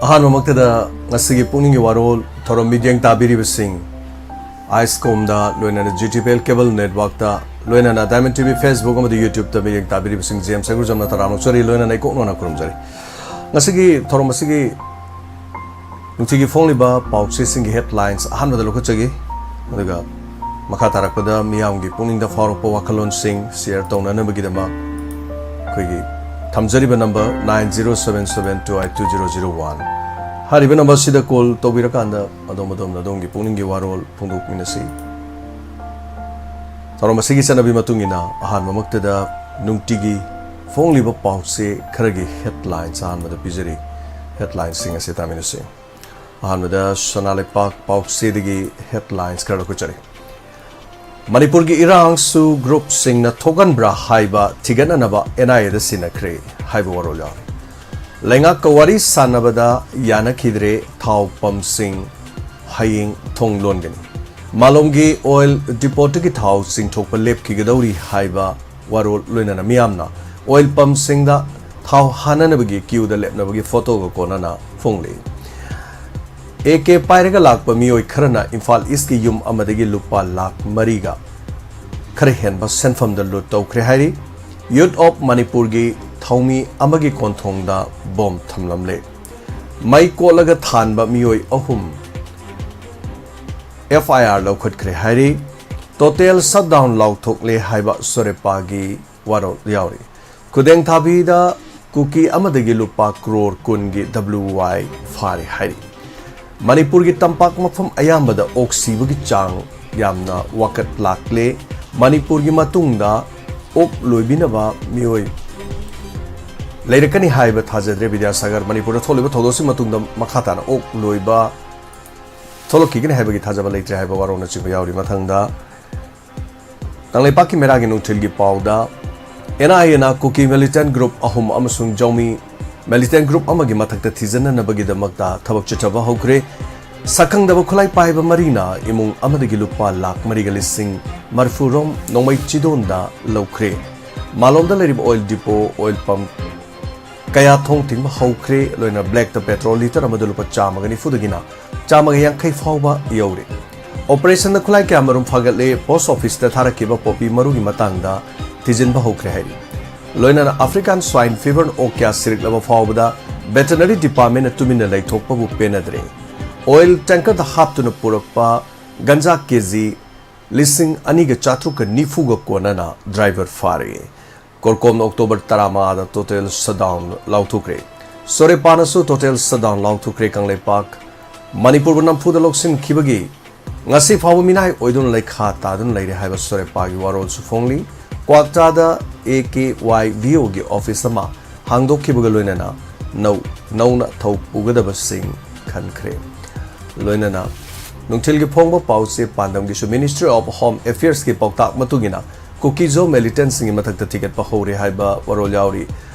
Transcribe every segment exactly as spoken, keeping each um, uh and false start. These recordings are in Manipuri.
ꯑꯍꯥꯟꯕꯃꯛꯇꯗ ꯉꯁꯤꯒꯤ ꯄꯨꯛꯅꯤꯡꯒꯤ ꯋꯥꯔꯣꯜ ꯊꯧꯔꯝ ꯃꯤꯠꯌꯦꯡ ꯇꯥꯕꯤꯔꯤꯕꯁꯤꯡ, ꯑꯥꯏꯁꯀꯣꯝꯗ, ꯂꯣꯏꯅꯅ G T P L cable networkꯇ, ꯂꯣꯏꯅꯅ Diamond T V Facebook ꯑꯃꯗꯤ YouTubeꯇ ꯃꯤꯠꯌꯦꯡ ꯇꯥꯕꯤꯔꯤꯕꯁꯤꯡ ꯖꯦꯝꯁ ꯍꯩꯒ꯭ꯔꯨꯖꯝꯅ ꯇꯔꯥꯝꯅ ꯑꯣꯛꯆꯔꯤ, ꯂꯣꯏꯅꯅ ꯏꯀꯣꯛ ꯅꯣꯟꯅ ꯈꯨꯔꯨꯝꯖꯔꯤ꯫ ꯉꯁꯤꯒꯤ ꯊꯧꯔꯝ ꯑꯁꯤꯒꯤ ꯅꯨꯡꯇꯤꯒꯤ ꯐꯣꯡꯂꯤꯕ ꯄꯥꯎꯆꯦꯁꯤꯡꯒꯤ headlines ꯑꯍꯥꯟꯕꯗ ꯂꯧꯈꯠꯆꯒꯦ, ꯑꯗꯨꯒ ꯃꯈꯥ ꯇꯥꯔꯛꯄꯗ ꯃꯤꯌꯥꯝꯒꯤ ꯄꯨꯛꯅꯤꯡꯗ ꯐꯥꯎꯔꯛꯄ ꯋꯥꯈꯜꯂꯣꯟꯁꯤꯡ share ꯇꯧꯅꯅꯕꯒꯤꯗꯃꯛ ꯑꯩꯈꯣꯏꯒꯤ ꯊꯝꯖꯔꯤꯕ number nine zero seven seven two eight two zero zero one꯫ ꯍꯥꯏꯔꯤꯕ number ꯑꯁꯤꯗ call ꯇꯧꯕꯤꯔꯀꯥꯟꯗ ꯑꯗꯣꯝ ꯑꯗꯣꯝꯅ ꯑꯗꯣꯝꯒꯤ ꯄꯨꯛꯅꯤꯡꯒꯤ ꯋꯥꯔꯣꯜ ꯐꯣꯡꯗꯣꯛꯃꯤꯟꯅꯁꯤ꯫ ꯊꯧꯔꯝ ꯑꯁꯤꯒꯤ ꯆꯠꯅꯕꯤ ꯃꯇꯨꯡ ꯏꯟꯅ ꯑꯍꯥꯟꯕꯃꯛꯇꯗ ꯅꯨꯡꯇꯤꯒꯤ ꯐꯣꯡꯂꯤꯕ ꯄꯥꯎꯆꯦ ꯈꯔꯒꯤ headlines ꯑꯍꯥꯟꯕꯗ ꯄꯤꯖꯔꯤ꯫ Headlinesꯁꯤꯡ ꯑꯁꯤ ꯇꯥꯃꯤꯟꯅꯁꯤ꯫ ꯑꯍꯥꯟꯕꯗ ꯁꯅꯥ ꯂꯩꯄꯥꯛ ꯄꯥꯎꯆꯦꯗꯒꯤ headlines ꯈꯔ ꯂꯧꯈꯠꯆꯔꯤ꯫ ꯃꯅꯤꯄꯨꯔꯒꯤ ꯏꯔꯥꯡꯁꯨ groupꯁꯤꯡꯅ ꯊꯣꯛꯍꯟꯕ꯭ꯔꯥ ꯍꯥꯏꯕ ꯊꯤꯒꯠꯅꯅꯕ N I Aꯗ ꯁꯤꯟꯅꯈ꯭ꯔꯦ ꯍꯥꯏꯕ ꯋꯥꯔꯣꯜ ꯌꯥꯎꯔꯤ꯫ ꯂꯩꯉꯥꯛꯀ ꯋꯥꯔꯤ ꯁꯥꯟꯅꯕꯗ ꯌꯥꯅꯈꯤꯗ꯭ꯔꯦ, ꯊꯥꯎ pumpꯁꯤꯡ ꯍꯌꯦꯡ ꯊꯣꯡ ꯂꯣꯟꯒꯅꯤ꯫ ꯃꯥꯂꯣꯝꯒꯤ oil depotꯇꯒꯤ ꯊꯥꯎ ꯆꯤꯡꯊꯣꯛꯄ ꯂꯦꯞꯈꯤꯒꯗꯧꯔꯤ ꯍꯥꯏꯕ ꯋꯥꯔꯣꯜ ꯂꯣꯏꯅꯅ ꯃꯤꯌꯥꯝꯅ oil pumpꯁꯤꯡꯗ ꯊꯥꯎ ꯍꯥꯟꯅꯅꯕꯒꯤ queueꯗ ꯂꯦꯞꯅꯕꯒꯤ photoꯒ ꯀꯣꯟꯅꯅ ꯐꯣꯡꯂꯤ꯫ A K ꯄꯥꯏꯔꯒ ꯂꯥꯛꯄ ꯃꯤꯑꯣꯏ ꯈꯔꯅ ꯏꯝꯐꯥꯜ Eastꯀꯤ ꯌꯨꯝ ꯑꯃꯗꯒꯤ ꯂꯨꯄꯥ ꯂꯥꯈ ꯃꯔꯤꯒ ꯈꯔ ꯍꯦꯟꯕ ꯁꯦꯟꯐꯝꯗ loot ꯇꯧꯈ꯭ꯔꯦ ꯍꯥꯏꯔꯤ꯫ Youth of Manipurꯒꯤ ꯊꯧꯃꯤ ꯑꯃꯒꯤ ꯀꯣꯟꯊꯣꯡꯗ bomb ꯊꯝꯂꯝꯂꯦ꯫ ꯃꯩ ꯀꯣꯠꯂꯒ ꯊꯥꯟꯕ ꯃꯤꯑꯣꯏ ꯑꯍꯨꯝ F I R ꯂꯧꯈꯠꯈ꯭ꯔꯦ ꯍꯥꯏꯔꯤ꯫ Total shutdown ꯂꯥꯎꯊꯣꯛꯂꯦ ꯍꯥꯏꯕ ꯁꯣꯔꯦꯄꯥꯒꯤ ꯋꯥꯔꯣꯜ ꯌꯥꯎꯔꯤ꯫ ꯈꯨꯗꯦꯡ ꯊꯥꯕꯤꯗ ꯀꯨꯀꯤ ꯑꯃꯗꯒꯤ ꯂꯨꯄꯥ ꯀ꯭ꯔꯣꯔ ꯀꯨꯟꯒꯤ W Y ꯐꯥꯔꯦ ꯍꯥꯏꯔꯤ꯫ ꯃꯅꯤꯄꯨꯔꯒꯤ ꯇꯝꯄꯥꯛ ꯃꯐꯝ ꯑꯌꯥꯝꯕꯗ ꯑꯣꯛ ꯁꯤꯕꯒꯤ ꯆꯥꯡ ꯌꯥꯝꯅ ꯋꯥꯀꯠ ꯂꯥꯛꯂꯦ꯫ ꯃꯅꯤꯄꯨꯔꯒꯤ ꯃꯇꯨꯡꯗ ꯑꯣꯛ ꯂꯣꯏꯕꯤꯅꯕ ꯃꯤꯑꯣꯏ ꯂꯩꯔꯛꯀꯅꯤ ꯍꯥꯏꯕ ꯊꯥꯖꯗ꯭ꯔꯦ꯫ ꯕꯤꯗ꯭ꯌꯥꯁꯥꯒꯔ, ꯃꯅꯤꯄꯨꯔꯗ ꯊꯣꯛꯂꯤꯕ ꯊꯧꯗꯣꯛꯁꯤ ꯃꯇꯨꯡꯗ ꯃꯈꯥ ꯇꯥꯅ ꯑꯣꯛ ꯂꯣꯏꯕ ꯊꯣꯛꯂꯛꯈꯤꯒꯅꯤ ꯍꯥꯏꯕꯒꯤ ꯊꯥꯖꯕ ꯂꯩꯇ꯭ꯔꯦ ꯍꯥꯏꯕ ꯋꯥꯔꯣꯜꯅꯆꯤꯡꯕ ꯌꯥꯎꯔꯤ꯫ ꯃꯊꯪꯗ ꯀꯪꯂꯩꯄꯥꯛꯀꯤ ꯃꯦꯔꯥꯒꯤ ꯅꯨꯡꯊꯤꯜꯒꯤ ꯄꯥꯎꯗ, N I Aꯅ Kuki militant group ꯑꯍꯨꯝ ꯑꯃꯁꯨꯡ ꯖꯧꯃꯤ militant group ꯑꯃꯒꯤ ꯃꯊꯛꯇ ꯊꯤꯖꯤꯟꯅꯅꯕꯒꯤꯗꯃꯛꯇ ꯊꯕꯛ ꯆꯠꯊꯕ ꯍꯧꯈ꯭ꯔꯦ꯫ ꯁꯛꯈꯪꯗꯕ ꯈꯨꯠꯂꯥꯏ ꯄꯥꯏꯕ ꯃꯔꯤꯅ ꯏꯃꯨꯡ ꯑꯃꯗꯒꯤ ꯂꯨꯄꯥ ꯂꯥꯈ ꯃꯔꯤꯒ ꯂꯤꯁꯤꯡ ꯃꯔꯤꯐꯨ ꯔꯣꯝ ꯅꯣꯡꯃꯩ ꯆꯤꯗꯣꯟꯗ ꯂꯧꯈ꯭ꯔꯦ꯫ ꯃꯥꯂꯣꯝꯗ ꯂꯩꯔꯤꯕ oil depot, oil pump ꯀꯌꯥ ꯊꯣꯡ ꯊꯤꯡꯕ ꯍꯧꯈ꯭ꯔꯦ꯫ ꯂꯣꯏꯅ blackꯇ petrol litre ꯑꯃꯗ ꯂꯨꯄꯥ ꯆꯥꯝꯃꯒ ꯅꯤꯐꯨꯗꯒꯤꯅ ꯆꯥꯝꯃꯒ ꯌꯥꯡꯈꯩ ꯐꯥꯎꯕ ꯌꯧꯔꯦ꯫ Operationꯗ ꯈꯨꯠꯂꯥꯏ ꯀꯌꯥꯃꯔꯨꯝ ꯐꯥꯒꯠꯂꯦ꯫ Post officeꯇ ꯊꯥꯔꯛꯈꯤꯕ ꯄꯣꯄꯤ ꯃꯔꯨꯒꯤ ꯃꯇꯥꯡꯗ ꯊꯤꯖꯤꯟꯕ ꯍꯧꯈ꯭ꯔꯦ ꯍꯥꯏꯔꯤ꯫ ꯂꯣꯏꯅꯅ African swine feverꯅ ꯑꯣꯛ ꯀꯌꯥ ꯁꯤꯔꯛꯂꯕ ꯐꯥꯎꯕꯗ veterinary departmentꯅ ꯇꯨꯃꯤꯟꯅ ꯂꯩꯊꯣꯛꯄꯕꯨ ꯄꯦꯟꯅꯗ꯭ꯔꯦ꯫ Oil tankerꯗ ꯍꯥꯞꯇꯨꯅ ꯄꯨꯔꯛꯄ ꯒꯟꯖꯥ ꯀꯦꯖꯤ ꯂꯤꯁꯤꯡ ꯑꯅꯤꯒ ꯆꯥꯇ꯭ꯔꯨꯛꯀ ꯅꯤꯐꯨꯒ ꯀꯣꯟꯅꯅ driver ꯐꯥꯔꯦ꯫ ꯀꯣꯔꯀꯣꯝꯅ October ꯇꯔꯥꯃꯉꯥꯗ total shutdown ꯂꯥꯎꯊꯣꯛꯈ꯭ꯔꯦ꯫ ꯁꯣꯔꯦꯄꯥꯅꯁꯨ total shutdown ꯂꯥꯎꯊꯣꯛꯈ꯭ꯔꯦ꯫ Kangleipak ꯃꯅꯤꯄꯨꯔꯕꯨ ꯅꯝꯐꯨꯗ ꯂꯧꯁꯤꯟꯈꯤꯕꯒꯤ ꯉꯁꯤ ꯐꯥꯎꯕ ꯃꯤꯅꯥꯏ ꯑꯣꯏꯗꯨꯅ ꯂꯩꯈꯥ ꯇꯥꯗꯨꯅ ꯂꯩꯔꯦ ꯍꯥꯏꯕ ꯁꯣꯔꯦꯄꯥꯒꯤ ꯋꯥꯔꯣꯜꯁꯨ ꯐꯣꯡꯂꯤ꯫ ꯀ꯭ꯋꯥꯛꯇꯥꯗ A K Y V Oꯒꯤ office ꯑꯃ ꯍꯥꯡꯗꯣꯛꯈꯤꯕꯒ ꯂꯣꯏꯅꯅ ꯅꯧ-, ꯅꯧꯅ ꯊꯧ ꯄꯨꯒꯗꯕꯁꯤꯡ ꯈꯟꯈ꯭ꯔꯦ꯫ ꯂꯣꯏꯅꯅ ꯅꯨꯡꯊꯤꯜꯒꯤ ꯐꯣꯡꯕ ꯄꯥꯎꯆꯦ ꯄꯥꯟꯗꯝꯒꯤꯁꯨ Ministry of Home Affairsꯀꯤ ꯄꯥꯎꯇꯥꯛ ꯃꯇꯨꯡ ꯏꯟꯅ ꯀꯨꯀꯤꯖꯣ militantꯁꯤꯡꯒꯤ ꯃꯊꯛꯇ ꯊꯤꯒꯠꯄ ꯍꯧꯔꯦ ꯍꯥꯏꯕ ꯋꯥꯔꯣꯜ ꯌꯥꯎꯔꯤ꯫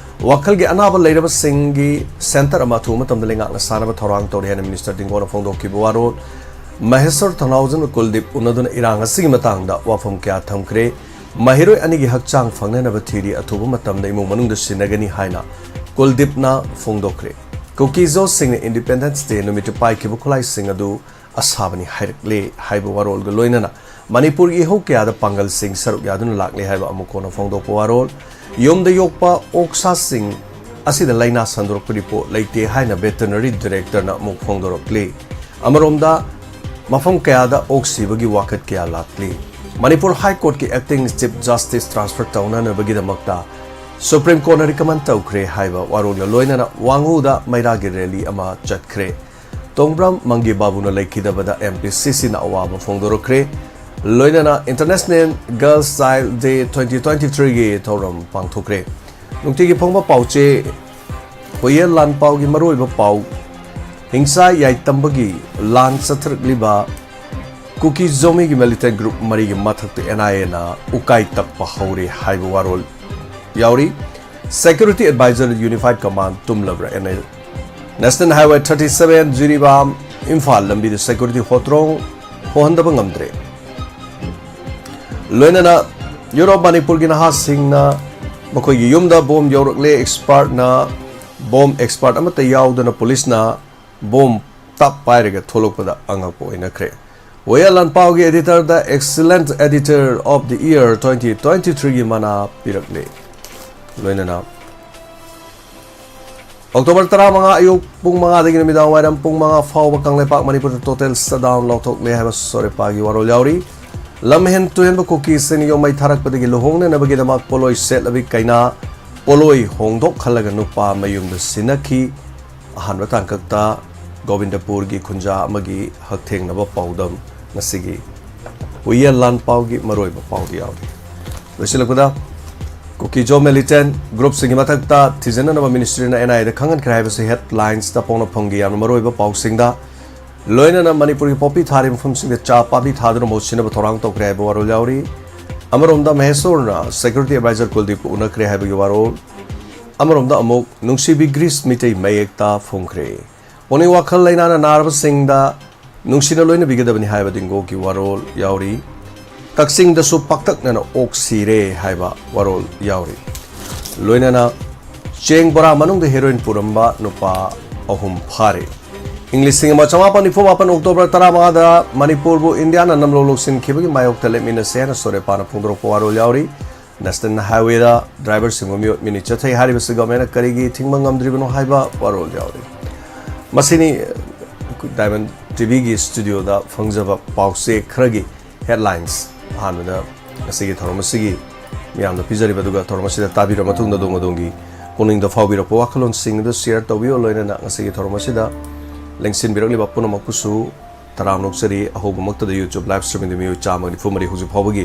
ꯋꯥꯈꯜꯒꯤ ꯑꯅꯥꯕ ꯂꯩꯔꯕꯁꯤꯡꯒꯤ centre ꯑꯃ ꯑꯊꯨꯕ ꯃꯇꯝꯗ ꯂꯩꯉꯥꯛꯅ ꯁꯥꯅꯕ ꯊꯧꯔꯥꯡ ꯇꯧꯔꯤ ꯍꯥꯏꯅ Minister ꯗꯤꯡꯒꯣꯅ ꯐꯣꯡꯗꯣꯛꯈꯤꯕ ꯋꯥꯔꯣꯜ꯫ ꯃꯍꯦꯁ꯭ꯋꯔ ꯊꯧꯅꯥꯎꯖꯝꯒ ꯀꯨꯜꯗꯤꯞ ꯎꯅꯗꯨꯅ ꯏꯔꯥꯡ ꯑꯁꯤꯒꯤ ꯃꯇꯥꯡꯗ ꯋꯥꯐꯝ ꯀꯌꯥ ꯊꯝꯈ꯭ꯔꯦ꯫ ꯃꯍꯩꯔꯣꯏ ꯑꯅꯤꯒꯤ ꯍꯛꯆꯥꯡ ꯐꯪꯅꯅꯕ ꯊꯤꯔꯤ, ꯑꯊꯨꯕ ꯃꯇꯝꯗ ꯏꯃꯨꯡ ꯃꯅꯨꯡꯗ ꯁꯤꯟꯅꯒꯅꯤ ꯍꯥꯏꯅ ꯀꯨꯜꯗꯤꯞꯅ ꯐꯣꯡꯗꯣꯛꯈ꯭ꯔꯦ꯫ ꯀꯨꯀꯤꯖꯣꯁꯤꯡꯅ Independence Day ꯅꯨꯃꯤꯠꯇ ꯄꯥꯏꯈꯤꯕ ꯈꯨꯠꯂꯥꯏꯁꯤꯡ ꯑꯗꯨ ꯑꯁꯥꯕꯅꯤ ꯍꯥꯏꯔꯛꯂꯦ ꯍꯥꯏꯕ ꯋꯥꯔꯣꯜꯒ ꯂꯣꯏꯅꯅ ꯃꯅꯤꯄꯨꯔꯒꯤ ꯏꯍꯧ ꯀꯌꯥꯗ ꯄꯥꯡꯒꯜꯁꯤꯡ ꯁꯔꯨꯛ ꯌꯥꯗꯨꯅ ꯂꯥꯛꯂꯦ ꯍꯥꯏꯕ ꯑꯃꯨꯛ ꯍꯟꯅ ꯐꯣꯡꯗꯣꯛꯄ ꯋꯥꯔꯣꯜ꯫ ꯌꯨꯝꯗ ꯌꯣꯛꯄ ꯑꯣꯛꯁꯥꯁꯤꯡ ꯑꯁꯤꯗ ꯂꯥꯏꯅꯥ ꯁꯟꯗꯣꯔꯛꯄ report ꯂꯩꯇꯦ ꯍꯥꯏꯅ veterinary directorꯅ ꯑꯃꯨꯛ ꯐꯣꯡꯗꯣꯔꯛꯂꯤ꯫ ꯑꯃꯔꯣꯝꯗ ꯃꯐꯝ ꯀꯌꯥꯗ ꯑꯣꯛ ꯁꯤꯕꯒꯤ ꯋꯥꯀꯠ ꯀꯌꯥ ꯂꯥꯛꯂꯤ꯫ Manipur High Courtꯀꯤ acting Chief Justice transfer ꯇꯧꯅꯅꯕꯒꯤꯗꯃꯛꯇ Supreme Courtꯅ recommend ꯇꯧꯈ꯭ꯔꯦ ꯍꯥꯏꯕ ꯋꯥꯔꯣꯜꯒ ꯂꯣꯏꯅꯅ ꯋꯥꯉꯨꯗ ꯃꯩꯔꯥꯒꯤ rally ꯑꯃ ꯆꯠꯈ꯭ꯔꯦ꯫ ꯇꯣꯡꯕ꯭ꯔꯥꯝ ꯃꯪꯒꯤ ꯕꯥꯕꯨꯅ ꯂꯩꯈꯤꯗꯕꯗ M P C Cꯅ ꯑꯋꯥꯕ ꯐꯣꯡꯗꯣꯔꯛꯈ꯭ꯔꯦ꯫ ꯂꯣꯏꯅꯅ International Girls Child Day twenty twenty-threeꯒꯤ ꯊꯧꯔꯝ ꯄꯥꯡꯊꯣꯛꯈ꯭ꯔꯦ꯫ ꯅꯨꯡꯇꯤꯒꯤ ꯐꯣꯡꯕ ꯄꯥꯎꯆꯦ ꯍꯨꯏꯌꯦꯟ ꯂꯥꯟꯄꯥꯎꯒꯤ ꯃꯔꯨꯑꯣꯏꯕ ꯄꯥꯎ꯫ ꯍꯤꯡꯁꯥ ꯌꯥꯏꯇꯝꯕꯒꯤ ꯂꯥꯟ ꯆꯠꯊꯔꯛꯂꯤꯕ ꯀꯨꯀꯤ ꯖꯣꯃꯤꯒꯤ militant group ꯃꯔꯤꯒꯤ ꯃꯊꯛꯇ N I Aꯅ ꯎꯀꯥꯏ ꯇꯛꯄ ꯍꯧꯔꯦ ꯍꯥꯏꯕ ꯋꯥꯔꯣꯜ ꯌꯥꯎꯔꯤ꯫ Security Advisor Unified Command ꯇꯨꯝꯂꯕ꯭ꯔꯥ? N I A꯫ National Highway thirty seven Jiribam Imphal ꯂꯝꯕꯤꯗ security ꯍꯣꯇ꯭ꯔꯣꯡ ꯍꯣꯍꯟꯗꯕ ꯉꯝꯗ꯭ꯔꯦ꯫ ꯂꯣꯏꯅꯅ ꯌꯨꯔꯣꯞ ꯃꯅꯤꯄꯨꯔꯒꯤ ꯅꯍꯥꯁꯤꯡꯅ ꯃꯈꯣꯏꯒꯤ ꯌꯨꯝꯗ ꯕꯣꯝ ꯌꯧꯔꯛꯂꯦ꯫ Expertꯅ ꯕꯣꯝ ꯑꯦꯛꯁꯄꯥꯔꯠ ꯑꯃꯠꯇ ꯌꯥꯎꯗꯅ ꯄꯨꯂꯤꯁꯅ ꯕꯣꯝ ꯇꯞ ꯄꯥꯏꯔꯒ ꯊꯣꯛꯂꯛꯄꯗ ꯑꯉꯛꯄ ꯑꯣꯏꯅꯈ꯭ꯔꯦ꯫ ꯋꯥꯌꯦꯜ ꯂꯥꯟꯄꯥꯎꯒꯤ editor the Excellent Editor of the Year twenty twenty-three ꯒꯤ ꯃꯅꯥ ꯄꯤꯔꯛꯂꯤ꯫ ꯂꯣꯏꯅꯅ ꯑꯣꯛꯇꯣꯕꯔ ꯇꯔꯥꯃꯉꯥ ꯑꯌꯨꯛ ꯄꯨꯡ ꯃꯉꯥꯗꯒꯤ ꯅꯨꯃꯤꯗꯥꯡ ꯋꯥꯏꯔꯝ ꯄꯨꯡ ꯃꯉꯥ ꯐꯥꯎꯕ ꯀꯪꯂꯩꯄꯥꯛ ꯃꯅꯤꯄꯨꯔꯗ total shutdown ꯂꯥꯎꯊꯣꯛꯂꯦ ꯍꯥꯏꯕ ꯁꯣꯔꯦꯄꯥꯒꯤ ꯋꯥꯔꯣꯜ ꯌꯥꯎꯔꯤ꯫ ꯂꯝꯍꯦꯟ ꯇꯨꯍꯦꯟꯕ ꯀꯨꯀꯤꯁꯤꯡꯅ ꯌꯣꯡꯃꯩ ꯊꯥꯔꯛꯄꯗꯒꯤ ꯂꯨꯍꯣꯡꯅꯅꯕꯒꯤꯗꯃꯛ ꯄꯣꯠꯂꯣꯏ ꯁꯦꯠꯂꯕꯤ ꯀꯩꯅꯥ ꯄꯣꯠꯂꯣꯏ ꯍꯣꯡꯗꯣꯛꯍꯜꯂꯒ ꯅꯨꯄꯥ ꯃꯌꯨꯝꯗ ꯁꯤꯟꯅꯈꯤ꯫ ꯑꯍꯥꯟꯕ ꯇꯥꯡꯀꯛꯇ ꯒꯣꯕꯤꯟꯗꯄꯨꯔꯒꯤ ꯈꯨꯟꯖꯥ ꯑꯃꯒꯤ ꯍꯛꯊꯦꯡꯅꯕ ꯄꯥꯎꯗꯝ ꯉꯁꯤꯒꯤ ꯋꯥꯌꯦꯜ ꯂꯥꯟ ꯄꯥꯎꯒꯤ ꯃꯔꯨꯑꯣꯏꯕ ꯄꯥꯎꯗ ꯌꯥꯎꯔꯤ꯫ ꯂꯣꯏꯁꯤꯜꯂꯛꯄꯗ, ꯀꯨꯀꯤ ꯖꯣ ꯃꯤꯂꯤꯇꯦꯟ ꯒ꯭ꯔꯨꯞꯁꯤꯡꯒꯤ ꯃꯊꯛꯇ ꯊꯤꯖꯤꯟꯅꯅꯕ ꯃꯤꯅꯤꯁꯇ꯭ꯔꯤꯅ NIA ꯗ ꯈꯪꯍꯟꯈ꯭ꯔꯦ ꯍꯥꯏꯕꯁꯤ ꯍꯦꯗꯂꯥꯏꯟꯁꯇ ꯄꯣꯛꯅꯐꯝꯒꯤ ꯌꯥꯝꯅ ꯃꯔꯨꯑꯣꯏꯕ ꯄꯥꯎꯁꯤꯡꯗ ꯂꯣꯏꯅꯅ ꯃꯅꯤꯄꯨꯔꯒꯤ ꯄꯣꯄꯤ ꯊꯥꯔꯤꯕ ꯃꯐꯝꯁꯤꯡꯗ ꯆꯥ ꯄꯥꯝꯕꯤ ꯊꯥꯗꯨꯅ ꯃꯍꯨꯠ ꯁꯤꯟꯅꯕ ꯊꯧꯔꯥꯡ ꯇꯧꯈ꯭ꯔꯦ ꯍꯥꯏꯕ ꯋꯥꯔꯣꯜ ꯌꯥꯎꯔꯤ꯫ ꯑꯃꯔꯣꯝꯗ ꯃꯍꯦꯁꯣꯔꯅ security advisor ꯀꯨꯜꯗꯤꯞꯄꯨ ꯎꯅꯈ꯭ꯔꯦ ꯍꯥꯏꯕꯒꯤ ꯋꯥꯔꯣꯜ, ꯑꯃꯔꯣꯝꯗ ꯑꯃꯨꯛ ꯅꯨꯡꯁꯤꯕꯤ ꯒ꯭ꯔꯤꯁ ꯃꯤꯇꯩ ꯃꯌꯦꯛꯇ ꯐꯣꯡꯈ꯭ꯔꯦ꯫ ꯄꯨꯛꯅꯤꯡ ꯋꯥꯈꯜ ꯂꯩꯅꯥꯅ ꯅꯥꯔꯕꯁꯤꯡꯗ ꯅꯨꯡꯁꯤꯅ ꯂꯣꯏꯅꯕꯤꯒꯗꯕꯅꯤ ꯍꯥꯏꯕ ꯗꯤꯡꯒꯣꯒꯤ ꯋꯥꯔꯣꯜ ꯌꯥꯎꯔꯤ꯫ ꯀꯛꯆꯤꯡꯗꯁꯨ ꯄꯥꯛꯇꯛꯅꯅ ꯑꯣꯛ ꯁꯤꯔꯦ ꯍꯥꯏꯕ ꯋꯥꯔꯣꯜ ꯌꯥꯎꯔꯤ꯫ ꯂꯣꯏꯅꯅ ꯆꯦꯡ ꯕꯣꯔꯥ ꯃꯅꯨꯡꯗ heroin ꯄꯨꯔꯝꯕ ꯅꯨꯄꯥ ꯑꯍꯨꯝ ꯐꯥꯔꯦ꯫ ꯏꯪ ꯂꯤꯁꯤꯡ ꯑꯃ ꯆꯃꯥꯄꯟ ꯅꯤꯐꯨ ꯃꯥꯄꯟ ꯑꯣꯛꯇꯣꯕꯔ ꯇꯔꯥꯃꯉꯥꯗ ꯃꯅꯤꯄꯨꯔꯕꯨ ꯏꯟꯗꯤꯌꯥꯅ ꯅꯝꯂꯧ ꯂꯧꯁꯤꯟꯈꯤꯕꯒꯤ ꯃꯥꯌꯣꯛꯇ ꯂꯦꯞꯃꯤꯟꯅꯁꯦ ꯍꯥꯏꯅ ꯁꯣꯔꯦꯄꯥꯅ ꯐꯣꯡꯗꯣꯔꯛꯄ ꯋꯥꯔꯣꯜ ꯌꯥꯎꯔꯤ꯫ ꯅꯦꯁꯅꯦꯜ ꯍꯥꯏꯋꯦꯗ ꯗ꯭ꯔꯥꯏꯚꯔꯁꯤꯡꯕꯨ ꯃꯤꯑꯣꯠ ꯃꯤꯅꯩ ꯆꯠꯊꯩ ꯍꯥꯏꯔꯤꯕꯁꯤ ꯒꯚꯔꯟꯃꯦꯟꯠꯅ ꯀꯔꯤꯒꯤ ꯊꯤꯡꯕ ꯉꯝꯗ꯭ꯔꯤꯕꯅꯣ ꯍꯥꯏꯕ ꯋꯥꯔꯣꯜ ꯌꯥꯎꯔꯤ꯫ ꯃꯁꯤꯅꯤ ꯗꯥꯏꯃꯟ ꯇꯤꯚꯤꯒꯤ ꯁ꯭ꯇꯨꯗꯤꯑꯣꯗ ꯐꯪꯖꯕ ꯄꯥꯎꯆꯦ ꯈꯔꯒꯤ ꯍꯦꯗꯂꯥꯏꯟꯁ꯫ ꯑꯍꯥꯟꯕꯗ ꯉꯁꯤꯒꯤ ꯊꯧꯔꯝ ꯑꯁꯤꯒꯤ ꯃꯤꯌꯥꯝꯗ ꯄꯤꯖꯔꯤꯕ, ꯑꯗꯨꯒ ꯊꯧꯔꯝ ꯑꯁꯤꯗ ꯇꯥꯕꯤꯔꯕ ꯃꯇꯨꯡꯗ ꯑꯗꯣꯝ ꯑꯗꯣꯝꯒꯤ ꯄꯨꯛꯅꯤꯡꯗ ꯐꯥꯎꯕꯤꯔꯛꯄ ꯋꯥꯈꯜꯂꯣꯟꯁꯤꯡ ꯑꯗꯨ ꯁꯤꯌꯔ ꯇꯧꯕꯤꯌꯨ꯫ ꯂꯣꯏꯅꯅ ꯉꯁꯤꯒꯤ ꯊꯧꯔꯝ ꯑꯁꯤꯗ ꯂꯦꯡꯁꯤꯟꯕꯤꯔꯛꯂꯤꯕ ꯄꯨꯝꯅꯃꯛꯄꯨꯁꯨ ꯇꯔꯥꯝꯅ ꯑꯣꯛꯆꯔꯤ꯫ ꯑꯍꯧꯕꯃꯛꯇꯗ YouTube live streamingꯗ ꯃꯤꯑꯣꯏ ꯆꯥꯝꯃ ꯅꯤꯐꯨ ꯃꯔꯤ ꯍꯧꯖꯤꯛ ꯐꯥꯎꯕꯒꯤ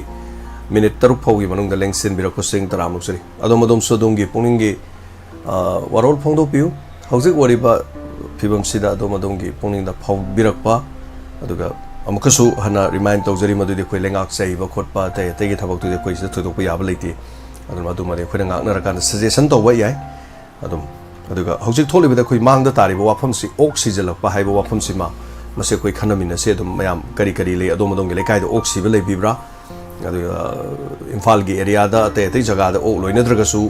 ꯃꯤꯅꯤꯠ ꯇꯔꯨꯛ ꯐꯥꯎꯕꯒꯤ ꯃꯅꯨꯡꯗ ꯂꯦꯡꯁꯤꯟꯕꯤꯔꯛꯄꯁꯤꯡ ꯇꯔꯥꯝꯅ ꯑꯣꯛꯆꯔꯤ꯫ ꯑꯗꯣꯝ ꯑꯗꯣꯝꯁꯨ ꯑꯗꯣꯝꯒꯤ ꯄꯨꯛꯅꯤꯡꯒꯤ, ꯑ, ꯋꯥꯔꯣꯜ ꯐꯣꯡꯗꯣꯛꯄꯤꯌꯨ꯫ ꯍꯧꯖꯤꯛ ꯑꯣꯏꯔꯤꯕ ꯐꯤꯕꯝꯁꯤꯗ ꯑꯗꯣꯝ ꯑꯗꯣꯝꯒꯤ ꯄꯨꯛꯅꯤꯡꯗ ꯐꯥꯎꯕꯤꯔꯛꯄ, ꯑꯗꯨꯒ ꯑꯃꯨꯛꯀꯁꯨ ꯍꯟꯅ remind ꯇꯧꯖꯔꯤ, ꯃꯗꯨꯗꯤ ꯑꯩꯈꯣꯏ ꯂꯩꯉꯥꯛ ꯆꯩꯕ ꯈꯣꯠꯄ ꯑꯇꯩ ꯑꯇꯩꯒꯤ ꯊꯕꯛꯇꯨꯗꯤ ꯑꯩꯈꯣꯏ ꯁꯤꯗ ꯊꯣꯏꯗꯣꯛꯄ ꯌꯥꯕ ꯂꯩꯇꯦ꯫ ꯑꯗꯨꯅ ꯑꯗꯨꯃꯗꯤ ꯑꯩꯈꯣꯏꯅ ꯉꯥꯡꯅꯔꯀꯥꯟꯗ suggestion ꯇꯧꯕ ꯌꯥꯏ꯫ ꯑꯗꯨꯝ, ꯑꯗꯨꯒ ꯍꯧꯖꯤꯛ ꯊꯣꯛꯂꯤꯕꯗ ꯑꯩꯈꯣꯏ ꯃꯥꯡꯗ ꯇꯥꯔꯤꯕ ꯋꯥꯐꯝꯁꯤ, ꯑꯣꯛ ꯁꯤꯖꯤꯜꯂꯛꯄ ꯍꯥꯏꯕ ꯋꯥꯐꯝꯁꯤꯃ, ꯃꯁꯤ ꯑꯩꯈꯣꯏ ꯈꯟꯅꯃꯤꯟꯅꯁꯤ꯫ ꯑꯗꯨꯝ ꯃꯌꯥꯝ ꯀꯔꯤ ꯀꯔꯤ ꯂꯩ, ꯑꯗꯣꯝ ꯑꯗꯣꯝꯒꯤ ꯂꯩꯀꯥꯏꯗ ꯑꯣꯛ ꯁꯤꯕ ꯂꯩꯕꯤꯕ꯭ꯔꯥ? ꯑꯗꯨꯒ ꯏꯝꯐꯥꯜꯒꯤ ꯑꯦꯔꯤꯌꯥꯗ ꯑꯇꯩ ꯑꯇꯩ ꯖꯒꯥꯗ ꯑꯣꯛ ꯂꯣꯏꯅꯗ꯭ꯔꯒꯁꯨ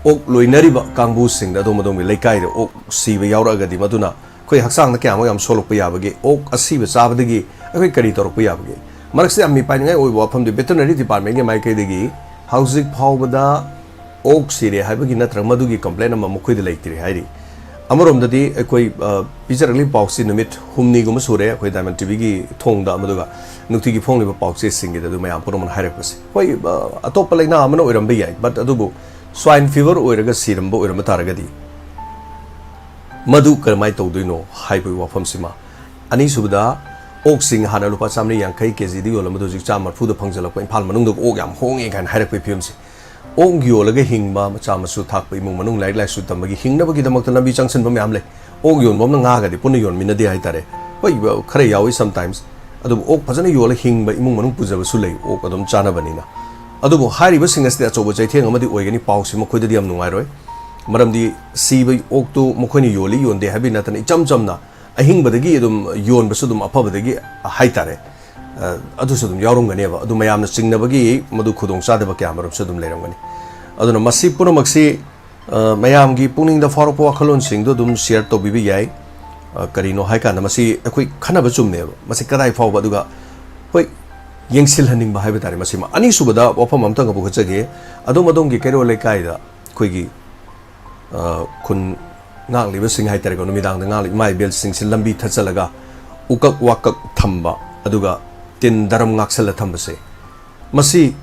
ꯑꯣꯛ ꯂꯣꯏꯅꯔꯤꯕ ꯀꯥꯡꯕꯨꯁꯤꯡꯗ, ꯑꯗꯣꯝ ꯑꯗꯣꯝꯒꯤ ꯂꯩꯀꯥꯏꯗ ꯑꯣꯛ ꯁꯤꯕ ꯌꯥꯎꯔꯛꯑꯒꯗꯤ, ꯃꯗꯨꯅ ꯑꯩꯈꯣꯏ ꯍꯛꯆꯥꯡꯗ ꯀꯌꯥꯃꯨꯛ ꯌꯥꯝ ꯁꯣꯛꯂꯛꯄ ꯌꯥꯕꯒꯦ? ꯑꯣꯛ ꯑꯁꯤꯕ ꯆꯥꯕꯗꯒꯤ ꯑꯩꯈꯣꯏ ꯀꯔꯤ ꯇꯧꯔꯛꯄ ꯌꯥꯕꯒꯦ? ꯃꯔꯛꯁꯤꯗ ꯌꯥꯝ ꯃꯤꯄꯥꯏꯅꯤꯡꯉꯥꯏ ꯑꯣꯏꯕ ꯋꯥꯐꯝꯗꯤ, ꯚꯦꯇꯔꯅꯔꯤ ꯗꯤꯄꯥꯔꯠꯃꯦꯟꯒꯤ ꯃꯥꯏꯀꯩꯗꯒꯤ ꯍꯧꯖꯤꯛ ꯐꯥꯎꯕꯗ ꯑꯣꯛ ꯁꯤꯔꯦ ꯍꯥꯏꯕꯒꯤ ꯅꯠꯇ꯭ꯔꯒ ꯃꯗꯨꯒꯤ ꯀꯝꯄ꯭ꯂꯦꯟ ꯑꯃ ꯃꯈꯣꯏꯗ ꯂꯩꯇ꯭ꯔꯤ ꯍꯥꯏꯔꯤ꯫ ꯑꯃꯔꯣꯝꯗꯗꯤ ꯑꯩꯈꯣꯏ, ꯑ, ꯄꯤꯖꯔꯛꯂꯤꯕ ꯄꯥꯎꯁꯤ ꯅꯨꯃꯤꯠ ꯍꯨꯝꯅꯤꯒꯨꯝꯕ ꯁꯨꯔꯦ ꯑꯩꯈꯣꯏ ꯗꯥꯏꯃꯟ ꯇꯤꯚꯤꯒꯤ ꯊꯣꯡꯗ, ꯑꯗꯨꯒ ꯅꯨꯡꯇꯤꯒꯤ ꯐꯣꯡꯂꯤꯕ ꯄꯥꯎꯆꯦꯁꯤꯡꯒꯤꯗ ꯑꯗꯨ ꯃꯌꯥꯝ ꯄꯨꯝꯅꯃꯛꯅ ꯍꯥꯏꯔꯛꯄꯁꯦ꯫ ꯍꯣꯏ, ꯑ, ꯑꯇꯣꯞꯄ ꯂꯩꯅꯥ ꯑꯃꯅ ꯑꯣꯏꯔꯝꯕ ꯌꯥꯏ, but ꯑꯗꯨꯕꯨ ꯁ꯭ꯋꯥꯏꯟ ꯐꯤꯚꯔ ꯑꯣꯏꯔꯒ ꯁꯤꯔꯝꯕ ꯑꯣꯏꯔꯝꯕ ꯇꯥꯔꯒꯗꯤ ꯃꯗꯨ ꯀꯔꯝꯍꯥꯏꯅ ꯇꯧꯗꯣꯏꯅꯣ ꯍꯥꯏꯕꯒꯤ ꯋꯥꯐꯝꯁꯤꯃ꯫ ꯑꯅꯤꯁꯨꯕꯗ, ꯑꯣꯛꯁꯤꯡ ꯍꯥꯟꯅ ꯂꯨꯄꯥ ꯆꯥꯝꯃꯔꯤ ꯌꯥꯡꯈꯩ ꯀꯦꯖꯤꯗ ꯌꯣꯜꯂꯝꯕꯗꯨ ꯍꯧꯖꯤꯛ ꯆꯥꯝꯃ ꯃꯔꯤꯐꯨꯗ ꯐꯪꯖꯜꯂꯛꯄ, ꯏꯝꯐꯥꯜ ꯃꯅꯨꯡꯗ ꯑꯣꯛ ꯌꯥꯝ ꯍꯣꯡꯉꯦ ꯀꯥꯏꯅ ꯍꯥꯏꯔꯛꯄꯒꯤ ꯐꯤꯕꯝꯁꯦ꯫ ꯑꯣꯛ ꯌꯣꯜꯂꯒ ꯍꯤꯡꯕ, ꯃꯆꯥ ꯃꯁꯨ ꯊꯥꯛꯄ, ꯏꯃꯨꯡ ꯃꯅꯨꯡ ꯂꯥꯏꯔꯤꯛ ꯂꯥꯏꯁꯨ ꯇꯝꯕꯒꯤ ꯍꯤꯡꯅꯕꯒꯤꯗꯃꯛꯇ ꯂꯝꯕꯤ ꯆꯪꯁꯤꯟꯕ ꯃꯌꯥꯝ ꯂꯩ꯫ ꯑꯣꯛ ꯌꯣꯟꯕ ꯑꯃꯅ ꯉꯥꯒꯗꯤ ꯄꯨꯟꯅ ꯌꯣꯟꯃꯤꯟꯅꯗꯦ ꯍꯥꯏꯇꯥꯔꯦ꯫ ꯍꯣꯏ, ꯈꯔ ꯌꯥꯎꯏ sometimes, ꯑꯗꯨꯕꯨ ꯑꯣꯛ ꯐꯖꯅ ꯌꯣꯜꯂ ꯍꯤꯡꯕ ꯏꯃꯨꯡ ꯃꯅꯨꯡ ꯄꯨꯖꯕꯁꯨ ꯂꯩ, ꯑꯣꯛ ꯑꯗꯨꯝ ꯆꯥꯅꯕꯅꯤꯅ꯫ ꯑꯗꯨꯕꯨ ꯍꯥꯏꯔꯤꯕꯁꯤꯡ ꯑꯁꯤꯗꯤ ꯑꯆꯧꯕ ꯆꯩꯊꯦꯡ ꯑꯃꯗꯤ ꯑꯣꯏꯒꯅꯤ꯫ ꯄꯥꯎꯁꯤ ꯃꯈꯣꯏꯗꯗꯤ ꯌꯥꯝ ꯅꯨꯡꯉꯥꯏꯔꯣꯏ, ꯃꯔꯝꯗꯤ ꯁꯤꯕ ꯑꯣꯛꯇꯨ ꯃꯈꯣꯏꯅ ꯌꯣꯜꯂꯤ ꯌꯣꯟꯗꯦ ꯍꯥꯏꯕꯒꯤ ꯅꯠꯇꯅ, ꯏꯆꯝ ꯆꯝꯅ ꯑꯍꯤꯡꯕꯗꯒꯤ ꯑꯗꯨꯝ ꯌꯣꯟꯕꯁꯨ ꯑꯗꯨꯝ ꯑꯐꯕꯗꯒꯤ ꯍꯥꯏꯇꯥꯔꯦ, ꯑ, ꯑꯗꯨꯁꯨ ꯑꯗꯨꯝ ꯌꯥꯎꯔꯝꯒꯅꯦꯕ꯫ ꯑꯗꯨ ꯃꯌꯥꯝꯅ ꯆꯤꯡꯅꯕꯒꯤ ꯃꯗꯨ ꯈꯨꯗꯣꯡꯆꯥꯗꯕ ꯀꯌꯥ ꯃꯔꯨꯝꯁꯨ ꯑꯗꯨꯝ ꯂꯩꯔꯝꯒꯅꯤ꯫ ꯑꯗꯨꯅ ꯃꯁꯤ ꯄꯨꯝꯅꯃꯛꯁꯤ, ꯑ, ꯃꯌꯥꯝꯒꯤ ꯄꯨꯛꯅꯤꯡꯗ ꯐꯥꯎꯔꯛꯄ ꯋꯥꯈꯜꯂꯣꯟꯁꯤꯡꯗꯨ ꯑꯗꯨꯝ share ꯇꯧꯕꯤꯕ ꯌꯥꯏ꯫ ꯑ, ꯀꯔꯤꯅꯣ ꯍꯥꯏꯀꯥꯟꯗ, ꯃꯁꯤ ꯑꯩꯈꯣꯏ ꯈꯟꯅꯕ ꯆꯨꯝꯃꯦꯕ, ꯃꯁꯤ ꯀꯗꯥꯏ ꯐꯥꯎꯕ, ꯑꯗꯨꯒ ꯍꯣꯏ, ꯌꯦꯡꯁꯤꯜꯍꯟꯅꯤꯡꯕ ꯍꯥꯏꯕ ꯇꯥꯔꯦ꯫ ꯃꯁꯤꯃ, ꯑꯅꯤꯁꯨꯕꯗ ꯋꯥꯐꯝ ꯑꯃꯇꯪꯒ ꯄꯨꯈꯠꯆꯒꯦ꯫ ꯑꯗꯣꯝ ꯑꯗꯣꯝꯒꯤ ꯀꯩꯔꯣꯜ ꯂꯩꯀꯥꯏꯗ ꯑꯩꯈꯣꯏꯒꯤ, ꯑ, ꯈꯨꯟ ꯉꯥꯛꯂꯤꯕꯁꯤꯡ ꯍꯥꯏꯇꯥꯔꯦꯀꯣ, ꯅꯨꯃꯤꯗꯥꯡꯗ ꯉꯥꯛꯂꯤ ꯏꯃꯥ ꯏꯕꯦꯜꯁꯤꯡꯁꯤ ꯂꯝꯕꯤ ꯊꯠꯆꯜꯂꯒ ꯎꯀꯛ ꯋꯥꯀꯛ ꯊꯝꯕ, ꯑꯗꯨꯒ ꯇꯤꯟ ꯗꯔꯝ ꯉꯥꯛꯁꯜꯂ ꯊꯝꯕꯁꯦ, ꯃꯁꯤ,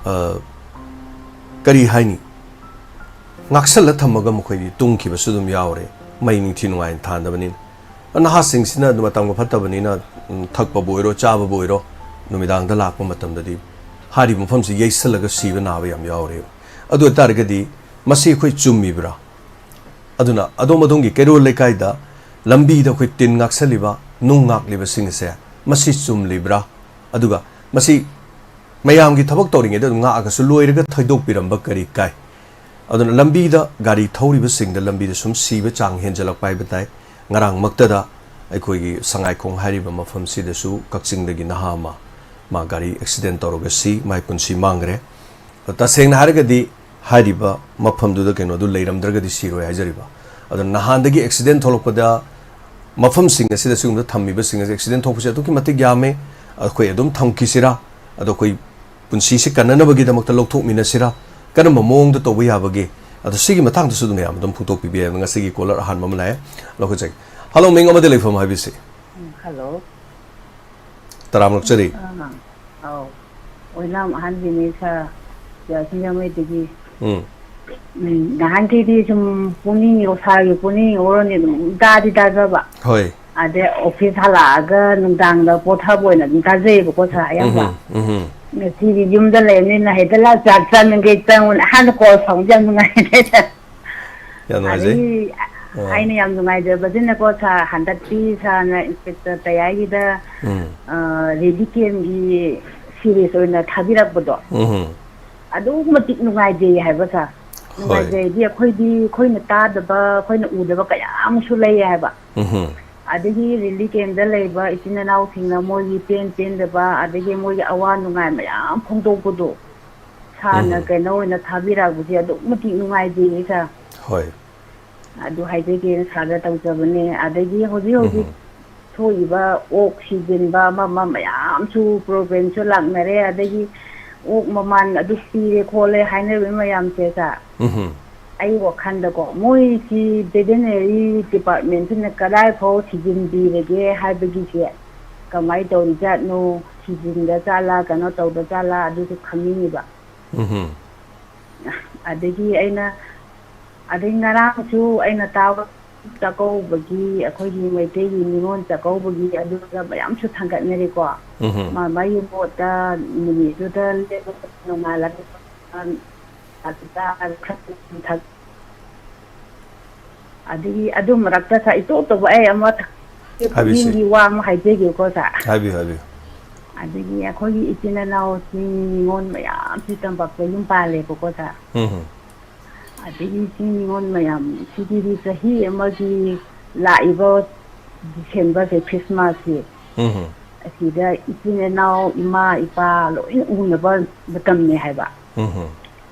ꯑ, ꯀꯔꯤ ꯍꯥꯏꯅꯤ? ꯉꯥꯛꯁꯜꯂ ꯊꯝꯃꯒ ꯃꯈꯣꯏꯗꯤ ꯇꯨꯝꯈꯤꯕꯁꯨ ꯑꯗꯨꯝ ꯌꯥꯎꯔꯦ, ꯃꯩ ꯅꯤꯡꯊꯤ ꯅꯨꯡꯉꯥꯏꯅ ꯊꯥꯟꯗꯕꯅꯤꯅ꯫ ꯅꯍꯥꯁꯤꯡꯁꯤꯅ ꯃꯇꯝꯒ ꯐꯠꯇꯕꯅꯤꯅ, ꯎꯝ, ꯊꯛꯄꯕꯨ ꯑꯣꯏꯔꯣ, ꯆꯥꯕꯕꯨ ꯑꯣꯏꯔꯣ, ꯅꯨꯃꯤꯗꯥꯡꯗ ꯂꯥꯛꯄ ꯃꯇꯝꯗꯗꯤ ꯍꯥꯏꯔꯤꯕ ꯃꯐꯝꯁꯤ ꯌꯩꯁꯜꯂꯒ ꯁꯤꯕ ꯅꯥꯕ ꯌꯥꯝ ꯌꯥꯎꯔꯦꯕ꯫ ꯑꯗꯨ ꯑꯣꯏꯇꯥꯔꯒꯗꯤ ꯃꯁꯤ ꯑꯩꯈꯣꯏ ꯆꯨꯝꯃꯤꯕ꯭ꯔꯥ? ꯑꯗꯨꯅ ꯑꯗꯣꯝ ꯑꯗꯣꯝꯒꯤ ꯀꯩꯔꯣꯜ ꯂꯩꯀꯥꯏꯗ ꯂꯝꯕꯤꯗ ꯑꯩꯈꯣꯏ ꯇꯤꯟ ꯉꯥꯛꯁꯜꯂꯤꯕ, ꯅꯨꯡ ꯉꯥꯛꯂꯤꯕꯁꯤꯡ ꯑꯁꯦ ꯃꯁꯤ ꯆꯨꯝꯂꯤꯕ꯭ꯔꯥ? ꯑꯗꯨꯒ ꯃꯁꯤ ꯃꯌꯥꯝꯒꯤ ꯊꯕꯛ ꯇꯧꯔꯤꯉꯩꯗ ꯑꯗꯨꯝ ꯉꯥꯛꯑꯒꯁꯨ ꯂꯣꯏꯔꯒ ꯊꯩꯗꯣꯛꯄꯤꯔꯝꯕ ꯀꯔꯤ ꯀꯥꯏ? ꯑꯗꯨꯅ ꯂꯝꯕꯤꯗ ꯒꯥꯔꯤ ꯊꯧꯔꯤꯕꯁꯤꯡꯗ ꯂꯝꯕꯤꯗ ꯁꯨꯝ ꯁꯤꯕ ꯆꯥꯡ ꯍꯦꯟꯖꯜꯂꯛꯄ ꯍꯥꯏꯕ ꯇꯥꯏ꯫ ꯉꯔꯥꯡꯃꯛꯇꯗ ꯑꯩꯈꯣꯏꯒꯤ ꯁꯉꯥꯏꯈꯣꯡ ꯍꯥꯏꯔꯤꯕ ꯃꯐꯝꯁꯤꯗꯁꯨ ꯀꯛꯆꯤꯡꯗꯒꯤ ꯅꯍꯥ ꯑꯃ, ꯃꯥ ꯒꯥꯔꯤ ꯑꯦꯛꯁꯤꯗꯦꯟ ꯇꯧꯔꯒ ꯁꯤ, ꯃꯥꯏ ꯄꯨꯟꯁꯤ ꯃꯥꯡꯈ꯭ꯔꯦ꯫ ꯇꯁꯦꯡꯅ ꯍꯥꯏꯔꯒꯗꯤ ꯍꯥꯏꯔꯤꯕ ꯃꯐꯝꯗꯨꯗ ꯀꯩꯅꯣꯗꯨ ꯂꯩꯔꯝꯗ꯭ꯔꯒꯗꯤ ꯁꯤꯔꯣꯏ ꯍꯥꯏꯖꯔꯤꯕ꯫ ꯑꯗꯣ ꯅꯍꯥꯟꯗꯒꯤ ꯑꯦꯛꯁꯤꯗꯦꯟ ꯊꯣꯛꯂꯛꯄꯗ ꯃꯐꯝꯁꯤꯡ ꯑꯁꯤꯗ ꯁꯤꯒꯨꯝꯕ ꯊꯝꯃꯤꯕꯁꯤꯡ ꯑꯁꯤ ꯑꯦꯛꯁꯤꯗꯦꯟ ꯊꯣꯛꯄꯁꯦ ꯑꯗꯨꯛꯀꯤ ꯃꯇꯤꯛ ꯌꯥꯝꯃꯦ꯫ ꯑꯩꯈꯣꯏ ꯑꯗꯨꯝ ꯊꯝꯈꯤꯁꯤꯔꯥ? ꯑꯗꯣ ꯑꯩꯈꯣꯏ ꯄꯨꯟꯁꯤꯁꯤ ꯀꯟꯅꯅꯕꯒꯤꯗꯃꯛꯇ ꯂꯧꯊꯣꯛꯃꯤꯟꯅꯁꯤꯔꯥ? ꯀꯔꯝꯕ ꯃꯑꯣꯡꯗ ꯇꯧꯕ ꯌꯥꯕꯒꯦ? ꯑꯗꯣ ꯁꯤꯒꯤ ꯃꯇꯥꯡꯗꯁꯨ ꯑꯗꯨꯝ ꯃꯌꯥꯝ ꯑꯗꯨꯝ ꯐꯣꯡꯗꯣꯛꯄꯤꯕ ꯌꯥꯏ꯫ ꯉꯁꯤꯒꯤ ꯀꯣꯂꯔ ꯑꯍꯥꯟꯕ ꯑꯃ ꯂꯥꯛꯑꯦ, ꯂꯧꯈꯠꯆꯒꯦ꯫ ꯍꯜꯂꯣ, ꯃꯤꯡ ꯑꯃꯗꯤ ꯂꯩꯐꯝ ꯍꯥꯏꯕꯤꯁꯤ꯫ ꯎꯝ, ꯍꯜꯂꯣ꯫ ꯇꯔꯥꯝꯅ ꯑꯣꯛꯆꯔꯤ꯫ ꯑꯥ, ꯑꯧ꯫ ꯑꯣꯏꯅꯥꯝ ꯑꯍꯟꯒꯤꯅꯤ ꯁꯥꯔ, ꯁꯤꯡꯖꯃꯩꯗꯒꯤ꯫ ꯎꯝ꯫ ꯎꯝ, ꯅꯍꯥꯟꯈꯩꯗꯤ ꯁꯨꯝ ꯄꯨꯛꯅꯤꯡ ꯁꯥꯔꯒꯤ ꯄꯨꯛꯅꯤꯡ ꯌꯧꯔꯅꯤ ꯑꯗꯨꯝ ꯇꯥꯗꯤ ꯇꯥꯖꯕ꯫ ꯍꯣꯏ꯫ ꯑꯗꯩ ꯑꯣꯐꯤꯁ ꯍꯜꯂꯛꯑꯒ ꯅꯨꯡꯗꯥꯡꯗ ꯄꯣꯊꯥꯕ ꯑꯣꯏꯅ ꯑꯗꯨꯝ ꯇꯥꯖꯩꯌꯦꯕꯀꯣ ꯁꯥꯔ ꯑꯌꯥꯝꯕ꯫ ꯎꯝꯍꯨꯝ, ꯎꯝꯍꯨꯝ꯫ ꯉꯁꯤꯗꯤ ꯌꯨꯝꯗ ꯂꯩꯕꯅꯤꯅ ꯍꯦꯛꯇ ꯂꯥꯛ ꯆꯥꯛ ꯆꯥꯅꯤꯡꯈꯩ ꯆꯪꯉꯨꯅꯦ꯫ ꯑꯍꯥꯟꯕ ꯀꯣꯜ ꯐꯪꯕꯁꯦ ꯌꯥꯝ ꯅꯨꯡꯉꯥꯏꯔꯦ ꯁꯥꯔ꯫ ꯌꯥꯝ ꯅꯨꯡꯉꯥꯏꯖꯩ꯫ ꯑꯗꯒꯤ ꯑꯥ꯫ ꯑꯩꯅ ꯌꯥꯝ ꯅꯨꯡꯉꯥꯏꯖꯕꯁꯤꯅꯀꯣ ꯁꯥꯔ, ꯍꯟꯗꯛꯇꯤ ꯁꯥꯔꯅ ꯏꯟꯁꯄꯦꯛꯇꯔ ꯇꯌꯥꯏꯒꯤꯗ, ꯎꯝ꯫ ꯑ, ꯔꯦꯂꯤ ꯀꯦꯝꯒꯤ ꯁꯤꯔꯤꯁ ꯑꯣꯏꯅ ꯊꯥꯕꯤꯔꯛꯄꯗꯣ ꯎꯝ꯫ ꯑꯗꯨꯛꯀꯤ ꯃꯇꯤꯛ ꯅꯨꯡꯉꯥꯏꯖꯩ ꯍꯥꯏꯕ ꯁꯥꯔ꯫ ꯍꯣꯏ꯫ ꯅꯨꯡꯉꯥꯏꯖꯩꯗꯤ ꯑꯩꯈꯣꯏꯗꯤ, ꯑꯩꯈꯣꯏꯅ ꯇꯥꯗꯕ, ꯑꯩꯈꯣꯏꯅ ꯎꯗꯕ ꯀꯌꯥ ꯑꯃꯁꯨ ꯂꯩ ꯍꯥꯏꯕ꯫ ꯎꯝ꯫ ꯑꯗꯒꯤ ꯔꯦꯂꯤ ꯀꯦꯝꯗ ꯂꯩꯕ ꯏꯆꯤꯟ ꯏꯅꯥꯎꯁꯤꯡꯅ ꯃꯣꯏꯒꯤ ꯄꯦꯟ ꯄꯦꯟꯗꯕ, ꯑꯗꯒꯤ ꯃꯣꯏꯒꯤ ꯑꯋꯥ ꯅꯨꯡꯉꯥꯏ ꯃꯌꯥꯝ ꯐꯣꯡꯗꯣꯛꯄꯗꯣ ꯁꯥꯔꯅ ꯎꯝ꯫ ꯀꯩꯅꯣ ꯑꯣꯏꯅ ꯊꯥꯕꯤꯔꯛꯄꯁꯦ ꯑꯗꯨꯛꯀꯤ ꯃꯇꯤꯛ ꯅꯨꯡꯉꯥꯏꯖꯩꯌꯦ ꯁꯥꯔ꯫ ꯍꯣꯏ꯫ ꯑꯗꯨ ꯍꯥꯏꯖꯒꯦꯅ ꯁꯥꯔꯗ ꯇꯧꯖꯕꯅꯦ꯫ ꯑꯗꯒꯤ ꯍꯧꯖꯤꯛ ꯍꯧꯖꯤꯛ ꯎꯝ꯫ ꯊꯣꯛꯏꯕ ꯑꯣꯛ ꯁꯤꯖꯤꯟꯕ ꯑꯃ ꯑꯃ ꯃꯌꯥꯝꯁꯨ ꯄ꯭ꯔꯣꯕ꯭ꯂꯦꯝꯁꯨ ꯂꯥꯛꯅꯔꯦ꯫ ꯑꯗꯒꯤ ꯑꯣꯛ ꯃꯃꯥꯟ ꯑꯗꯨ ꯄꯤꯔꯦ ꯈꯣꯠꯂꯦ ꯍꯥꯏꯅꯔꯤꯕ ꯃꯌꯥꯝꯁꯦ ꯁꯥꯔ, ꯎꯝ꯫ ꯑꯩ ꯋꯥꯈꯜꯗꯀꯣ, ꯃꯣꯏꯁꯤ ꯚꯦꯇꯦꯅꯔꯤ ꯗꯤꯄꯥꯔꯠꯃꯦꯟꯁꯤꯅ ꯀꯗꯥꯏ ꯐꯥꯎ ꯊꯤꯖꯤꯟꯕꯤꯔꯒꯦ ꯍꯥꯏꯕꯒꯤꯁꯦ ꯀꯃꯥꯏꯅ ꯇꯧꯔꯤꯖꯥꯠꯅꯣ? ꯊꯤꯖꯤꯟꯗ ꯖꯥꯠꯂꯥ, ꯀꯩꯅꯣ ꯇꯧꯗ ꯖꯥꯠꯂꯥ, ꯑꯗꯨꯁꯨ ꯈꯪꯅꯤꯡꯉꯤꯕ꯫ ꯎꯝ꯫ ꯑꯗꯒꯤ ꯑꯩꯅ, ꯑꯗꯩ ꯉꯔꯥꯡꯁꯨ ꯑꯩꯅ ꯇꯥꯕ ꯆꯥꯛꯀꯧꯕꯒꯤ, ꯑꯩꯈꯣꯏꯒꯤ ꯃꯩꯇꯩꯒꯤ ꯅꯤꯉꯣꯜ ꯆꯥꯛꯀꯧꯕꯒꯤ ꯑꯗꯨꯗ ꯃꯌꯥꯝꯁꯨ ꯊꯥꯡꯒꯠꯅꯔꯦꯀꯣ꯫ ꯎꯝ꯫ ꯃꯥ ꯃꯥꯒꯤ ꯃꯣꯠꯇ ꯅꯨꯃꯤꯠꯇꯨꯗ ꯂꯦꯞꯄ ꯅꯣꯡꯉꯥꯜꯂꯒ ꯑꯗꯨꯗ ꯈꯔ ꯊꯛ-, ꯑꯗꯒꯤ ꯑꯗꯨ ꯃꯔꯛꯇ ꯁꯥꯔ, ꯏꯇꯣꯞ ꯇꯣꯞꯄ ꯑꯩ ꯑꯃ ꯊ-, ꯍꯥꯏꯕꯤꯁꯤ꯫ ꯄꯨꯛꯅꯤꯡꯒꯤ ꯋꯥ ꯑꯃ ꯍꯥꯏꯖꯒꯦꯀꯣ ꯁꯥꯔ꯫ ꯍꯥꯏꯕꯤꯌꯨ, ꯍꯥꯏꯕꯤꯌꯨ꯫ ꯑꯗꯒꯤ ꯑꯩꯈꯣꯏꯒꯤ ꯏꯆꯤꯟ ꯏꯅꯥꯎꯁꯤꯡ ꯅꯤꯉꯣꯜ ꯃꯌꯥꯝꯁꯤ ꯇꯝꯄꯥꯛꯇ ꯌꯨꯝ ꯄꯥꯜꯂꯦꯕꯀꯣ ꯁꯥꯔ꯫ ꯎꯝ꯫ ꯑꯗꯒꯤ ꯏꯆꯤꯟ ꯅꯤꯉꯣꯜ ꯃꯌꯥꯝ ꯁꯤꯒꯤꯗꯤ ꯆꯍꯤ ꯑꯃꯒꯤ ꯂꯥꯛꯏꯕ ꯗꯤꯁꯦꯝꯕꯔꯁꯦ, ꯈ꯭ꯔꯤꯁꯃꯥꯁꯁꯦ, ꯎꯝ꯫ ꯑꯁꯤꯗ ꯏꯆꯤꯟ ꯏꯅꯥꯎ, ꯏꯃꯥ ꯏꯄꯥ ꯂꯣꯏꯅ ꯎꯅꯕ ꯃꯇꯝꯅꯦ ꯍꯥꯏꯕ꯫ ꯎꯝ꯫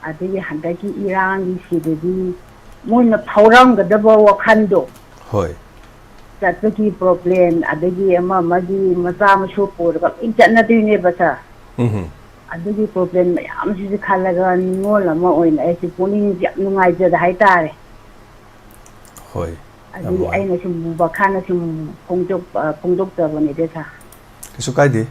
ꯑꯗꯒꯤ ꯍꯟꯗꯛꯀꯤ ꯏꯔꯥꯡꯒꯤꯁꯤꯗꯗꯤ ꯃꯣꯏꯅ ꯐꯥꯎꯔꯝꯒꯗꯕ ꯋꯥꯈꯜꯗꯣ, ꯍꯣꯏ꯫ ꯆꯠꯄꯒꯤ ꯄ꯭ꯔꯣꯕ꯭ꯂꯦꯝ, ꯑꯗꯒꯤ ꯑꯃ ꯑꯃꯒꯤ ꯃꯆꯥ ꯃꯁꯨ ꯄꯨꯔꯒ ꯂꯣꯏ ꯆꯠꯅꯗꯣꯏꯅꯦꯕ ꯁꯥꯔ꯫ ꯎꯝ꯫ ꯑꯗꯨꯒꯤ ꯄ꯭ꯔꯣꯕ꯭ꯂꯦꯝ ꯃꯌꯥꯝꯁꯤꯁꯨ ꯈꯜꯂꯒ ꯅꯤꯉꯣꯜ ꯑꯃ ꯑꯣꯏꯅ ꯑꯩꯁꯦ ꯄꯨꯛꯅꯤꯡꯁꯦ ꯌꯥꯝ ꯅꯨꯡꯉꯥꯏꯖꯗ ꯍꯥꯏꯇꯥꯔꯦ꯫ ꯍꯣꯏ꯫ ꯌꯥꯝ ꯑꯗꯨꯒꯤ ꯅꯨꯡꯉꯥꯏ꯫ ꯑꯩꯅ ꯁꯨꯝ ꯋꯥꯈꯜꯅ ꯁꯨꯝ ꯐꯣꯡꯗꯣꯛ-, ꯑ, ꯐꯣꯡꯗꯣꯛꯆꯕꯅꯤꯗ ꯁꯥꯔ꯫ ꯀꯩꯁꯨ ꯀꯥꯏꯗꯦ꯫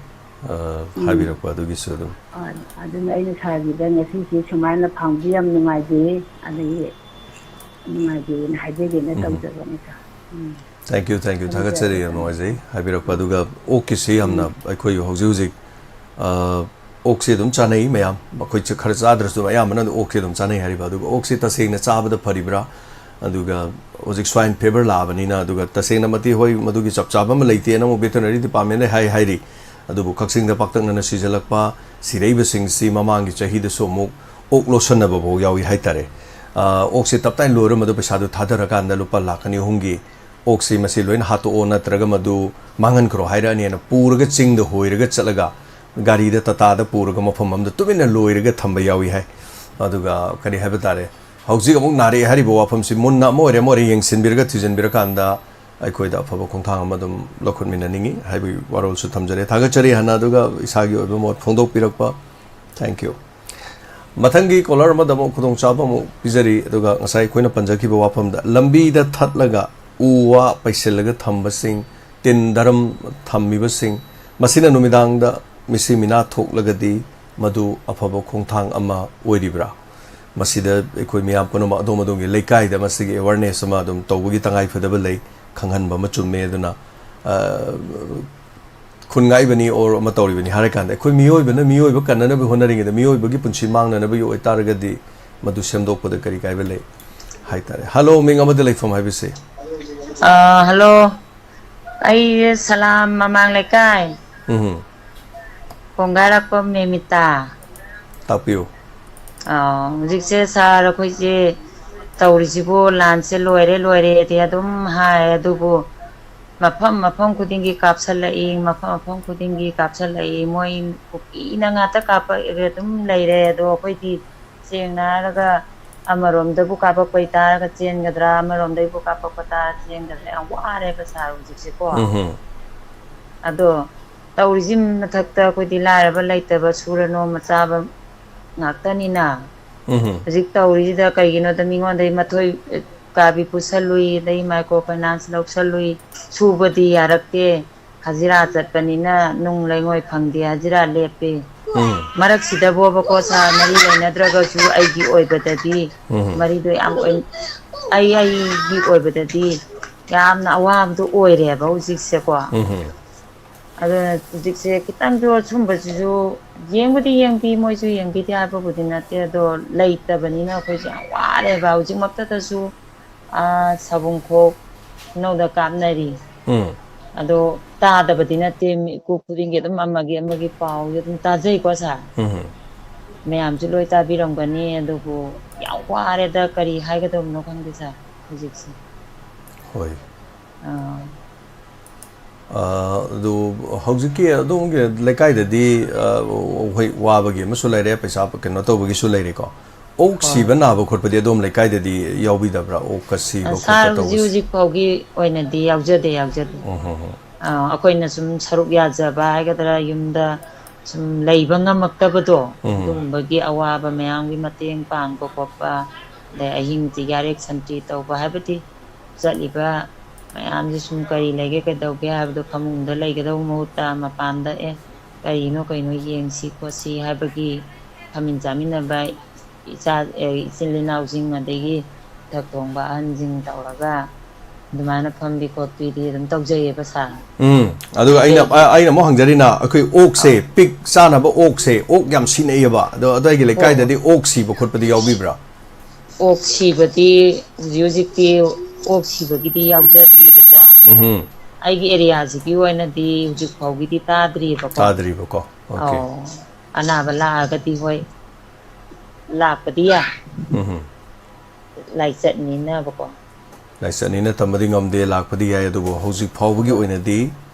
ꯑ, ꯍꯥꯏꯕꯤꯔꯛꯄ ꯑꯗꯨꯒꯤꯁꯨ ꯑꯗꯨꯝ꯫ ꯑ, ꯑꯗꯨꯅ ꯑꯩꯅ ꯁꯥꯔꯒꯤꯗ ꯉꯁꯤꯁꯦ ꯁꯨꯃꯥꯏꯅ ꯐꯪꯕꯗꯤ ꯌꯥꯝ ꯅꯨꯡꯉꯥꯏꯖꯩ, ꯑꯗꯒꯤ ꯅꯨꯡꯉꯥꯏꯖꯩꯅ ꯍꯥꯏꯖꯒꯦꯅ ꯇꯧꯖꯕꯅꯤ ꯁꯥꯔ꯫ ꯎꯝ꯫ Thank you, thank you꯫ ꯊꯥꯒꯠꯆꯔꯤ, ꯌꯥꯝ ꯅꯨꯡꯉꯥꯏꯖꯩ ꯍꯥꯏꯕꯤꯔꯛꯄ꯫ ꯑꯗꯨꯒ ꯑꯣꯛꯀꯤꯁꯤ ꯌꯥꯝꯅ ꯑꯩꯈꯣꯏ ꯍꯧꯖꯤꯛ ꯍꯧꯖꯤꯛ, ꯑ, ꯑꯣꯛꯁꯤ ꯑꯗꯨꯝ ꯆꯥꯅꯩ ꯃꯌꯥꯝ, ꯑꯩꯈꯣꯏ ꯈꯔ ꯆꯥꯗ꯭ꯔꯁꯨ ꯑꯌꯥꯝꯕꯅ ꯑꯗꯨꯝ ꯑꯣꯛꯁꯤ ꯑꯗꯨꯝ ꯆꯥꯅꯩ ꯍꯥꯏꯔꯤꯕ꯫ ꯑꯗꯨꯒ ꯑꯣꯛꯁꯤ ꯇꯁꯦꯡꯅ ꯆꯥꯕꯗ ꯐꯔꯤꯕ꯭ꯔꯥ? ꯑꯗꯨꯒ ꯍꯧꯖꯤꯛ swine fever ꯂꯥꯛꯑꯕꯅꯤꯅ, ꯑꯗꯨꯒ ꯇꯁꯦꯡꯅꯃꯛꯇꯤ ꯍꯣꯏ ꯃꯗꯨꯒꯤ ꯆꯞ ꯆꯥꯕ ꯑꯃ ꯂꯩꯇꯦꯅ ꯑꯃꯨꯛ veterinary department ꯍꯥꯏ ꯍꯥꯏꯔꯤ꯫ ꯑꯗꯨꯕꯨ ꯀꯛꯆꯤꯡꯗ ꯄꯥꯛꯇꯛꯅꯅ ꯁꯤꯖꯜꯂꯛꯄ ꯁꯤꯔꯛꯏꯕꯁꯤꯡꯁꯤ ꯃꯃꯥꯡꯒꯤ ꯆꯍꯤꯗꯁꯨ ꯑꯃꯨꯛ ꯑꯣꯛ ꯂꯣꯠꯁꯟꯅꯕ ꯐꯥꯎ ꯌꯥꯎꯏ ꯍꯥꯏꯇꯥꯔꯦ꯫ ꯑ, ꯑꯣꯛꯁꯦ ꯇꯞꯇꯥꯏ ꯂꯣꯏꯔ ꯃꯗꯨ ꯄꯩꯁꯥꯗꯨ ꯊꯥꯗꯔꯀꯥꯟꯗ ꯂꯨꯄꯥ ꯂꯥꯈ ꯑꯅꯤ ꯑꯍꯨꯝꯒꯤ ꯑꯣꯛꯁꯤ ꯃꯁꯤ ꯂꯣꯏꯅ ꯍꯥꯠꯇꯣꯛꯑꯣ ꯅꯠꯇ꯭ꯔꯒ ꯃꯗꯨ ꯃꯥꯡꯍꯟꯈ꯭ꯔꯣ ꯍꯥꯏꯔꯛꯑꯅꯤꯅ ꯄꯨꯔꯒ ꯆꯤꯡꯗ ꯍꯣꯏꯔꯒ ꯆꯠꯂꯒ ꯒꯥꯔꯤꯗ ꯇꯥꯇꯥꯗ ꯄꯨꯔꯒ ꯃꯐꯝ ꯑꯃꯗ ꯇꯨꯃꯤꯟꯅ ꯂꯣꯏꯔꯒ ꯊꯝꯕ ꯌꯥꯎꯏ ꯍꯥꯏ꯫ ꯑꯗꯨꯒ ꯀꯔꯤ ꯍꯥꯏꯕ ꯇꯥꯔꯦ, ꯍꯧꯖꯤꯛ ꯑꯃꯨꯛ ꯅꯥꯔꯛꯑꯦ ꯍꯥꯏꯔꯤꯕ ꯋꯥꯐꯝꯁꯤ ꯃꯨꯟꯅ ꯑꯃ ꯑꯣꯏꯔꯦ ꯑꯃ ꯑꯣꯏꯔꯦ ꯌꯦꯡꯁꯤꯟꯕꯤꯔꯒ ꯊꯤꯖꯤꯟꯕꯤꯔꯀꯥꯟꯗ ꯑꯩꯈꯣꯏꯗ ꯑꯐꯕ ꯈꯣꯡꯊꯥꯡ ꯑꯃ ꯑꯗꯨꯝ ꯂꯧꯈꯠꯃꯤꯟꯅꯅꯤꯡꯏ ꯍꯥꯏꯕꯒꯤ ꯋꯥꯔꯣꯜꯁꯨ ꯊꯝꯖꯔꯦ꯫ ꯊꯥꯒꯠꯆꯔꯤ ꯍꯥꯟꯅ, ꯑꯗꯨꯒ ꯏꯁꯥꯒꯤ ꯑꯣꯏꯕ ꯃꯣꯠ ꯐꯣꯡꯗꯣꯛꯄꯤꯔꯛꯄ꯫ Thank you꯫ ꯃꯊꯪꯒꯤ caller ꯑꯃꯗ ꯑꯃꯨꯛ ꯈꯨꯗꯣꯡꯆꯥꯕ ꯑꯃꯨꯛ ꯄꯤꯖꯔꯤ꯫ ꯑꯗꯨꯒ ꯉꯁꯥꯏ ꯑꯩꯈꯣꯏꯅ ꯄꯟꯖꯈꯤꯕ ꯋꯥꯐꯝꯗ ꯂꯝꯕꯤꯗ ꯊꯠꯂꯒ ꯎ ꯋꯥ ꯄꯩꯁꯤꯜꯂꯒ ꯊꯝꯕꯁꯤꯡ, ꯇꯤꯟ ꯗꯔꯝ ꯊꯝꯃꯤꯕꯁꯤꯡ, ꯃꯁꯤꯅ ꯅꯨꯃꯤꯗꯥꯡꯗ ꯃꯤꯁꯤ ꯃꯤꯅꯥ ꯊꯣꯛꯂꯒꯗꯤ ꯃꯗꯨ ꯑꯐꯕ ꯈꯣꯡꯊꯥꯡ ꯑꯃ ꯑꯣꯏꯔꯤꯕ꯭ꯔꯥ? ꯃꯁꯤꯗ ꯑꯩꯈꯣꯏ ꯃꯤꯌꯥꯝ ꯄꯨꯝꯅꯃꯛ ꯑꯗꯣꯝ ꯑꯗꯣꯝꯒꯤ ꯂꯩꯀꯥꯏꯗ ꯃꯁꯤꯒꯤ awareness ꯑꯃ ꯑꯗꯨꯝ ꯇꯧꯕꯒꯤ ꯇꯉꯥꯏ ꯐꯗꯕ ꯂꯩ, ꯈꯪꯍꯟꯕ ꯑꯃ ꯆꯨꯝꯃꯦ꯫ ꯑꯗꯨꯅ, ꯑ, ꯈꯨꯟ ꯉꯥꯛꯏꯕꯅꯤ or ꯑꯃ ꯇꯧꯔꯤꯕꯅꯤ ꯍꯥꯏꯔꯀꯥꯟꯗ ꯑꯩꯈꯣꯏ ꯃꯤꯑꯣꯏꯕꯅ ꯃꯤꯑꯣꯏꯕ ꯀꯟꯅꯅꯕ ꯍꯣꯠꯅꯔꯤꯉꯩꯗ ꯃꯤꯑꯣꯏꯕꯒꯤ ꯄꯨꯟꯁꯤ ꯃꯥꯡꯅꯅꯕꯒꯤ ꯑꯣꯏꯇꯥꯔꯒꯗꯤ ꯃꯗꯨ ꯁꯦꯝꯗꯣꯛꯄꯗ ꯀꯔꯤ ꯀꯥꯏꯕ ꯂꯩ ꯍꯥꯏꯇꯥꯔꯦ꯫ Hello, ꯃꯤꯡ ꯑꯃꯗ ꯂꯩꯐꯝ ꯍꯥꯏꯕꯁꯦ꯫ ꯑ, hello꯫ ꯑꯩ ꯁꯂꯥꯝ ꯃꯃꯥꯡ ꯂꯩꯀꯥꯏ ꯎꯝ꯫ ꯀꯣꯡꯒꯥꯏꯔꯥꯛꯄꯝ ꯃꯦꯃꯤꯇꯥ꯫ ꯇꯥꯛꯄꯤꯌꯨ꯫ ꯑ, ꯍꯧꯖꯤꯛꯁꯦ ꯁꯥꯔ, ꯑꯩꯈꯣꯏꯁꯦ ꯇꯧꯔꯤꯁꯤꯕꯨ ꯂꯥꯟꯁꯦ ꯂꯣꯏꯔꯦ ꯂꯣꯏꯔꯦꯗꯤ ꯑꯗꯨꯝ ꯍꯥꯏ, ꯑꯗꯨꯕꯨ ꯃꯐꯝ ꯃꯐꯝ ꯈꯨꯗꯤꯡꯒꯤ ꯀꯥꯞꯁꯜꯂꯛꯏ, ꯃꯐꯝ ꯃꯐꯝ ꯈꯨꯗꯤꯡꯒꯤ ꯀꯥꯞꯁꯜꯂꯛꯏ꯫ ꯃꯣꯏ ꯀꯨꯀꯤꯅ ꯉꯥꯛꯇ ꯀꯥꯞꯄꯛꯑꯒ ꯑꯗꯨꯝ ꯂꯩꯔꯦ꯫ ꯑꯗꯣ ꯑꯩꯈꯣꯏꯗꯤ ꯁꯦꯡꯅ ꯍꯥꯏꯔꯒ ꯑꯃꯔꯣꯝꯗꯕꯨ ꯀꯥꯞꯄꯛꯄꯩ ꯇꯥꯔꯒ ꯆꯦꯟꯒꯗ꯭ꯔꯥ, ꯑꯃꯔꯣꯝꯗꯒꯤꯕꯨ ꯀꯥꯞꯄꯛꯄ ꯇꯥꯔꯒ ꯆꯦꯟꯒꯗ꯭ꯔꯥ, ꯌꯥꯝ ꯋꯥꯔꯦꯕ ꯁꯥꯔ ꯍꯧꯖꯤꯛꯁꯦꯀꯣ꯫ ꯎꯝ ꯑꯗꯣ ꯇꯧꯔꯤꯁꯤ ꯃꯊꯛꯇ ꯑꯩꯈꯣꯏꯗꯤ ꯂꯥꯏꯔꯕ ꯂꯩꯇꯕ, ꯁꯨꯔ ꯅꯣꯝꯃ ꯆꯥꯕ ꯉꯥꯛꯇꯅꯤꯅ꯫ ꯎꯝ ꯍꯧꯖꯤꯛ ꯇꯧꯔꯤꯁꯤꯗ ꯀꯩꯒꯤꯅꯣꯗ ꯃꯤꯉꯣꯟꯗꯒꯤ ꯃꯊꯣꯏ ꯀꯥꯕꯤ ꯄꯨꯁꯜꯂꯨꯏ, ꯑꯗꯩ ꯃꯥꯏꯀ꯭ꯔꯣ ꯐꯥꯏꯅꯥꯟꯁ ꯂꯧꯁꯜꯂꯨꯏ, ꯁꯨꯕꯗꯤ ꯌꯥꯔꯛꯇꯦ꯫ ꯍꯖꯤꯔꯥ ꯆꯠꯄꯅꯤꯅ ꯅꯨꯡ ꯂꯩꯉꯣꯏ ꯐꯪꯗꯦ, ꯍꯖꯤꯔꯥ ꯂꯦꯞꯄꯤ꯫ ꯎꯝ ꯃꯔꯛꯁꯤꯗꯕꯣꯕꯀꯣ ꯁꯥꯔ, ꯃꯔꯤ ꯂꯩꯅꯗ꯭ꯔꯒꯁꯨ ꯑꯩꯒꯤ ꯑꯣꯏꯕꯗꯗꯤ ꯎꯝ ꯃꯔꯤꯗꯣ ꯌꯥꯝ ꯑꯣꯏ-, ꯑꯩ ꯑꯩꯒꯤ ꯑꯣꯏꯕꯗꯗꯤ ꯌꯥꯝꯅ ꯑꯋꯥꯕꯗꯣ ꯑꯣꯏꯔꯦꯕ ꯍꯧꯖꯤꯛꯁꯦꯀꯣ꯫ ꯎꯝ ꯑꯗꯨꯅ ꯍꯧꯖꯤꯛꯁꯦ ꯈꯤꯇꯪꯁꯨ ꯑꯁꯨꯝꯕꯁꯤꯁꯨ ꯌꯦꯡꯕꯨꯗꯤ ꯌꯦꯡꯕꯤ, ꯃꯣꯏꯁꯨ ꯌꯦꯡꯕꯤꯗꯦ ꯍꯥꯏꯕꯕꯨꯗꯤ ꯅꯠꯇꯦ, ꯑꯗꯣ ꯂꯩꯇꯕꯅꯤꯅ ꯑꯩꯈꯣꯏꯁꯦ ꯌꯥꯝ ꯋꯥꯔꯦꯕ ꯍꯧꯖꯤꯛꯃꯛꯇꯗꯁꯨ꯫ ꯑꯥ, ꯁꯥꯕꯨꯡꯈꯣꯛ ꯅꯧꯗ ꯀꯥꯞꯅꯔꯤ꯫ ꯎꯝ ꯑꯗꯣ ꯇꯥꯗꯕꯗꯤ ꯅꯠꯇꯦ, ꯃꯤꯀꯨꯞ ꯈꯨꯗꯤꯡꯒꯤ ꯑꯗꯨꯝ ꯑꯃꯒꯤ ꯑꯃꯒꯤ ꯄꯥꯎꯁꯦ ꯑꯗꯨꯝ ꯇꯥꯖꯩꯀꯣ ꯁꯥꯔ꯫ ꯎꯝ ꯃꯌꯥꯝꯁꯨ ꯂꯣꯏ ꯇꯥꯕꯤꯔꯝꯒꯅꯤ, ꯑꯗꯨꯕꯨ ꯌꯥꯝ ꯋꯥꯔꯦꯗ, ꯀꯔꯤ ꯍꯥꯏꯒꯗꯕꯅꯣ ꯈꯪꯗꯦ ꯁꯥꯔ ꯍꯧꯖꯤꯛꯁꯦ꯫ ꯍꯣꯏ꯫ ꯑꯥ, ꯑ, ꯑꯗꯨ ꯍꯧꯖꯤꯛꯀꯤ ꯑꯗꯣꯝꯒꯤ ꯂꯩꯀꯥꯏꯗꯗꯤ, ꯑ, ꯍꯣꯏ, ꯋꯥꯕꯒꯤ ꯑꯃꯁꯨ ꯂꯩꯔꯦ, ꯄꯩꯁꯥ ꯀꯩꯅꯣ ꯇꯧꯕꯒꯤꯁꯨ ꯂꯩꯔꯦꯀꯣ꯫ ꯑꯣꯛ ꯍꯣꯏ꯫ ꯁꯤꯕ ꯅꯥꯕ ꯈꯣꯠꯄꯗꯤ ꯑꯗꯣꯝ ꯂꯩꯀꯥꯏꯗꯗꯤ ꯌꯥꯎꯕꯤꯗꯕ꯭ꯔꯥ? ꯑꯣꯛꯀ ꯁꯤꯕ ꯈꯣꯠꯄ ꯁꯥꯔ, ꯍꯧꯖꯤꯛ ꯇꯧꯕꯁꯦ? ꯍꯧꯖꯤꯛ ꯐꯥꯎꯒꯤ ꯑꯣꯏꯅꯗꯤ ꯌꯥꯎꯖꯗꯦ, ꯌꯥꯎꯖꯗꯦ꯫ ꯎꯝ, ꯍꯝ, ꯍꯝ꯫ ꯑ, ꯑꯩꯈꯣꯏꯅ ꯁꯨꯝ ꯁꯔꯨꯛ ꯌꯥꯖꯕ ꯍꯥꯏꯒꯗ꯭ꯔꯥ, ꯌꯨꯝꯗ ꯁꯨꯝ ꯂꯩꯕ ꯉꯝꯃꯛꯇꯕꯗꯣ, ꯎꯝ꯫ ꯑꯗꯨꯒꯨꯝꯕꯒꯤ ꯑꯋꯥꯕ ꯃꯌꯥꯝꯒꯤ ꯃꯇꯦꯡ ꯄꯥꯡꯕ ꯈꯣꯠꯄ, ꯑꯗꯩ ꯑꯍꯤꯡꯁꯤ ꯌꯥꯔꯦꯛ ꯁꯟꯇ꯭ꯔꯤ ꯇꯧꯕ, ꯍꯥꯏꯕꯗꯤ ꯆꯠꯂꯤꯕ ꯃꯌꯥꯝꯁꯦ ꯁꯨꯝ ꯀꯔꯤ ꯂꯩꯒꯦ ꯀꯩꯗꯧꯒꯦ ꯍꯥꯏꯕꯗꯣ ꯐꯃꯨꯡꯗ ꯂꯩꯒꯗꯧꯕ ꯃꯍꯨꯠꯇ ꯃꯄꯥꯟꯗ, ꯑꯦ, ꯀꯔꯤꯅꯣ ꯀꯩꯅꯣ ꯌꯦꯡꯁꯤ ꯈꯣꯠꯁꯤ ꯍꯥꯏꯕꯒꯤ ꯐꯝꯃꯤꯟ ꯆꯥꯃꯤꯟꯅꯕ ꯏꯆꯥ-, ꯑꯦ, ꯏꯆꯤꯜ ꯏꯅꯥꯎꯁꯤꯡ ꯑꯗꯒꯤ ꯏꯊꯛ ꯊꯣꯡꯕ ꯑꯍꯟꯁꯤꯡ ꯇꯧꯔꯒ ꯑꯗꯨꯃꯥꯏꯅ ꯐꯝꯕꯤ ꯈꯣꯠꯄꯤꯗꯤ ꯑꯗꯨꯝ ꯇꯧꯖꯩꯌꯦꯕ ꯁꯥꯔ꯫ ꯎꯝ, ꯑꯗꯨꯒ ꯑꯩꯅ, ꯑꯗꯩꯗꯤ ꯑ-, ꯑꯩꯅ ꯑꯃꯨꯛ ꯍꯪꯖꯔꯤꯅ, ꯑꯩꯈꯣꯏ ꯑꯣꯛꯁꯦ, ꯑꯥ꯫ ꯄꯤꯛ ꯆꯥꯅꯕ ꯑꯣꯛꯁꯦ, ꯑꯣꯛ ꯌꯥꯝ ꯁꯤꯅꯩꯌꯦꯕ꯫ ꯑꯗꯣ ꯑꯗꯨꯋꯥꯏꯒꯤ ꯍꯣ, ꯍꯣ꯫ ꯂꯩꯀꯥꯏꯗꯗꯤ ꯑꯣꯛ ꯁꯤꯕ ꯈꯣꯠꯄꯗꯤ ꯌꯥꯎꯕꯤꯕ꯭ꯔꯥ? ꯑꯣꯛ ꯁꯤꯕꯗꯤ ꯍꯧꯖꯤꯛ ꯍꯧꯖꯤꯛꯇꯤ ꯑꯣꯛ ꯁꯤꯕꯒꯤꯗꯤ ꯌꯥꯎꯖꯗ꯭ꯔꯤꯕꯀꯣ꯫ ꯎꯝ ꯑꯩꯒꯤ ꯑꯦꯔꯤꯌꯥꯁꯤꯒꯤ ꯑꯣꯏꯅꯗꯤ ꯍꯧꯖꯤꯛ ꯐꯥꯎꯒꯤꯗꯤ ꯇꯥꯗ꯭ꯔꯤꯕꯀꯣ꯫ ꯇꯥꯗ꯭ꯔꯤꯕꯀꯣ꯫ ꯑꯣꯀꯦ꯫ ꯑꯧ꯫ ꯑꯅꯥꯕ ꯂꯥꯛꯑꯒꯗꯤ ꯍꯣꯏ, ꯂꯥꯛꯄꯗꯤ ꯌꯥꯏ꯫ ꯎꯝ ꯂꯥꯏꯆꯠꯅꯤꯅꯕꯀꯣ꯫ ꯂꯥꯏꯆꯠꯅꯤꯅ ꯇꯝꯕꯗꯤ ꯉꯝꯗꯦ, ꯂꯥꯛꯄꯗꯤ ꯌꯥꯏ, ꯑꯗꯨꯕꯨ ꯍꯧꯖꯤꯛ ꯐꯥꯎꯕꯒꯤ ꯍꯣꯏ꯫ ꯑꯣꯏꯅꯗꯤ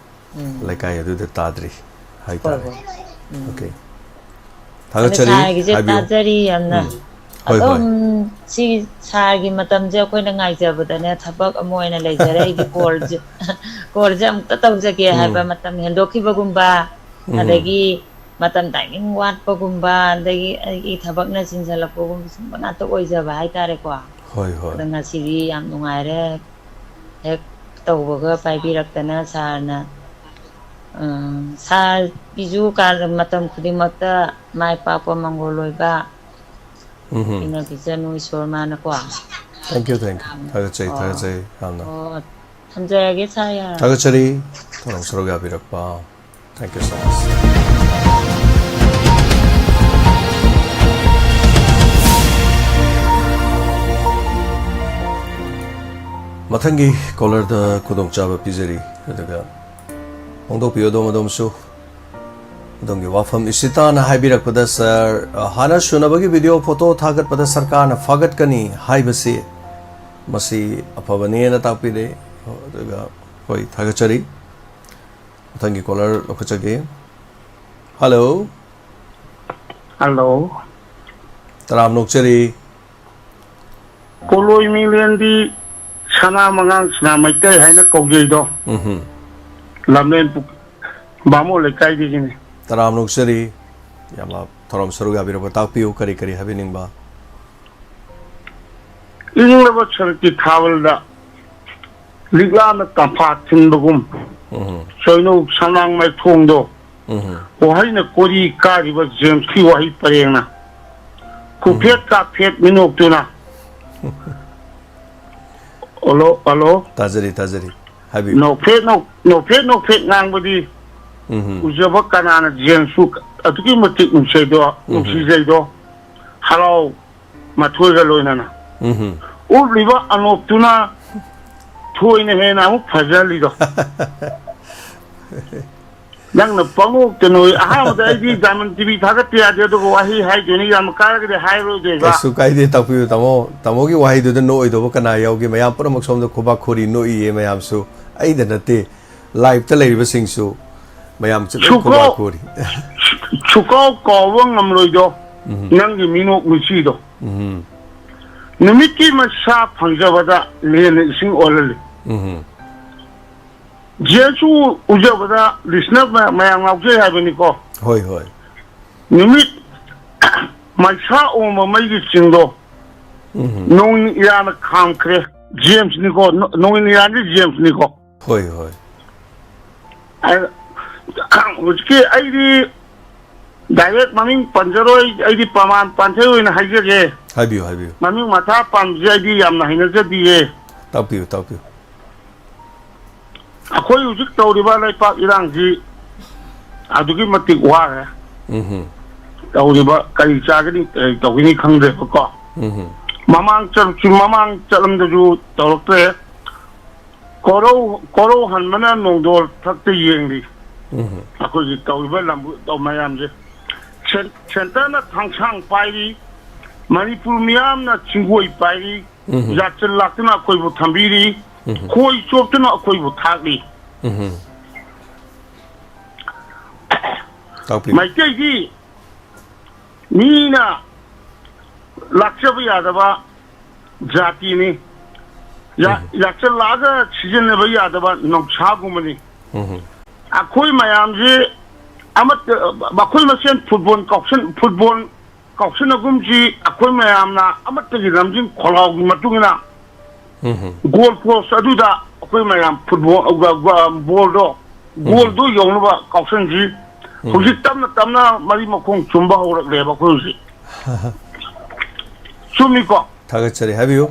ꯎꯝ꯫ ꯂꯩꯀꯥꯏ ꯑꯗꯨꯗ ꯇꯥꯗ꯭ꯔꯤ ꯍꯣꯏ, ꯍꯥꯏꯇꯥꯔꯦ꯫ ꯍꯣꯏ꯫ ꯎꯝ꯫ ꯑꯣꯀꯦ꯫ ꯑꯗꯣ ꯊꯥꯒꯠꯆꯔꯤ꯫ ꯁꯥꯔꯒꯤꯁꯦ ꯍꯥꯏꯕꯤꯌꯨ꯫ ꯇꯥꯖꯔꯤ ꯌꯥꯝꯅ꯫ ꯎꯝ꯫ ꯍꯣꯏ, ꯑꯗꯨꯝ ꯍꯣꯏ꯫ ꯁꯤ ꯁꯥꯔꯒꯤ ꯃꯇꯝꯁꯦ ꯑꯩꯈꯣꯏꯅ ꯉꯥꯏꯖꯕꯗꯅꯦ, ꯊꯕꯛ ꯑꯃ ꯑꯣꯏꯅ ꯂꯩꯖꯔꯦ꯫ ꯑꯩꯗꯤ ꯀꯣꯜꯁꯦ, ꯀꯣꯜꯁꯦ ꯑꯃꯨꯛꯇ ꯇꯧꯖꯒꯦ ꯍꯥꯏꯕ ꯎꯝ꯫ ꯃꯇꯝ ꯍꯦꯟꯗꯣꯛꯈꯤꯕꯒꯨꯝꯕ, ꯎꯝ꯫ ꯑꯗꯒꯤ ꯃꯇꯝ ꯇꯥꯏꯃꯤꯡ ꯋꯥꯠꯄꯒꯨꯝꯕ, ꯑꯗꯒꯤ ꯑꯩꯒꯤ ꯊꯕꯛꯅ ꯆꯤꯟꯁꯤꯜꯂꯛꯄꯒꯨꯝꯕ, ꯁꯨꯝꯕ ꯉꯥꯛꯇ ꯑꯣꯏꯖꯕ ꯍꯥꯏꯇꯥꯔꯦꯀꯣ꯫ ꯍꯣꯏ, ꯍꯣꯏ꯫ ꯑꯗꯣ ꯉꯁꯤꯗꯤ ꯌꯥꯝ ꯅꯨꯡꯉꯥꯏꯔꯦ꯫ ꯍꯦꯛ ꯇꯧꯕꯒ ꯄꯥꯏꯕꯤꯔꯛꯇꯅ ꯁꯥꯔꯅ, ꯑ, ꯁꯥꯔ ꯕꯤꯖꯨ ꯀꯥꯂ-, ꯃꯇꯝ ꯈꯨꯗꯤꯡꯃꯛꯇ ꯃꯥꯏ ꯄꯥꯛꯄ, ꯃꯪꯒꯣꯜ ꯑꯣꯏꯕ, ꯎꯝ꯫ ꯄꯤꯅꯕꯤꯖꯅꯨ ꯏꯁꯣꯔ ꯃꯥꯅꯀꯣ꯫ Thank you, thank you꯫ ꯊꯥꯒꯠꯆꯩ, ꯑꯣ꯫ ꯊꯥꯒꯠꯆꯩ ꯌꯥꯝꯅ꯫ ꯑꯣ, ꯊꯝꯖꯔꯒꯦ ꯁꯥꯔ, ꯌꯥꯔꯦ꯫ ꯊꯥꯒꯠꯆꯔꯤ, ꯊꯧꯔꯝ ꯁꯔꯨꯛ ꯌꯥꯕꯤꯔꯛꯄ꯫ Thank you so much꯫ ꯃꯊꯪꯒꯤ ꯀꯣꯂꯔꯗ ꯈꯨꯗꯣꯡꯆꯥꯕ ꯄꯤꯖꯔꯤ, ꯑꯗꯨꯒ ꯐꯣꯡꯗꯣꯛꯄꯤꯌꯨ ꯑꯗꯣꯝ ꯑꯗꯣꯝꯁꯨ꯫ ꯑꯗꯣꯝꯒꯤ ꯋꯥꯐꯝ ꯏꯁꯤꯇꯥꯅ ꯍꯥꯏꯕꯤꯔꯛꯄꯗ, ꯁꯥꯔ, ꯍꯥꯟꯅ ꯁꯨꯅꯕꯒꯤ ꯚꯤꯗꯤꯑꯣ ꯐꯣꯇꯣ ꯊꯥꯒꯠꯄꯗ ꯁꯔꯀꯥꯔꯅ ꯐꯥꯒꯠꯀꯅꯤ ꯍꯥꯏꯕꯁꯤ, ꯃꯁꯤ ꯑꯐꯕꯅꯦꯅ ꯇꯥꯛꯄꯤꯔꯦ꯫ ꯑꯗꯨꯒ ꯍꯣꯏ, ꯊꯥꯒꯠꯆꯔꯤ꯫ ꯃꯊꯪꯒꯤ ꯀꯣꯂꯔ ꯂꯧꯈꯠꯆꯒꯦ꯫ ꯍꯜꯂꯣ꯫ ꯍꯜꯂꯣ꯫ ꯇꯔꯥꯝꯅ ꯑꯣꯛꯆꯔꯤ꯫ ꯄꯣꯂꯣꯏ ꯃꯤꯂꯦꯟꯗꯤ ꯁꯅꯥ ꯃꯉꯥꯡ ꯁꯅꯥ ꯃꯩꯇꯩ ꯍꯥꯏꯅ ꯀꯧꯖꯩꯗꯣ꯫ ꯎꯝꯍꯨꯝ꯫ ꯂꯝꯂꯦꯟ ꯄꯨ-, ꯕꯥꯃꯣꯟ ꯂꯩꯀꯥꯏꯗꯒꯤꯅꯤ꯫ ꯇꯔꯥꯝꯅ ꯑꯣꯛꯆꯔꯤ꯫ ꯌꯥꯝꯅ ꯊꯧꯔꯝ ꯁꯔꯨꯛ ꯌꯥꯕꯤꯔꯛꯄ, ꯇꯥꯛꯄꯤꯌꯨ, ꯀꯔꯤ ꯀꯔꯤ ꯍꯥꯏꯕꯤꯅꯤꯡꯕ? ꯏꯪꯂꯕ ꯁꯔꯛꯀꯤ ꯊꯥꯕꯜꯗ ꯂꯤꯛꯂꯥꯅ ꯇꯝꯐꯥ ꯊꯤꯟꯕꯒꯨꯝ, ꯎꯝ꯫ ꯆꯣꯏꯅꯧ ꯁꯝꯂꯥꯡ ꯃꯥꯏꯊꯣꯡꯗꯣ ꯎꯝ꯫ ꯋꯥꯍꯩꯅ ꯀꯣꯔꯤ ꯀꯥꯔꯤꯕ ꯖꯦꯝꯁꯀꯤ ꯋꯥꯍꯩ ꯄꯔꯦꯡꯅ ꯈꯨꯐꯦꯠ ꯎꯝ꯫ ꯀꯥꯐꯦꯠ ꯃꯤꯅꯣꯛꯇꯨꯅ꯫ Hello, hello. ꯇꯥꯖꯔꯤ, ꯇꯥꯖꯔꯤ꯫ ꯍꯥꯏꯕꯤꯌꯨ꯫ ꯅꯣꯛꯐꯦꯠ ꯅꯣꯛ-, ꯅꯣꯛꯐꯦꯠ ꯅꯣꯛꯐꯦꯠ ꯉꯥꯡꯕꯗꯤ ꯎꯝ꯫ ꯎꯖꯕ ꯀꯅꯥꯅ ꯖꯦꯝꯁꯄꯨ ꯑꯗꯨꯛꯀꯤ ꯃꯇꯤꯛ ꯅꯨꯡꯁꯤꯗꯣ, ꯎꯝ꯫ ꯅꯨꯡꯁꯤꯖꯩꯗꯣ꯫ ꯍꯔꯥꯎ ꯃꯊꯣꯏꯒ ꯂꯣꯏꯅꯅ꯫ ꯎꯝꯍꯨꯝ꯫ ꯎꯠꯂꯤꯕ ꯑꯅꯣꯞꯇꯨꯅ ꯊꯣꯏꯅ ꯍꯦꯟꯅ ꯑꯃꯨꯛ ꯐꯖꯍꯜꯂꯤꯗꯣ꯫ ꯅꯪꯅ ꯄꯪꯅꯣꯛꯇ ꯅꯣꯛꯏ꯫ ꯑꯍꯥꯟꯕꯗ ꯑꯩꯗꯤ ꯗꯥꯏꯃꯟ ꯇꯤ ꯚꯤ ꯊꯥꯒꯠꯄ ꯌꯥꯗꯦ, ꯑꯗꯨꯒ ꯋꯥꯍꯩ ꯍꯥꯏꯗꯣꯏꯅꯤ, ꯌꯥꯝ ꯀꯥꯔꯒꯗꯤ ꯍꯥꯏꯔꯣꯏꯗꯣꯏꯕ꯫ ꯀꯩꯁꯨ ꯀꯥꯏꯗꯦ, ꯇꯥꯛꯄꯤꯌꯨ ꯇꯥꯃꯣ꯫ ꯇꯥꯃꯣꯒꯤ ꯋꯥꯍꯩꯗꯨꯗ ꯅꯣꯛꯑꯣꯏꯗꯧꯕ ꯀꯅꯥ ꯌꯥꯎꯒꯦ? ꯃꯌꯥꯝ ꯄꯨꯝꯅꯃꯛ ꯁꯣꯝꯗ ꯈꯨꯕꯥꯛ ꯈꯨꯔꯤ ꯅꯣꯛꯏꯌꯦ ꯃꯌꯥꯝꯁꯨ꯫ ꯑꯩꯗ ꯅꯠꯇꯦ, ꯂꯥꯏꯞꯇ ꯂꯩꯔꯤꯕꯁꯤꯡꯁꯨ ꯃꯌꯥꯝꯁꯨ ꯂꯣꯏ ꯁꯨꯀꯥꯎ-, ꯈꯨꯕꯥꯛ ꯈꯨꯔꯤ꯫ ꯁꯨꯀꯥꯎ ꯀꯥꯎꯕ ꯉꯝꯂꯣꯏꯗꯣ, ꯎꯝ꯫ ꯅꯪꯒꯤ ꯃꯤꯅꯣꯛ ꯃꯤꯁꯤꯗꯣ꯫ ꯎꯝ꯫ ꯅꯨꯃꯤꯠꯀꯤ ꯃꯩꯁꯥ ꯐꯪꯖꯕꯗ ꯂꯦꯟꯅ ꯏꯁꯤꯡ ꯑꯣꯜꯍꯜꯂꯤ꯫ ꯎꯝ꯫ ꯖꯦꯟꯁꯨ ꯎꯖꯕꯗ ꯂꯤꯁꯅꯔ ꯃꯌꯥꯝ ꯉꯥꯎꯖꯩ ꯍꯥꯏꯕꯅꯤꯀꯣ꯫ ꯍꯣꯏ, ꯍꯣꯏ꯫ ꯅꯨꯃꯤꯠ ꯃꯩꯁꯥ ꯑꯣꯝꯕ ꯃꯩꯒꯤ ꯆꯤꯡꯗꯣ ꯎꯝ꯫ ꯅꯣꯡ ꯏꯔꯥꯅ ꯈꯥꯝꯈ꯭ꯔꯦ꯫ ꯖꯦꯝꯁꯅꯤꯀꯣ, ꯅꯣ-, ꯅꯣꯡ ꯏꯔꯥꯟꯗꯤ ꯖꯦꯝꯁꯅꯤꯀꯣ꯫ ꯍꯣꯏ, ꯍꯣꯏ꯫ ꯑ, ꯍꯧꯖꯤꯛꯀꯤ ꯑꯩꯗꯤ ꯗꯥꯏꯔꯦꯛ ꯃꯃꯤꯡ ꯄꯟꯖꯔꯣꯏ, ꯑꯩꯗꯤ ꯄ꯭ꯔꯃꯥꯟ ꯄꯥꯟꯊꯩ ꯑꯣꯏꯅ ꯍꯥꯏꯖꯒꯦ꯫ ꯍꯥꯏꯕꯤꯌꯨ, ꯍꯥꯏꯕꯤꯌꯨ꯫ ꯃꯃꯤꯡ ꯃꯊꯥ ꯄꯥꯟꯕꯁꯦ ꯑꯩꯗꯤ ꯌꯥꯝꯅ ꯍꯩꯅꯖꯗꯤꯌꯦ꯫ ꯇꯥꯛꯄꯤꯌꯨ, ꯇꯥꯛꯄꯤꯌꯨ꯫ ꯑꯩꯈꯣꯏ ꯍꯧꯖꯤꯛ ꯇꯧꯔꯤꯕ ꯂꯩꯄꯥꯛ ꯏꯔꯥꯡꯁꯤ ꯑꯗꯨꯛꯀꯤ ꯃꯇꯤꯛ ꯋꯥꯔꯦ꯫ ꯎꯝꯍꯨꯝ꯫ ꯇꯧꯔꯤꯕ ꯀꯔꯤ ꯆꯥꯒꯅꯤ, ꯀꯔꯤ ꯇꯧꯒꯅꯤ ꯈꯪꯗ꯭ꯔꯦꯕꯀꯣ꯫ ꯎꯝꯍꯨꯝ꯫ ꯃꯃꯥꯡ ꯆꯠ-, ꯃꯃꯥꯡ ꯆꯠꯂꯝꯗꯁꯨ ꯇꯧꯔꯛꯇ꯭ꯔꯦ꯫ ꯀꯣꯔꯧ, ꯀꯣꯔꯧ ꯍꯟꯕꯅ ꯅꯣꯡꯗꯣꯜ ꯊꯛꯇ ꯌꯦꯡꯂꯤ꯫ ꯎꯝ꯫ ꯑꯩꯈꯣꯏꯒꯤ ꯇꯧꯔꯤꯕ ꯂꯝꯕꯨ-, ꯇꯧ ꯃꯌꯥꯝꯁꯦ꯫ ꯁꯦꯟ-, ꯁꯦꯟꯇꯔꯅ ꯊꯥꯡꯁꯥꯡ ꯄꯥꯏꯔꯤ, ꯃꯅꯤꯄꯨꯔ ꯃꯤꯌꯥꯝꯅ ꯆꯤꯡꯒꯣꯏ ꯄꯥꯏꯔꯤ, ꯎꯝ꯫ ꯌꯥꯆꯜ ꯂꯥꯛꯇꯨꯅ ꯑꯩꯈꯣꯏꯕꯨ ꯊꯝꯕꯤꯔꯤ, ꯎꯝ꯫ ꯈꯣꯏ ꯆꯣꯞꯇꯨꯅ ꯑꯩꯈꯣꯏꯕꯨ ꯊꯥꯛꯂꯤ꯫ ꯎꯝ꯫ ꯇꯥꯛꯄꯤꯌꯨ꯫ ꯃꯩꯇꯩꯗꯤ ꯃꯤꯅ ꯂꯥꯛꯆꯕ ꯌꯥꯗꯕ ꯖꯥꯇꯤꯅꯤ꯫ ꯌꯥ-, ꯎꯝ꯫ ꯌꯥꯆꯜꯂꯛꯑꯒ ꯁꯤꯖꯤꯟꯅꯕ ꯌꯥꯗꯕ ꯅꯧꯁꯥꯒꯨꯝꯕꯅꯤ꯫ ꯎꯝ꯫ ꯑꯩꯈꯣꯏ ꯃꯌꯥꯝꯁꯤ ꯑꯃꯠꯇ, ꯑꯩꯈꯣꯏ ꯃꯁꯦꯟ ꯐꯨꯠꯕꯣꯜ ꯀꯥꯎꯁꯟ-, ꯐꯨꯠꯕꯣꯜ ꯀꯥꯎꯁꯟꯅꯒꯨꯝꯁꯤ ꯑꯩꯈꯣꯏ ꯃꯌꯥꯝꯅ ꯑꯃꯠꯇꯒꯤ ꯂꯝꯖꯤꯡ ꯈꯣꯜꯂꯥꯎꯒꯤ ꯃꯇꯨꯡ ꯏꯟꯅ ꯎꯝ꯫ ꯒꯣꯜ ꯄꯣꯁ ꯑꯗꯨꯗ ꯑꯩꯈꯣꯏ ꯃꯌꯥꯝ ꯐꯨꯠꯕꯣꯜ, ꯑ, ꯑ, ꯕꯣꯜꯗꯣ, ꯎꯝ꯫ ꯒꯣꯜꯗꯣ ꯌꯧꯅꯕ ꯀꯥꯎꯁꯟꯁꯤ꯫ ꯎꯝ꯫ ꯍꯧꯖꯤꯛ ꯇꯞꯅ ꯇꯞꯅ ꯃꯔꯤ ꯃꯈꯣꯡ ꯆꯨꯝꯕ ꯍꯧꯔꯛꯂꯦꯕ ꯑꯩꯈꯣꯏ ꯍꯧꯖꯤꯛ꯫ ꯆꯨꯝꯃꯤꯀꯣ? ꯊꯥꯒꯠꯆꯔꯤ, ꯍꯥꯏꯕꯤꯌꯨ꯫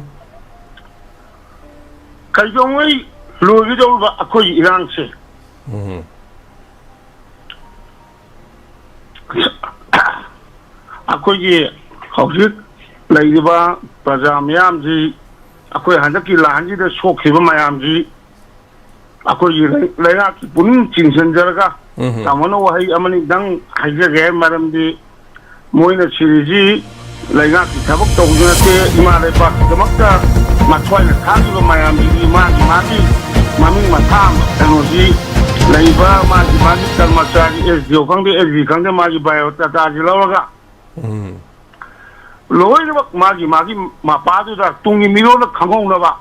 ꯀꯩꯗꯧꯉꯩ ꯂꯣꯏꯒꯗꯧꯔꯤꯕ ꯑꯩꯈꯣꯏꯒꯤ ꯏꯔꯥꯡꯁꯦ? ꯎꯝ꯫ ꯑꯩꯈꯣꯏꯒꯤ ꯍꯧꯖꯤꯛ ꯂꯩꯔꯤꯕ ꯄ꯭ꯔꯖꯥ ꯃꯤꯌꯥꯝꯁꯤ, ꯑꯩꯈꯣꯏ ꯍꯟꯗꯛꯀꯤ ꯂꯥꯟꯁꯤꯗ ꯁꯣꯛꯈꯤꯕ ꯃꯌꯥꯝꯁꯤ, ꯑꯩꯈꯣꯏꯒꯤ ꯂꯩ-, ꯂꯩꯉꯥꯛꯀꯤ ꯄꯨꯛꯅꯤꯡ ꯆꯤꯡꯁꯤꯟꯖꯔꯒ ꯎꯝ꯫ ꯇꯥꯃꯣꯅ ꯋꯥꯍꯩ ꯑꯃꯅꯤꯗꯪ ꯍꯥꯏꯖꯒꯦ, ꯃꯔꯝꯗꯤ ꯃꯣꯏꯅ ꯁꯤꯔꯤꯁꯤ ꯂꯩꯉꯥꯛꯀꯤ ꯊꯕꯛ ꯇꯧꯕꯁꯨ ꯅꯠꯇꯦ, ꯏꯃꯥ ꯂꯩꯕꯥꯛꯀꯤꯗꯃꯛꯇ ꯃꯊ꯭ꯋꯥꯏꯅ ꯊꯥꯈꯤꯕ ꯃꯌꯥꯝꯁꯤꯗꯤ ꯃꯥꯒꯤ ꯃꯥꯒꯤ ꯃꯃꯤꯡ ꯃꯊꯥ ꯑꯃ, ꯀꯩꯅꯣꯁꯤ ꯂꯩꯕ ꯃꯥꯒꯤ ꯃꯥꯒꯤ ꯀꯔꯃꯆꯥꯔꯤ, ꯑꯦꯁ ꯗꯤ ꯑꯣ ꯈꯪꯗꯦ, ꯑꯦꯁ ꯗꯤ ꯈꯪꯗꯦ, ꯃꯥꯒꯤ ꯕꯥꯏꯑꯣꯗꯥꯇꯥꯁꯤ ꯂꯧꯔꯒ ꯎꯝ꯫ ꯂꯣꯏꯅꯃꯛ ꯃꯥꯒꯤ, ꯃꯥꯒꯤ ꯃꯄꯥꯗꯨꯗ ꯇꯨꯡꯒꯤ ꯃꯤꯔꯣꯜꯅ ꯈꯪꯍꯧꯅꯕ,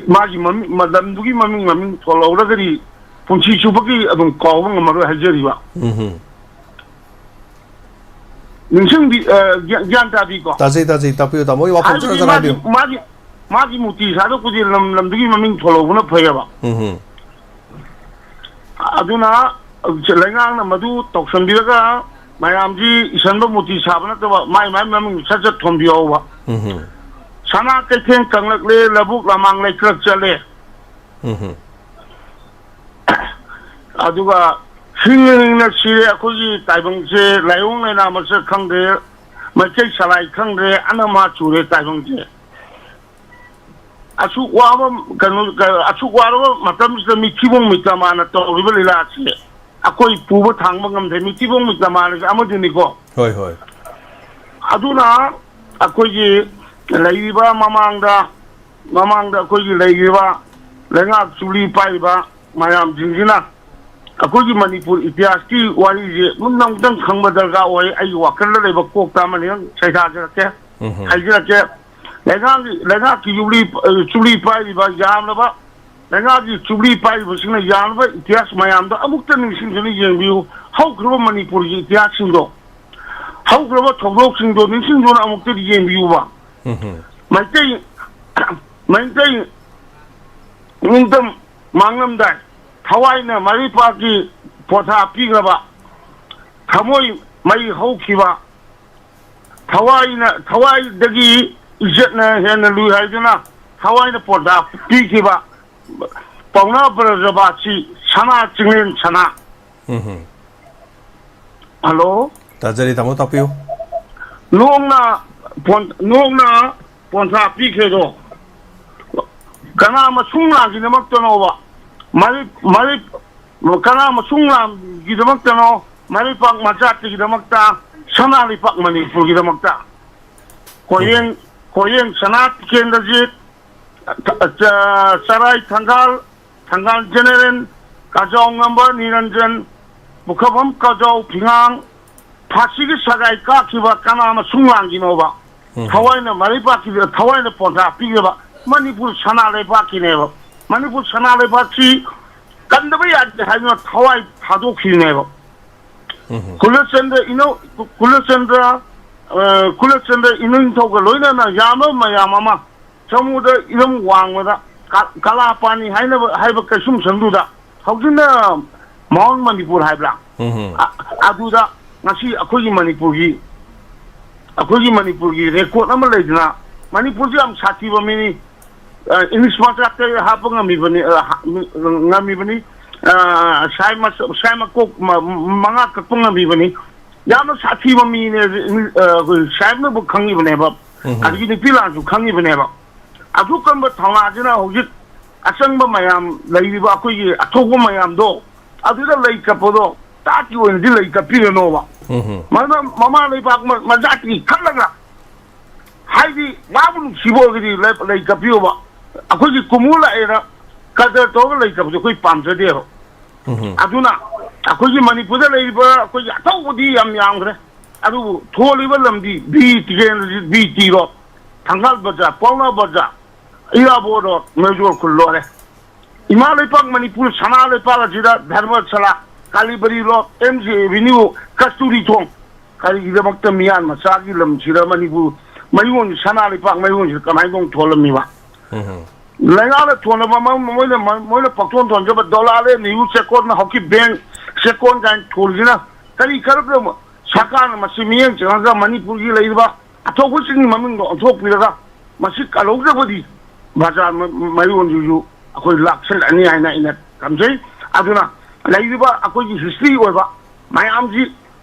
ꯃꯥꯒꯤ ꯃꯃꯤꯡ, ꯂꯝꯗꯨꯒꯤ ꯃꯃꯤꯡ, ꯃꯃꯤꯡ ꯊꯣꯜꯍꯧꯔꯒꯗꯤ ꯄꯨꯟꯁꯤ ꯆꯨꯞꯄꯒꯤ ꯑꯗꯨꯝ ꯀꯥꯎꯕ ꯉꯝꯃꯔꯣꯏ ꯍꯥꯏꯖꯔꯤꯕ꯫ ꯎꯝ꯫ ꯅꯤꯡꯁꯤꯡꯕꯤ-, ꯑ, ꯒ꯭ꯌꯥꯟ, ꯒ꯭ꯌꯥꯟ ꯇꯥꯕꯤꯀꯣ? ꯇꯥꯖꯩ, ꯇꯥꯖꯩ꯫ ꯇꯥꯛꯄꯤꯌꯨ, ꯇꯥꯃꯣ꯫ ꯑꯩ ꯋꯥꯐꯝ ꯍꯥꯏꯕꯗꯤ ꯆꯔ ꯆꯔ ꯃꯥꯒꯤ, ꯍꯥꯏꯕꯤꯌꯨ꯫ ꯃꯥꯒꯤ, ꯃꯥꯒꯤ ꯃꯨꯔꯇꯤ ꯁꯥꯗꯧꯕꯗꯤ ꯂꯝ, ꯂꯝꯗꯨꯒꯤ ꯃꯃꯤꯡ ꯊꯣꯜꯍꯧꯕꯅ ꯐꯩꯌꯦꯕ꯫ ꯎꯝ꯫ ꯑꯗꯨꯅ ꯂꯩꯉꯥꯛꯅ ꯃꯗꯨ ꯇꯧꯁꯟꯕꯤꯔꯒ ꯃꯌꯥꯝꯁꯤ ꯏꯁꯟꯕ ꯃꯨꯔꯇꯤ ꯁꯥꯕ ꯅꯠꯇꯕ ꯃꯥꯏ, ꯃꯥꯏ ꯃꯃꯤꯡ ꯁꯠ ꯁꯠ ꯊꯣꯟꯕꯤꯍꯧꯕ꯫ ꯎꯝ꯫ ꯁꯅꯥ ꯀꯩꯊꯦꯜ ꯀꯪꯂꯛꯂꯦ, ꯂꯧꯕꯨꯛ ꯂꯃꯥꯡ ꯂꯩꯀ꯭ꯔꯛ ꯆꯠꯂꯦ꯫ ꯎꯝ꯫ ꯑꯗꯨꯒ ꯍꯤꯡꯅ ꯍꯤꯡꯅ ꯁꯤꯔꯦ ꯑꯩꯈꯣꯏꯒꯤ ꯇꯥꯏꯕꯪꯁꯦ, ꯂꯥꯏꯑꯣꯡ ꯂꯥꯏꯅꯥ ꯃꯁꯛ ꯈꯪꯗ꯭ꯔꯦ, ꯃꯩꯇꯩ ꯁꯂꯥꯏ ꯈꯪꯗ꯭ꯔꯦ, ꯑꯅꯃ ꯆꯨꯔꯦ ꯇꯥꯏꯕꯪꯁꯦ꯫ ꯑꯁꯨꯛ ꯋꯥꯕ, ꯀꯩꯅꯣ, ꯑꯁꯨꯛ ꯋꯥꯔꯕ ꯃꯇꯝꯁꯤꯗ ꯃꯤꯊꯤꯕꯣꯡ ꯃꯤꯇꯃꯥꯅ ꯇꯧꯔꯤꯕ ꯂꯤꯂꯥꯁꯤ ꯑꯩꯈꯣꯏ ꯄꯨꯕ ꯊꯥꯡꯕ ꯉꯝꯗꯦ꯫ ꯃꯤꯊꯤꯕꯣꯡ ꯃꯤꯇꯃꯥꯅꯁꯦ ꯑꯃꯗꯨꯅꯤꯀꯣ꯫ ꯍꯣꯏ, ꯍꯣꯏ꯫ ꯑꯗꯨꯅ ꯑꯩꯈꯣꯏꯒꯤ ꯂꯩꯔꯤꯕ ꯃꯃꯥꯡꯗ, ꯃꯃꯥꯡꯗ ꯑꯩꯈꯣꯏꯒꯤ ꯂꯩꯔꯤꯕ ꯂꯩꯉꯥꯛ ꯆꯨꯂꯤ ꯄꯥꯏꯔꯤꯕ ꯃꯌꯥꯝꯁꯤꯡꯁꯤꯅ ꯑꯩꯈꯣꯏꯒꯤ ꯃꯅꯤꯄꯨꯔ ꯏꯇꯤꯍꯥꯁꯀꯤ ꯋꯥꯔꯤꯁꯦ ꯃꯨꯟꯅ ꯑꯃꯨꯛꯇꯪ ꯈꯪꯕ ꯗꯔꯀꯥꯔ ꯑꯣꯏ꯫ ꯑꯩꯒꯤ ꯋꯥꯈꯜꯗ ꯂꯩꯕ ꯀꯣꯛꯇ ꯑꯃꯅꯤ ꯁꯩꯊꯥꯖꯔꯛꯀꯦ, ꯎꯝ꯫ ꯍꯥꯏꯖꯔꯛꯀꯦ꯫ ꯂꯩꯉꯥꯛꯀꯤ, ꯂꯩꯉꯥꯛꯀꯤ ꯌꯨꯕꯂꯤ, ꯑ, ꯆꯨꯂꯤ ꯄꯥꯏꯔꯤꯕ ꯌꯥꯝꯂꯕ, ꯂꯩꯉꯥꯛꯀꯤ ꯆꯨꯂꯤ ꯄꯥꯏꯔꯤꯕꯁꯤꯡꯅ ꯌꯥꯝꯂꯕ ꯏꯇꯤꯍꯥꯁ ꯃꯌꯥꯝꯗꯣ ꯑꯃꯨꯛꯇ ꯅꯤꯡꯁꯤꯡꯗꯨꯅ ꯌꯦꯡꯕꯤꯌꯨ꯫ ꯍꯧꯈ꯭ꯔꯕ ꯃꯅꯤꯄꯨꯔꯒꯤ ꯏꯇꯤꯍꯥꯁꯁꯤꯡꯗꯣ, ꯍꯧꯈ꯭ꯔꯕ ꯊꯧꯗꯣꯛꯁꯤꯡꯗꯣ ꯅꯤꯡꯁꯤꯡꯗꯨꯅ ꯑꯃꯨꯛꯇꯗꯤ ꯌꯦꯡꯕꯤꯌꯨꯕ꯫ ꯎꯝ꯫ ꯃꯩꯇꯩ, ꯃꯩꯇꯩ ꯅꯤꯡꯇꯝ ꯃꯥꯡꯂꯝꯗꯥꯏ, ꯊꯋꯥꯏꯅ ꯃꯔꯩꯄꯥꯛꯀꯤ ꯄꯣꯊꯥ ꯄꯤꯈ꯭ꯔꯕ, ꯊꯃꯣꯏ ꯃꯩ ꯍꯧꯈꯤꯕ, ꯊꯋꯥꯏꯅ, ꯊꯋꯥꯏꯗꯒꯤ ꯏꯖꯠꯅ ꯍꯦꯟꯅ ꯂꯨꯏ ꯍꯥꯏꯗꯨꯅ ꯊꯋꯥꯏꯅ ꯄꯣꯟꯊꯥ ꯄꯤꯈꯤꯕ ꯄꯥꯎꯅꯥ ꯕ꯭ꯔꯖꯕꯥꯁꯤ ꯁꯅꯥ ꯆꯤꯡꯂꯦꯟ ꯁꯅꯥ꯫ ꯎꯝ꯫ ꯍꯜꯂꯣ? ꯇꯥꯖꯔꯤ, ꯇꯥꯃꯣ, ꯇꯥꯛꯄꯤꯌꯨ꯫ ꯅꯣꯡꯅ ꯄꯣꯟ-, ꯅꯣꯡꯅ ꯄꯣꯟꯊꯥ ꯄꯤꯈ꯭ꯔꯦꯗꯣ ꯀꯅꯥ ꯃꯁꯨꯡ ꯂꯥꯡꯒꯤꯗꯃꯛꯇꯅꯣꯕ? ꯃꯔꯤꯛ, ꯃꯔꯤꯛ, ꯀꯅꯥ ꯃꯁꯨꯡ ꯂꯥꯡꯒꯤꯗꯃꯛꯇꯅꯣ? ꯃꯔꯩꯄꯥꯛ ꯃꯆꯥꯇꯤꯒꯤꯗꯃꯛꯇ, ꯁꯅꯥ ꯂꯩꯄꯥꯛ ꯃꯅꯤꯄꯨꯔꯒꯤꯗꯃꯛꯇ꯫ ꯀꯣꯌꯦꯡ, ꯀꯣꯌꯦꯡ ꯁꯅꯥ ꯇꯤꯀꯦꯟꯗ꯭ꯔꯖꯤꯠ, ꯆ-, ꯆꯔꯥꯏ ꯊꯪꯒꯥꯜ, ꯊꯪꯒꯥꯜ ꯖꯦꯅꯦꯔꯦꯜ, ꯀꯥꯖꯥꯎ ꯉꯝꯕ ꯅꯤꯔꯟꯖꯟ, ꯄꯨꯈ꯭ꯔꯝꯕꯝ ꯀꯥꯖꯥꯎ ꯐꯤꯉꯥꯡ, ꯐꯥꯁꯤꯒꯤ ꯁꯒꯥꯏ ꯀꯥꯈꯤꯕ ꯀꯅꯥ ꯃꯁꯨꯡ ꯂꯥꯡꯒꯤꯅꯣꯕ? ꯎꯝ꯫ ꯊꯋꯥꯏꯅ ꯃꯔꯩꯕꯥꯛꯀꯤꯗ ꯊꯋꯥꯏꯅ ꯄꯣꯟꯊꯥ ꯄꯤꯈꯤꯕ ꯃꯅꯤꯄꯨꯔ ꯁꯅꯥ ꯂꯩꯕꯥꯛꯀꯤꯅꯦꯕ꯫ ꯃꯅꯤꯄꯨꯔ ꯁꯅꯥ ꯂꯩꯕꯥꯛꯁꯤ ꯀꯟꯗꯕ ꯌꯥꯗꯦ ꯍꯥꯏꯗꯨꯅ ꯊꯋꯥꯏ ꯊꯥꯗꯣꯛꯈꯤꯕꯅꯦꯕ꯫ ꯎꯝ꯫ ꯀꯨꯂꯆꯟꯗ꯭ꯔ ꯏꯅꯧ-, ꯀꯨꯂꯆꯟꯗ꯭ꯔ, ꯑ, ꯀꯨꯂꯆꯟꯗ꯭ꯔ ꯏꯅꯤꯡꯊꯧꯒ ꯂꯣꯏꯅꯅ ꯌꯥꯝꯕ ꯃꯌꯥꯝ ꯑꯃ ꯁꯃꯨꯗ꯭ꯔ ꯏꯔꯝ ꯋꯥꯡꯃꯗ ꯀ-, ꯀꯂꯥꯄꯥꯅꯤ ꯍꯥꯏꯅꯕ, ꯍꯥꯏꯕ ꯀꯩꯁꯨꯝꯁꯪꯗꯨꯗ, ꯍꯧꯖꯤꯛꯅ ꯃꯥꯎꯟ ꯃꯅꯤꯄꯨꯔ ꯍꯥꯏꯕ꯭ꯔꯥ? ꯎꯝ꯫ ꯑ-, ꯑꯗꯨꯗ ꯉꯁꯤ ꯑꯩꯈꯣꯏꯒꯤ ꯃꯅꯤꯄꯨꯔꯒꯤ, ꯑꯩꯈꯣꯏꯒꯤ ꯃꯅꯤꯄꯨꯔꯒꯤ ꯔꯦꯀꯣꯔꯠ ꯑꯃ ꯂꯩꯗꯅ, ꯃꯅꯤꯄꯨꯔꯁꯤ ꯌꯥꯝ ꯁꯥꯊꯤꯕ ꯃꯤꯅꯤ, ꯑ, ꯏꯪꯂꯤꯁ ꯃꯆꯥꯛꯇ ꯍꯥꯞꯄ ꯉꯝꯃꯤꯕꯅꯤ, ꯑ, ꯍꯥ-, ꯉꯝꯃꯤꯕꯅꯤ, ꯑ, ꯁꯥꯏ ꯃꯆ-, ꯁꯥꯏ ꯃꯀꯣꯛ ꯃ-, ꯃꯉꯥ ꯀꯛꯄ ꯉꯝꯃꯤꯕꯅꯤ꯫ ꯌꯥꯝꯅ ꯁꯥꯊꯤꯕ ꯃꯤꯅꯦ, ꯑ, ꯑꯩꯈꯣꯏ ꯁꯥꯍꯦꯕꯅꯕꯨ ꯈꯪꯉꯤꯕꯅꯦꯕ꯫ ꯎꯝ꯫ ꯑꯗꯒꯤ ꯅꯨꯄꯤ ꯂꯥꯟꯁꯨ ꯈꯪꯉꯤꯕꯅꯦꯕ꯫ ꯑꯗꯨꯒꯨꯝꯕ ꯊꯧꯅꯥꯁꯤꯅ ꯍꯧꯖꯤꯛ ꯑꯆꯪꯕ ꯃꯌꯥꯝ ꯂꯩꯔꯤꯕ ꯑꯩꯈꯣꯏꯒꯤ ꯑꯊꯧꯕ ꯃꯌꯥꯝꯗꯣ ꯑꯗꯨꯗ ꯂꯩ ꯀꯠꯄꯗꯣ ꯆꯥꯛꯀꯤ ꯑꯣꯏꯅꯗꯤ ꯂꯩ ꯀꯠꯄꯤꯔꯅꯣꯕ꯫ ꯎꯝ꯫ ꯃꯗꯨꯅ ꯃꯃꯥ ꯂꯩꯕꯥꯛ ꯃ-, ꯃꯆꯥꯛꯀꯤ ꯈꯜꯂꯒ ꯍꯥꯏꯗꯤ ꯃꯥꯕꯨ ꯅꯨꯡꯁꯤꯕ ꯑꯣꯏꯔꯒꯗꯤ ꯂꯩ, ꯂꯩ ꯀꯠꯄꯤꯌꯣꯕ꯫ ꯑꯩꯈꯣꯏꯒꯤ ꯀꯨꯝꯃꯨ ꯂꯥꯛꯑꯦꯅ ꯀꯗꯔ ꯇꯧꯔꯒ ꯂꯩ ꯀꯠꯄꯁꯦ ꯑꯩꯈꯣꯏ ꯄꯥꯝꯖꯗꯦꯕ꯫ ꯎꯝ꯫ ꯑꯗꯨꯅ ꯑꯩꯈꯣꯏꯒꯤ ꯃꯅꯤꯄꯨꯔꯗ ꯂꯩꯔꯤꯕ ꯑꯩꯈꯣꯏꯒꯤ ꯑꯊꯧꯕꯗꯤ ꯌꯥꯝ ꯌꯥꯝꯈ꯭ꯔꯦ꯫ ꯑꯗꯨꯕꯨ ꯊꯣꯜꯂꯤꯕ ꯂꯝꯗꯤ ꯕꯤ ꯇꯤ ꯀꯦꯟꯗ꯭ꯔꯁꯤ B T road, Thangal Bazar, Paona ꯕꯖꯥꯔ, ꯏꯔꯥꯕꯣꯠ ꯔꯣꯗ, ꯃꯦꯖꯣꯔ ꯈꯨꯜ ꯂꯣꯏꯔꯦ꯫ ꯏꯃꯥ ꯂꯩꯄꯥꯛ ꯃꯅꯤꯄꯨꯔ ꯁꯅꯥ ꯂꯩꯄꯥꯛ ꯑꯁꯤꯗ ꯙꯔꯃꯁꯥꯂꯥ, ꯀꯥꯂꯤꯕꯔꯤ ꯔꯣꯗ, ꯑꯦꯝ ꯖꯤ ꯑꯦꯚꯦꯅ꯭ꯌꯨ, ꯀꯁꯇꯨꯔꯤ ꯊꯣꯡ, ꯀꯔꯤꯒꯤꯗꯃꯛꯇ ꯃꯤꯌꯥꯟ ꯃꯆꯥꯒꯤ ꯂꯝꯁꯤꯗ ꯃꯅꯤꯄꯨꯔ ꯃꯌꯣꯟ ꯁꯅꯥ ꯂꯩꯄꯥꯛ ꯃꯌꯣꯟꯁꯤꯗ ꯀꯃꯥꯏꯅ ꯑꯃꯨꯛ ꯊꯣꯜꯂꯝꯃꯤꯕ? ꯎꯝ꯫ ꯂꯩꯉꯥꯛꯅ ꯊꯣꯟꯅꯕ ꯃ-, ꯃꯣꯏꯅ, ꯃꯣꯏꯅ ꯄꯥꯛꯊꯣꯟ ꯊꯣꯟꯖꯕ ꯗꯣꯂꯥꯔ ꯅ꯭ꯌꯨ ꯆꯦꯀꯣꯟ, ꯍꯥꯎꯀꯤ ꯕꯦꯡ ꯆꯦꯀꯣꯟ ꯀꯥꯏꯅ ꯊꯣꯜꯂꯤꯁꯤꯅ ꯀꯔꯤ ꯀꯔꯝꯕ ꯁꯔꯀꯥꯔꯅ ꯃꯁꯤ ꯃꯤꯠꯌꯦꯡ ꯆꯪꯉꯒ ꯃꯅꯤꯄꯨꯔꯒꯤ ꯂꯩꯔꯤꯕ ꯑꯊꯧꯕꯁꯤꯡꯒꯤ ꯃꯃꯤꯡꯗꯣ ꯑꯣꯟꯊꯣꯛꯄꯤꯔꯒ ꯃꯁꯤ ꯀꯜꯍꯧꯗ꯭ꯔꯕꯗꯤ ꯕꯖꯥꯔ ꯃ-, ꯃꯌꯣꯟꯁꯤꯁꯨ ꯑꯩꯈꯣꯏ ꯂꯥꯛꯁꯜꯂꯛꯑꯅꯤ ꯍꯥꯏꯅ ꯑꯩꯅ ꯊꯝꯖꯩ꯫ ꯑꯗꯨꯅ ꯂꯩꯔꯤꯕ ꯑꯩꯈꯣꯏꯒꯤ ꯍꯤꯁꯇ꯭ꯔꯤ ꯑꯣꯏꯕ ꯃꯌꯥꯝꯁꯤ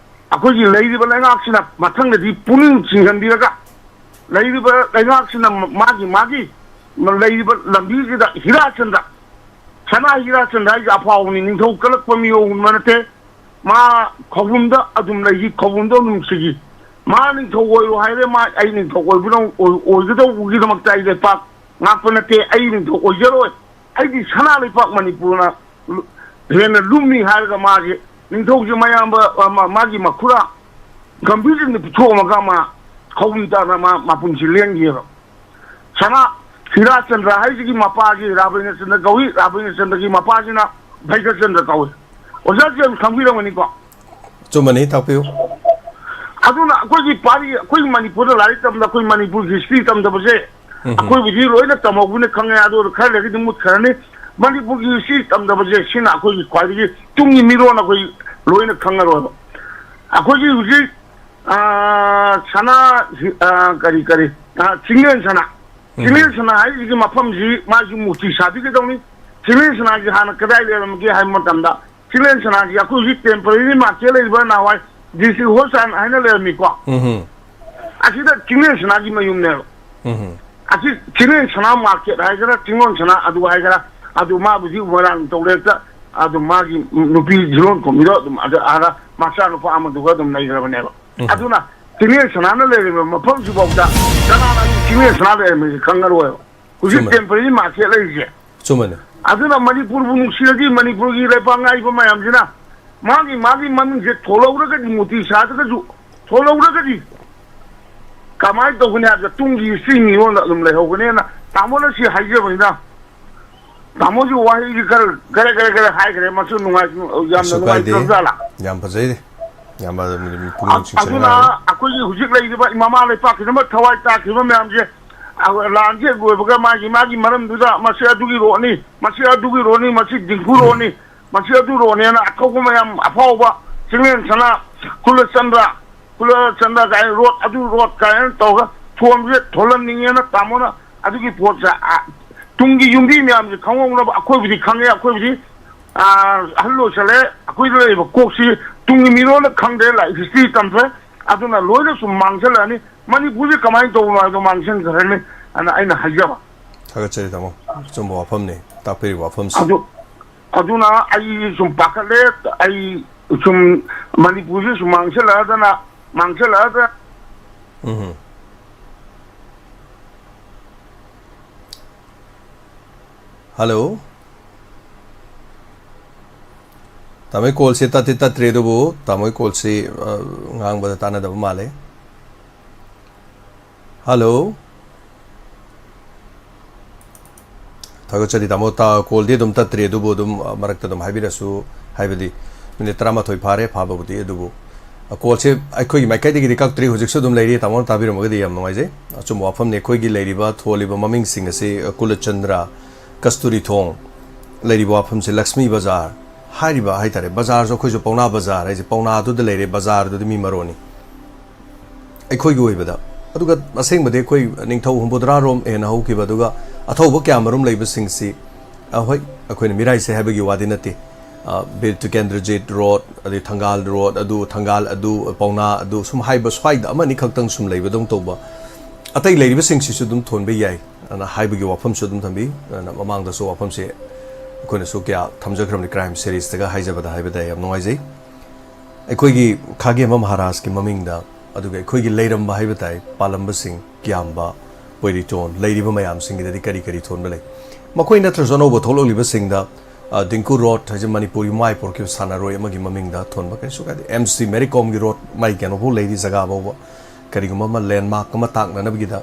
ꯑꯩꯈꯣꯏꯒꯤ ꯂꯩꯔꯤꯕ ꯂꯩꯉꯥꯛꯁꯤꯅ ꯃꯊꯪꯗꯗꯤ ꯄꯨꯛꯅꯤꯡ ꯆꯤꯡꯁꯤꯟꯕꯤꯔꯒ ꯂꯩꯔꯤꯕ ꯂꯩꯉꯥꯛꯁꯤꯅ ꯃꯥꯒꯤ, ꯃꯥꯒꯤ ꯂꯩꯔꯤꯕ ꯂꯝꯕꯤꯁꯤꯗ ꯍꯤꯔꯥꯆꯟꯗ꯭ꯔ, ꯁꯅꯥ ꯍꯤꯔꯥꯆꯟꯗ꯭ꯔ ꯍꯥꯏꯁꯦ ꯑꯐꯥꯎꯕꯅꯤ, ꯅꯤꯡꯊꯧ ꯀꯜꯂꯛꯄ ꯃꯤꯑꯣꯏ ꯑꯃ ꯅꯠꯇꯦ꯫ ꯃꯥ ꯈꯧꯄꯨꯝꯗ ꯑꯗꯨꯝ ꯂꯩꯈꯤ, ꯈꯧꯄꯨꯝꯗ ꯑꯗꯨꯝ ꯁꯤꯈꯤ꯫ ꯃꯥ ꯅꯤꯡꯊꯧ ꯑꯣꯏꯔꯣ ꯍꯥꯏꯔꯦ, ꯃꯥ ꯑꯩ ꯅꯤꯡꯊꯧ ꯑꯣꯏꯕꯅ ꯑꯣꯏ-, ꯑꯣꯏꯒꯗꯧꯕꯒꯤꯗꯃꯛꯇ ꯑꯩ ꯂꯩꯄꯥꯛ ꯉꯥꯛꯄ ꯅꯠꯇꯦ, ꯑꯩ ꯅꯤꯡꯊꯧ ꯑꯣꯏꯖꯔꯣꯏ, ꯑꯩꯗꯤ ꯁꯅꯥ ꯂꯩꯄꯥꯛ ꯃꯅꯤꯄꯨꯔꯅ ꯂꯨ-, ꯍꯦꯟꯅ ꯂꯨꯝꯃꯤ ꯍꯥꯏꯔꯒ ꯃꯥꯒꯤ ꯅꯤꯡꯊꯧꯁꯦ ꯃꯌꯥꯝꯕ, ꯑ, ꯃꯥ-, ꯃꯥꯒꯤ ꯃꯈꯨꯔꯥ ꯒꯝꯚꯤꯔꯁꯤꯡꯗ ꯄꯤꯊꯣꯛꯑꯝꯃꯒ ꯃꯥ ꯈꯧꯕꯨꯝ ꯇꯥꯅ ꯃꯥ ꯃꯄꯨꯟꯁꯤ ꯂꯦꯟꯈꯤꯑꯕ꯫ ꯁꯅꯥ ꯍꯤꯔꯥꯆꯟꯗ꯭ꯔ ꯍꯥꯏꯁꯤꯒꯤ ꯃꯄꯥꯁꯤ ꯔꯥꯕꯤꯟꯗ꯭ꯔꯆꯟꯗ꯭ꯔ ꯀꯧꯏ, ꯔꯥꯕꯤꯟꯗ꯭ꯔꯆꯟꯗ꯭ꯔꯒꯤ ꯃꯄꯥꯁꯤꯅ ꯚꯩꯒ꯭ꯌꯆꯟꯗ꯭ꯔ ꯀꯧꯏ꯫ ꯑꯣꯖꯥꯁꯤ ꯌꯥꯝ ꯈꯪꯕꯤꯔꯝꯒꯅꯤꯀꯣ꯫ ꯑꯆꯨꯝꯕꯅꯤ, ꯇꯥꯛꯄꯤꯌꯨ꯫ ꯑꯗꯨꯅ ꯑꯩꯈꯣꯏꯒꯤ ꯄꯥꯔꯤ, ꯑꯩꯈꯣꯏ ꯃꯅꯤꯄꯨꯔꯗ ꯂꯥꯏꯔꯤꯛ ꯇꯝꯕꯗ, ꯑꯩꯈꯣꯏ ꯃꯅꯤꯄꯨꯔꯒꯤ ꯍꯤꯁꯇ꯭ꯔꯤ ꯇꯝꯗꯕꯁꯦ ꯑꯩꯈꯣꯏꯕꯨꯗꯤ ꯂꯣꯏꯅ ꯇꯝꯍꯧꯕꯅ ꯈꯪꯉꯦ, ꯑꯗꯨ ꯈꯔ ꯂꯩꯔꯒꯗꯤ ꯃꯨꯠꯈ꯭ꯔꯅꯤ꯫ ꯃꯅꯤꯄꯨꯔꯒꯤ ꯍꯤꯁꯇ꯭ꯔꯤ ꯇꯝꯗꯕꯁꯦ ꯁꯤꯅ ꯑꯩꯈꯣꯏꯒꯤ ꯈ꯭ꯋꯥꯏꯗꯒꯤ ꯇꯨꯡꯒꯤ ꯃꯤꯔꯣꯟ ꯑꯩꯈꯣꯏ ꯂꯣꯏꯅ ꯈꯪꯉꯔꯣꯏꯕ꯫ ꯑꯩꯈꯣꯏꯒꯤ ꯍꯧꯖꯤꯛ ꯑꯥ, ꯁꯅꯥ, ꯑꯥ, ꯀꯔꯤ, ꯀꯔꯤ, ꯑꯥ, ꯆꯤꯡꯂꯦꯟ ꯁꯅꯥ꯫ ꯎꯝ꯫ ꯆꯤꯡꯂꯦꯟ ꯁꯅꯥ ꯍꯥꯏꯔꯤꯁꯤꯒꯤ ꯃꯐꯝꯁꯤ ꯃꯥꯒꯤ ꯃꯨꯔꯇꯤ ꯁꯥꯕꯤꯒꯗꯧꯅꯤ꯫ ꯆꯤꯡꯂꯦꯟ ꯁꯅꯥꯁꯤ ꯍꯥꯟꯅ ꯀꯗꯥꯏ ꯂꯩꯔꯝꯒꯦ ꯍꯥꯏꯕ ꯃꯇꯝꯗ, ꯆꯤꯡꯂꯦꯟ ꯁꯅꯥꯁꯤ ꯑꯩꯈꯣꯏ ꯍꯧꯖꯤꯛ temporary market ꯂꯩꯔꯤꯕ ꯅꯍꯥꯟꯋꯥꯏ district hospital ꯍꯥꯏꯅ ꯂꯩꯔꯝꯃꯤꯀꯣ꯫ ꯎꯝ꯫ ꯑꯁꯤꯗ ꯆꯤꯡꯂꯦꯟ ꯁꯅꯥꯒꯤ ꯃꯌꯨꯝꯅꯦꯕ꯫ ꯎꯝ꯫ ꯑꯁꯤ ꯆꯤꯡꯂꯦꯟ ꯁꯅꯥ market ꯍꯥꯏꯒꯦꯔꯥ, ꯆꯤꯡꯂꯣꯟ ꯁꯅꯥ ꯑꯗꯨ ꯍꯥꯏꯒꯦꯔꯥ, ꯑꯗꯨ ꯃꯥꯕꯨꯗꯤ ꯃꯣꯏꯔꯥꯡ ꯇꯧꯔꯦꯛꯇ ꯑꯗꯨꯝ ꯃꯥꯒꯤ ꯅꯨꯄꯤ ꯖꯤꯔꯣꯟ ꯈꯣꯝꯕꯤꯗꯣ ꯑꯗꯨꯝ ꯑꯗ ꯑꯥꯗ ꯃꯆꯥꯅꯨꯄꯥ ꯑꯃꯗꯨꯒ ꯑꯗꯨꯝ ꯂꯩꯈ꯭ꯔꯕꯅꯦꯕ꯫ ꯎꯝ꯫ ꯑꯗꯨꯅ ꯆꯤꯡꯂꯦꯟ ꯁꯅꯥꯅ ꯂꯩꯔꯤꯕ ꯃꯐꯝꯁꯤꯐꯥꯎꯗ ꯀꯅꯥꯅ ꯆꯤꯡꯂꯦꯟ ꯁꯅꯥ ꯂꯩꯔꯝꯃꯤꯁꯦ ꯈꯪꯉꯔꯣꯏꯕ꯫ ꯍꯧꯖꯤꯛ ꯆꯨꯝꯃꯦ꯫ Temporary market ꯂꯩꯔꯤꯁꯦ꯫ ꯆꯨꯝꯃꯅꯦ꯫ ꯑꯗꯨꯅ ꯃꯅꯤꯄꯨꯔꯕꯨ ꯅꯨꯡꯁꯤꯔꯗꯤ ꯃꯅꯤꯄꯨꯔꯒꯤ ꯂꯩꯄꯥꯛ ꯉꯥꯛꯏꯕ ꯃꯌꯥꯝꯁꯤꯅ ꯃꯥꯒꯤ, ꯃꯥꯒꯤ ꯃꯃꯤꯡꯁꯦ ꯊꯣꯜꯍꯧꯔꯒꯗꯤ, ꯃꯨꯔꯇꯤ ꯁꯥꯗ꯭ꯔꯒꯁꯨ ꯊꯣꯜꯍꯧꯔꯒꯗꯤ ꯀꯃꯥꯏꯅ ꯇꯧꯒꯅꯤ ꯍꯥꯏꯕꯗ ꯇꯨꯡꯒꯤ history ꯃꯤꯔꯣꯟꯗ ꯑꯗꯨꯝ ꯂꯩꯍꯧꯒꯅꯦꯅ ꯇꯥꯃꯣꯅ ꯁꯤ ꯍꯥꯏꯖꯕꯅꯤꯗ꯫ ꯇꯥꯃꯣꯁꯨ ꯋꯥꯍꯩꯁꯤ ꯈꯔ, ꯈꯔ, ꯈꯔ, ꯈꯔ ꯍꯥꯏꯈ꯭ꯔꯦ, ꯃꯁꯨ ꯅꯨꯡꯉꯥꯏ-, ꯌꯥꯝꯅ ꯀꯩꯁꯨ ꯀꯥꯏꯗꯦ꯫ ꯅꯨꯡꯉꯥꯏꯇ꯭ꯔꯕ ꯖꯥꯠꯂꯥ? ꯌꯥꯝ ꯐꯖꯩ꯫ ꯌꯥꯝ ꯐꯖꯩ, ꯄꯨꯛꯅꯤꯡ ꯆꯤꯡꯁꯤꯟꯅꯤꯡꯉꯥꯏ꯫ ꯑꯗꯨꯅ ꯑꯩꯈꯣꯏꯒꯤ ꯍꯧꯖꯤꯛ ꯂꯩꯔꯤꯕ ꯏꯃꯥ ꯃꯄꯥ ꯂꯩꯄꯥꯛꯀꯤꯗꯃꯛ ꯊꯋꯥꯏ ꯇꯥꯈꯤꯕ ꯃꯌꯥꯝꯁꯦ, ꯑ, ꯂꯥꯟꯁꯦ ꯍꯦꯛ ꯂꯣꯏꯕꯒ ꯃꯥꯒꯤ, ꯃꯥꯒꯤ ꯃꯔꯝꯗꯨꯗ ꯃꯁꯤ ꯑꯗꯨꯒꯤ ꯔꯣꯠꯅꯤ, ꯃꯁꯤ ꯑꯗꯨꯒꯤ ꯔꯣꯠꯅꯤ, ꯃꯁꯤ ꯗꯤꯡꯀꯨ ꯔꯣꯠꯅꯤ, ꯃꯁꯤ ꯑꯗꯨ ꯔꯣꯠꯅꯦꯅ ꯑꯊꯧꯕ ꯃꯌꯥꯝ ꯑꯐꯥꯎꯕ ꯆꯤꯡꯂꯦꯟ ꯁꯅꯥ, ꯀꯨꯂꯆꯟꯗ꯭ꯔ, ꯀꯨꯂꯆꯟꯗ꯭ꯔ ꯀꯥꯏꯅ ꯔꯣꯠ, ꯑꯗꯨ ꯔꯣꯠ ꯀꯥꯏꯅ ꯇꯧꯔꯒ ꯊꯣꯟꯕꯁꯦ ꯊꯣꯜꯍꯟꯅꯤꯡꯉꯦꯅ ꯇꯥꯃꯣꯅ ꯑꯗꯨꯒꯤ ꯄꯣꯠꯁꯦ, ꯑ, ꯇꯨꯡꯒꯤ ꯌꯨꯝꯕꯤ ꯃꯌꯥꯝꯁꯦ ꯈꯪꯍꯧꯅꯕ ꯑꯩꯈꯣꯏꯕꯨꯗꯤ ꯈꯪꯉꯦ, ꯑꯩꯈꯣꯏꯕꯨꯗꯤ, ꯑ, ꯑꯍꯜ ꯑꯣꯏꯁꯜꯂꯦ, ꯑꯩꯈꯣꯏꯗ ꯂꯩꯔꯤꯕ ꯀꯣꯛꯁꯤ ꯇꯨꯡꯒꯤ ꯃꯤꯔꯣꯜꯅ ꯈꯪꯗ꯭ꯔꯦ, ꯂꯥꯏꯔꯤꯛ history ꯇꯝꯗ꯭ꯔꯦ, ꯑꯗꯨꯅ ꯂꯣꯏꯅ ꯁꯨꯝ ꯃꯥꯡꯁꯤꯜꯂꯛꯑꯅꯤ꯫ ꯃꯅꯤꯄꯨꯔꯁꯦ ꯀꯃꯥꯏꯅ ꯇꯧꯕꯅꯣ ꯍꯥꯏꯕꯗꯣ ꯃꯥꯡꯁꯤꯟꯈ꯭ꯔꯅꯤ ꯑꯅ ꯑꯩꯅ ꯍꯥꯏꯖꯕ꯫ ꯊꯥꯒꯠꯆꯔꯤ ꯇꯥꯃꯣ, ꯑꯆꯨꯝꯕ ꯋꯥꯐꯝꯅꯤ ꯇꯥꯛꯄꯤꯔꯤꯕ ꯋꯥꯐꯝꯁꯤ꯫ ꯑꯗꯨ, ꯑꯗꯨꯅ ꯑꯩ ꯁꯨꯝ ꯄꯥꯈꯠꯂꯦ, ꯑꯩ ꯁꯨꯝ ꯃꯅꯤꯄꯨꯔꯁꯤ ꯁꯨꯝ ꯃꯥꯡꯁꯤꯜꯂꯛꯑꯗꯅ, ꯃꯥꯡꯁꯤꯜꯂꯛꯑꯗ ꯎꯝ꯫ ꯍꯜꯂꯣ꯫ ꯇꯥꯃꯣꯒꯤ ꯀꯣꯜꯁꯦ ꯇꯠꯇꯤ ꯇꯠꯇ꯭ꯔꯤ, ꯑꯗꯨꯕꯨ ꯇꯥꯃꯣꯒꯤ ꯀꯣꯜꯁꯤ, ꯑ, ꯉꯥꯡꯕꯗ ꯇꯥꯟꯅꯗꯕ ꯃꯥꯜꯂꯦ꯫ ꯍꯜꯂꯣ꯫ ꯊꯥꯒꯠꯆꯔꯤ ꯇꯥꯃꯣ꯫ ꯇꯥ-, ꯀꯣꯜꯗꯤ ꯑꯗꯨꯝ ꯇꯠꯇ꯭ꯔꯤ, ꯑꯗꯨꯕꯨ ꯑꯗꯨꯝ, ꯑ, ꯃꯔꯛꯇ ꯑꯗꯨꯝ ꯍꯥꯏꯕꯤꯔꯁꯨ, ꯍꯥꯏꯕꯗꯤ ꯃꯤꯅꯤꯠ ꯇꯔꯥꯃꯥꯊꯣꯏ ꯐꯥꯔꯦ ꯐꯥꯕꯕꯨꯗꯤ, ꯑꯗꯨꯕꯨ, ꯑ, ꯀꯣꯜꯁꯦ ꯑꯩꯈꯣꯏꯒꯤ ꯃꯥꯏꯀꯩꯗꯒꯤꯗꯤ ꯀꯛꯇ꯭ꯔꯤ, ꯍꯧꯖꯤꯛꯁꯨ ꯑꯗꯨꯝ ꯂꯩꯔꯤ꯫ ꯇꯥꯃꯣꯅ ꯇꯥꯕꯤꯔꯝꯃꯒꯗꯤ ꯌꯥꯝ ꯅꯨꯡꯉꯥꯏꯖꯩ꯫ ꯑꯆꯨꯝꯕ ꯋꯥꯐꯝꯅꯤ꯫ ꯑꯩꯈꯣꯏꯒꯤ ꯂꯩꯔꯤꯕ ꯊꯣꯜꯂꯤꯕ ꯃꯃꯤꯡꯁꯤꯡ ꯑꯁꯤ, ꯑ, ꯀꯨꯂꯆꯟꯗ꯭ꯔ, ꯀꯁꯇꯨꯔꯤ ꯊꯣꯡ, ꯂꯩꯔꯤꯕ ꯋꯥꯐꯝꯁꯤ ꯂꯛꯁꯃꯤ ꯕꯖꯥꯔ ꯍꯥꯏꯔꯤꯕ ꯍꯥꯏꯇꯥꯔꯦ꯫ ꯕꯖꯥꯔꯁꯨ ꯑꯩꯈꯣꯏꯁꯨ ꯄꯥꯎꯅꯥ ꯕꯖꯥꯔ ꯍꯥꯏꯁꯦ, ꯄꯥꯎꯅꯥꯗꯨꯗ ꯂꯩꯔꯦ, ꯕꯖꯥꯔꯗꯨꯗꯤ ꯃꯤ ꯃꯔꯣꯟꯅꯤ꯫ ꯑꯩꯈꯣꯏꯒꯤ ꯑꯣꯏꯕꯗ꯫ ꯑꯗꯨꯒ ꯑꯁꯦꯡꯕꯗꯤ ꯑꯩꯈꯣꯏ ꯅꯤꯡꯊꯧ ꯍꯨꯝꯐꯨꯇꯔꯥꯔꯣꯝ ꯍꯦꯟꯅ ꯍꯧꯈꯤꯕ, ꯑꯗꯨꯒ ꯑꯊꯧꯕ ꯀꯌꯥ ꯃꯔꯨꯝ ꯂꯩꯕꯁꯤꯡꯁꯤ, ꯑ, ꯍꯣꯏ, ꯑꯩꯈꯣꯏꯅ ꯃꯤꯔꯥꯏꯁꯦ ꯍꯥꯏꯕꯒꯤ ꯋꯥꯗꯤ ꯅꯠꯇꯦ꯫ ꯑ, ꯕꯤꯔ ꯇꯤꯀꯦꯟꯗ꯭ꯔꯖꯤꯠ ꯔꯣꯗ, ꯑꯗꯩ ꯊꯪꯒꯥꯜ ꯔꯣꯗ, ꯑꯗꯨ ꯊꯪꯒꯥꯜ ꯑꯗꯨ, ꯄꯥꯎꯅꯥ ꯑꯗꯨ, ꯁꯨꯝ ꯍꯥꯏꯕ ꯁ꯭ꯋꯥꯏꯗ ꯑꯃꯅꯤ ꯈꯛꯇꯪ ꯁꯨꯝ ꯂꯩꯕꯗꯧ ꯇꯧꯕ꯫ ꯑꯇꯩ ꯂꯩꯔꯤꯕꯁꯤꯡꯁꯤꯁꯨ ꯑꯗꯨꯝ ꯊꯣꯟꯕ ꯌꯥꯏ ꯑꯅ ꯍꯥꯏꯕꯒꯤ ꯋꯥꯐꯝꯁꯨ ꯑꯗꯨꯝ ꯊꯝꯕꯤ꯫ ꯑꯗꯨꯅ ꯃꯃꯥꯡꯗꯁꯨ ꯋꯥꯐꯝꯁꯦ ꯑꯩꯈꯣꯏꯅꯁꯨ ꯀꯌꯥ ꯊꯝꯖꯈ꯭ꯔꯕꯅꯤ, ꯀ꯭ꯔꯥꯏꯝ ꯁꯦꯔꯤꯁꯇꯒ ꯍꯥꯏꯖꯕꯗ ꯍꯥꯏꯕꯗ ꯌꯥꯝ ꯅꯨꯡꯉꯥꯏꯖꯩ꯫ ꯑꯩꯈꯣꯏꯒꯤ ꯈꯥꯒꯦꯝꯕ ꯃꯍꯥꯔꯥꯖꯀꯤ ꯃꯃꯤꯡꯗ, ꯑꯗꯨꯒ ꯑꯩꯈꯣꯏꯒꯤ ꯂꯩꯔꯝꯕ ꯍꯥꯏꯕ ꯇꯥꯏ, ꯄꯥꯜꯂꯝꯕꯁꯤꯡ, ꯀꯤꯌꯥꯝꯕ, ꯄꯣꯏꯔꯤꯇꯣꯟ, ꯂꯩꯔꯤꯕ ꯃꯌꯥꯝꯁꯤꯡꯒꯤꯗꯗꯤ ꯀꯔꯤ ꯀꯔꯤ ꯊꯣꯟꯕ ꯂꯩ? ꯃꯈꯣꯏ ꯅꯠꯇ꯭ꯔꯁꯨ ꯑꯅꯧꯕ ꯊꯣꯛꯂꯛꯂꯤꯕꯁꯤꯡꯗ, ꯑ, ꯗꯤꯡꯀꯨ ꯔꯣꯗ ꯍꯥꯏꯁꯦ ꯃꯅꯤꯄꯨꯔꯒꯤ ꯃꯥꯏ ꯄꯣꯛꯈꯤꯕ ꯁꯥꯟꯅꯔꯣꯏ ꯑꯃꯒꯤ ꯃꯃꯤꯡꯗ ꯊꯣꯟꯕ ꯀꯩꯁꯨ ꯀꯥꯏꯗꯦ꯫ ꯑꯦꯝ ꯁꯤ ꯃꯦꯔꯤ ꯀꯣꯝꯒꯤ ꯔꯣꯗ, ꯃꯥꯏ ꯀꯩꯅꯣꯐꯥꯎ ꯂꯩꯔꯤ, ꯖꯒꯥ ꯐꯥꯎꯕ, ꯀꯔꯤꯒꯨꯝꯕ ꯑꯃ ꯂꯦꯟꯃꯥꯔꯛ ꯑꯃ ꯇꯥꯛꯅꯅꯕꯒꯤꯗ꯫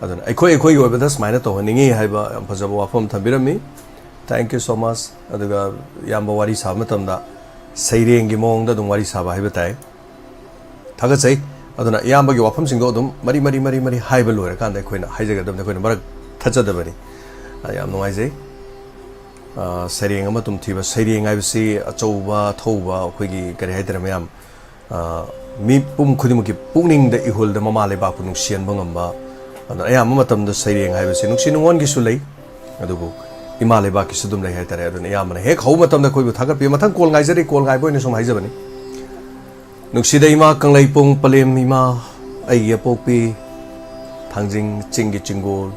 ꯑꯗꯨꯅ ꯑꯩꯈꯣꯏ, ꯑꯩꯈꯣꯏꯒꯤ ꯑꯣꯏꯕꯗ ꯁꯨꯃꯥꯏꯅ ꯇꯧꯍꯟꯅꯤꯡꯉꯤ ꯍꯥꯏꯕ ꯌꯥꯝ ꯐꯖꯕ ꯋꯥꯐꯝ ꯊꯝꯕꯤꯔꯝꯃꯤ꯫ Thank you so much꯫ ꯑꯗꯨꯒ ꯏꯌꯥꯝꯕ ꯋꯥꯔꯤ ꯁꯥꯕ ꯃꯇꯝꯗ ꯁꯩꯔꯦꯡꯒꯤ ꯃꯑꯣꯡꯗ ꯑꯗꯨꯝ ꯋꯥꯔꯤ ꯁꯥꯕ ꯍꯥꯏꯕ ꯇꯥꯏ꯫ ꯊꯥꯒꯠꯆꯩ꯫ ꯑꯗꯨꯅ ꯏꯌꯥꯝꯕꯒꯤ ꯋꯥꯐꯝꯁꯤꯡꯗꯣ ꯑꯗꯨꯝ ꯃꯔꯤ, ꯃꯔꯤ, ꯃꯔꯤ, ꯃꯔꯤ ꯍꯥꯏꯕ ꯂꯣꯏꯔꯀꯥꯟꯗ ꯑꯩꯈꯣꯏꯅ ꯍꯥꯏꯖꯒꯗꯕꯅꯤ, ꯑꯩꯈꯣꯏꯅ ꯃꯔꯛ ꯊꯠꯆꯗꯕꯅꯤ꯫ ꯑ, ꯌꯥꯝ ꯅꯨꯡꯉꯥꯏꯖꯩ꯫ ꯑ, ꯁꯩꯔꯦꯡ ꯑꯃ ꯇꯨꯝꯊꯤꯕ, ꯁꯩꯔꯦꯡ ꯍꯥꯏꯕꯁꯤ ꯑꯆꯧꯕ, ꯑꯊꯧꯕ, ꯑꯩꯈꯣꯏꯒꯤ ꯀꯔꯤ ꯍꯥꯏꯇꯥꯔꯦ ꯃꯌꯥꯝ, ꯑ, ꯃꯤꯄꯨꯝ ꯈꯨꯗꯤꯡꯃꯛꯀꯤ ꯄꯨꯛꯅꯤꯡꯗ ꯏꯍꯨꯜꯗ ꯃꯃꯥ ꯂꯩꯕꯥꯛꯄꯨ ꯅꯨꯡꯁꯤꯍꯟꯕ ꯉꯝꯕ, ꯑꯗꯨꯅ ꯑꯌꯥꯝꯕ ꯃꯇꯝꯗ ꯁꯩꯔꯦꯡ ꯍꯥꯏꯕꯁꯤ ꯅꯨꯡꯁꯤ ꯅꯨꯡꯉꯣꯟꯒꯤꯁꯨ ꯂꯩ, ꯑꯗꯨꯕꯨ ꯏꯃꯥ ꯂꯩꯕꯥꯛꯀꯤꯁꯨ ꯑꯗꯨꯝ ꯂꯩ ꯍꯥꯏꯇꯥꯔꯦ꯫ ꯑꯗꯨꯅ ꯑꯌꯥꯝꯕꯅ ꯍꯦꯛ ꯍꯧꯕ ꯃꯇꯝꯗ ꯑꯩꯈꯣꯏꯕꯨ ꯊꯥꯒꯠꯄꯤ꯫ ꯃꯊꯪ ꯀꯣꯜ ꯉꯥꯏꯖꯔꯤ, ꯀꯣꯜ ꯉꯥꯏꯕ ꯑꯣꯏꯅ ꯁꯨꯝ ꯍꯥꯏꯖꯕꯅꯤ꯫ ꯅꯨꯡꯁꯤꯗ ꯏꯃꯥ ꯀꯪꯂꯩꯄꯨꯡ ꯄꯂꯦꯝ ꯏꯃꯥ ꯑꯩꯒꯤ ꯑꯄꯣꯛꯄꯤ, ꯊꯥꯡꯖꯤꯡ ꯆꯤꯡꯒꯤ ꯆꯤꯡꯒꯣꯜ,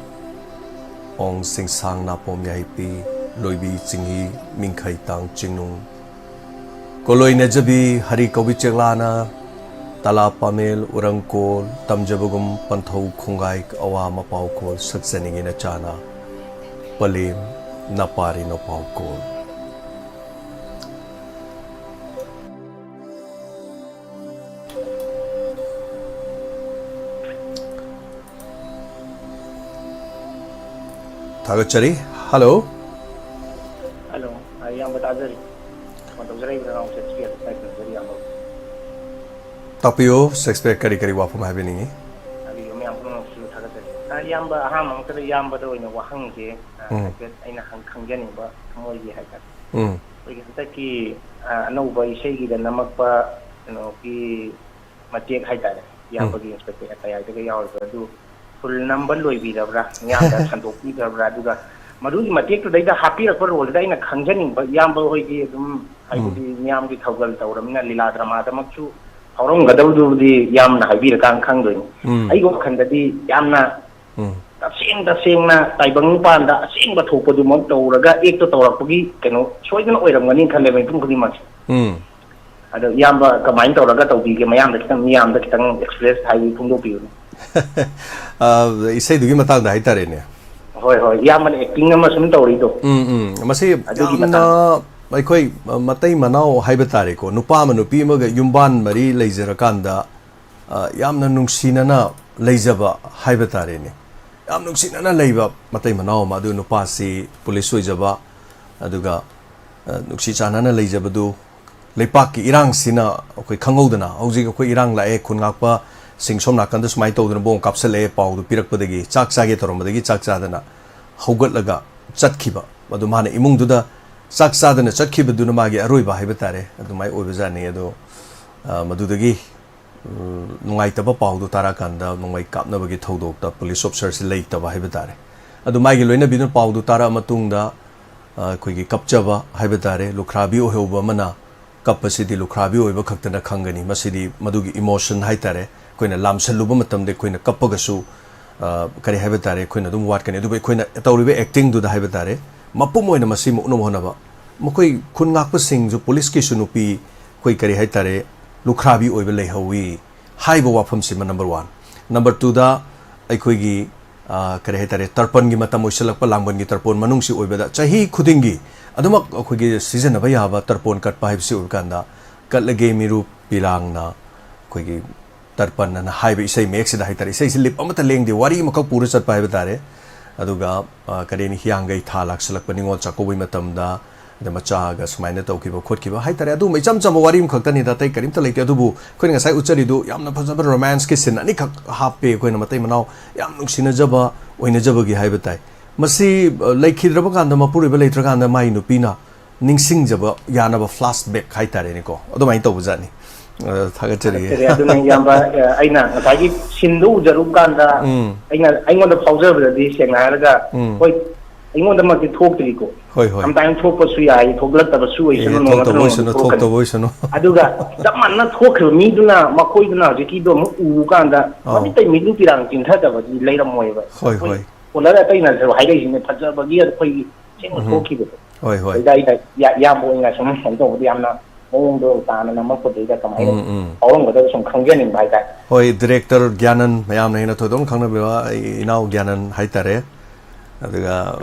ꯑꯣꯡ ꯁꯤꯡꯁꯥꯡ ꯅꯥꯄꯣꯝ ꯌꯥꯏꯄꯤ, ꯂꯣꯏꯕꯤ ꯆꯤꯡꯍꯤ ꯃꯤꯡꯈꯩ ꯇꯥꯡ ꯆꯤꯡꯅꯨꯡ, ꯀꯣꯂꯣꯏ ꯅꯦꯖꯕꯤ ꯍꯔꯤ ꯀꯧꯕꯤ ꯆꯦꯛꯂꯥꯅ, ꯇꯂꯥ ꯄꯥꯃꯦꯜ ꯎꯔꯪꯀꯣꯜ, ꯇꯝꯖꯕꯒꯨꯝ ꯄꯟꯊꯧ ꯈꯣꯡꯒꯥꯏ ꯑꯋꯥ ꯃꯄꯥꯎꯀꯣꯜ, ꯁꯛꯆꯅꯤꯡꯉꯤ ꯅꯆꯥꯅ, ꯄꯂꯦꯝ ꯅꯄꯥꯔꯤ ꯅꯄꯥꯎꯀꯣꯜ꯫ ꯊꯥꯒꯠꯆꯔꯤ꯫ ꯍꯜꯂꯣ꯫ ꯍꯜꯂꯣ꯫ ꯑ, ꯏꯌꯥꯝꯕ ꯇꯥꯖꯔꯤ꯫ ꯐꯣꯟ ꯇꯧꯖꯔꯛꯏꯕ ꯅꯅꯥꯎ ꯁꯦꯛꯁꯄꯤꯌꯔ ꯍꯥꯏꯕ ꯅꯝꯖꯔꯤ ꯏꯌꯥꯝꯕ꯫ ꯇꯥꯛꯄꯤꯌꯨ, ꯁꯦꯛꯁꯄꯤꯌꯔ ꯀꯔꯤ ꯀꯔꯤ ꯋꯥꯐꯝ ꯍꯥꯏꯕꯤꯅꯤꯡꯉꯤ? ꯇꯥꯕꯤꯔꯤꯕ ꯃꯌꯥꯝ ꯄꯨꯝꯅꯃꯛꯁꯨ ꯊꯥꯒꯠꯆꯔꯤ꯫ ꯑ, ꯏꯌꯥꯝꯕ, ꯑꯍꯥꯟꯕ ꯃꯛꯇꯗ ꯏꯌꯥꯝꯕꯗ ꯑꯣꯏꯅ ꯋꯥꯍꯪꯁꯦ, ꯑ, ꯎꯝ꯫ ꯍꯥꯏꯐꯦꯠ ꯑꯩꯅ ꯍꯪ-, ꯈꯪꯖꯅꯤꯡꯕ ꯊꯃꯣꯏꯒꯤ ꯍꯥꯏꯇꯥꯔꯦ꯫ ꯎꯝ꯫ ꯑꯩꯈꯣꯏꯒꯤ ꯍꯟꯗꯛꯀꯤ, ꯑ, ꯑꯅꯧꯕ ꯏꯁꯩꯒꯤꯗ ꯅꯝꯃꯛꯄ ꯀꯩꯅꯣꯒꯤ ꯃꯇꯦꯛ ꯍꯥꯏꯇꯥꯔꯦ, ꯏꯌꯥꯝꯕꯒꯤ ꯏꯟꯁꯄꯦꯛꯇꯔ ꯑꯦꯐ ꯑꯥꯏ ꯑꯥꯔꯗꯒ ꯌꯥꯎꯔꯤꯕ ꯑꯗꯨ ꯐꯨꯜ ꯅꯝꯕ ꯂꯣꯏꯕꯤꯔꯕ꯭ꯔꯥ? ꯃꯤꯌꯥꯝꯗ ꯁꯟꯗꯣꯛꯄꯤꯈ꯭ꯔꯕ꯭ꯔꯥ? ꯑꯗꯨꯒ ꯃꯗꯨꯒꯤ ꯃꯇꯦꯛꯇꯨꯗꯩꯗ ꯍꯥꯞꯄꯤꯔꯛꯄ ꯔꯣꯜꯗꯨꯗ ꯑꯩꯅ ꯈꯪꯖꯅꯤꯡꯕ, ꯏꯌꯥꯝꯕ ꯍꯣꯏꯗꯤ ꯑꯗꯨꯝ, ꯍꯥꯏꯕꯗꯤ ꯃꯤꯌꯥꯝꯒꯤ ꯊꯧꯒꯜ ꯇꯧꯔꯕꯅꯤꯅ ꯂꯤꯂꯥ ꯗ꯭ꯔꯃꯥꯗꯃꯛꯁꯨ ꯐꯥꯎꯔꯝꯒꯗꯧꯗꯨꯕꯨꯗꯤ ꯌꯥꯝꯅ ꯍꯥꯏꯕꯤꯔꯀꯥꯟꯗ ꯈꯪꯗꯣꯏꯅꯤ꯫ ꯎꯝ꯫ ꯑꯩꯒꯤ ꯋꯥꯈꯜꯗꯗꯤ ꯌꯥꯝꯅ ꯎꯝ꯫ ꯇꯁꯦꯡ ꯇꯁꯦꯡꯅ ꯇꯥꯏꯕꯪ ꯃꯄꯥꯟꯗ ꯑꯁꯦꯡꯕ ꯊꯣꯛꯄꯗꯨꯃꯛ ꯇꯧꯔꯒ ꯑꯦꯛꯇꯣ ꯇꯧꯔꯛꯄꯒꯤ ꯀꯩꯅꯣ ꯁꯣꯏꯗꯅ ꯑꯣꯏꯔꯝꯒꯅꯤ ꯈꯜꯂꯦ ꯃꯤꯄꯨꯝ ꯈꯨꯗꯤꯡꯃꯛꯁꯦ꯫ ꯎꯝ꯫ ꯑꯗꯣ ꯏꯌꯥꯝꯕ ꯀꯃꯥꯏꯅ ꯇꯧꯔꯒ ꯇꯧꯕꯤꯒꯦ? ꯃꯌꯥꯝꯗ ꯈꯤꯇꯪ, ꯃꯤꯌꯥꯝꯗ ꯈꯤꯇꯪ ꯑꯦꯛꯁꯄ꯭ꯔꯦꯁ ꯍꯥꯏꯗꯤ ꯐꯣꯡꯗꯣꯛꯄꯤꯌꯨꯅꯦ꯫ ꯑ, ꯏꯁꯩꯗꯨꯒꯤ ꯃꯇꯥꯡꯗ ꯍꯥꯏꯇꯥꯔꯦꯅꯦ꯫ ꯍꯣꯏ, ꯍꯣꯏ, ꯏꯌꯥꯝꯕꯅ ꯑꯦꯛꯇꯤꯡ ꯑꯃ ꯁꯨꯝ ꯇꯧꯔꯤꯗꯣ꯫ ꯎꯝ, ꯎꯝ꯫ ꯃꯁꯤ ꯑꯗꯨꯒꯤ ꯌꯥꯝꯅ ꯃꯇꯥꯡ꯫ ꯑꯩꯈꯣꯏ ꯃꯇꯩ ꯃꯅꯥꯎ ꯍꯥꯏꯕ ꯇꯥꯔꯦꯀꯣ, ꯅꯨꯄꯥ ꯑꯃ ꯅꯨꯄꯤ ꯑꯃꯒ ꯌꯨꯝꯕꯥꯟ ꯃꯔꯤ ꯂꯩꯖꯔꯀꯥꯟꯗ, ꯑ, ꯌꯥꯝꯅ ꯅꯨꯡꯁꯤꯅꯅ ꯂꯩꯖꯕ ꯍꯥꯏꯕ ꯇꯥꯔꯦꯅꯦ꯫ ꯌꯥꯝ ꯅꯨꯡꯁꯤꯅꯅ ꯂꯩꯕ ꯃꯇꯩ ꯃꯅꯥꯎ ꯑꯃ, ꯑꯗꯨ ꯅꯨꯄꯥꯁꯤ ꯄꯨꯂꯤꯁ ꯑꯣꯏꯖꯕ, ꯑꯗꯨꯒ, ꯑ, ꯅꯨꯡꯁꯤ ꯆꯥꯟꯅꯅ ꯂꯩꯖꯕꯗꯨ ꯂꯩꯄꯥꯛꯀꯤ ꯏꯔꯥꯡꯁꯤꯅ ꯑꯩꯈꯣꯏ ꯈꯪꯍꯧꯗꯅ, ꯍꯧꯖꯤꯛ ꯑꯩꯈꯣꯏ ꯏꯔꯥꯡ ꯂꯥꯛꯑꯦ, ꯈꯨꯟ ꯉꯥꯛꯄꯁꯤꯡ ꯁꯣꯝ ꯅꯥꯀꯟꯗ ꯁꯨꯃꯥꯏꯅ ꯇꯧꯗꯅ ꯕꯣꯝ ꯀꯥꯞꯁꯜꯂꯛꯑꯦ, ꯄꯥꯎꯗꯨ ꯄꯤꯔꯛꯄꯗꯒꯤ ꯆꯥꯛ ꯆꯥꯒꯦ ꯇꯧꯔꯝꯕꯗꯒꯤ ꯆꯥꯛ ꯆꯥꯗꯅ ꯍꯧꯒꯠꯂꯒ ꯆꯠꯈꯤꯕ, ꯑꯗꯨ ꯃꯥꯅ ꯏꯃꯨꯡꯗꯨꯗ ꯆꯥꯛ ꯆꯥꯗꯅ ꯆꯠꯈꯤꯕꯗꯨꯅ ꯃꯥꯒꯤ ꯑꯔꯣꯏꯕ ꯍꯥꯏꯕ ꯇꯥꯔꯦ, ꯑꯗꯨꯃꯥꯏꯅ ꯑꯣꯏꯕꯖꯥꯠꯅꯤ꯫ ꯑꯗꯣ, ꯑ, ꯃꯗꯨꯗꯒꯤ, ꯎꯝ, ꯅꯨꯡꯉꯥꯏꯇꯕ ꯄꯥꯎꯗꯨ ꯇꯥꯔꯀꯥꯟꯗ ꯅꯣꯡꯃꯩ ꯀꯥꯞꯅꯕꯒꯤ ꯊꯧꯗꯣꯛꯇ ꯄꯨꯂꯤꯁ ꯑꯣꯐꯤꯁꯔꯁꯤ ꯂꯩꯇꯕ ꯍꯥꯏꯕ ꯇꯥꯔꯦ꯫ ꯑꯗꯨ ꯃꯥꯒꯤ ꯂꯣꯏꯅꯕꯤꯗꯨꯅ ꯄꯥꯎꯗꯨ ꯇꯥꯔꯛꯑ ꯃꯇꯨꯡꯗ, ꯑ, ꯑꯩꯈꯣꯏꯒꯤ ꯀꯞꯆꯕ ꯍꯥꯏꯕ ꯇꯥꯔꯦ, ꯂꯨꯈ꯭ꯔꯥꯕꯤ ꯑꯣꯏꯍꯧꯕ ꯑꯃꯅ ꯀꯞꯄꯁꯤꯗꯤ ꯂꯨꯈ꯭ꯔꯥꯕꯤ ꯑꯣꯏꯕ ꯈꯛꯇꯅ ꯈꯪꯒꯅꯤ꯫ ꯃꯁꯤꯗꯤ ꯃꯗꯨꯒꯤ ꯏꯃꯣꯁꯟ ꯍꯥꯏ ꯇꯥꯔꯦ, ꯑꯩꯈꯣꯏꯅ ꯂꯥꯝꯁꯜꯂꯨꯕ ꯃꯇꯝꯗ ꯑꯩꯈꯣꯏꯅ ꯀꯞꯄꯒꯁꯨ, ꯑ, ꯀꯔꯤ ꯍꯥꯏꯕ ꯇꯥꯔꯦ, ꯑꯩꯈꯣꯏꯅ ꯑꯗꯨꯝ ꯋꯥꯠꯀꯅꯤ꯫ ꯑꯗꯨꯕꯨ ꯑꯩꯈꯣꯏꯅ ꯇꯧꯔꯤꯕ ꯑꯦꯛꯇꯤꯡꯗꯨꯗ ꯍꯥꯏꯕ ꯇꯥꯔꯦ, ꯃꯄꯨꯝ ꯑꯣꯏꯅ ꯃꯁꯤ ꯃꯨꯛꯅꯕ ꯍꯣꯠꯅꯕ꯫ ꯃꯈꯣꯏ ꯈꯨꯟ ꯉꯥꯛꯄꯁꯤꯡꯁꯨ ꯄꯨꯂꯤꯁꯀꯤꯁꯨ ꯅꯨꯄꯤ, ꯑꯩꯈꯣꯏ ꯀꯔꯤ ꯍꯥꯏ ꯇꯥꯔꯦ, ꯂꯨꯈ꯭ꯔꯥꯕꯤ ꯑꯣꯏꯕ ꯂꯩꯍꯧꯋꯤ ꯍꯥꯏꯕ ꯋꯥꯐꯝꯁꯤꯃ ꯅꯝꯕꯔ ꯋꯥꯟ꯫ ꯅꯝꯕꯔ ꯇꯨꯗ ꯑꯩꯈꯣꯏꯒꯤ, ꯑ, ꯀꯔꯤ ꯍꯥꯏ ꯇꯥꯔꯦ, ꯇꯔꯄꯟꯒꯤ ꯃꯇꯝ ꯑꯣꯏꯁꯜꯂꯛꯄ, ꯂꯥꯡꯕꯟꯒꯤ ꯇꯔꯄꯣꯟ ꯃꯅꯨꯡꯁꯤ ꯑꯣꯏꯕꯗ ꯆꯍꯤ ꯈꯨꯗꯤꯡꯒꯤ ꯑꯗꯨꯃꯛ ꯑꯩꯈꯣꯏꯒꯤ ꯁꯤꯖꯤꯟꯅꯕ ꯌꯥꯕ ꯇꯔꯄꯣꯟ ꯀꯠꯄ ꯍꯥꯏꯕꯁꯤ ꯑꯣꯏꯕ ꯀꯥꯟꯗ, "ꯀꯠꯂꯒꯦ ꯃꯤꯔꯨꯞ ꯄꯤꯂꯥꯡꯅ ꯑꯩꯈꯣꯏꯒꯤ ꯇꯔꯄꯟ" ꯑꯅ ꯍꯥꯏꯕ ꯏꯁꯩ ꯃꯌꯦꯛꯁꯤꯗ ꯍꯥꯏ ꯇꯥꯔꯦ, ꯏꯁꯩꯁꯤ ꯂꯤꯞ ꯑꯃꯠꯇ ꯂꯦꯡꯗꯦ, ꯋꯥꯔꯤ ꯑꯃꯈꯛ ꯄꯨꯔ ꯆꯠꯄ ꯍꯥꯏꯕ ꯇꯥꯔꯦ꯫ ꯑꯗꯨꯒ ꯑ, ꯀꯔꯤ ꯍꯥꯏꯅꯤ, ꯍꯤꯌꯥꯡꯒꯩ ꯊꯥ ꯂꯥꯛꯁꯤꯜꯂꯛꯄ, ꯅꯤꯉꯣꯜ ꯆꯥꯛꯀꯧꯕꯒꯤ ꯃꯇꯝꯗ, ꯑꯗ ꯃꯆꯥꯒ ꯁꯨꯃꯥꯏꯅ ꯇꯧꯈꯤꯕ ꯈꯣꯠꯈꯤꯕ ꯍꯥꯏꯇꯥꯔꯦ꯫ ꯑꯗꯨꯒꯨꯝꯕ ꯏꯆꯝ ꯆꯝꯕ ꯋꯥꯔꯤ ꯑꯃꯈꯛꯇꯅꯤꯗ, ꯑꯇꯩ ꯀꯔꯤꯝꯇ ꯂꯩꯇꯦ꯫ ꯑꯗꯨꯕꯨ ꯑꯩꯈꯣꯏꯅ ꯉꯁꯥꯏ ꯎꯠꯆꯔꯤꯗꯨ ꯌꯥꯝꯅ ꯐꯖꯕ ꯔꯣꯃꯥꯟꯁꯀꯤ ꯁꯤꯟ ꯑꯅꯤꯈꯛ ꯍꯥꯞꯄꯦ ꯑꯩꯈꯣꯏꯅ, ꯃꯇꯩ ꯃꯅꯥꯎ ꯌꯥꯝ ꯅꯨꯡꯁꯤꯅꯖꯕ ꯑꯣꯏꯅꯖꯕꯒꯤ ꯍꯥꯏꯕ ꯇꯥꯏ꯫ ꯃꯁꯤ ꯑ, ꯂꯩꯈꯤꯗ꯭ꯔꯕ ꯀꯥꯟꯗ, ꯃꯄꯨꯔꯣꯏꯕ ꯂꯩꯇ꯭ꯔꯀꯥꯟꯗ ꯃꯥꯒꯤ ꯅꯨꯄꯤꯅ ꯅꯤꯡꯁꯤꯡꯖꯕ ꯌꯥꯅꯕ ꯐ꯭ꯂꯥꯁ ꯕꯦꯛ ꯍꯥꯏꯇꯥꯔꯦꯅꯦꯀꯣ, ꯑꯗꯨꯃꯥꯏꯅ ꯇꯧꯕꯖꯥꯠꯅꯤ꯫ ꯑ, ꯊꯥꯒꯠꯆꯔꯤ꯫ ꯊꯥꯒꯠꯆꯔꯤ꯫ ꯑꯗꯨꯅ ꯏꯌꯥꯝꯕ, ꯑ, ꯑꯩꯅ ꯉꯁꯥꯏꯒꯤ ꯁꯤꯟꯗꯨ ꯎꯖꯔꯨꯕ ꯀꯥꯟꯗ ꯎꯝ꯫ ꯑꯩꯅ, ꯑꯩꯉꯣꯟꯗ ꯐꯥꯎꯖꯕꯗꯗꯤ ꯁꯦꯡꯅ ꯍꯥꯏꯔꯒ, ꯎꯝ꯫ ꯍꯣꯏ, ꯑꯩꯉꯣꯟꯗꯃꯛꯇꯤ ꯊꯣꯛꯇ꯭ꯔꯤꯀꯣ꯫ ꯍꯣꯏ, ꯍꯣꯏ꯫ Sometime ꯊꯣꯛꯄꯁꯨ ꯌꯥꯏ, ꯊꯣꯛꯂꯛꯇꯕꯁꯨ ꯑꯦ, ꯑꯣꯏꯁꯅꯨ, ꯅꯣꯡꯃ ꯊꯣꯛꯇꯕ ꯅꯠꯇ꯭ꯔ ꯅꯣꯡꯃꯗꯤ ꯑꯣꯏꯁꯅꯨ, ꯊꯣꯛꯀꯅꯤ꯫ ꯊꯣꯛꯇꯕ ꯑꯣꯏꯁꯅꯨ꯫ ꯑꯗꯨꯒ ꯆꯞ ꯃꯥꯟꯅꯅ ꯊꯣꯛꯈ꯭ꯔꯤꯕ ꯃꯤꯗꯨꯅ, ꯃꯈꯣꯏꯗꯨꯅ ꯍꯧꯖꯤꯛꯀꯤꯗꯣ ꯑꯃꯨꯛ ꯎꯕ ꯀꯥꯟꯗ ꯑꯧ꯫ ꯃꯃꯤꯠꯇꯩ ꯃꯤꯠꯂꯨ ꯄꯤꯔꯥꯡ ꯆꯤꯟꯊꯗꯕꯗꯤ ꯂꯩꯔꯝꯃꯣꯏꯕ꯫ ꯍꯣꯏ, ꯑꯩꯈꯣꯏ ꯍꯣꯏ꯫ Scholar ꯑꯇꯩꯅꯁꯨ ꯍꯥꯏꯔꯛꯏꯁꯤꯅꯦ, ꯐꯖꯕꯒꯤ ꯑꯩꯈꯣꯏꯒꯤ ꯑꯁꯦꯡꯕ ꯎꯝ꯫ ꯊꯣꯛꯈꯤꯕꯗꯣ꯫ ꯍꯣꯏ, ꯍꯣꯏ꯫ ꯑꯗꯨꯗ ꯑꯩꯅ ꯏꯌꯥ-, ꯏꯌꯥꯝꯕ ꯑꯣꯏꯅ ꯁꯨꯝ ꯀꯩꯅꯣ ꯇꯧꯕꯗ ꯌꯥꯝꯅ ꯃꯑꯣꯡꯗꯣ ꯇꯥꯅ ꯅꯝꯃꯛꯄꯗꯨꯗ ꯀꯃꯥꯏꯅ ꯎꯝ, ꯎꯝ꯫ ꯐꯥꯎꯔꯝꯒꯗꯕ ꯁꯨꯝ ꯈꯪꯖꯅꯤꯡꯕ ꯍꯥꯏꯇꯥꯔꯦ꯫ ꯍꯣꯏ, director ꯒ꯭ꯌꯥꯅꯟ, ꯃꯌꯥꯝꯅ ꯍꯦꯟꯅ ꯊꯣꯏꯗꯣꯛꯅ ꯈꯪꯅꯕꯤꯕ ꯑꯩ ꯏꯅꯥꯎ ꯒ꯭ꯌꯥꯅꯟ ꯍꯥꯏꯇꯥꯔꯦ꯫ ꯑꯗꯨꯒ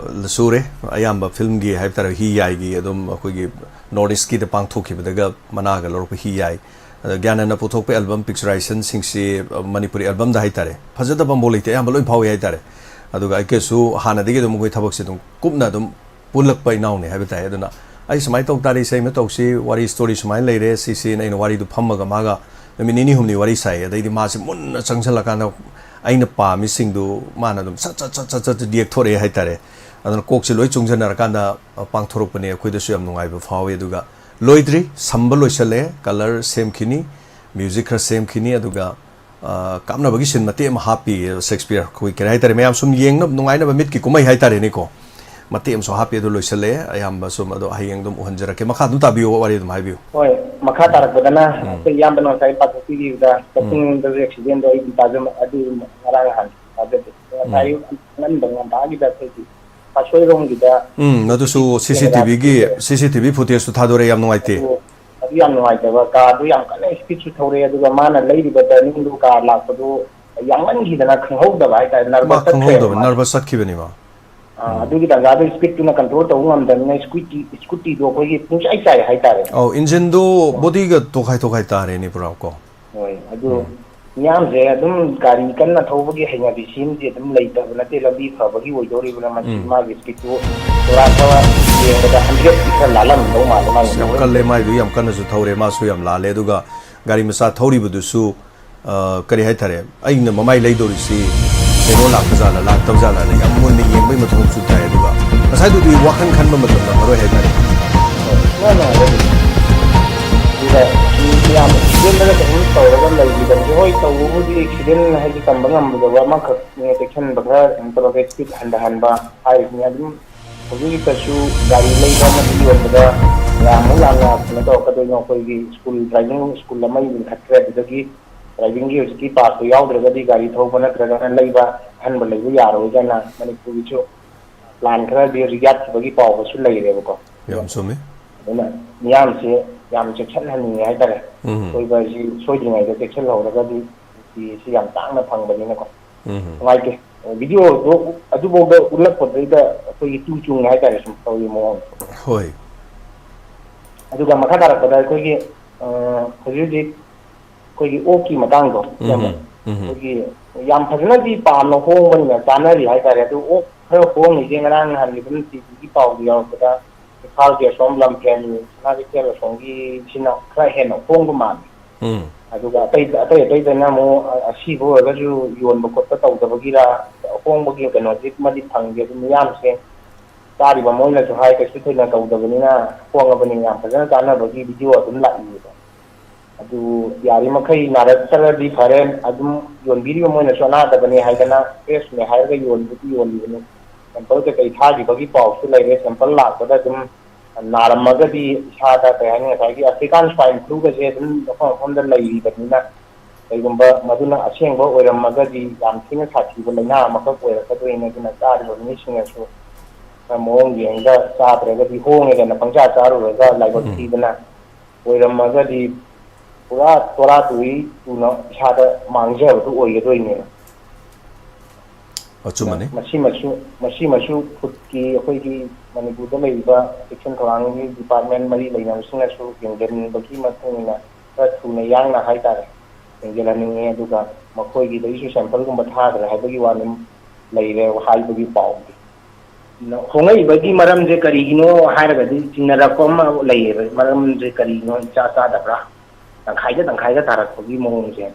ꯁꯨꯔꯦ, ꯑꯌꯥꯝꯕ filmꯒꯤ ꯍꯥꯏꯕ ꯇꯥꯔꯦ, ꯍꯤ ꯌꯥꯏꯒꯤ ꯑꯗꯨꯝ ꯑꯩꯈꯣꯏꯒꯤ North Eastꯀꯤꯗ ꯄꯥꯡꯊꯣꯛꯈꯤꯕꯗꯒ ꯃꯅꯥꯒ ꯂꯧꯔꯛꯄ ꯍꯤ ꯌꯥꯏ꯫ ꯑꯗ ꯒ꯭ꯌꯥꯅꯟꯅ ꯄꯨꯊꯣꯛꯄ album picturizationꯁꯤꯡꯁꯤ, ꯑ, ꯃꯅꯤꯄꯨꯔꯤ albumꯗ ꯍꯥꯏꯇꯥꯔꯦ, ꯐꯖꯗꯕ ꯑꯃꯐꯥꯎ ꯂꯩꯇꯦ, ꯑꯌꯥꯝꯕ ꯂꯣꯏ ꯐꯥꯎꯏ ꯍꯥꯏꯇꯥꯔꯦ꯫ ꯑꯗꯨꯒ ꯑꯩꯒꯁꯨ ꯍꯥꯟꯅꯗꯒꯤ ꯑꯗꯨꯝ ꯑꯩꯈꯣꯏ ꯊꯕꯛꯁꯦ ꯑꯗꯨꯝ ꯀꯨꯞꯅ ꯑꯗꯨꯝ ꯄꯨꯜꯂꯛꯄ ꯏꯅꯥꯎꯅꯤ ꯍꯥꯏꯕ ꯇꯥꯏ꯫ ꯑꯗꯨꯅ ꯑꯩ ꯁꯨꯃꯥꯏꯅ ꯇꯧ ꯇꯥꯔꯦ, ꯏꯁꯩ ꯑꯃ ꯇꯧꯁꯤ, ꯋꯥꯔꯤ story ꯁꯨꯃꯥꯏꯅ ꯂꯩꯔꯦ, ꯁꯤꯁꯤꯅ ꯑꯩꯅ ꯋꯥꯔꯤꯗꯨ ꯐꯝꯃꯒ ꯃꯥꯒ ꯅꯨꯃꯤꯠ ꯅꯤꯅꯤ ꯍꯨꯝꯅꯤ ꯋꯥꯔꯤ ꯁꯥꯏ꯫ ꯑꯗꯩꯗꯤ ꯃꯥꯁꯦ ꯃꯨꯟꯅ ꯆꯪꯁꯤꯜꯂꯀꯥꯟꯗ ꯑꯩꯅ ꯄꯥꯝꯃꯤꯁꯤꯡꯗꯨ ꯃꯥꯅ ꯑꯗꯨꯝ ꯁꯠ ꯁꯠ ꯁꯠ ꯁꯠ ꯁꯠ ꯌꯦꯛꯊꯣꯔꯛꯑꯦ ꯍꯥꯏꯇꯥꯔꯦ꯫ ꯑꯗꯨꯅ ꯀꯣꯛꯁꯦ ꯂꯣꯏ ꯆꯨꯡꯁꯤꯟꯅꯔꯀꯥꯟꯗ, ꯑ, ꯄꯥꯡꯊꯣꯔꯛꯄꯅꯦ꯫ ꯑꯩꯈꯣꯏꯗꯁꯨ ꯌꯥꯝ ꯅꯨꯡꯉꯥꯏꯕ ꯐꯥꯎꯋꯤ꯫ ꯑꯗꯨꯒ ꯂꯣꯏꯗ꯭ꯔꯤ, ꯁꯝꯕ ꯂꯣꯏꯁꯜꯂꯦ, colour ꯁꯦꯝꯈꯤꯅꯤ, music ꯈꯔ ꯁꯦꯝꯈꯤꯅꯤ, ꯑꯗꯨꯒ ꯑ, ꯀꯥꯞꯅꯕꯒꯤ ꯁꯤꯟ ꯃꯇꯦꯛ ꯑꯃ ꯍꯥꯞꯄꯤ, ꯁꯦꯛꯁꯄꯤꯌꯔ, ꯑꯩꯈꯣꯏ ꯀꯔꯤ ꯍꯥꯏꯇꯥꯔꯦ, ꯃꯌꯥꯝ ꯁꯨꯝ ꯌꯦꯡꯅꯕ ꯅꯨꯡꯉꯥꯏꯅꯕ ꯃꯤꯠꯀꯤ ꯀꯨꯝꯍꯩ ꯍꯥꯏꯇꯥꯔꯦꯅꯦꯀꯣ꯫ ꯃꯇꯦꯛ ꯑꯃꯁꯨ ꯍꯥꯞꯄꯤ, ꯑꯗꯨ ꯂꯣꯏꯁꯤꯜꯂꯛꯑꯦ꯫ ꯑꯌꯥꯝꯕ ꯁꯨꯝ ꯑꯗꯣ ꯍꯌꯦꯡ ꯑꯗꯨꯝ ꯎꯍꯟꯖꯔꯛꯀꯦ꯫ ꯃꯈꯥ ꯑꯗꯨꯝ ꯇꯥꯕꯤꯌꯨ, ꯋꯥꯔꯤ ꯑꯗꯨꯝ ꯍꯥꯏꯕꯤꯌꯨ꯫ ꯍꯣꯏ, ꯃꯈꯥ ꯇꯥꯔꯛꯄꯗꯅ ꯎꯝ꯫ ꯑꯩꯈꯣꯏ ꯏꯌꯥꯝꯕꯅ ꯉꯁꯥꯏ ꯄꯥꯊꯣꯛꯄꯤꯈꯤꯕꯗ ꯎꯝ꯫ ꯀꯛꯆꯤꯡꯗꯁꯨ accidentꯗꯣ ꯑꯩ ꯑꯗꯨꯝ ꯇꯥꯖ-, ꯑꯗꯨ ꯉꯔꯥꯡ ꯅꯍꯥꯟ ꯇꯥꯖꯗꯦ꯫ ꯉꯁꯥꯏ ꯎꯝ꯫ ꯑꯉꯟꯕ ꯉꯟꯇꯥꯒꯤꯗ ꯑꯩꯈꯣꯏꯒꯤ ꯄꯥꯠꯁꯣꯏꯔꯣꯝꯒꯤꯗ ꯎꯝ, ꯑꯗꯨꯁꯨ camera ꯁꯤ ꯁꯤ ꯇꯤ ꯚꯤꯒꯤ, ꯁꯤ ꯁꯤ ꯇꯤ ꯚꯤ footageꯇꯨ ꯊꯥꯗꯣꯔꯛꯑꯦ, ꯌꯥꯝ ꯅꯨꯡꯉꯥꯏꯇꯦ꯫ ꯑꯗꯨ, ꯑꯗꯨ ꯌꯥꯝ ꯅꯨꯡꯉꯥꯏꯇꯕ꯫ ꯀꯥꯔꯗꯨ ꯌꯥꯝ ꯀꯟꯅ speedꯁꯨ ꯊꯧꯔꯛꯑꯦ, ꯑꯗꯨꯒ ꯃꯥꯅ ꯂꯩꯔꯤꯕ turningꯗꯨ, ꯀꯥꯔ ꯂꯥꯛꯄꯗꯨ ꯌꯥꯡꯃꯟꯈꯤꯗꯅ ꯈꯪꯍꯧꯗꯕ ꯍꯥꯏꯇꯥꯔꯦ, ꯃꯥ nervous ꯆꯠꯈ꯭ꯔꯦꯕ ꯈꯪꯍꯧꯗꯕ, ꯃꯥꯁꯦ꯫ Nervous ꯆꯠꯈꯤꯕꯅꯤꯕ꯫ ꯑꯥ, ꯎꯝ꯫ ꯑꯗꯨꯒꯤ ꯇꯥꯟꯖꯥꯗꯨ speedꯇꯨꯅ control ꯇꯧꯕ ꯉꯝꯗꯕꯅꯤꯅ scooty, scootyꯗꯣ ꯑꯩꯈꯣꯏꯒꯤ ꯄꯨꯡꯆꯥꯏ ꯆꯥꯏ ꯍꯥꯏꯇꯥꯔꯦ꯫ ꯑꯧ, engineꯗꯨ ꯑꯣ꯫ Bodyꯒ ꯇꯣꯈꯥꯏ ꯇꯣꯈꯥꯏ ꯇꯥꯔꯦꯅꯦ ꯄꯨꯔꯥ ꯀꯣ꯫ ꯍꯣꯏ, ꯑꯗꯨ ꯎꯝ꯫ ꯃꯤꯌꯥꯝꯁꯦ ꯑꯗꯨꯝ ꯒꯥꯔꯤ ꯀꯟꯅ ꯊꯧꯕꯒꯤ ꯍꯩꯅꯕꯤ ꯁꯤꯝꯗꯤ ꯑꯗꯨꯝ ꯂꯩꯇꯕ ꯅꯠꯇꯦ꯫ ꯂꯝꯕꯤ ꯐꯕꯒꯤ ꯑꯣꯏꯗꯧꯔꯤꯕ꯭ꯔꯥ, ꯃꯁꯤ ꯎꯝ꯫ ꯃꯥꯒꯤ ꯁ꯭ꯄꯤꯠꯇꯨ ꯁꯣꯔꯥꯠ ꯊꯧꯔ ꯌꯦꯡꯕꯗ ꯍꯟꯗ꯭ꯔꯦꯠꯇꯤ ꯈꯔ ꯂꯥꯜꯂꯝꯗꯧ ꯃꯥꯜꯂꯦ ꯃꯥꯒꯤ ꯌꯥꯝ ꯊꯧꯔꯤꯗꯣ꯫ ꯀꯜꯂꯦ, ꯃꯥꯏꯗꯨ ꯌꯥꯝ ꯀꯟꯅꯁꯨ ꯊꯧꯔꯦ, ꯃꯥꯁꯨ ꯌꯥꯝ ꯂꯥꯜꯂꯦ꯫ ꯑꯗꯨꯒ ꯒꯥꯔꯤ ꯃꯆꯥ ꯊꯧꯔꯤꯕꯗꯨꯁꯨ, ꯑ, ꯀꯔꯤ ꯍꯥꯏꯇꯥꯔꯦ, ꯑꯩꯅ ꯃꯃꯥꯏ ꯂꯩꯗꯧꯔꯤꯁꯤ ꯀꯩꯅꯣ ꯂꯥꯛꯄ ꯖꯥꯠꯂ, ꯂꯥꯛꯇꯕ ꯖꯥꯠꯂꯅ ꯌꯥꯝ ꯃꯨꯟꯅ ꯌꯦꯡꯕꯒꯤ ꯃꯊꯧꯁꯨ ꯇꯥꯏ꯫ ꯑꯗꯨꯒ ꯉꯁꯥꯏꯗꯨꯗꯤ ꯋꯥꯈꯜ ꯈꯟꯕ ꯃꯇꯝꯗ ꯃꯔꯣꯏ ꯍꯥꯏꯇꯥꯔꯦ꯫ ꯃꯥꯅꯦ, ꯑꯗꯨꯗꯤ꯫ ꯑꯗꯨꯗ ꯃꯤ ꯌꯥꯝ ꯑꯦꯛꯁꯤꯗꯦꯟꯗꯒ ꯀꯩꯅꯣ ꯇꯧꯔꯒ ꯂꯩꯈꯤꯕꯁꯦ, ꯍꯣꯏ, ꯇꯧꯕꯕꯨꯗꯤ ꯑꯦꯛꯁꯤꯗꯦꯟ ꯍꯥꯏꯗꯤ ꯇꯝꯕ ꯉꯝꯗꯕ, ꯑꯃꯈꯛ ꯆꯦꯛꯁꯤꯟꯕ ꯈꯔ ꯀꯩꯅꯣ ꯇꯧꯔꯒ ꯁ꯭ꯄꯤꯠ ꯍꯟꯊꯍꯟꯕ ꯍꯥꯏꯔꯤꯁꯤꯅ ꯑꯗꯨꯝ ꯍꯧꯖꯤꯛ ꯍꯧꯖꯤꯛꯇꯁꯨ ꯒꯥꯔꯤ ꯂꯩꯕ ꯑꯃꯗꯤ ꯌꯣꯟꯕꯗ ꯀꯌꯥꯃꯨꯛ ꯌꯥꯝꯅ ꯀꯩꯅꯣ ꯇꯧꯔꯛꯀꯗꯣꯏꯅꯣ꯫ ꯑꯩꯈꯣꯏꯒꯤ ꯁ꯭ꯀꯨꯜ, ꯗ꯭ꯔꯥꯏꯚꯤꯡ ꯁ꯭ꯀꯨꯜ ꯑꯃ ꯂꯤꯡꯈꯠꯈ꯭ꯔꯦ, ꯑꯗꯨꯗꯒꯤ ꯗ꯭ꯔꯥꯏꯚꯤꯡꯒꯤ ꯍꯧꯖꯤꯛꯀꯤ ꯄꯥꯁꯇꯨ ꯌꯥꯎꯗ꯭ꯔꯒꯗꯤ ꯒꯥꯔꯤ ꯊꯧꯕ ꯅꯠꯇ꯭ꯔꯒꯅ ꯂꯩꯕ ꯑꯍꯟꯕ ꯂꯩꯕ ꯌꯥꯔꯣꯏ ꯀꯥꯏꯅ ꯃꯅꯤꯄꯨꯔꯒꯤꯁꯨ ꯄ꯭ꯂꯥꯟ ꯈꯔꯗꯤ ꯍꯧꯖꯤꯛ ꯌꯥꯠꯈꯤꯕꯒꯤ ꯄꯥꯎꯒꯁꯨ ꯂꯩꯔꯦꯕꯀꯣ꯫ ꯌꯥꯝ ꯆꯨꯝꯃꯤ꯫ ꯑꯗꯨꯅ ꯃꯤꯌꯥꯝꯁꯦ ꯌꯥꯝ ꯆꯦꯛꯁꯤꯟꯍꯟꯅꯤꯡꯉꯦ ꯍꯥꯏꯇꯥꯔꯦ꯫ ꯎꯝ꯫ ꯁꯣꯏꯕ ꯍꯥꯏꯁꯤ ꯁꯣꯏꯗ꯭ꯔꯤꯉꯩꯗ ꯆꯦꯛꯁꯤꯜꯍꯧꯔꯒꯗꯤ ꯁꯤ, ꯁꯤ ꯌꯥꯝ ꯇꯥꯡꯅ ꯐꯪꯕꯅꯤꯅꯀꯣ꯫ ꯎꯝ꯫ ꯅꯨꯡꯉꯥꯏꯇꯦ꯫ ꯚꯤꯗꯤꯑꯣꯗꯣ ꯑꯗꯨꯐꯥꯎꯗ ꯎꯠꯂꯛꯄꯗꯩꯗ ꯑꯩꯈꯣꯏꯒꯤ ꯇꯨ ꯆꯨꯡꯉꯦ ꯍꯥꯏꯇꯥꯔꯦ, ꯁꯨꯝ ꯇꯧꯔꯤ ꯃꯑꯣꯡ꯫ ꯍꯣꯏ꯫ ꯑꯗꯨꯒ ꯃꯈꯥ ꯇꯥꯔꯛꯄꯗ ꯑꯩꯈꯣꯏꯒꯤ, ꯑ, ꯍꯧꯖꯤꯛ ꯍꯧꯖꯤꯛ ꯑꯩꯈꯣꯏꯒꯤ ꯑꯣꯛꯀꯤ ꯃꯇꯥꯡꯗꯣ, ꯎꯝ, ꯏꯌꯥꯝꯕ꯫ ꯎꯝ꯫ ꯑꯩꯈꯣꯏꯒꯤ ꯌꯥꯝ ꯐꯖꯅꯗꯤ ꯄꯥꯝꯅ ꯍꯣꯡꯕꯅꯤꯅ ꯆꯥꯅꯔꯤ ꯍꯥꯏꯇꯥꯔꯦ꯫ ꯑꯗꯨ ꯑꯣꯛ ꯈꯔ ꯍꯣꯡꯉꯤꯁꯦ ꯉꯔꯥꯡ ꯅꯍꯥꯟꯒꯤ ꯑꯗꯨꯝ ꯇꯤꯚꯤꯒꯤ ꯄꯥꯎꯗ ꯌꯥꯎꯔꯛꯄꯗ ꯏꯝꯐꯥꯜꯒꯤ ꯑꯁꯣꯝ ꯂꯝꯐꯦꯜ, ꯁꯅꯥ ꯀꯩꯊꯦꯜ ꯑꯁꯣꯝꯒꯤꯁꯤꯅ ꯈꯔ ꯍꯦꯟꯅ ꯍꯣꯡꯕ ꯃꯥꯜꯂꯤ꯫ ꯎꯝ꯫ ꯑꯗꯨꯒ ꯑꯇꯩ, ꯑꯇꯩ ꯑꯇꯩꯗꯅ ꯑꯃꯨꯛ ꯑ-, ꯑꯁꯤꯕ ꯑꯣꯏꯔꯒꯁꯨ ꯌꯣꯟꯕ ꯈꯣꯠꯄ ꯇꯧꯗꯕꯒꯤꯔ ꯑꯍꯣꯡꯕꯒꯤ ꯀꯩꯅꯣꯁꯤꯃꯗꯤ ꯐꯪꯗꯦ꯫ ꯑꯗꯨ ꯃꯤꯌꯥꯝꯁꯦ ꯆꯥꯔꯤꯕ ꯃꯣꯏꯅꯁꯨ ꯍꯥꯏ ꯀꯩꯁꯨ ꯊꯣꯏꯅ ꯇꯧꯗꯕꯅꯤꯅ, ꯍꯣꯡꯉꯕꯅꯤ ꯌꯥꯝ ꯐꯖꯅ ꯆꯥꯅꯕꯒꯤ ꯚꯤꯗꯤꯑꯣ ꯑꯗꯨꯝ ꯂꯥꯛꯏꯕ꯫ ꯑꯗꯨ ꯌꯥꯔꯤꯃꯈꯩ ꯅꯥꯔꯛꯇ꯭ꯔꯗꯤ ꯐꯔꯦ, ꯑꯗꯨꯝ ꯌꯣꯟꯕꯤꯔꯤꯕ ꯃꯣꯏꯅꯁꯨ ꯑꯅꯥꯗꯕꯅꯦ ꯍꯥꯏꯗꯅ ꯐ꯭ꯔꯦꯁꯅꯦ ꯍꯥꯏꯔꯒ ꯌꯣꯟꯕꯗꯤ ꯌꯣꯜꯂꯤꯕꯅꯤ꯫ ꯁꯦꯝꯄꯜ ꯀꯩꯀꯩ ꯊꯥꯈꯤꯕꯒꯤ ꯄꯥꯎꯁꯨ ꯂꯩꯔꯦ꯫ ꯁꯦꯝꯄꯜ ꯂꯥꯛꯄꯗ ꯑꯗꯨꯝ ꯅꯥꯔꯝꯃꯒꯗꯤ ꯏꯁꯥꯗ ꯀꯩ ꯍꯥꯏꯅꯤ, ꯉꯁꯥꯏꯒꯤ ꯑꯐ꯭ꯔꯤꯀꯥꯟ ꯁ꯭ꯋꯥꯏꯟ ꯐ꯭ꯂꯨꯒꯁꯦ ꯑꯗꯨꯝ ꯃꯐꯝ ꯃꯐꯝꯗ ꯂꯩꯔꯤꯕꯅꯤꯅ, ꯀꯩꯒꯨꯝꯕ ꯃꯗꯨꯅ ꯑꯁꯦꯡꯕ ꯑꯣꯏꯔꯝꯃꯒꯗꯤ ꯌꯥꯝ ꯊꯤꯅ ꯁꯥꯊꯤꯕ ꯂꯥꯏꯅꯥ ꯑꯃꯈꯛ ꯑꯣꯏꯔꯛꯀꯗꯣꯏꯅꯤ꯫ ꯑꯗꯨꯅ ꯆꯥꯔꯤꯕ ꯃꯤꯁꯤꯡꯅꯁꯨ ꯈꯔ ꯃꯑꯣꯡ ꯌꯦꯡꯉꯒ ꯆꯥꯗ꯭ꯔꯒꯗꯤ, ꯍꯣꯡꯉꯦꯗꯅ ꯄꯪꯆꯥ ꯆꯥꯔꯨꯔꯒ ꯂꯥꯏꯕꯛ ꯎꯝ꯫ ꯊꯤꯗꯅ ꯑꯣꯏꯔꯝꯃꯒꯗꯤ ꯄꯨꯔꯥ ꯇꯣꯔꯥ ꯇꯨꯏ ꯇꯨꯅ ꯏꯁꯥꯗ ꯃꯥꯡꯖꯕꯗꯨ ꯑꯣꯏꯒꯗꯣꯏꯅꯦꯕ꯫ ꯑꯆꯨꯝꯕꯅꯤ꯫ ꯃꯁꯤꯃꯁꯨ, ꯃꯁꯤꯃꯁꯨ ꯐꯨꯗꯀꯤ, ꯑꯩꯈꯣꯏꯒꯤ ꯃꯅꯤꯄꯨꯔꯗ ꯂꯩꯔꯤꯕ ꯆꯦꯛꯁꯤꯟ ꯊꯧꯔꯥꯡꯒꯤ ꯗꯤꯄꯥꯔꯠꯃꯦꯟ ꯃꯔꯤ ꯂꯩꯅꯕꯁꯤꯡꯅꯁꯨ ꯌꯦꯡꯁꯤꯟꯕꯒꯤ ꯃꯇꯨꯡ ꯏꯟꯅ ꯈꯔ ꯊꯨꯅ ꯌꯥꯡꯅ ꯍꯥꯏꯇꯥꯔꯦ, ꯌꯦꯡꯁꯤꯜꯍꯟꯅꯤꯡꯉꯦ꯫ ꯑꯗꯨꯒ ꯃꯈꯣꯏꯒꯤꯗꯒꯤꯁꯨ sample ꯒꯨꯝꯕ ꯊꯥꯈ꯭ꯔꯦ ꯍꯥꯏꯕꯒꯤ ꯋꯥꯅꯤ, ꯂꯩꯔꯦ ꯍꯥꯏꯕꯒꯤ ꯄꯥꯎꯗꯤ꯫ ꯍꯣꯡꯉꯛꯏꯕꯒꯤ ꯃꯔꯝꯁꯦ ꯀꯔꯤꯒꯤꯅꯣ ꯍꯥꯏꯔꯒꯗꯤ, ꯆꯤꯡꯅꯔꯛꯄ ꯑꯃ ꯂꯩꯌꯦꯕ꯫ ꯃꯔꯝꯁꯦ ꯀꯔꯤꯅꯣ, ꯏꯆꯥ ꯆꯥꯗꯕ꯭ꯔꯥ, ꯇꯪꯈꯥꯏꯗ ꯇꯪꯈꯥꯏꯗ ꯇꯥꯔꯛꯄꯒꯤ ꯃꯑꯣꯡꯁꯦ꯫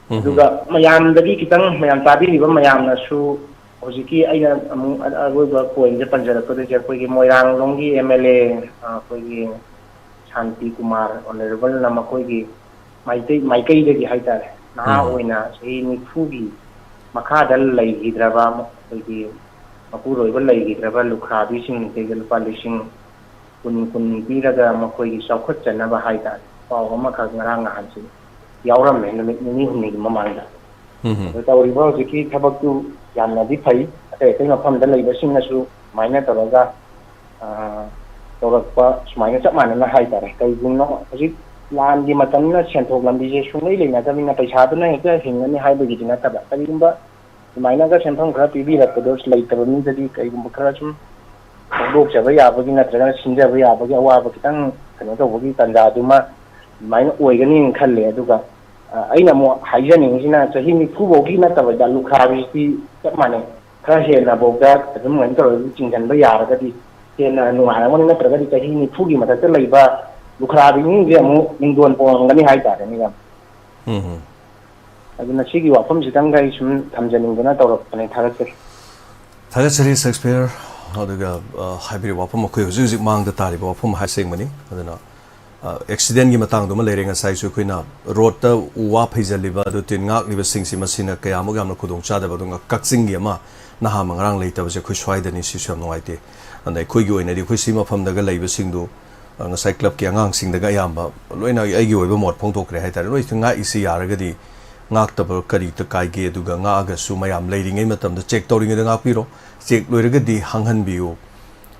ꯎꯝ꯫ ꯑꯗꯨꯒ ꯃꯌꯥꯝꯗꯒꯤ ꯈꯤꯇꯪ, ꯃꯌꯥꯝ ꯇꯥꯕꯤꯔꯤꯕ ꯃꯌꯥꯝꯅꯁꯨ, ꯍꯧꯖꯤꯛꯀꯤ ꯑꯩꯅ ꯑꯃꯨꯛ ꯑ-, ꯑꯔꯣꯏꯕ point ꯁꯦ ꯄꯟꯖꯔꯛꯀꯗꯣꯏꯁꯦ, ꯑꯩꯈꯣꯏꯒꯤ ꯃꯣꯏꯔꯥꯡꯂꯣꯝꯒꯤ MLA, ꯑ, ꯑꯩꯈꯣꯏꯒꯤ ꯁꯥꯟꯇꯤ ꯀꯨꯃꯥꯔ honourable ꯅ ꯃꯈꯣꯏꯒꯤ ꯃꯥꯏꯀꯩ-, ꯃꯥꯏꯀꯩꯗꯒꯤ ꯍꯥꯏꯇꯥꯔꯦ, ꯅꯍꯥ ꯎꯝ꯫ ꯑꯣꯏꯅ ꯆꯍꯤ ꯅꯤꯐꯨꯒꯤ ꯃꯈꯥꯗ ꯂꯩꯈꯤꯗ꯭ꯔꯕ, ꯑꯩꯈꯣꯏꯒꯤ ꯃꯄꯨꯔꯣꯏꯕ ꯂꯩꯈꯤꯗ꯭ꯔꯕ ꯂꯨꯈ꯭ꯔꯥꯕꯤꯁꯤꯡꯁꯤꯗ ꯂꯨꯄꯥ ꯂꯤꯁꯤꯡ ꯀꯨꯟ ꯀꯨꯟ ꯄꯤꯔꯒ ꯃꯈꯣꯏꯒꯤ ꯆꯥꯎꯈꯠꯆꯅꯕ ꯍꯥꯏꯇꯥꯔꯦ, ꯄꯥꯎ ꯑꯃꯈꯛ ꯉꯔꯥꯡ ꯅꯍꯥꯟꯁꯤ ꯌꯥꯎꯔꯝꯃꯦ, ꯅꯨꯃꯤꯠ ꯅꯤꯅꯤ ꯍꯨꯝꯅꯤꯒꯤ ꯃꯃꯥꯡꯗ꯫ ꯎꯝ꯫ ꯑꯗꯣ ꯇꯧꯔꯤꯕ ꯍꯧꯖꯤꯛꯀꯤ ꯊꯕꯛꯇꯨ ꯌꯥꯝꯅꯗꯤ ꯐꯩ꯫ ꯑꯇꯩ ꯑꯇꯩ ꯃꯐꯝꯗ ꯂꯩꯕꯁꯤꯡꯅꯁꯨ ꯁꯨꯃꯥꯏꯅ ꯇꯧꯔꯒ, ꯑ, ꯇꯧꯔꯛꯄ ꯁꯨꯃꯥꯏꯅ ꯆꯞ ꯃꯥꯟꯅꯅ ꯍꯥꯏꯇꯥꯔꯦ꯫ ꯀꯩꯒꯨꯝꯕ ꯍꯧꯖꯤꯛ ꯂꯥꯟꯒꯤ ꯃꯇꯝꯅꯤꯅ ꯁꯦꯟꯊꯣꯛ ꯂꯝꯕꯤꯁꯦ ꯁꯨꯡꯂꯩ ꯂꯩꯅꯗꯕꯅꯤꯅ ꯄꯩꯁꯥꯗꯨꯅ ꯍꯦꯛꯇ ꯍꯤꯡꯒꯅꯤ ꯍꯥꯏꯕꯒꯤꯗꯤ ꯅꯠꯇꯕ, ꯀꯔꯤꯒꯨꯝꯕ ꯑꯗꯨꯃꯥꯏꯅꯒ ꯁꯦꯟꯐꯝ ꯈꯔ ꯄꯤꯕꯤꯔꯛꯄꯗꯣ ꯂꯩꯇꯕ ꯃꯤꯗꯗꯤ ꯀꯔꯤꯒꯨꯝꯕ ꯈꯔ ꯁꯨꯝ ꯐꯣꯡꯗꯣꯛꯆꯕ ꯌꯥꯕꯒꯤ ꯅꯠꯇ꯭ꯔꯒꯅ ꯁꯤꯟꯖꯕ ꯌꯥꯕꯒꯤ ꯑꯋꯥꯕ ꯈꯤꯇꯪ ꯀꯩꯅꯣ ꯇꯧꯕꯒꯤ ꯇꯥꯟꯖꯥꯗꯨꯃ ꯑꯗꯨꯃꯥꯏꯅ ꯑꯣꯏꯒꯅꯤꯅ ꯈꯜꯂꯦ꯫ ꯑꯗꯨꯒ, ꯑ, ꯑꯩꯅ ꯑꯃꯨꯛ ꯍꯥꯏꯖꯅꯤꯡꯉꯤꯁꯤꯅ ꯆꯍꯤ ꯅꯤꯐꯨ ꯐꯥꯎꯒꯤ ꯅꯠꯇꯕꯗ ꯂꯨꯈ꯭ꯔꯥꯕꯤꯁꯤꯗꯤ ꯆꯞ ꯃꯥꯟꯅꯩ꯫ ꯈꯔ ꯍꯦꯟꯅ ꯐꯥꯎꯗ ꯑꯗꯨꯝ ꯀꯩꯅꯣ ꯇꯧꯔꯒ ꯆꯤꯡꯁꯤꯟꯕ ꯌꯥꯔꯒꯗꯤ ꯍꯦꯟꯅ ꯅꯨꯡꯉꯥꯏꯔꯝꯒꯅꯤ, ꯅꯠꯇ꯭ꯔꯒꯗꯤ ꯆꯍꯤ ꯅꯤꯐꯨꯒꯤ ꯃꯊꯛꯇ ꯂꯩꯕ ꯂꯨꯈ꯭ꯔꯥꯕꯤꯁꯤꯡꯁꯦ ꯑꯃꯨꯛ ꯃꯤꯡꯗꯣꯟ ꯄꯣꯡꯉꯝꯒꯅꯤ ꯍꯥꯏꯇꯥꯔꯦꯅꯦ ꯌꯥꯝ꯫ ꯎꯝ ꯍꯝ꯫ ꯑꯗꯨꯅ ꯁꯤꯒꯤ ꯋꯥꯐꯝꯁꯤꯗꯪꯒ ꯑꯩ ꯁꯨꯝ ꯊꯝꯖꯅꯤꯡꯗꯅ ꯇꯧꯔꯛꯄꯅꯦ꯫ ꯊꯥꯒꯠꯆꯔꯤ꯫ ꯊꯥꯒꯠꯆꯔꯤ ꯁꯦꯛꯁꯄꯤꯌꯔ꯫ ꯑꯗꯨꯒ, ꯑ, ꯍꯥꯏꯕꯤꯔꯤꯕ ꯋꯥꯐꯝ ꯑꯩꯈꯣꯏ ꯍꯧꯖꯤꯛ ꯍꯧꯖꯤꯛ ꯃꯥꯡꯗ ꯇꯥꯔꯤꯕ ꯋꯥꯐꯝ ꯍꯥꯏꯁꯦꯡꯕꯅꯤ꯫ ꯑꯗꯨꯅ, ꯑ, accident ꯀꯤ ꯃꯇꯥꯡꯗꯨꯃ ꯂꯩꯔꯦ꯫ ꯉꯁꯥꯏꯁꯨ ꯑꯩꯈꯣꯏꯅ road ꯇ ꯎ ꯋꯥ ꯐꯩꯖꯜꯂꯤꯕ ꯑꯗꯨ ꯇꯤꯟ ꯉꯥꯛꯂꯤꯕꯁꯤꯡꯁꯤ ꯃꯁꯤꯅ ꯀꯌꯥꯃꯨꯛ ꯌꯥꯝꯅ ꯈꯨꯗꯣꯡ ꯆꯥꯗꯕ, ꯑꯗꯨꯒ ꯀꯛꯆꯤꯡꯒꯤ ꯑꯃ ꯅꯍꯥ ꯑꯃ ꯉꯔꯥꯡ ꯂꯩꯇꯕꯁꯦ ꯑꯩꯈꯣꯏ ꯁ꯭ꯋꯥꯏꯗꯅꯤ꯫ ꯁꯤꯁꯨ ꯌꯥꯝ ꯅꯨꯡꯉꯥꯏꯇꯦ꯫ ꯑꯗ ꯑꯩꯈꯣꯏꯒꯤ ꯑꯣꯏꯅꯗꯤ ꯑꯩꯈꯣꯏ ꯁꯤ ꯃꯐꯝꯗꯒ ꯂꯩꯕꯁꯤꯡꯗꯨ, ꯑ, ꯉꯁꯥꯏ club ꯀꯤ ꯑꯉꯥꯡꯁꯤꯡꯗꯒ ꯑꯌꯥꯝꯕ ꯂꯣꯏꯅ ꯑꯩꯒꯤ ꯑꯣꯏꯕ ꯃꯣꯠ ꯐꯣꯡꯗꯣꯛꯈ꯭ꯔꯦ ꯍꯥꯏꯇꯥꯔꯦ꯫ ꯅꯣꯏ ꯉꯥꯛꯏꯁꯤ ꯌꯥꯔꯒꯗꯤ ꯉꯥꯛꯇꯕ ꯀꯔꯤꯗ ꯀꯥꯏꯒꯦ? ꯑꯗꯨꯒ ꯉꯥꯛꯑꯒꯁꯨ ꯃꯌꯥꯝ ꯂꯩꯔꯤꯉꯩ ꯃꯇꯝꯗ check ꯇꯧꯔꯤꯉꯩꯗ ꯉꯥꯛꯄꯤꯔꯣ꯫ Check ꯂꯣꯏꯔꯒꯗꯤ ꯍꯥꯡꯍꯟꯕꯤꯌꯨ꯫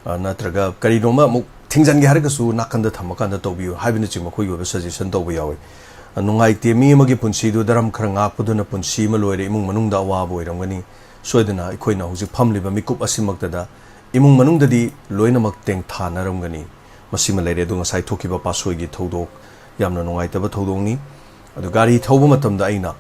ꯑ, ꯅꯠꯇ꯭ꯔꯒ ꯀꯔꯤꯅꯣꯃ ꯑꯃꯨꯛ ꯊꯤꯡꯖꯤꯟꯒꯦ ꯍꯥꯏꯔꯒꯁꯨ ꯅꯥꯀꯟꯗ ꯊꯝꯃꯀꯥꯟꯗ ꯇꯧꯕꯤꯌꯨ ꯍꯥꯏꯕꯅꯆꯤꯡꯕ ꯑꯩꯈꯣꯏꯒꯤ ꯑꯣꯏꯕ suggestion ꯇꯧꯕ ꯌꯥꯎꯏ꯫ ꯑ, ꯅꯨꯡꯉꯥꯏꯇꯦ, ꯃꯤ ꯑꯃꯒꯤ ꯄꯨꯟꯁꯤꯗꯨ ꯙꯔꯝ ꯈꯔ ꯉꯥꯛꯄꯗꯨꯅ ꯄꯨꯟꯁꯤ ꯑꯃ ꯂꯣꯏꯔꯦ, ꯏꯃꯨꯡ ꯃꯅꯨꯡꯗ ꯑꯋꯥꯕ ꯑꯣꯏꯔꯝꯒꯅꯤ꯫ ꯁꯣꯏꯗꯅ ꯑꯩꯈꯣꯏꯅ ꯍꯧꯖꯤꯛ ꯐꯝꯂꯤꯕ ꯃꯤꯀꯨꯞ ꯑꯁꯤꯃꯛꯇꯗ ꯏꯃꯨꯡ ꯃꯅꯨꯡꯗꯗꯤ ꯂꯣꯏꯅꯃꯛ ꯇꯦꯡꯊꯥꯅꯔꯝꯒꯅꯤ꯫ ꯃꯁꯤꯃ ꯂꯩꯔꯦ꯫ ꯑꯗꯣ ꯉꯁꯥꯏ ꯊꯣꯛꯈꯤꯕ ꯄꯥꯁꯣꯏꯒꯤ ꯊꯧꯗꯣꯛ ꯌꯥꯝꯅ ꯅꯨꯡꯉꯥꯏꯇꯕ ꯊꯧꯗꯣꯛꯅꯤ꯫ ꯑꯗꯨ ꯒꯥꯔꯤ ꯊꯧꯕ ꯃꯇꯝꯗ ꯑꯩꯅ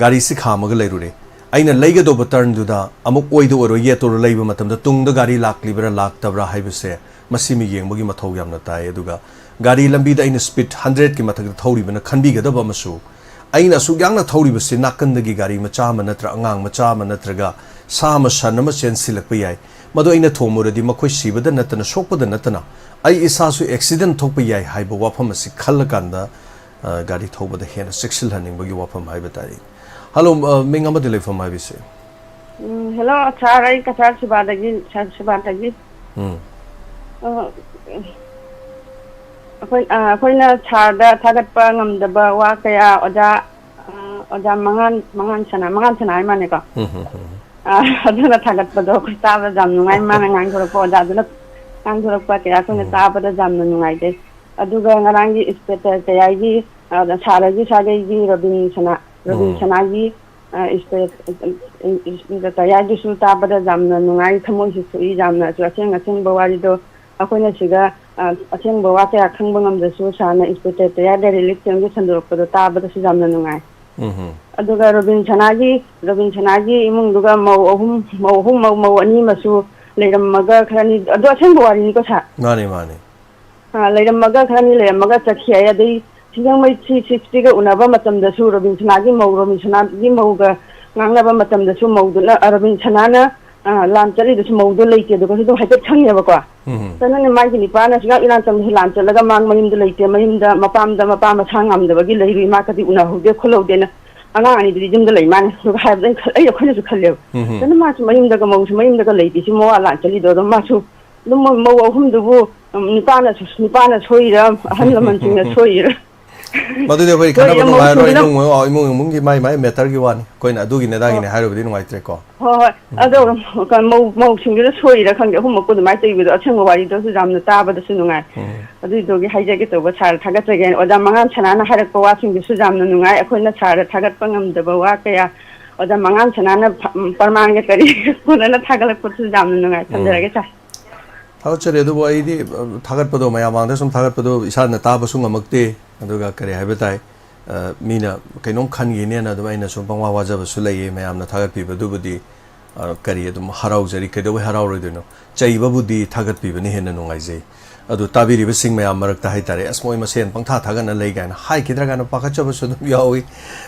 ꯒꯥꯔꯤꯁꯤ ꯈꯥꯝꯃꯒ ꯂꯩꯔꯨꯔꯦ꯫ ꯑꯩꯅ ꯂꯩꯒꯗꯧꯕ turnꯗꯨꯗ ꯑꯃꯨꯛ ꯑꯣꯏꯗ ꯑꯣꯏꯔꯣꯏ ꯌꯦꯠꯇ ꯑꯣꯏꯔꯣ ꯂꯩꯕ ꯃꯇꯝꯗ ꯇꯨꯡꯗ ꯒꯥꯔꯤ ꯂꯥꯛꯂꯤꯕ꯭ꯔꯥ ꯂꯥꯛꯇꯕ꯭ꯔꯥ ꯍꯥꯏꯕꯁꯦ ꯃꯁꯤꯃ ꯌꯦꯡꯕꯒꯤ ꯃꯊꯧ ꯌꯥꯝꯅ ꯇꯥꯏ꯫ ꯑꯗꯨꯒ ꯒꯥꯔꯤ ꯂꯝꯕꯤꯗ ꯑꯩꯅ speed hundredꯀꯤ ꯃꯊꯛꯇ ꯊꯧꯔꯤꯕꯅ ꯈꯟꯕꯤꯒꯗꯕ ꯑꯃꯁꯨ, ꯑꯩꯅ ꯑꯁꯨꯛ ꯌꯥꯡꯅ ꯊꯧꯔꯤꯕꯁꯤ ꯅꯥꯀꯟꯗꯒꯤ ꯒꯥꯔꯤ ꯃꯆꯥ ꯑꯃ ꯅꯠꯇ꯭ꯔ ꯑꯉꯥꯡ ꯃꯆꯥ ꯑꯃ ꯅꯠꯇ꯭ꯔꯒ ꯁꯥ ꯑꯃ ꯁꯟ ꯑꯃ ꯆꯦꯟꯁꯤꯜꯂꯛꯄ ꯌꯥꯏ꯫ ꯃꯗꯨ ꯑꯩꯅ ꯊꯣꯝꯃꯨꯔꯗꯤ ꯃꯈꯣꯏ ꯁꯤꯕꯗ ꯅꯠꯇꯅ ꯁꯣꯛꯄꯗ ꯅꯠꯇꯅ ꯑꯩ ꯏꯁꯥꯁꯨ accident ꯊꯣꯛꯄ ꯌꯥꯏ ꯍꯥꯏꯕ ꯋꯥꯐꯝ ꯑꯁꯤ ꯈꯜꯂꯀꯥꯟꯗ, ꯑ, ꯒꯥꯔꯤ ꯊꯧꯕꯗ ꯍꯦꯟꯅ ꯆꯦꯛꯁꯤꯜꯍꯟꯅꯤꯡꯕꯒꯤ ꯋꯥꯐꯝ ꯍꯥꯏꯕ ꯇꯥꯔꯦ꯫ ꯍꯜꯂꯣ, ꯑ, ꯃꯤꯡ ꯑꯃꯗꯤ ꯂꯩꯐꯝ ꯍꯥꯏꯕꯤꯁꯦ? ꯎꯝ, ꯍꯦꯜꯂꯣ, ꯁꯥꯔ, ꯑꯩ ꯀꯁꯥꯔ ꯁꯤꯕꯥꯗꯒꯤ, ꯁꯥꯔ ꯁꯤꯕꯥꯗꯒꯤ꯫ ꯎꯝ꯫ ꯑ, ꯑꯩꯈꯣꯏ, ꯑ, ꯑꯩꯈꯣꯏꯅ ꯁꯥꯔꯗ ꯊꯥꯒꯠꯄ ꯉꯝꯗꯕ ꯋꯥ ꯀꯌꯥ ꯑꯣꯖꯥ, ꯑ, ꯑꯣꯖꯥ ꯃꯉꯥꯟ, ꯃꯉꯥꯟ ꯁꯅꯥ, ꯃꯉꯥꯟ ꯁꯅꯥ ꯍꯥꯏ ꯃꯥꯜꯂꯦꯀꯣ? ꯎꯝ, ꯎꯝ, ꯎꯝ꯫ ꯑ, ꯑꯗꯨꯅ ꯊꯥꯒꯠꯄꯗꯣ ꯑꯩꯈꯣꯏ ꯇꯥꯕꯗ ꯌꯥꯝ ꯅꯨꯡꯉꯥꯏ, ꯃꯥꯅ ꯉꯥꯡꯊꯣꯔꯛꯄ, ꯑꯣꯖꯥꯗꯨꯅ ꯉꯥꯡꯊꯣꯔꯛꯄ ꯀꯌꯥ ꯑꯩꯈꯣꯏꯅ ꯎꯝ꯫ ꯇꯥꯕꯗ ꯌꯥꯝꯅ ꯅꯨꯡꯉꯥꯏꯖꯩ꯫ ꯑꯗꯨꯒ ꯉꯔꯥꯡꯒꯤ inspector ꯇꯌꯥꯏꯒꯤ, ꯑ, ꯁꯥꯔꯒꯤ ꯁꯥꯒꯩꯒꯤ ꯔꯣꯕꯤꯟ ꯁꯅꯥ, ꯔꯣꯕꯤꯟ ꯎꯝ꯫ ꯁꯅꯥꯒꯤ, ꯑ, inspector, inspector ꯇꯌꯥꯏꯒꯤꯁꯨ ꯇꯥꯕꯗ ꯌꯥꯝꯅ ꯅꯨꯡꯉꯥꯏ, ꯊꯃꯣꯏꯁꯨ ꯁꯣꯛꯏ ꯌꯥꯝꯅꯁꯨ꯫ ꯑꯁꯦꯡ ꯑꯁꯦꯡꯕ ꯋꯥꯔꯤꯗꯣ ꯑꯩꯈꯣꯏꯅ ꯁꯤꯗ, ꯑ, ꯑꯁꯦꯡꯕ ꯋꯥ ꯀꯌꯥ ꯈꯪꯕ ꯉꯝꯗ꯭ꯔꯁꯨ ꯁꯥꯔꯅ inspector ꯇꯌꯥꯏꯗ relief camp ꯀꯤ ꯁꯟꯗꯣꯔꯛꯄꯗꯣ ꯇꯥꯕꯗꯁꯨ ꯌꯥꯝꯅ ꯅꯨꯡꯉꯥꯏ꯫ ꯎꯝ꯫ ꯑꯗꯨꯒ ꯔꯣꯕꯤꯟ ꯁꯅꯥꯒꯤ, ꯔꯣꯕꯤꯟ ꯁꯅꯥꯒꯤ ꯏꯃꯨꯡꯗꯨꯒ ꯃꯧ ꯑꯍꯨꯝ, ꯃꯧ ꯑꯍꯨꯝ, ꯃꯧ, ꯃꯧ ꯑꯅꯤ ꯑꯃꯁꯨ ꯂꯩꯔꯝꯃꯒ ꯈꯔꯅꯤ, ꯑꯗꯣ ꯑꯁꯦꯡꯕ ꯋꯥꯔꯤꯅꯤꯀꯣ ꯁꯥꯔ? ꯃꯥꯅꯦ, ꯃꯥꯅꯦ꯫ ꯑ, ꯂꯩꯔꯝꯃꯒ ꯈꯔꯅꯤ ꯂꯩꯔꯝꯃꯒ ꯆꯠꯈꯤ ꯍꯥꯏ꯫ ꯑꯗꯩ ꯁꯤꯡꯖꯃꯩ three sixty ꯒ ꯎꯅꯕ ꯃꯇꯝꯗꯁꯨ ꯔꯣꯕꯤꯟ ꯁꯅꯥꯒꯤ ꯃꯧ, ꯔꯣꯕꯤꯟ ꯁꯅꯥꯒꯤ ꯃꯧꯒ ꯉꯥꯡꯅꯕ ꯃꯇꯝꯗꯁꯨ ꯃꯧꯗꯨꯅ, ꯑ, ꯔꯣꯕꯤꯟ ꯁꯅꯥꯅ, ꯑ, ꯂꯥꯟ ꯆꯠꯂꯤꯗꯨꯁꯨ ꯃꯧꯗꯣ ꯂꯩꯇꯦ, ꯑꯗꯨꯒꯁꯨ ꯑꯗꯨꯝ ꯍꯥꯏꯐꯦꯠ ꯈꯪꯉꯦꯕꯀꯣ꯫ ꯎꯝ꯫ ꯆꯠꯅꯅꯦ ꯃꯥꯒꯤ ꯅꯨꯄꯥꯅ ꯁꯨꯡꯌꯥ ꯏꯔꯥꯟ ꯇꯝꯅ ꯂꯥꯟ ꯆꯠꯂꯒ ꯃꯥ ꯃꯌꯨꯝꯗ ꯂꯩꯇꯦ, ꯃꯌꯨꯝꯗ ꯃꯄꯥꯝꯗ ꯃꯄꯥ ꯃꯁꯥ ꯉꯝꯗꯕꯒꯤ ꯂꯩꯔꯨꯏ, ꯃꯥ ꯀꯗꯤ ꯎꯅꯍꯧꯗꯦ ꯈꯣꯠꯍꯧꯗꯦꯅ ꯑꯉꯥꯡ ꯑꯅꯤꯗꯨꯗꯤ ꯌꯨꯝꯗ ꯂꯩ ꯃꯥꯅꯦ꯫ ꯑꯗꯨꯒ ꯍꯥꯏꯕꯗ ꯑꯩꯅ ꯈꯜ-, ꯑꯩ, ꯑꯩꯈꯣꯏꯅꯁꯨ ꯈꯜꯂꯦꯕ꯫ ꯎꯝ꯫ ꯑꯗꯨꯅ ꯃꯥꯁꯨ ꯃꯌꯨꯝꯗꯒ, ꯃꯧꯁꯨ ꯃꯌꯨꯝꯗꯒ ꯂꯩꯇꯦ, ꯁꯤ ꯃꯋꯥ ꯂꯥꯟ ꯆꯠꯂꯤꯗꯣ꯫ ꯑꯗꯨꯝ ꯃꯥꯁꯨ ꯑꯗꯨꯝ ꯃꯧ, ꯃꯧ ꯑꯍꯨꯝꯗꯨꯕꯨ, ꯎꯝ, ꯅꯨꯄꯥ ꯅꯨꯄꯥꯅ ꯁꯣꯏꯔꯤꯔꯥ, ꯑꯍꯜ ꯂꯃꯟꯁꯤꯡꯅ ꯁꯣꯏꯔꯤꯔꯥ? ꯃꯗꯨꯗꯤ ꯑꯩꯈꯣꯏ ꯈꯟꯅꯕ ꯁꯣꯏꯔꯤꯔꯥ, ꯃꯧ ꯅꯨꯡꯉꯥꯏꯔꯣꯏ, ꯁꯣꯏꯔꯤꯔꯥ? ꯏꯃꯨꯡ ꯃꯅꯨꯡ, ꯏꯃꯨꯡ, ꯏꯃꯨꯡꯒꯤ ꯃꯥꯏ ꯃꯥꯏ matter ꯒꯤ ꯋꯥꯅꯤ꯫ ꯑꯩꯈꯣꯏꯅ ꯑꯗꯨꯒꯤꯅꯦ ꯑꯗꯥꯒꯤꯅꯦ ꯑꯣ꯫ ꯍꯥꯏꯔꯨꯕꯗꯤ ꯅꯨꯡꯉꯥꯏꯇ꯭ꯔꯦꯀꯣ꯫ ꯍꯣꯏ, ꯍꯣꯏ꯫ ꯎꯝ꯫ ꯑꯗꯣ, ꯀ-, ꯃꯧ, ꯃꯧꯁꯤꯡꯗꯨꯅ ꯁꯣꯏꯔꯤꯔꯥ ꯈꯪꯗꯦ, ꯑꯍꯨꯝꯃꯛꯄꯨ ꯑꯗꯨꯃꯥꯏꯅ ꯇꯧꯕꯗꯣ ꯑꯁꯦꯡꯕ ꯋꯥꯔꯤꯗꯨꯁꯨ ꯌꯥꯝꯅ ꯇꯥꯕꯗꯁꯨ ꯅꯨꯡꯉꯥꯏ꯫ ꯎꯝ꯫ ꯑꯗꯨꯏꯗꯨꯒꯤ ꯍꯥꯏꯖꯒꯦ ꯇꯧꯕ, ꯁꯥꯔ ꯊꯥꯒꯠꯆꯒꯦ꯫ ꯑꯣꯖꯥ ꯃꯉꯥꯟ ꯁꯅꯥꯅ ꯍꯥꯏꯔꯛꯄ ꯋꯥꯁꯤꯡꯗꯨꯁꯨ ꯌꯥꯝꯅ ꯅꯨꯡꯉꯥꯏ꯫ ꯑꯩꯈꯣꯏꯅ ꯁꯥꯔꯗ ꯊꯥꯒꯠꯄ ꯉꯝꯗꯕ ꯋꯥ ꯀꯌꯥ ꯑꯣꯖꯥ ꯃꯉꯥꯟ ꯁꯅꯥꯅ ꯐ-, ꯄ꯭ꯔꯃꯥꯟꯒ ꯀꯔꯤ ꯀꯣꯟꯅꯅ ꯊꯥꯒꯠꯂꯛꯄꯗꯨꯁꯨ ꯌꯥꯝꯅ ꯅꯨꯡꯉꯥꯏ꯫ ꯎꯝ꯫ ꯊꯝꯖꯔꯒꯦ, ꯁꯥꯔ꯫ ꯊꯥꯒꯠꯆꯔꯤ꯫ ꯑꯗꯨꯕꯨ ꯑꯩꯗꯤ, ꯑ, ꯊꯥꯒꯠꯄꯗꯣ, ꯃꯌꯥꯝ ꯃꯥꯡꯗ ꯁꯨꯝ ꯊꯥꯒꯠꯄꯗꯣ ꯏꯁꯥꯅ ꯇꯥꯕꯁꯨ ꯉꯝꯃꯛꯇꯦ꯫ ꯑꯗꯨꯒ ꯀꯔꯤ ꯍꯥꯏꯕ ꯇꯥꯏ, ꯑ, ꯃꯤꯅ ꯀꯩꯅꯣꯝ ꯈꯟꯈꯤꯅꯦꯅ ꯑꯗꯨꯝ ꯑꯩꯅ ꯁꯨꯝ ꯄꯪꯋꯥ ꯋꯥꯖꯕꯁꯨ ꯂꯩꯌꯦ꯫ ꯃꯌꯥꯝꯅ ꯊꯥꯒꯠꯄꯤꯕꯗꯨꯕꯨꯗꯤ, ꯑ, ꯀꯔꯤ, ꯑꯗꯨꯝ ꯍꯔꯥꯎꯖꯔꯤ꯫ ꯀꯩꯗꯧꯕꯩ ꯍꯔꯥꯎꯔꯣꯏꯗꯣꯏꯅꯣ? ꯆꯩꯕꯕꯨꯗꯤ ꯊꯥꯒꯠꯄꯤꯕꯅ ꯍꯦꯟꯅ ꯅꯨꯡꯉꯥꯏꯖꯩ꯫ ꯑꯗꯨ ꯇꯥꯕꯤꯔꯤꯕꯁꯤꯡ ꯃꯌꯥꯝ ꯃꯔꯛꯇ ꯍꯥꯏꯇꯥꯔꯦ, "ꯑꯁ, ꯃꯣꯏ ꯃꯁꯦꯟ ꯄꯪꯊꯥ ꯊꯥꯒꯠꯅ ꯂꯩ" ꯀꯥꯏꯅ ꯍꯥꯏꯈꯤꯗ꯭ꯔꯥ ꯀꯥꯏꯅ ꯄꯥꯈꯠꯆꯕꯁꯨ ꯑꯗꯨꯝ ꯌꯥꯎꯏ꯫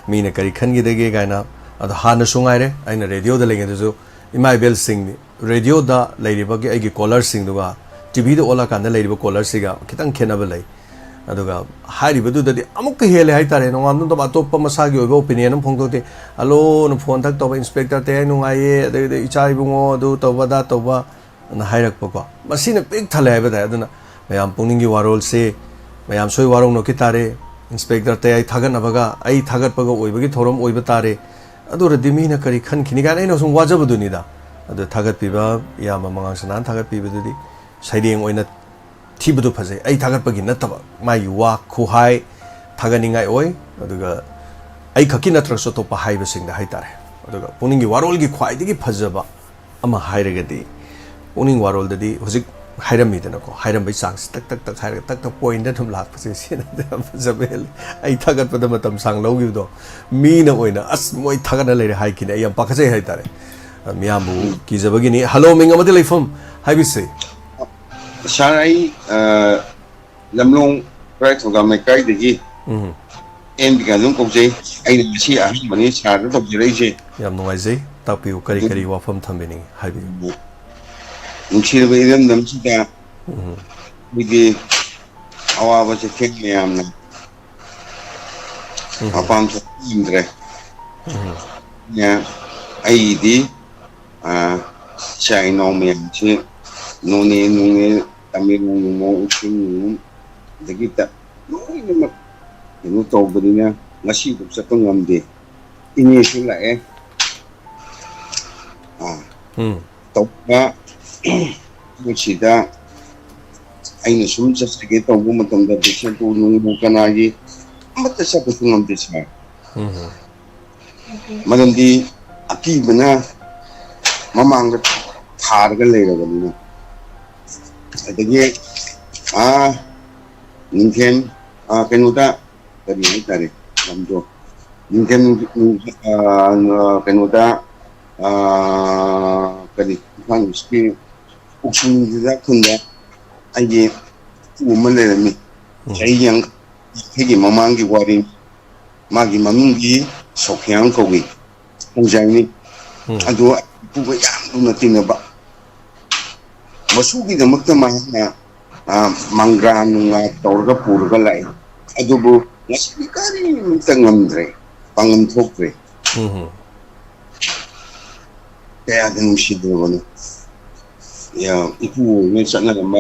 ꯃꯤꯅ ꯀꯔꯤ ꯈꯟꯈꯤꯗꯒꯦ ꯀꯥꯏꯅ꯫ ꯑꯗꯣ ꯍꯥꯟꯅꯁꯨ ꯉꯥꯏꯔꯦ, ꯑꯩꯅ ꯔꯦꯗꯤꯑꯣꯗ ꯂꯩꯉꯩꯗꯁꯨ ꯏꯃꯥ ꯏꯕꯦꯜꯁꯤꯡ, ꯔꯦꯗꯤꯑꯣꯗ ꯂꯩꯔꯤꯕꯒꯤ ꯑꯩꯒꯤ ꯀꯣꯂꯔꯁꯤꯡꯗꯨꯒ ꯇꯤ ꯚꯤꯗ ꯑꯣꯜꯂꯀꯥꯟꯗ ꯂꯩꯔꯤꯕ ꯀꯣꯂꯔꯁꯤꯒ ꯈꯤꯇꯪ ꯈꯦꯠꯅꯕ ꯂꯩ꯫ ꯑꯗꯨꯒ ꯍꯥꯏꯔꯤꯕꯗꯨꯗꯗꯤ ꯑꯃꯨꯛꯀ ꯍꯦꯜꯂꯦ ꯍꯥꯏꯇꯥꯔꯦ꯫ ꯅꯣꯡꯉꯥꯟꯕ ꯅꯨꯃꯤꯠ ꯑꯇꯣꯞꯄ ꯃꯁꯥꯒꯤ ꯑꯣꯏꯕ ꯑꯣꯄꯤꯅꯤꯌꯟ ꯑꯃ ꯐꯣꯡꯗꯣꯛꯇꯦ꯫ "ꯍꯜꯂꯣꯅ ꯐꯣꯟ ꯊꯛ ꯇꯧꯕ, ꯏꯟꯁꯄꯦꯛꯇꯔ ꯇꯌꯥꯏ ꯅꯨꯡꯉꯥꯏꯌꯦ, ꯑꯗꯩꯗꯤ ꯏꯆꯥ ꯏꯕꯨꯡꯉꯣ ꯑꯗꯨ ꯇꯧꯕ ꯑꯗꯥ ꯇꯧꯕ" ꯑꯅ ꯍꯥꯏꯔꯛꯄꯀꯣ꯫ ꯃꯁꯤꯅ ꯄꯤꯛ ꯊꯜꯂꯦ ꯍꯥꯏꯕ ꯇꯥꯏ꯫ ꯑꯗꯨꯅ ꯃꯌꯥꯝ ꯄꯨꯛꯅꯤꯡꯒꯤ ꯋꯥꯔꯣꯜꯁꯦ, ꯃꯌꯥꯝ ꯁꯣꯏ ꯋꯥꯔꯧꯅꯈꯤ ꯇꯥꯔꯦ꯫ ꯏꯟꯁꯄꯦꯛꯇꯔ ꯇꯌꯥꯏ ꯊꯥꯒꯠꯅꯕꯒ ꯑꯩ ꯊꯥꯒꯠꯄꯒ ꯑꯣꯏꯕꯒꯤ ꯊꯧꯔꯝ ꯑꯣꯏꯕ ꯇꯥꯔꯦ꯫ ꯑꯗꯨꯔꯗꯤ ꯃꯤꯅ ꯀꯔꯤ ꯈꯟꯈꯤꯅꯤ ꯀꯥꯏꯅ ꯑꯩꯅ ꯁꯨꯝ ꯋꯥꯖꯕꯗꯨꯅꯤꯗ꯫ ꯑꯗꯨ ꯊꯥꯒꯠꯄꯤꯕ ꯏꯌꯥꯝꯕ ꯃꯉꯥꯡ ꯁꯅꯥꯅ ꯊꯥꯒꯠꯄꯤꯕꯗꯨꯗꯤ ꯁꯩꯔꯦꯡ ꯑꯣꯏꯅ ꯊꯤꯕꯗꯨ ꯐꯖꯩ꯫ ꯑꯩ ꯊꯥꯒꯠꯄꯒꯤ ꯅꯠꯇꯕ, ꯃꯥꯒꯤ ꯋꯥ ꯈꯨꯍꯥꯏ ꯊꯥꯒꯠꯅꯤꯡꯉꯥꯏ ꯑꯣꯏ꯫ ꯑꯗꯨꯒ ꯑꯩ ꯈꯛꯀꯤ ꯅꯠꯇ꯭ꯔꯁꯨ ꯑꯇꯣꯞꯄ ꯍꯥꯏꯕꯁꯤꯡꯗ ꯍꯥꯏꯇꯥꯔꯦ꯫ ꯑꯗꯨꯒ ꯄꯨꯛꯅꯤꯡꯒꯤ ꯋꯥꯔꯣꯜꯒꯤ ꯈ꯭ꯋꯥꯏꯗꯒꯤ ꯐꯖꯕ ꯑꯃ ꯍꯥꯏꯔꯒꯗꯤ, ꯄꯨꯛꯅꯤꯡ ꯋꯥꯔꯣꯜꯗꯗꯤ ꯍꯧꯖꯤꯛ ꯍꯥꯏꯔꯝꯃꯤꯗꯅꯀꯣ, ꯍꯥꯏꯔꯝꯕꯩ ꯆꯥꯡꯁꯤ ꯇꯛ ꯇꯛ ꯇꯛ ꯍꯥꯏꯔꯒ ꯇꯛ ꯇꯛ ꯄꯣꯏꯟꯗ ꯑꯗꯨꯝ ꯂꯥꯛꯄꯁꯦ, ꯁꯤꯅ ꯌꯥꯝ ꯐꯖꯕ ꯍꯦꯜꯂꯤ꯫ ꯑꯩ ꯊꯥꯒꯠꯄꯗ ꯃꯇꯝ ꯁꯥꯡ ꯂꯧꯈꯤꯕꯗꯣ, ꯃꯤꯅ ꯑꯣꯏꯅ "ꯑꯁ, ꯃꯣꯏ ꯊꯥꯒꯠꯅ ꯂꯩꯔꯦ" ꯍꯥꯏꯈꯤꯅꯦ꯫ ꯑꯩ ꯌꯥꯝ ꯄꯥꯈꯠꯆꯩ ꯍꯥꯏꯇꯥꯔꯦ꯫ ꯃꯤꯌꯥꯝꯕꯨ ꯀꯤꯖꯕꯒꯤꯅꯤ꯫ ꯍꯜꯂꯣ, ꯃꯤꯡ ꯑꯃꯗꯤ ꯂꯩꯐꯝ ꯍꯥꯏꯕꯤꯁꯦ꯫ ꯁꯥꯔ, ꯑꯩ, ꯑ, ꯂꯝꯂꯣꯡ ꯈꯨꯔꯥꯏ ꯊꯧꯗꯥꯝ ꯂꯩꯀꯥꯏꯗꯒꯤ ꯎꯝ꯫ ꯑꯦꯟ ꯕꯤꯀꯥꯟꯖꯝ ꯀꯧꯖꯩ꯫ ꯑꯩꯅ ꯉꯁꯤ ꯑꯍꯥꯟꯕꯅꯤ ꯁꯥꯔꯗ ꯇꯧꯖꯔꯛꯏꯁꯦ꯫ ꯌꯥꯝ ꯅꯨꯡꯉꯥꯏꯖꯩ꯫ ꯇꯥꯛꯄꯤꯌꯨ, ꯀꯔꯤ ꯑꯗꯨ ꯀꯔꯤ ꯋꯥꯐꯝ ꯊꯝꯕꯤꯅꯤꯡꯉꯤ? ꯍꯥꯏꯕꯤꯌꯨ꯫ ꯅꯨꯡꯁꯤꯔꯕ ꯏꯔꯝꯗꯝꯁꯤꯗ ꯎꯝ꯫ ꯑꯩꯈꯣꯏꯒꯤ ꯑꯋꯥꯕ ꯆꯩꯊꯦꯡ ꯃꯌꯥꯝꯅ ꯎꯝ꯫ ꯃꯄꯥꯟ ꯊꯣꯛꯄ ꯉꯝꯗ꯭ꯔꯦ꯫ ꯎꯝ꯫ ꯅ ꯑꯩꯒꯤꯗꯤ, ꯑ, ꯏꯆꯥ ꯏꯅꯥꯎ ꯃꯌꯥꯝꯁꯤ ꯅꯣꯅꯦ ꯅꯨꯡꯅꯦ, ꯇꯃꯦꯡꯂꯣꯡ ꯅꯨꯡꯂꯣꯡ, ꯎꯈ꯭ꯔꯨꯜ ꯅꯨꯡꯂꯣꯡ, ꯑꯗꯒꯤ ꯇ-, ꯂꯣꯏꯅꯃꯛ ꯀꯩꯅꯣ ꯇꯧꯕꯅꯤꯅ ꯉꯁꯤꯐꯥꯎ ꯆꯠꯄ ꯉꯝꯗꯦ꯫ ꯏꯅꯦꯁꯨ ꯂꯥꯛꯑꯦ꯫ ꯑ, ꯎꯝ꯫ ꯇꯧꯕ ꯄꯣꯠꯁꯤꯗ ꯑꯩꯅ ꯁꯨꯝ ꯆꯠꯆꯒꯦ ꯇꯧꯕ ꯃꯇꯝꯗ ꯕꯤꯁꯅꯨꯄꯨꯔ ꯅꯨꯡꯕꯨ ꯀꯅꯥꯒꯤ ꯑꯃꯠꯇ ꯆꯠꯄꯁꯨ ꯉꯝꯗꯦ, ꯁꯥꯔ꯫ ꯎꯝ꯫ ꯃꯔꯝꯗꯤ ꯑꯀꯤꯕꯅ ꯃꯃꯥꯡꯗ ꯊꯥꯔꯒ ꯂꯩꯔꯕꯅꯤꯅ꯫ ꯑꯗꯒꯤ, ꯑꯥ, ꯅꯤꯡꯊꯦꯝ, ꯑꯥ, ꯀꯩꯅꯣꯗ, ꯀꯔꯤ ꯍꯥꯏꯇꯥꯔꯦ, ꯂꯝꯗꯣ ꯅꯤꯡꯊꯦꯝ, ꯀꯩꯅꯣꯗ, ꯀꯔꯤ, ꯏꯝꯐꯥꯜ ꯏꯁꯀꯤ ꯎꯈ꯭ꯔꯨꯜꯒꯤꯗ ꯈꯨꯟꯗ ꯑꯩꯒꯤ ꯏꯄꯨ ꯑꯃ ꯂꯩꯔꯝꯃꯤ꯫ ꯆꯍꯤ ꯌꯥꯡꯈꯩꯒꯤ ꯃꯃꯥꯡꯒꯤ ꯋꯥꯔꯤ꯫ ꯃꯥꯒꯤ ꯃꯃꯤꯡꯗꯤ ꯁꯣꯐꯤꯌꯥꯟ ꯀꯧꯏ꯫ ꯈꯣꯡꯖꯥꯏꯅꯤ꯫ ꯑꯗꯨ ꯏꯄꯨꯒ ꯌꯥꯝ ꯂꯨꯅ ꯇꯤꯟꯅꯕ꯫ ꯃꯁꯨꯒꯤꯗꯃꯛꯇ ꯃꯍꯥꯛꯅ, ꯑ, ꯃꯪꯒ꯭ꯔꯥ ꯅꯨꯡꯒ꯭ꯔꯥ ꯇꯧꯔꯒ ꯄꯨꯔꯒ ꯂꯥꯛꯏ꯫ ꯑꯗꯨꯕꯨ ꯉꯁꯤꯗꯤ ꯀꯔꯤꯃꯇ ꯉꯝꯗ꯭ꯔꯦ, ꯄꯥꯡꯒꯜ ꯊꯣꯛꯇ꯭ꯔꯦ꯫ ꯎꯝ꯫ ꯀꯌꯥꯗ ꯅꯨꯡꯁꯤꯗ꯭ꯔꯕꯅꯣ꯫ ꯌꯥ, ꯏꯄꯨ ꯑꯣꯏꯅ ꯆꯠꯅꯔꯝꯕ,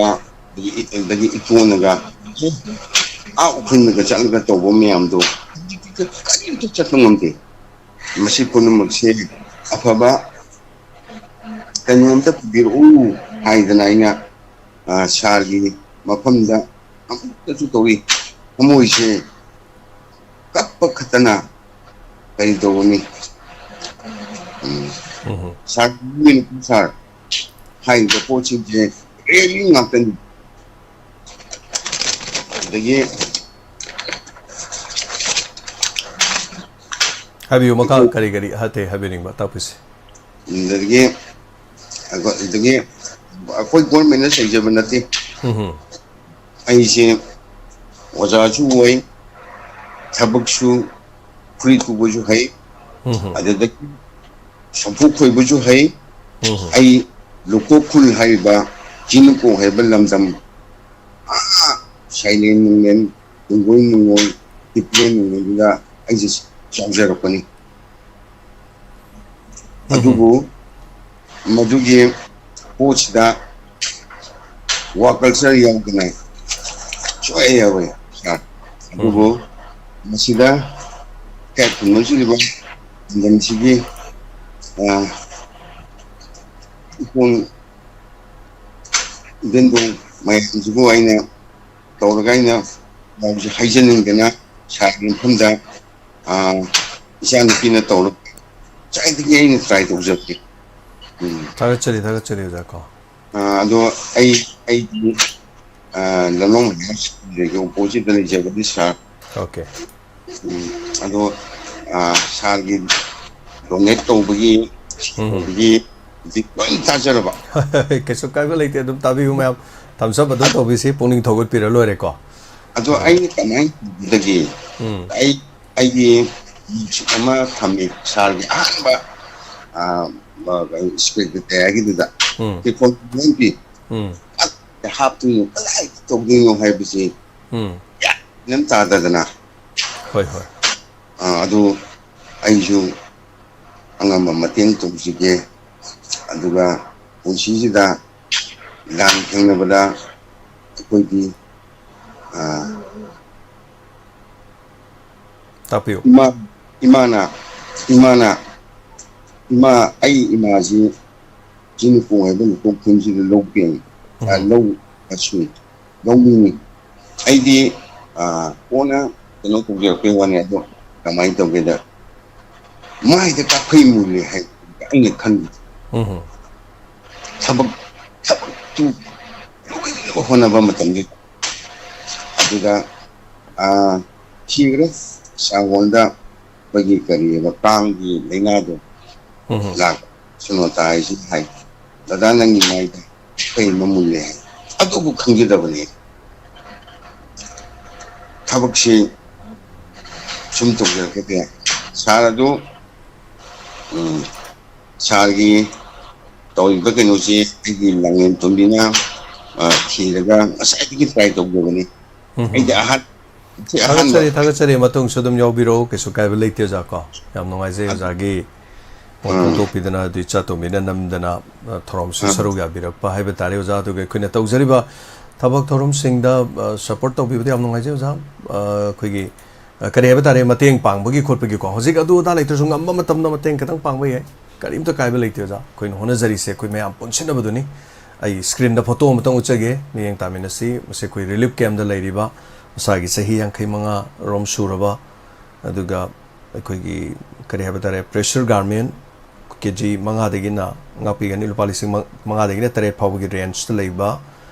ꯑꯗꯒꯤ ꯏ-, ꯑꯗꯒꯤ ꯏꯄꯨꯅꯒ, ꯑꯥ ꯎꯈ꯭ꯔꯨꯜꯗꯒ ꯆꯠꯂꯒ ꯇꯧꯕ ꯃꯌꯥꯝꯗꯣ ꯍꯧꯖꯤꯛꯇꯤ ꯀꯔꯤꯝꯇ ꯆꯠꯄ ꯉꯝꯗꯦ꯫ ꯃꯁꯤ ꯄꯨꯝꯅꯃꯛꯁꯦ ꯑꯐꯕ ꯀꯩꯅꯣꯝꯇ ꯄꯨꯕꯤꯔꯛꯎ ꯍꯥꯏꯗꯅ ꯑꯩꯅ, ꯑ, ꯁꯥꯔꯒꯤ ꯃꯐꯝꯗ ꯑꯃꯨꯛꯇꯁꯨ ꯇꯧꯏ꯫ ꯊꯃꯣꯏꯁꯦ ꯀꯞꯄ ꯈꯛꯇꯅ ꯀꯔꯤ ꯇꯧꯒꯅꯤ? ꯎꯝ꯫ ꯎꯝ꯫ ꯁꯥꯔ, ꯁꯥꯔ, ꯍꯥꯏꯔꯤꯕ ꯄꯣꯠꯁꯤꯡꯁꯦ ꯔꯤꯌꯦꯜꯂꯤ ꯉꯥꯛꯇꯅꯤ꯫ ꯑꯗꯒꯤ ꯍꯥꯏꯕꯤꯌꯨ, ꯃꯈꯥ ꯀꯔꯤ ꯀꯔꯤ ꯑꯇꯩ ꯍꯥꯏꯕꯤꯅꯤꯡꯕ ꯇꯥꯛꯄꯤꯁꯤ? ꯑꯗꯒꯤ ꯑꯩꯈꯣꯏ, ꯑꯗꯒꯤ ꯑꯩꯈꯣꯏ ꯒꯣꯔꯃꯦꯟꯅ ꯆꯩꯖꯕ ꯅꯠꯇꯦ꯫ ꯎꯝ꯫ ꯑꯩꯁꯦ ꯑꯣꯖꯥꯁꯨ ꯑꯣꯏ, ꯊꯕꯛꯁꯨ, ꯐꯨꯔꯤꯠ ꯇꯨꯕꯁꯨ ꯍꯩ, ꯎꯝ꯫ ꯑꯗꯨꯗꯒꯤ ꯁꯝꯄꯨ ꯈꯣꯏꯕꯁꯨ ꯍꯩ꯫ ꯎꯝ꯫ ꯑꯩ ꯂꯨꯀꯣꯛ ꯈꯨꯜ ꯍꯥꯏꯔꯤꯕ ꯆꯤꯡꯅꯨꯀꯣꯛ ꯍꯥꯏꯕ ꯂꯝꯗꯝ, ꯑꯥ, ꯁꯥꯏꯂꯦꯟ ꯅꯨꯡꯂꯦꯟ, ꯅꯨꯡꯒꯣꯏ ꯅꯨꯡꯒꯣꯏ, ꯍꯤꯞꯂꯦꯟ ꯅꯨꯡꯂꯦꯟꯗꯨꯗ ꯑꯩꯁꯦ ꯆꯥꯎꯖꯔꯛꯄꯅꯤ꯫ ꯎꯝ꯫ ꯑꯗꯨꯕꯨ ꯃꯗꯨꯒꯤ ꯄꯣꯠꯁꯤꯗ ꯋꯥ ꯀꯜꯆꯔ ꯌꯥꯎꯗꯅ ꯁꯨꯡꯌꯥ ꯌꯥꯔꯣꯏ, ꯁꯥꯔ꯫ ꯑꯗꯨꯕꯨ ꯎꯝ꯫ ꯃꯁꯤꯗ ꯏꯀꯥꯏ ꯈꯨꯝꯅꯖꯔꯤꯕ ꯂꯝꯗꯝꯁꯤꯒꯤ, ꯑ, ꯏꯄꯣꯟ ꯏꯕꯦꯟꯗꯣ ꯃꯌꯥꯝꯁꯤꯕꯨ ꯑꯩꯅ ꯇꯧꯔꯒ ꯑꯩꯅ ꯃꯌꯥꯝꯁꯦ ꯍꯥꯏꯖꯅꯤꯡꯗꯅ ꯁꯥꯔꯒꯤ ꯃꯐꯝꯗ, ꯑ, ꯏꯆꯥꯅꯨꯄꯤꯅ ꯇꯧꯔꯒ ꯉꯁꯥꯏꯗꯒꯤ ꯑꯩꯅ ꯇ꯭ꯔꯥꯏ ꯇꯧꯖꯕꯅꯤ꯫ ꯎꯝ꯫ ꯊꯥꯒꯠꯆꯔꯤ, ꯊꯥꯒꯠꯆꯔꯤ, ꯑꯣꯖꯥ ꯀꯣ꯫ ꯑ, ꯑꯗꯣ ꯑꯩ, ꯑꯩꯗꯤ, ꯑ, ꯂꯝꯂꯣꯡ ꯃꯌꯥꯝꯁꯤꯒꯤ ꯑꯣꯄꯣꯖꯤꯠꯇ ꯂꯩꯖꯕꯅꯤ, ꯁꯥꯔ꯫ ꯑꯣꯀꯦ꯫ ꯎꯝ, ꯑꯗꯣ, ꯑ, ꯁꯥꯔꯒꯤ donate ꯇꯧꯕꯒꯤ, ꯎꯝ꯫ ꯇꯧꯕꯒꯤ ꯍꯧꯖꯤꯛ ꯂꯣꯏ ꯇꯥꯖꯔꯕ꯫ ꯀꯩꯁꯨ ꯀꯥꯏꯕ ꯂꯩꯇꯦ, ꯑꯗꯨꯝ ꯇꯥꯕꯤꯌꯨ ꯃꯌꯥꯝ, thumbs up ꯑꯗꯨꯝ ꯇꯧꯕꯤꯁꯤ, ꯄꯨꯛꯅꯤꯡ ꯊꯧꯒꯠꯄꯤꯔ ꯂꯣꯏꯔꯦꯀꯣ꯫ ꯑꯗꯣ ꯑꯥ꯫ ꯑꯩꯅ ꯀꯃꯥꯏꯅ ꯇꯧꯕꯗꯒꯤ ꯎꯝ꯫ ꯑꯩ, ꯑꯩꯒꯤ ꯑꯃ ꯊꯝꯃꯤ, ꯁꯥꯔꯒꯤ ꯑꯍꯥꯟꯕ, ꯑ, ꯑ, ꯀꯩꯅꯣ, screen ꯇꯌꯥꯔꯒꯤꯗꯨꯗ ꯎꯝ꯫ ꯇꯦꯂꯤꯐꯣꯟ ꯅꯝꯕꯤ꯫ ꯎꯝ꯫ ꯍꯥꯞꯇꯣꯏꯅꯣ, ꯀꯗꯥꯏꯗ ꯇꯧꯗꯣꯏꯅꯣ ꯍꯥꯏꯕꯁꯤ ꯎꯝ꯫ ꯒ꯭ꯌꯥꯟ ꯑꯃ ꯇꯥꯗꯗꯅ꯫ ꯍꯣꯏ, ꯍꯣꯏ꯫ ꯑ, ꯑꯗꯨ ꯑꯩꯁꯨ ꯑꯉꯝꯕ ꯃꯇꯦꯡ ꯇꯧꯖꯒꯦ꯫ ꯑꯗꯨꯒ ꯄꯨꯟꯁꯤꯁꯤꯗ ꯂꯥꯟ ꯊꯦꯡꯅꯕꯗ ꯑꯩꯈꯣꯏꯒꯤ, ꯑ, ꯇꯥꯛꯄꯤꯌꯨ꯫ ꯏꯃꯥ, ꯏꯃꯥꯅ, ꯏꯃꯥꯅ, ꯏꯃꯥ, ꯑꯩ ꯏꯃꯥꯁꯤ ꯆꯤꯡ ꯈꯣꯡ ꯍꯥꯏꯕ ꯃꯈꯣꯡ ꯈꯨꯟꯁꯤꯗ ꯂꯧ ꯄꯦꯡꯉꯤ꯫ ꯑ, ꯎꯝ꯫ ꯂꯧ ꯁꯨꯏ꯫ ꯂꯧꯃꯤꯅꯤ꯫ ꯑꯩꯗꯤ, ꯑ, ꯀꯣꯟꯅ ꯀꯩꯅꯣ ꯇꯧꯖꯔꯛꯄꯩ ꯋꯥꯅꯤ, ꯑꯗꯣ ꯀꯃꯥꯏꯅ ꯇꯧꯒꯦꯗ, ꯃꯥꯏꯗ ꯀꯥꯐꯩ ꯃꯨꯜꯂꯦ ꯍꯥꯏ ꯑꯩꯅ ꯈꯟꯕꯗ꯫ ꯎꯝ꯫ ꯊꯕꯛ, ꯊꯕꯛꯇꯨ ꯂꯣꯏꯅꯕ ꯍꯣꯠꯅꯕ ꯃꯇꯝꯗ ꯑꯗꯨꯗ, ꯑ, ꯊꯤꯈ꯭ꯔꯦ꯫ ꯁꯥꯡꯒꯣꯟꯗ ꯑꯩꯈꯣꯏꯒꯤ ꯀꯔꯤꯑꯕ, ꯀꯥꯡꯒꯤ ꯂꯥꯏꯅꯥꯗꯣ ꯎꯝ꯫ ꯂꯥꯛ-, ꯁꯨꯅꯣꯇꯥ ꯍꯥꯏꯁꯤ ꯍꯥꯏ, "ꯗꯗꯥ, ꯅꯪꯒꯤ ꯃꯥꯏꯗ ꯀꯩ ꯑꯃ ꯃꯨꯜꯂꯦ" ꯍꯥꯏ꯫ ꯑꯗꯨꯕꯨ ꯈꯪꯖꯗꯕꯅꯤ꯫ ꯊꯕꯛꯁꯤ ꯁꯨꯝ ꯇꯧꯖꯔꯛꯀꯗꯦ꯫ ꯁꯥꯔ ꯑꯗꯨ, ꯎꯝ, ꯁꯥꯔꯒꯤ ꯇꯧꯔꯤꯕ ꯀꯩꯅꯣꯁꯤ ꯑꯩꯒꯤ ꯂꯥꯡꯂꯦꯟ ꯇꯣꯝꯕꯤꯅ, ꯑ, ꯊꯤꯔꯒ ꯉꯁꯥꯏꯗꯒꯤ try ꯇꯧꯖꯕꯅꯤ꯫ ꯎꯝ꯫ ꯑꯩꯗꯤ ꯑꯍꯥꯟ-, ꯁꯤ ꯑꯍꯥꯟꯕ꯫ ꯊꯥꯒꯠꯆꯔꯤ, ꯊꯥꯒꯠꯆꯔꯤ꯫ ꯃꯇꯨꯡꯁꯨ ꯑꯗꯨꯝ ꯌꯥꯎꯕꯤꯔꯛꯎ, ꯀꯩꯁꯨ ꯀꯥꯏꯕ ꯂꯩꯇꯦ, ꯑꯣꯖꯥ ꯀꯣ꯫ ꯌꯥꯝ ꯅꯨꯡꯉꯥꯏꯖꯩ ꯑꯗꯨ-, ꯑꯣꯖꯥꯒꯤ ꯃꯣꯠ ꯎꯝ꯫ ꯐꯣꯡꯗꯣꯛꯄꯤꯗꯅ, ꯑꯗꯨ ꯏꯆꯥ ꯇꯣꯝꯕꯤꯅ ꯅꯝꯗꯅ, ꯑ, ꯊꯧꯔꯝꯁꯨ ꯎꯝ꯫ ꯁꯔꯨꯛ ꯌꯥꯕꯤꯔꯛꯄ ꯍꯥꯏꯕ ꯇꯥꯔꯦ, ꯑꯣꯖꯥ꯫ ꯑꯗꯨꯒ ꯑꯩꯈꯣꯏꯅ ꯇꯧꯖꯔꯤꯕ ꯊꯕꯛ ꯊꯧꯔꯝꯁꯤꯡꯗ, ꯑ, support ꯇꯧꯕꯤꯕꯗ ꯌꯥꯝ ꯅꯨꯡꯉꯥꯏꯖꯩ, ꯑꯣꯖꯥ꯫ ꯑ, ꯑꯩꯈꯣꯏꯒꯤ, ꯑ, ꯀꯔꯤ ꯍꯥꯏꯕ ꯇꯥꯔꯦ, ꯃꯇꯦꯡ ꯄꯥꯡꯕꯒꯤ ꯈꯣꯠꯄꯒꯤꯀꯣ꯫ ꯍꯧꯖꯤꯛ ꯑꯗꯨ ꯑꯗꯥ ꯂꯩꯇ꯭ꯔꯁꯨ ꯉꯝꯕ ꯃꯇꯝꯗ ꯃꯇꯦꯡ ꯈꯤꯇꯪ ꯄꯥꯡꯕ ꯌꯥꯏ꯫ ꯀꯔꯤꯝꯇ ꯀꯥꯏꯕ ꯂꯩꯇꯦ, ꯑꯣꯖꯥ꯫ ꯑꯩꯈꯣꯏꯅ ꯍꯣꯠꯅꯖꯔꯤꯁꯦ ꯑꯩꯈꯣꯏ ꯃꯌꯥꯝ ꯄꯨꯟꯁꯤꯟꯅꯕꯗꯨꯅꯤ꯫ ꯑꯩ screenꯗ photo ꯑꯃꯇꯪ ꯎꯠꯆꯒꯦ, ꯃꯤꯠꯌꯦꯡ ꯇꯥꯃꯤꯟꯅꯁꯤ꯫ ꯃꯁꯤ ꯑꯩꯈꯣꯏ relief campꯇ ꯂꯩꯔꯤꯕ, ꯃꯁꯥꯒꯤ ꯆꯍꯤ ꯌꯥꯡꯈꯩ ꯃꯉꯥ ꯔꯣꯝ ꯁꯨꯔꯕ, ꯑꯗꯨꯒ ꯑꯩꯈꯣꯏꯒꯤ, ꯀꯔꯤ ꯍꯥꯏꯕ ꯇꯥꯔꯦ, pressure garment KG ꯃꯉꯥꯗꯒꯤꯅ, ꯉꯥꯛꯄꯤꯒꯅꯤ, ꯂꯨꯄꯥ ꯂꯤꯁꯤꯡ ꯃꯉꯥꯗꯒꯤꯅ ꯇꯔꯦꯠ ꯐꯥꯎꯕꯒꯤ rangeꯇ ꯂꯩꯕ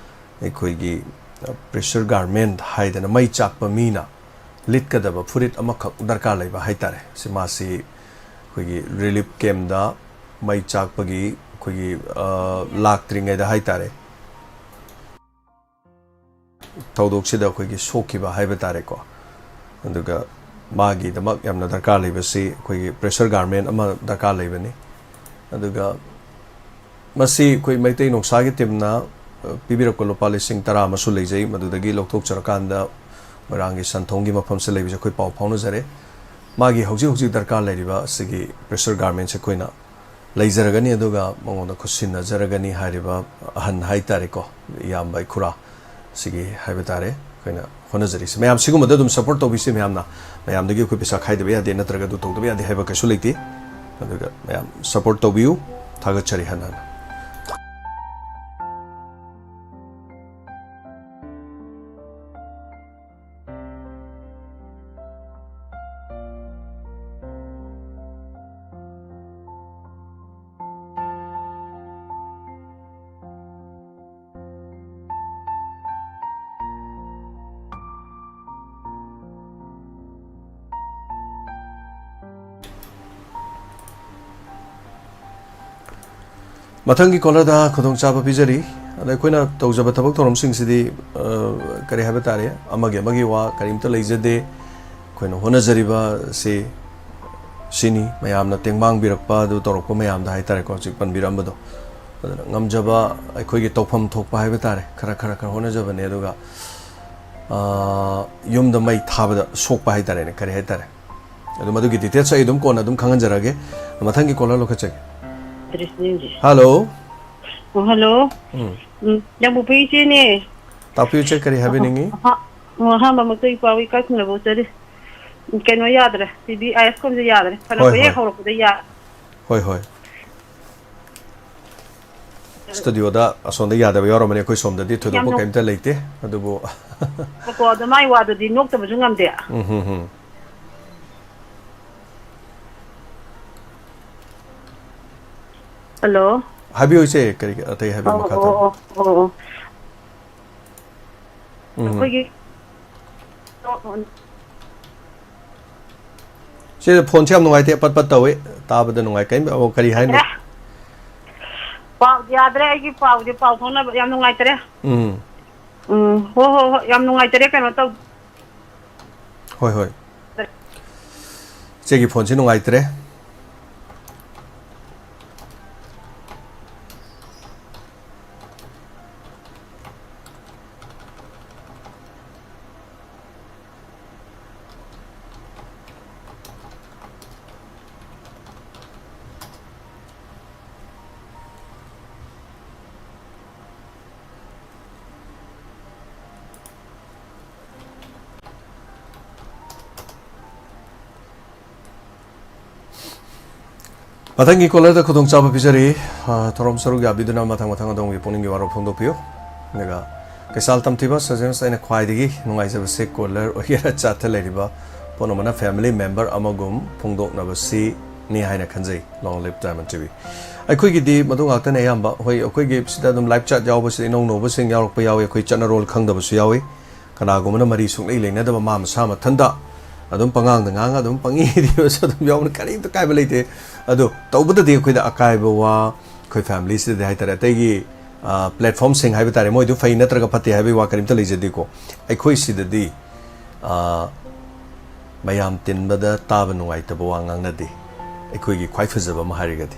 ꯑꯩꯈꯣꯏꯒꯤ, ꯑ, pressure garment ꯍꯥꯏꯗꯅ ꯃꯩ ꯆꯥꯛꯄ ꯃꯤꯅ ꯂꯤꯠꯀꯗꯕ ꯐꯨꯔꯤꯠ ꯑꯃꯈꯛ ꯗꯔꯀꯥꯔ ꯂꯩꯕ ꯍꯥꯏꯇꯥꯔꯦ꯫ ꯁꯤ ꯃꯥꯁꯤ ꯑꯩꯈꯣꯏꯒꯤ ꯔꯤꯂꯤꯐ ꯀꯦꯝꯗ ꯃꯩ ꯆꯥꯛꯄꯒꯤ ꯑꯩꯈꯣꯏꯒꯤ, ꯑ, ꯂꯥꯛꯇ꯭ꯔꯤꯉꯩꯗ ꯍꯥꯏꯇꯥꯔꯦ, ꯊꯧꯗꯣꯛꯁꯤꯗ ꯑꯩꯈꯣꯏꯒꯤ ꯁꯣꯛꯈꯤꯕ ꯍꯥꯏꯕ ꯇꯥꯔꯦꯀꯣ꯫ ꯑꯗꯨꯒ ꯃꯥꯒꯤꯗꯃꯛ ꯌꯥꯝꯅ ꯗꯔꯀꯥꯔ ꯂꯩꯕꯁꯤ ꯑꯩꯈꯣꯏꯒꯤ ꯄ꯭ꯔꯦꯁꯔ ꯒꯥꯔꯃꯦꯟ ꯑꯃ ꯗꯔꯀꯥꯔ ꯂꯩꯕꯅꯤ꯫ ꯑꯗꯨꯒ ꯃꯁꯤ ꯑꯩꯈꯣꯏ ꯃꯩꯇꯩ ꯅꯣꯡꯁꯥꯒꯤ ꯇꯤꯝꯅ, ꯑ, ꯄꯤꯕꯤꯔꯛꯄ ꯂꯨꯄꯥ ꯂꯤꯁꯤꯡ ꯇꯔꯥ ꯑꯃꯁꯨ ꯂꯩꯖꯩ, ꯃꯗꯨꯗꯒꯤ ꯂꯧꯊꯣꯛꯆꯔꯀꯥꯟꯗ ꯃꯣꯏꯔꯥꯡꯒꯤ ꯁꯟꯊꯣꯡꯒꯤ ꯃꯐꯝꯁꯤꯗ ꯂꯩꯕꯁꯦ ꯑꯩꯈꯣꯏ ꯄꯥꯎ ꯐꯥꯎꯅꯖꯔꯦ꯫ ꯃꯥꯒꯤ ꯍꯧꯖꯤꯛ ꯍꯧꯖꯤꯛ ꯗꯔꯀꯥꯔ ꯂꯩꯔꯤꯕ ꯑꯁꯤꯒꯤ ꯄ꯭ꯔꯦꯁꯔ ꯒꯥꯔꯃꯦꯟꯁꯦ ꯑꯩꯈꯣꯏꯅ ꯂꯩꯖꯔꯒꯅꯤ, ꯑꯗꯨꯒ ꯃꯉꯣꯟꯗ ꯈꯨꯠꯁꯤꯟꯅꯖꯔꯒꯅꯤ ꯍꯥꯏꯔꯤꯕ ꯑꯍꯟ ꯍꯥꯏꯇꯥꯔꯦꯀꯣ, ꯏꯌꯥꯝꯕ ꯏꯈꯨꯔꯥ ꯁꯤꯒꯤ ꯍꯥꯏꯕ ꯇꯥꯔꯦ, ꯑꯩꯈꯣꯏꯅ ꯍꯣꯠꯅꯖꯔꯤꯁꯦ꯫ ꯃꯌꯥꯝ ꯁꯤꯒꯨꯝꯕꯗ ꯑꯗꯨꯝ ꯁꯞꯄꯣꯔꯠ ꯇꯧꯕꯤꯁꯤ ꯃꯌꯥꯝꯅ꯫ ꯃꯌꯥꯝꯗꯒꯤ ꯑꯩꯈꯣꯏ ꯄꯩꯁꯥ ꯈꯥꯏꯗꯕ ꯌꯥꯗꯦ, ꯅꯠꯇ꯭ꯔꯒ ꯑꯗꯨ ꯇꯧꯗꯕ ꯌꯥꯗꯦ ꯍꯥꯏꯕ ꯀꯩꯁꯨ ꯂꯩꯇꯦ꯫ ꯑꯗꯨꯒ ꯃꯌꯥꯝ ꯁꯞꯄꯣꯔꯠ ꯇꯧꯕꯤꯌꯨ꯫ ꯊꯥꯒꯠꯆꯔꯤ ꯍꯟꯅ ꯍꯟꯅ꯫ ꯃꯊꯪꯒꯤ ꯀꯣꯂꯔꯗ ꯈꯨꯗꯣꯡꯆꯥꯕ ꯄꯤꯖꯔꯤ꯫ ꯑꯗ ꯑꯩꯈꯣꯏꯅ ꯇꯧꯖꯕ ꯊꯕꯛ ꯊꯧꯔꯝꯁꯤꯡꯁꯤꯗꯤ, ꯑ, ꯀꯔꯤ ꯍꯥꯏꯕ ꯇꯥꯔꯦ, ꯑꯃꯒꯤ ꯑꯃꯒꯤ ꯋꯥ ꯀꯔꯤꯝꯇ ꯂꯩꯖꯗꯦ꯫ ꯑꯩꯈꯣꯏꯅ ꯍꯣꯠꯅꯖꯔꯤꯕ ꯑꯁꯤ ꯁꯤꯅꯤ, ꯃꯌꯥꯝꯅ ꯇꯦꯡꯕꯥꯡꯕꯤꯔꯛꯄ ꯑꯗꯨ ꯇꯧꯔꯛꯄ ꯃꯌꯥꯝꯗ ꯍꯥꯏꯇꯥꯔꯦꯀꯣ, ꯍꯧꯖꯤꯛ ꯄꯟꯕꯤꯔꯝꯕꯗꯣ꯫ ꯑꯗꯨꯅ ꯉꯝꯖꯕ ꯑꯩꯈꯣꯏꯒꯤ ꯇꯧꯐꯝ ꯊꯣꯛꯄ ꯍꯥꯏꯕ ꯇꯥꯔꯦ, ꯈꯔ, ꯈꯔ, ꯈꯔ ꯍꯣꯠꯅꯖꯕꯅꯦ꯫ ꯑꯗꯨꯒ, ꯑ, ꯌꯨꯝꯗ ꯃꯩ ꯊꯥꯕꯗ ꯁꯣꯛꯄ ꯍꯥꯏꯇꯥꯔꯦꯅꯦ, ꯀꯔꯤ ꯍꯥꯏꯇꯥꯔꯦ, ꯑꯗꯨ ꯃꯗꯨꯒꯤ ꯗꯤꯇꯦꯜꯁ ꯑꯩ ꯑꯗꯨꯝ ꯀꯣꯟꯅ ꯑꯗꯨꯝ ꯈꯪꯍꯟꯖꯔꯛꯑꯒꯦ꯫ ꯃꯊꯪꯒꯤ ꯀꯣꯂꯔ ꯂꯧꯈꯠꯆꯒꯦ꯫ ꯗ꯭ꯔꯦꯁꯤꯡꯁꯦ꯫ ꯍꯜꯂꯣ꯫ ꯑꯣ, ꯍꯜꯂꯣ꯫ ꯎꯝ꯫ ꯎꯝ, ꯌꯥꯝꯕꯨꯄꯤ ꯏꯆꯦꯅꯦ꯫ ꯇꯥꯛꯄꯤꯌꯨ ꯏꯆꯦ, ꯀꯔꯤ ꯍꯥꯏꯕꯤꯅꯤꯡꯉꯤ? ꯑꯍ-, ꯑꯣ, ꯑꯍꯥꯟꯕꯃꯛꯇ ꯏꯄꯥ ꯏꯀꯥꯏ ꯈꯨꯝꯅꯕ ꯎꯠꯆꯔꯤ꯫ ꯀꯩꯅꯣ ꯌꯥꯗ꯭ꯔꯦ, ꯇꯤ ꯚꯤ ꯑꯥꯏ ꯑꯦꯁ ꯀꯣꯝꯁꯦ ꯌꯥꯗ꯭ꯔꯦ꯫ ꯍꯣꯏ, ꯊꯥꯔꯛꯄ ꯍꯦꯛ ꯍꯣꯏ꯫ ꯍꯧꯔꯛꯄꯗ ꯌꯥ- ꯍꯣꯏ, ꯍꯣꯏ꯫ ꯁ꯭ꯇꯨꯗꯤꯑꯣꯗ ꯑꯁꯣꯝꯗ ꯌꯥꯗꯕ ꯌꯥꯎꯔꯝꯃꯅꯤ, ꯑꯩꯈꯣꯏ ꯁꯣꯝꯗꯗꯤ ꯌꯥꯝ ꯊꯣꯏꯗꯣꯛꯄ ꯅꯨꯡ- ꯀꯩꯝꯇ ꯂꯩꯇꯦ, ꯑꯗꯨꯕꯨ ꯀꯣ, ꯑꯗꯣ ꯃꯥꯏ ꯋꯥꯗꯨꯗꯤ ꯅꯣꯛꯇꯕꯁꯨ ꯉꯝꯗꯦ꯫ ꯎꯝ, ꯍꯝ, ꯍꯝ꯫ ꯍꯜꯂꯣ꯫ ꯍꯥꯏꯕꯤꯌꯨ ꯏꯆꯦ, ꯀꯔꯤ ꯑꯇꯩ ꯍꯥꯏꯕꯤꯌꯨ, ꯑꯣ, ꯃꯈꯥ ꯑꯣ, ꯇꯥꯕꯤꯌꯨ꯫ ꯑꯣ, ꯑꯣ, ꯑꯣ꯫ ꯎꯝ꯫ ꯑꯩꯈꯣꯏꯒꯤ ꯁꯤ ꯐꯣꯟꯁꯦ ꯌꯥꯝ ꯅꯨꯡꯉꯥꯏꯇꯦ, ꯄꯠ ꯄꯠ ꯇꯧꯋꯦ, ꯇꯥꯕꯗ ꯅꯨꯡꯉꯥꯏ, ꯀꯔꯤꯝ, ꯑꯣ, ꯀꯔꯤ ꯍꯥꯏꯅꯣ? ꯑꯦ, ꯄꯥꯎ ꯌꯥꯗ꯭ꯔꯦ, ꯑꯩꯒꯤ ꯄꯥꯎꯁꯦ, ꯄꯥꯎ ꯐꯥꯎꯅꯕ ꯌꯥꯝ ꯅꯨꯡꯉꯥꯏꯇ꯭ꯔꯦ꯫ ꯎꯝ꯫ ꯎꯝ, ꯍꯣ, ꯍꯣ, ꯍꯣ, ꯌꯥꯝ ꯅꯨꯡꯉꯥꯏꯇꯔꯦ, ꯀꯩꯅꯣ ꯇꯧ- ꯍꯣꯏ, ꯍꯣꯏ꯫ ꯏꯆꯦꯒꯤ ꯐꯣꯟꯁꯤ ꯅꯨꯡꯉꯥꯏꯇ꯭ꯔꯦ꯫ ꯃꯊꯪꯒꯤ ꯀꯣꯂꯔꯗ ꯈꯨꯗꯣꯡꯆꯥꯕ ꯄꯤꯖꯔꯤ꯫ ꯑ, ꯊꯧꯔꯝ ꯁꯔꯨꯛ ꯌꯥꯕꯤꯗꯨꯅ ꯃꯊꯪ ꯃꯊꯪ ꯑꯗꯣꯝꯒꯤ ꯄꯨꯛꯅꯤꯡꯒꯤ ꯋꯥꯔꯣꯜ ꯐꯣꯡꯗꯣꯛꯄꯤꯌꯨ꯫ ꯑꯗꯨꯒ ꯀꯩꯁꯥꯜ ꯇꯝꯊꯤꯕ ꯁꯖꯦꯟꯁ, ꯑꯩꯅ ꯈ꯭ꯋꯥꯏꯗꯒꯤ ꯅꯨꯡꯉꯥꯏꯖꯕꯁꯦ ꯀꯣꯂꯔ ꯑꯣꯏꯒꯦꯔꯥ ꯆꯥꯠꯇ ꯂꯩꯔꯤꯕ ꯄꯣꯠ ꯑꯃꯅ ꯐꯦꯃꯤꯂꯤ ꯃꯦꯝꯕꯔ ꯑꯃꯒꯨꯝ ꯐꯣꯡꯗꯣꯛꯅꯕꯁꯤꯅꯤ ꯍꯥꯏꯅ ꯈꯟꯖꯩ꯫ Long live Diamond T V. ꯑꯩꯈꯣꯏꯒꯤꯗꯤ ꯃꯗꯨ ꯉꯥꯛꯇꯅꯦ ꯑꯌꯥꯝꯕ꯫ ꯍꯣꯏ, ꯑꯩꯈꯣꯏꯒꯤ ꯁꯤꯗ ꯑꯗꯨꯝ ꯂꯥꯏꯚ ꯆꯥꯠ ꯌꯥꯎꯕꯁꯤꯗ ꯏꯅꯧ ꯅꯧꯕꯁꯤꯡ ꯌꯥꯎꯔꯛꯄ ꯌꯥꯎꯏ, ꯑꯩꯈꯣꯏ ꯆꯠꯅꯔꯣꯜ ꯈꯪꯗꯕꯁꯨ ꯌꯥꯎꯏ꯫ ꯀꯅꯥꯒꯨꯝꯕꯅ ꯃꯔꯤ ꯁꯨꯡꯂꯩ ꯂꯩꯅꯗꯕ ꯃꯥ ꯃꯁꯥ ꯃꯊꯟꯇ ꯑꯗꯨꯝ ꯄꯉꯥꯡꯗ ꯉꯥꯡꯉ ꯑꯗꯨꯝ ꯄꯪꯏꯗ ꯏꯕꯁꯨ ꯑꯗꯨꯝ ꯌꯥꯎꯕꯅ ꯀꯔꯤꯝꯇ ꯀꯥꯏꯕ ꯂꯩꯇꯦ꯫ ꯑꯗꯣ ꯇꯧꯕꯗꯗꯤ ꯑꯩꯈꯣꯏꯗ ꯑꯀꯥꯏꯕ ꯋꯥ ꯑꯩꯈꯣꯏ ꯐꯦꯃꯤꯂꯤꯁꯤꯗꯗꯤ ꯍꯥꯏ ꯇꯥꯔꯦ, ꯑꯇꯩꯒꯤ, ꯑ, ꯄ꯭ꯂꯦꯠꯐꯣꯝꯁꯤꯡ ꯍꯥꯏꯕ ꯇꯥꯔꯦ, ꯃꯣꯏꯗꯨ ꯐꯩ ꯅꯠꯇ꯭ꯔꯒ ꯐꯠꯇꯦ ꯍꯥꯏꯕꯒꯤ ꯋꯥ ꯀꯔꯤꯝꯇ ꯂꯩꯖꯗꯦꯀꯣ꯫ ꯑꯩꯈꯣꯏ ꯁꯤꯗꯗꯤ, ꯑ, ꯃꯌꯥꯝ ꯇꯤꯟꯕꯗ ꯇꯥꯕ ꯅꯨꯡꯉꯥꯏꯇꯕ ꯋꯥ ꯉꯥꯡꯅꯗꯦ꯫ ꯑꯩꯈꯣꯏꯒꯤ ꯈ꯭ꯋꯥꯏ ꯐꯖꯕ ꯑꯃ ꯍꯥꯏꯔꯒꯗꯤ,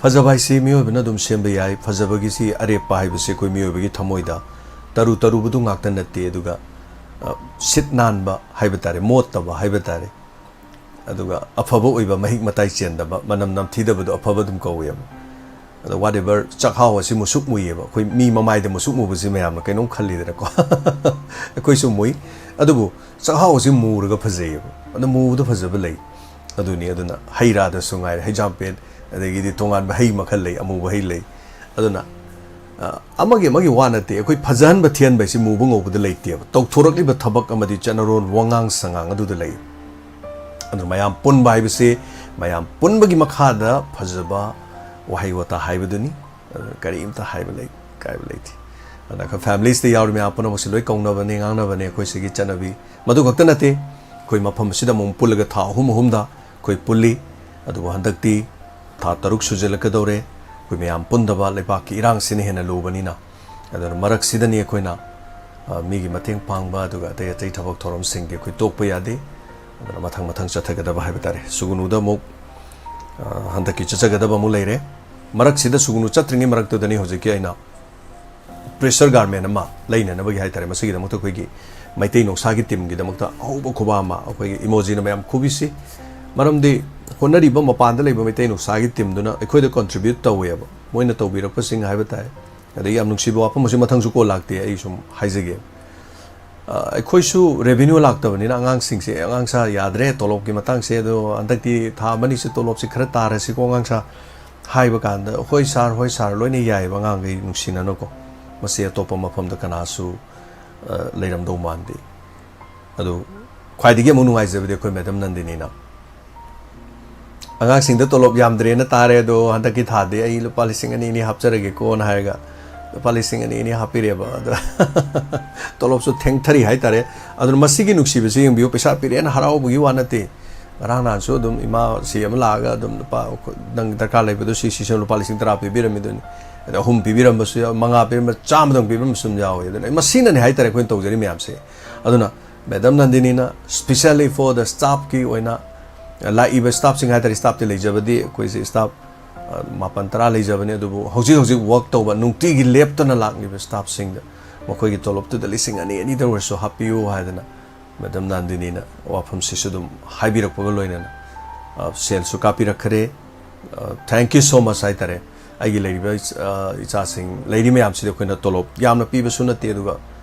ꯐꯖꯕ ꯍꯥꯏꯁꯤ ꯃꯤꯑꯣꯏꯕꯅ ꯑꯗꯨꯝ ꯁꯦꯝꯕ ꯌꯥꯏ꯫ ꯐꯖꯕꯒꯤꯁꯤ, ꯑꯔꯦꯞꯄ ꯍꯥꯏꯕꯁꯤ ꯑꯩꯈꯣꯏ ꯃꯤꯑꯣꯏꯕꯒꯤ ꯊꯃꯣꯏꯗ ꯇꯔꯨ ꯇꯔꯨꯕꯗꯨ ꯉꯥꯛꯇ ꯅꯠꯇꯦ, ꯑꯗꯨꯒ, ꯑ, ꯁꯤꯠ ꯅꯥꯟꯕ ꯍꯥꯏꯕ ꯇꯥꯔꯦ, ꯃꯣꯠꯇꯕ ꯍꯥꯏꯕ ꯇꯥꯔꯦ, ꯑꯗꯨꯒ ꯑꯐꯕ ꯑꯣꯏꯕ, ꯃꯍꯤꯛ ꯃꯇꯥꯏ ꯆꯦꯟꯗꯕ, ꯃꯅꯝ ꯅꯝꯊꯤꯗꯕꯗꯣ ꯑꯐꯕ ꯑꯗꯨꯝ ꯀꯧꯋꯦꯕ꯫ ꯑꯗꯣ whatever, ꯆꯥꯛꯍꯥꯎ ꯑꯁꯤ ꯃꯨꯁꯨꯛ ꯃꯨꯏꯌꯦꯕ꯫ ꯑꯩꯈꯣꯏ ꯃꯤ ꯃꯃꯥꯏꯗ ꯃꯨꯁꯨꯛ ꯃꯨꯕꯁꯤ ꯃꯌꯥꯝꯅ ꯀꯩꯅꯣꯝ ꯈꯜꯂꯤꯗꯅꯀꯣ꯫ ꯑꯩꯈꯣꯏꯁꯨ ꯃꯨꯏ, ꯑꯗꯨꯕꯨ ꯆꯥꯛꯍꯥꯎ ꯑꯁꯤ ꯃꯨꯔꯒ ꯐꯖꯩꯌꯦꯕ꯫ ꯑꯗꯣ ꯃꯨꯕꯗ ꯐꯖꯕ ꯂꯩ꯫ ꯑꯗꯨꯅꯤ, ꯑꯗꯨꯅ ꯍꯩ ꯔꯥꯗꯁꯨ ꯉꯥꯏꯔꯦ, ꯍꯩꯖꯥꯝꯄꯦꯠ, ꯑꯗꯒꯤꯗꯤ ꯇꯣꯉꯥꯟꯕ ꯍꯩ ꯃꯈꯜ ꯂꯩ, ꯑꯃꯨꯕ ꯍꯩ ꯂꯩ꯫ ꯑꯗꯨꯅ, ꯑ, ꯑꯃꯒꯤ ꯑꯃꯒꯤ ꯋꯥ ꯅꯠꯇꯦ, ꯑꯩꯈꯣꯏ ꯐꯖꯍꯟꯕ ꯊꯤꯍꯟꯕ ꯍꯥꯏꯁꯤ ꯃꯨꯕ ꯉꯧꯕꯗ ꯂꯩꯇꯦꯕ꯫ ꯇꯧꯊꯣꯔꯛꯂꯤꯕ ꯊꯕꯛ ꯑꯃꯗꯤ ꯆꯠꯅꯔꯣꯜ, ꯋꯥꯉꯥꯡ ꯁꯉꯥꯡ ꯑꯗꯨꯗ ꯂꯩ꯫ ꯑꯗꯨꯅ ꯃꯌꯥꯝ ꯄꯨꯟꯕ ꯍꯥꯏꯕꯁꯤ, ꯃꯌꯥꯝ ꯄꯨꯟꯕꯒꯤ ꯃꯈꯥꯗ ꯐꯖꯕ ꯋꯥꯍꯩ ꯋꯥꯇꯥ ꯍꯥꯏꯕꯗꯨꯅꯤ꯫ ꯑꯗꯨꯅ ꯀꯔꯤꯝꯇ ꯍꯥꯏꯕ ꯂꯩ-, ꯀꯥꯏꯕ ꯂꯩꯇꯦ꯫ ꯑꯗꯨꯅ ꯑꯩꯈꯣꯏ ꯐꯦꯃꯤꯂꯤꯁꯇ ꯌꯥꯎꯔꯤ ꯃꯌꯥꯝ ꯄꯨꯝꯅꯃꯛꯁꯤ ꯂꯣꯏ ꯀꯧꯅꯕꯅꯦ, ꯉꯥꯡꯅꯕꯅꯦ ꯑꯩꯈꯣꯏ ꯁꯤꯒꯤ ꯆꯠꯅꯕꯤ꯫ ꯃꯗꯨ ꯈꯛꯇ ꯅꯠꯇꯦ, ꯑꯩꯈꯣꯏ ꯃꯐꯝ ꯑꯁꯤꯗ ꯑꯃꯨꯛ ꯄꯨꯜꯂꯒ ꯊꯥ ꯑꯍꯨꯝ ꯑꯍꯨꯝꯗ ꯑꯩꯈꯣꯏ ꯄꯨꯜꯂꯤ꯫ ꯑꯗꯨꯕꯨ ꯍꯟꯗꯛꯇꯤ ꯊꯥ ꯇꯔꯨꯛ ꯁꯨꯖꯜꯂꯛꯀꯗꯧꯔꯦ꯫ ꯑꯩꯈꯣꯏ ꯃꯌꯥꯝ ꯄꯨꯟꯗꯕ, ꯂꯩꯕꯥꯛꯀꯤ ꯏꯔꯥꯡꯁꯤꯅ ꯍꯦꯟꯅ ꯂꯨꯕꯅꯤꯅ꯫ ꯑꯗꯨꯅ ꯃꯔꯛꯁꯤꯗꯅꯤ ꯑꯩꯈꯣꯏꯅ, ꯑ, ꯃꯤꯒꯤ ꯃꯇꯦꯡ ꯄꯥꯡꯕ, ꯑꯗꯨꯒ ꯑꯇꯩ ꯑꯇꯩ ꯊꯕꯛ ꯊꯧꯔꯝꯁꯤꯡꯗꯤ ꯑꯩꯈꯣꯏ ꯇꯣꯛꯄ ꯌꯥꯗꯦ꯫ ꯑꯗꯨꯅ ꯃꯊꯪ ꯃꯊꯪ ꯆꯠꯊꯒꯗꯕ ꯍꯥꯏꯕ ꯇꯥꯔꯦ꯫ ꯁꯨꯒꯨꯅꯨꯗ ꯑꯃꯨꯛ, ꯑ, ꯍꯟꯗꯛꯀꯤ ꯆꯠꯆꯒꯗꯕ ꯑꯃꯨꯛ ꯂꯩꯔꯦ꯫ ꯃꯔꯛꯁꯤꯗ ꯁꯨꯒꯨꯅꯨ ꯆꯠꯇ꯭ꯔꯤꯉꯩ ꯃꯔꯛꯇꯨꯗꯅꯤ ꯍꯧꯖꯤꯛꯀꯤ ꯑꯩꯅ pressure garment ꯑꯃ ꯂꯩꯅꯅꯕꯒꯤ ꯍꯥꯏ ꯇꯥꯔꯦ, ꯃꯁꯤꯒꯤꯗꯃꯛꯇ ꯑꯩꯈꯣꯏꯒꯤ ꯃꯩꯇꯩ ꯅꯣꯡꯁꯥꯒꯤ teamꯒꯤꯗꯃꯛꯇ ꯑꯍꯧꯕ ꯈꯨꯕꯥꯛ ꯑꯃ ꯑꯩꯈꯣꯏꯒꯤ ꯏꯃꯣꯖꯤꯅ ꯃꯌꯥꯝ ꯈꯨꯕꯤꯁꯤ꯫ ꯃꯔꯝꯗꯤ ꯍꯣꯠꯅꯔꯤꯕ ꯃꯄꯥꯟꯗ ꯂꯩꯕ ꯃꯩꯇꯩ ꯅꯣꯡꯁꯥꯒꯤ teamꯗꯨꯅ ꯑꯩꯈꯣꯏꯗ contribute ꯇꯧꯋꯦꯕ, ꯃꯣꯏꯅ ꯇꯧꯕꯤꯔꯛꯄꯁꯤꯡ ꯍꯥꯏꯕ ꯇꯥꯏ꯫ ꯑꯗꯒꯤ ꯌꯥꯝ ꯅꯨꯡꯁꯤꯕ ꯋꯥꯐꯝ ꯑꯃꯁꯨ ꯃꯊꯪꯁꯨ call ꯂꯥꯛꯇꯦ, ꯑꯩ ꯁꯨꯝ ꯍꯥꯏꯖꯒꯦ꯫ ꯑ, ꯑꯩꯈꯣꯏꯁꯨ revenue ꯂꯥꯛꯇꯕꯅꯤꯅ ꯑꯉꯥꯡꯁꯤꯡꯁꯦ, "ꯑꯉꯥꯡ ꯁꯥ ꯌꯥꯗ꯭ꯔꯦ ꯇꯣꯂꯣꯞꯀꯤ ꯃꯇꯥꯡꯁꯦ, ꯑꯗꯣ ꯍꯟꯗꯛꯇꯤ ꯊꯥ ꯑꯃꯅꯤꯁꯦ ꯇꯣꯂꯣꯞꯁꯦ ꯈꯔ ꯇꯥꯔꯁꯤꯀꯣ ꯑꯉꯥꯡ ꯁꯥ" ꯍꯥꯏꯕ ꯀꯥꯟꯗ, "ꯍꯣꯏ sir, ꯍꯣꯏ sir", ꯂꯣꯏꯅ ꯌꯥꯏꯑꯕ ꯑꯉꯥꯡꯈꯩ ꯅꯨꯡꯁꯤꯅꯅꯀꯣ꯫ ꯃꯁꯤ ꯑꯇꯣꯞꯄ ꯃꯐꯝꯗ ꯀꯅꯥꯁꯨ, ꯑ, ꯂꯩꯔꯝꯗꯧ ꯃꯥꯟꯗꯦ꯫ ꯑꯗꯨ ꯈ꯭ꯋꯥꯏꯗꯒꯤ ꯑꯃꯨꯛ ꯅꯨꯡꯉꯥꯏꯖꯕꯗꯤ ꯑꯩꯈꯣꯏ ꯃꯦꯗꯝ ꯅꯟꯗꯤꯅꯤꯅ, "ꯑꯉꯥꯡꯁꯤꯡꯗ ꯇꯣꯂꯣꯞ ꯌꯥꯝꯗ꯭ꯔꯦꯅ ꯇꯥꯔꯦ, ꯑꯗꯣ ꯍꯟꯗꯛꯀꯤ ꯊꯥꯗꯤ ꯑꯩ ꯂꯨꯄꯥ ꯂꯤꯁꯤꯡ ꯑꯅꯤ ꯑꯅꯤ ꯍꯥꯞꯆꯔꯒꯦꯀꯣꯅ" ꯍꯥꯏꯔꯒ ꯂꯨꯄꯥ ꯂꯤꯁꯤꯡ ꯑꯅꯤ ꯑꯅꯤ ꯍꯥꯞꯄꯤꯔꯦꯕ꯫ ꯑꯗꯣ ꯇꯣꯂꯣꯞꯁꯨ ꯊꯦꯡꯊꯔꯤ ꯍꯥꯏꯇꯥꯔꯦ꯫ ꯑꯗꯨꯅ ꯃꯁꯤꯒꯤ ꯅꯨꯡꯁꯤꯕꯁꯤ ꯌꯦꯡꯕꯤꯌꯨ, ꯄꯩꯁꯥ ꯄꯤꯔꯛꯑꯦꯅ ꯍꯔꯥꯎꯕꯒꯤ ꯋꯥ ꯅꯠꯇꯦ꯫ ꯉꯔꯥꯡ ꯅꯍꯥꯟꯁꯨ ꯑꯗꯨꯝ ꯏꯃꯥꯁꯤ ꯑꯃ ꯂꯥꯛꯑꯒ ꯑꯗꯨꯝ, "ꯂꯨꯄꯥ, ꯅꯪ ꯗꯔꯀꯥꯔ ꯂꯩꯕꯗꯣ ꯁꯤ, ꯁꯤꯁꯨ ꯂꯨꯄꯥ ꯂꯤꯁꯤꯡ ꯇꯔꯥ ꯄꯤꯕꯤꯔꯝꯃꯤꯗꯨꯅꯤ", ꯑꯗ ꯑꯍꯨꯝ ꯄꯤꯕꯤꯔꯝꯕꯁꯨ ꯌꯥꯎ, ꯃꯉꯥ ꯄꯤꯔꯝꯕ, ꯆꯥꯝꯃꯗꯪ ꯄꯤꯕꯤꯔꯝꯕꯁꯨ ꯑꯗꯨꯝ ꯌꯥꯎꯋꯦ꯫ ꯑꯗꯨꯅ ꯃꯁꯤꯅꯅꯦ ꯍꯥꯏꯇꯥꯔꯦ ꯑꯩꯈꯣꯏꯅ ꯇꯧꯖꯔꯤ ꯃꯌꯥꯝꯁꯦ꯫ ꯑꯗꯨꯅ ꯃꯦꯗꯝ ꯅꯟꯗꯤꯅꯤꯅ specially for the staffꯀꯤ ꯑꯣꯏꯅ, ꯂꯥꯛꯏꯕ staffꯁꯤꯡ ꯍꯥꯏꯇꯥꯔꯦ, staffꯇꯤ ꯂꯩꯖꯕꯗꯤ ꯑꯩꯈꯣꯏꯁꯦ staff, ꯑ, ꯃꯥꯄꯟ ꯇꯔꯥ ꯂꯩꯖꯕꯅꯤ, ꯑꯗꯨꯕꯨ ꯍꯧꯖꯤꯛ ꯍꯧꯖꯤꯛ work ꯇꯧꯕ, ꯅꯨꯡꯇꯤꯒꯤ ꯂꯦꯞꯇꯅ ꯂꯥꯛꯂꯤꯕ staffꯁꯤꯡꯗ ꯃꯈꯣꯏꯒꯤ ꯇꯣꯂꯣꯞꯇꯨꯗ ꯂꯤꯁꯤꯡ ꯑꯅꯤ ꯑꯅꯤꯗ ꯑꯣꯏꯔꯁꯨ ꯍꯥꯞꯄꯤꯌꯨ ꯍꯥꯏꯗꯅ ꯃꯦꯗꯝ ꯅꯟꯗꯤꯅꯤꯅ ꯋꯥꯐꯝꯁꯤꯁꯨ ꯑꯗꯨꯝ ꯍꯥꯏꯕꯤꯔꯛꯄꯒ ꯂꯣꯏꯅꯅ, ꯑ, ꯁꯦꯜꯁꯨ ꯀꯥꯞꯄꯤꯔꯛꯈ꯭ꯔꯦ꯫ ꯑ, thank you so much ꯍꯥꯏꯇꯥꯔꯦ꯫ ꯑꯩꯒꯤ ꯂꯩꯔꯤꯕ ꯏꯆ-, ꯑ, ꯏꯆꯥꯁꯤꯡ ꯂꯩꯔꯤ ꯃꯌꯥꯝꯁꯤꯗꯤ ꯑꯩꯈꯣꯏꯅ ꯇꯣꯂꯣꯞ ꯌꯥꯝꯅ ꯄꯤꯕꯁꯨ ꯅꯠꯇꯦ, ꯑꯗꯨꯒ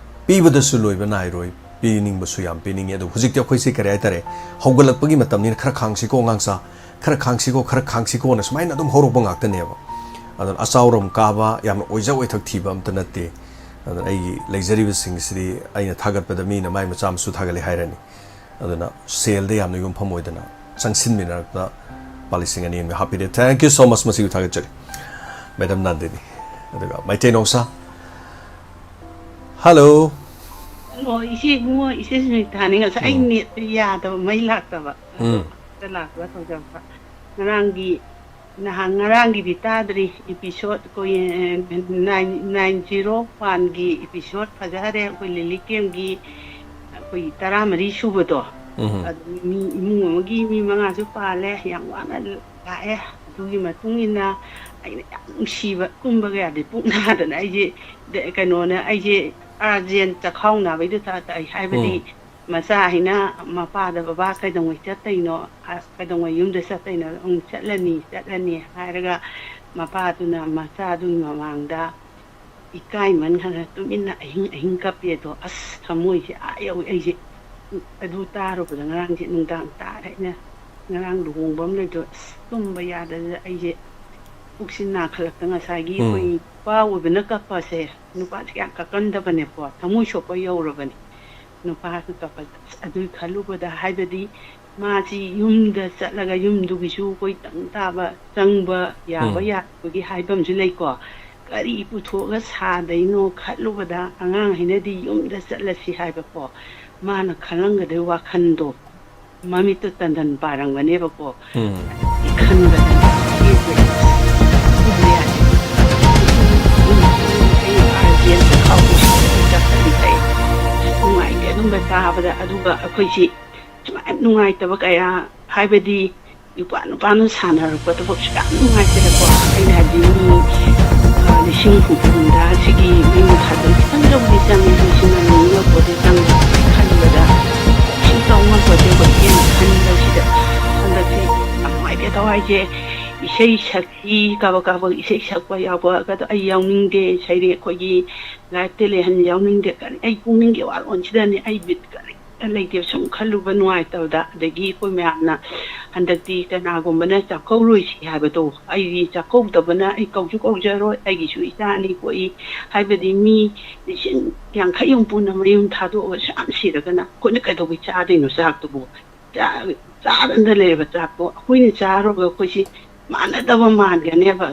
ꯄꯤꯕꯗꯁꯨ ꯂꯣꯏꯕ ꯅꯥꯏꯔꯣꯏ, ꯄꯤꯅꯤꯡꯕꯁꯨ ꯌꯥꯝ ꯄꯤꯅꯤꯡꯉꯤ꯫ ꯑꯗꯨ ꯍꯧꯖꯤꯛꯇꯤ ꯑꯩꯈꯣꯏꯁꯦ ꯀꯔꯤ ꯍꯥꯏꯇꯥꯔꯦ, ꯍꯧꯒꯠꯂꯛꯄꯒꯤ ꯃꯇꯝꯅꯤꯅ ꯈꯔ ꯈꯥꯡꯁꯤꯀꯣ ꯑꯉꯥꯡꯁꯥ, ꯈꯔ ꯈꯥꯡꯁꯤꯀꯣ, ꯈꯔ ꯈꯥꯡꯁꯤꯀꯣꯅ ꯁꯨꯃꯥꯏꯅ ꯑꯗꯨꯝ ꯍꯧꯔꯛꯄ ꯉꯥꯛꯇꯅꯦꯕ꯫ ꯑꯗꯨꯅ ꯑꯆꯥꯎꯔꯝ ꯀꯥꯕ, ꯌꯥꯝꯅ ꯑꯣꯏꯖ ꯑꯣꯏꯊꯛ ꯊꯤꯕ ꯑꯝꯇ ꯅꯠꯇꯦ꯫ ꯑꯗꯨꯅ ꯑꯩꯒꯤ ꯂꯩꯖꯔꯤꯕꯁꯤꯡꯁꯤꯗꯤ ꯑꯩꯅ ꯊꯥꯒꯠꯄꯗ ꯃꯤꯅ ꯃꯥꯏ ꯃꯆꯥ ꯃꯁꯨ ꯊꯥꯒꯠꯂꯤ ꯍꯥꯏꯔꯅꯤ꯫ ꯑꯗꯨꯅ ꯁꯦꯜꯗ ꯌꯥꯝꯅ ꯌꯨꯝꯐꯝ ꯑꯣꯏꯗꯅ ꯆꯪꯁꯤꯟꯃꯤꯟꯅꯔꯛꯄ ꯂꯨꯄꯥ ꯂꯤꯁꯤꯡ ꯑꯅꯤ ꯑꯃ ꯍꯥꯞꯄꯤꯔꯦ꯫ Thank you so much, ꯃꯁꯤꯕꯨ ꯊꯥꯒꯠꯆꯔꯤ ꯃꯦꯗꯝ ꯅꯟꯗꯤꯅꯤ꯫ ꯑꯗꯨꯒ ꯃꯩꯇꯩ ꯅꯣꯡꯁꯥ, hello꯫ ꯑꯣ, ꯏꯆꯦ ꯏꯕꯨꯡꯉꯣ, ꯏꯆꯦ ꯁꯨꯅꯤꯇꯥꯅꯤ, ꯉꯁꯥꯏ ꯑꯩ ꯎꯝ꯫ ꯅꯦꯠꯇ ꯌꯥꯗꯕ, ꯃꯩ ꯂꯥꯛꯇꯕ꯫ ꯑꯗꯣ ꯎꯝ꯫ ꯍꯦꯛꯇ ꯂꯥꯛꯄ ꯇꯧꯖꯕ꯫ ꯉꯔꯥꯡꯒꯤ, ꯅꯍꯥꯟ ꯉꯔꯥꯡꯒꯤꯗꯤ ꯇꯥꯗ꯭ꯔꯤ, episode ꯑꯩꯈꯣꯏ, ꯑꯦ, nine, nine zero one ꯒꯤ episode ꯐꯖꯈꯔꯦ꯫ ꯑꯩꯈꯣꯏ ꯂꯤꯂꯤ ꯀꯦꯝꯒꯤ ꯑꯩꯈꯣꯏ ꯇꯔꯥꯃꯔꯤ ꯁꯨꯕꯗꯣ꯫ ꯎꯝ꯫ ꯑꯗꯨ ꯃꯤ ꯏꯃꯨꯡ ꯑꯃꯒꯤ ꯃꯤ ꯃꯉꯥꯁꯨ ꯄꯥꯜꯂꯦ, ꯌꯥꯝ ꯋꯥꯅ ꯂꯥꯛꯑꯦ꯫ ꯑꯗꯨꯒꯤ ꯃꯇꯨꯡ ꯏꯟꯅ ꯑꯩꯅ ꯌꯥꯝ ꯅꯨꯡꯁꯤꯕ, ꯇꯨꯝꯕꯒ ꯌꯥꯗꯦ, ꯄꯨꯛ ꯅꯥꯗꯅ ꯑꯩꯁꯦ, ꯗ-, ꯀꯩꯅꯣꯅ, ꯑꯩꯁꯦ urgent ꯆꯈꯥꯎ ꯅꯥꯕꯩꯗꯨ ꯇꯥ-, ꯇꯥꯏ꯫ ꯍꯥꯏꯕꯗꯤ ꯎꯝ꯫ ꯃꯆꯥ ꯍꯥꯏꯅ ꯃꯄꯥꯗ, "ꯕꯕꯥ ꯀꯩꯗꯧꯉꯩ ꯆꯠꯇꯣꯏꯅꯣ? ꯑ, ꯀꯩꯗꯧꯉꯩ ꯌꯨꯝꯗ ꯆꯠꯇꯣꯏꯅꯣ?" "ꯎꯝ, ꯆꯠꯂꯅꯤ, ꯆꯠꯂꯅꯤ" ꯍꯥꯏꯔꯒ ꯃꯄꯥꯗꯨꯅ ꯃꯆꯥꯗꯨꯒꯤ ꯃꯃꯥꯡꯗ ꯏꯀꯥꯏꯃꯟꯈ꯭ꯔꯦ, ꯇꯨꯃꯤꯟꯅ ꯑꯍꯤꯡ ꯑꯍꯤꯡ ꯀꯞꯄꯦ꯫ ꯑꯗꯣ ꯑꯁ, ꯊꯃꯣꯏꯁꯦ ꯑꯥ ꯌꯧꯋꯤ꯫ ꯑꯩꯁꯦ ꯑꯗꯨ ꯇꯥꯔꯨꯕꯗ ꯉꯔꯥꯡꯁꯦ ꯅꯨꯡꯗꯥꯡ ꯇꯥꯔꯦ꯫ ꯑꯩꯅ ꯉꯔꯥꯡ ꯂꯨꯍꯣꯡꯕ ꯑꯃ ꯂꯩꯕꯗꯣ, ꯑꯁ, ꯇꯨꯝꯕ ꯌꯥꯗꯗꯅ ꯑꯩꯁꯦ ꯄꯨꯛꯁꯤ ꯅꯥꯈꯠꯂꯛꯇ, ꯉꯁꯥꯏꯒꯤ ꯑꯩꯈꯣꯏ ꯎꯝ꯫ ꯅꯨꯄꯥ ꯑꯣꯏꯕꯅ ꯀꯞꯄꯁꯦ ꯅꯨꯄꯥꯁꯦ ꯌꯥꯝ ꯀꯛꯀꯟꯗꯕꯅꯦꯀꯣ, ꯊꯃꯣꯏ ꯁꯣꯛꯄ ꯌꯧꯔꯕꯅꯦ꯫ ꯅꯨꯄꯥꯁꯨ ꯀꯞꯄ, ꯑꯁ, ꯑꯗꯨꯒꯤ ꯈꯜꯂꯨꯕꯗ, ꯍꯥꯏꯕꯗꯤ ꯃꯥꯁꯤ ꯌꯨꯝꯗ ꯆꯠꯂꯒ ꯌꯨꯝꯗꯨꯒꯤꯁꯨ ꯑꯩꯈꯣꯏ ꯇꯪ ꯇꯥꯕ, ꯆꯪꯕ ꯌꯥꯕ ꯎꯝ꯫ ꯌꯥꯗꯕꯒꯤ ꯍꯥꯏꯕ ꯑꯃꯁꯨ ꯂꯩꯀꯣ꯫ ꯀꯔꯤ ꯄꯨꯊꯣꯛꯑꯒ ꯁꯥꯗꯣꯏꯅꯣ ꯈꯜꯂꯨꯕꯗ, ꯑꯉꯥꯡ ꯍꯥꯏꯅꯗꯤ ꯌꯨꯝꯗ ꯆꯠꯂꯁꯤ ꯍꯥꯏꯕꯀꯣ, ꯃꯥꯅ ꯈꯜꯂꯝꯒꯗꯣꯏ ꯋꯥꯈꯜꯗꯣ ꯃꯃꯤꯠꯇ ꯇꯟꯗꯟ ꯄꯥꯔꯝꯒꯅꯦꯕꯀꯣ꯫ ꯎꯝ꯫ ꯈꯟꯕꯗ ꯆꯦꯟꯕ ꯌꯥꯗꯦ꯫ ꯑꯩ ꯑꯥꯔ ꯖꯤ ꯑꯦꯝꯗ ꯀꯥꯎꯕꯁꯨ ꯆꯠꯄꯗꯤ ꯐꯩ꯫ ꯅꯨꯡꯉꯥꯏꯇꯦ ꯑꯗꯨꯝꯕ ꯇꯥꯕꯗ꯫ ꯑꯗꯨꯒ ꯑꯩꯈꯣꯏꯁꯤ ꯁꯨꯃꯥꯏꯅ ꯅꯨꯡꯉꯥꯏꯇꯕ ꯀꯌꯥ, ꯍꯥꯏꯕꯗꯤ ꯅꯨꯄꯥ ꯅꯨꯄꯥꯅ ꯁꯥꯟꯅꯔꯛꯄ ꯊꯕꯛꯁꯨ ꯌꯥꯝ ꯅꯨꯡꯉꯥꯏꯇꯦꯗꯀꯣ꯫ ꯑꯩꯅ ꯍꯥꯏꯕꯗꯤ ꯃꯤ, ꯑ, ꯂꯤꯁꯤꯡ ꯍꯨꯝꯐꯨ ꯍꯨꯝꯗ꯭ꯔꯥ ꯁꯤꯒꯤ ꯃꯌꯨꯝ ꯊꯥꯗꯣꯏ ꯈꯤꯇꯪꯗꯕꯨꯗꯤ ꯆꯪꯉꯤ, ꯂꯤꯁꯤꯡ ꯑꯅꯤ ꯌꯧꯕꯗꯤ ꯆꯪꯉꯤ ꯈꯟꯕꯗ ꯁꯤ ꯇꯧ ꯉꯝꯄꯣꯠꯇꯦ ꯈꯣꯠꯇꯦꯅ ꯈꯟꯕꯁꯤꯗ ꯍꯟꯗꯛꯁꯤ ꯌꯥꯝ ꯅꯨꯡꯉꯥꯏꯇꯦ꯫ ꯊꯋꯥꯏꯁꯦ ꯏꯁꯩ ꯁꯛꯄꯤ, ꯀꯥꯕꯛ ꯀꯥꯕꯛ ꯏꯁꯩ ꯁꯛꯄ ꯌꯥꯎꯕꯒꯗꯣ ꯑꯩ ꯌꯥꯎꯅꯤꯡꯗꯦ꯫ ꯏꯁꯩꯗꯤ ꯑꯩꯈꯣꯏꯒꯤ ꯂꯥꯏꯞꯇ ꯂꯩꯍꯟ ꯌꯥꯎꯅꯤꯡꯗꯦ꯫ ꯀꯔꯤ ꯑꯩ ꯄꯨꯛꯅꯤꯡꯒꯤ ꯋꯥꯈꯜꯁꯤꯗꯅꯦ ꯑꯩ ꯕꯤꯠ ꯀꯔꯤ ꯂꯩꯇꯦꯕ ꯁꯨꯝ ꯈꯜꯂꯨꯕ ꯅꯨꯡꯉꯥꯏꯇꯕꯗ꯫ ꯑꯗꯒꯤ ꯑꯩꯈꯣꯏ ꯃꯌꯥꯝꯅ ꯍꯟꯗꯛꯇꯤ ꯀꯅꯥꯒꯨꯝꯕꯅ ꯆꯥꯛꯀꯧꯔꯣꯏꯁꯤ ꯍꯥꯏꯕꯗꯣ, ꯑꯩꯗꯤ ꯆꯥꯛꯀꯧꯗꯕꯅ ꯑꯩ ꯀꯧꯁꯨ ꯀꯧꯖꯔꯣꯏ, ꯑꯩꯒꯤꯁꯨ ꯏꯆꯥ ꯑꯅꯤ ꯄꯣꯛꯏ꯫ ꯍꯥꯏꯕꯗꯤ ꯃꯤ ꯂꯤꯁꯤꯡ ꯌꯥꯡꯈꯩ ꯍꯨꯝꯐꯨꯅ ꯃꯌꯨꯝ ꯊꯥꯗꯣꯛꯑꯒ ꯁꯨꯛ ꯌꯥꯝ ꯁꯤꯔꯒꯅ ꯑꯩꯈꯣꯏꯅ ꯀꯩꯗꯧꯕꯩ ꯆꯥꯗꯣꯏꯅꯣ ꯆꯥꯛꯇꯨꯕꯨ? ꯆꯥ-, ꯆꯥꯗꯅ ꯂꯩꯔꯕ ꯆꯥꯛꯇꯣ ꯑꯩꯈꯣꯏꯅ ꯆꯥꯔꯨꯔꯒ ꯑꯩꯈꯣꯏꯁꯤ ꯃꯥꯟꯅꯗꯕ ꯃꯥꯟꯒꯅꯦꯕ꯫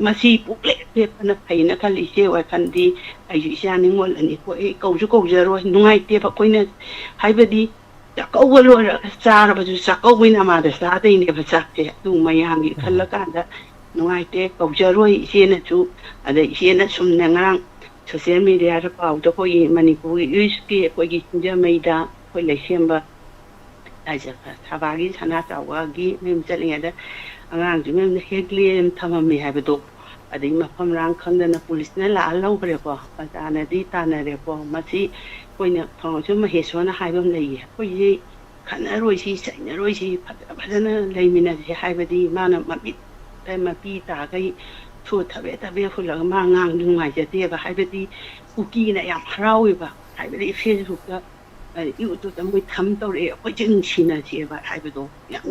ꯃꯁꯤ ꯄꯨꯛꯂꯦꯞ ꯂꯦꯞꯄꯅ ꯐꯩꯅ ꯈꯜꯂꯤ꯫ ꯏꯆꯦ ꯋꯥꯈꯜꯗꯤ, ꯑꯩꯁꯨ ꯏꯆꯥ ꯅꯤꯉꯣꯜ ꯑꯅꯤ ꯄꯣꯛꯏ, ꯀꯧꯁꯨ ꯀꯧꯖꯔꯣꯏ, ꯅꯨꯡꯉꯥꯏꯇꯦꯕ꯫ ꯑꯩꯈꯣꯏꯅ ꯍꯥꯏꯕꯗꯤ ꯆꯥꯛꯀꯧꯕ ꯂꯣꯏꯔꯒ ꯆꯥꯔꯕꯁꯨ ꯆꯥꯛꯀꯧꯕꯩ ꯅꯃꯥꯗ ꯆꯥꯗꯣꯏꯅꯦꯕ ꯆꯥꯛꯁꯦ꯫ ꯑꯗꯨ ꯃꯌꯥꯝꯒꯤ ꯎꯝ꯫ ꯈꯜꯂꯀꯥꯟꯗ ꯅꯨꯡꯉꯥꯏꯇꯦ, ꯀꯧꯖꯔꯣꯏ ꯏꯆꯦꯅꯁꯨ꯫ ꯑꯗꯩ ꯏꯆꯦꯅ ꯁꯨꯝꯅ ꯉꯔꯥꯡ ꯁꯣꯁꯤꯌꯦꯜ ꯃꯦꯗꯤꯌꯥꯗ ꯄꯥꯎꯗ ꯑꯩꯈꯣꯏꯒꯤ ꯃꯅꯤꯄꯨꯔꯒꯤ ꯌꯨꯠꯀꯤ ꯑꯩꯈꯣꯏꯒꯤ ꯁꯤꯡꯖꯃꯩꯗ ꯑꯩꯈꯣꯏ ꯂꯩꯁꯦꯝꯕ ꯂꯥꯏꯖ ꯊꯕꯥꯒꯤ ꯁꯅꯥ ꯆꯥꯎꯕꯒꯤ ꯃꯌꯨꯝ ꯆꯠꯂꯤꯉꯩꯗ ꯑꯉꯥꯡꯁꯤ ꯃꯌꯨꯝꯗ ꯍꯦꯛꯂꯦ ꯊꯝꯃꯝꯃꯦ ꯍꯥꯏꯕꯗꯣ, ꯑꯗꯩ ꯃꯐꯝ ꯃꯔꯥꯡ ꯈꯪꯗꯅ ꯄꯨꯂꯤꯁꯅ ꯂꯥꯛꯑ ꯂꯧꯈ꯭ꯔꯦꯀꯣ꯫ ꯄ꯭ꯔꯖꯥꯅꯗꯤ ꯇꯥꯟꯅꯔꯦꯀꯣ꯫ ꯃꯁꯤ ꯑꯩꯈꯣꯏꯅ ꯊꯧꯔꯝꯁꯨ ꯃꯍꯦꯁꯣꯔꯅ ꯍꯥꯏꯕ ꯑꯃ ꯂꯩꯌꯦ, ꯑꯩꯈꯣꯏꯁꯤ ꯈꯠꯅꯔꯣꯏꯁꯤ, ꯆꯩꯅꯔꯣꯏꯁꯤ, ꯐꯖ ꯐꯖꯅ ꯂꯩꯃꯤꯟꯅꯁꯤ ꯍꯥꯏꯕꯗꯤ ꯃꯥꯅ ꯃꯃꯤꯠ ꯃꯄꯤ ꯇꯥꯈꯩ ꯁꯣ ꯊꯕꯦ ꯊꯕꯦ ꯍꯨꯜꯂꯒ ꯃꯥ ꯉꯥꯡꯕꯗꯨ ꯅꯨꯡꯉꯥꯏꯖꯗꯦꯕ꯫ ꯍꯥꯏꯕꯗꯤ ꯀꯨꯀꯤꯅ ꯌꯥꯝ ꯍꯔꯥꯎꯋꯦꯕ꯫ ꯍꯥꯏꯕꯗꯤ ꯐꯦꯁꯕꯨꯛꯇ, ꯑ, ꯌꯨꯇ꯭ꯌꯨꯕꯇ ꯃꯣꯏ ꯊꯝ ꯇꯧꯔꯛꯑꯦ, "ꯑꯩꯈꯣꯏꯁꯦ ꯅꯨꯡꯁꯤꯅꯁꯦꯕ" ꯍꯥꯏꯕꯗꯣ ꯌꯥꯝ,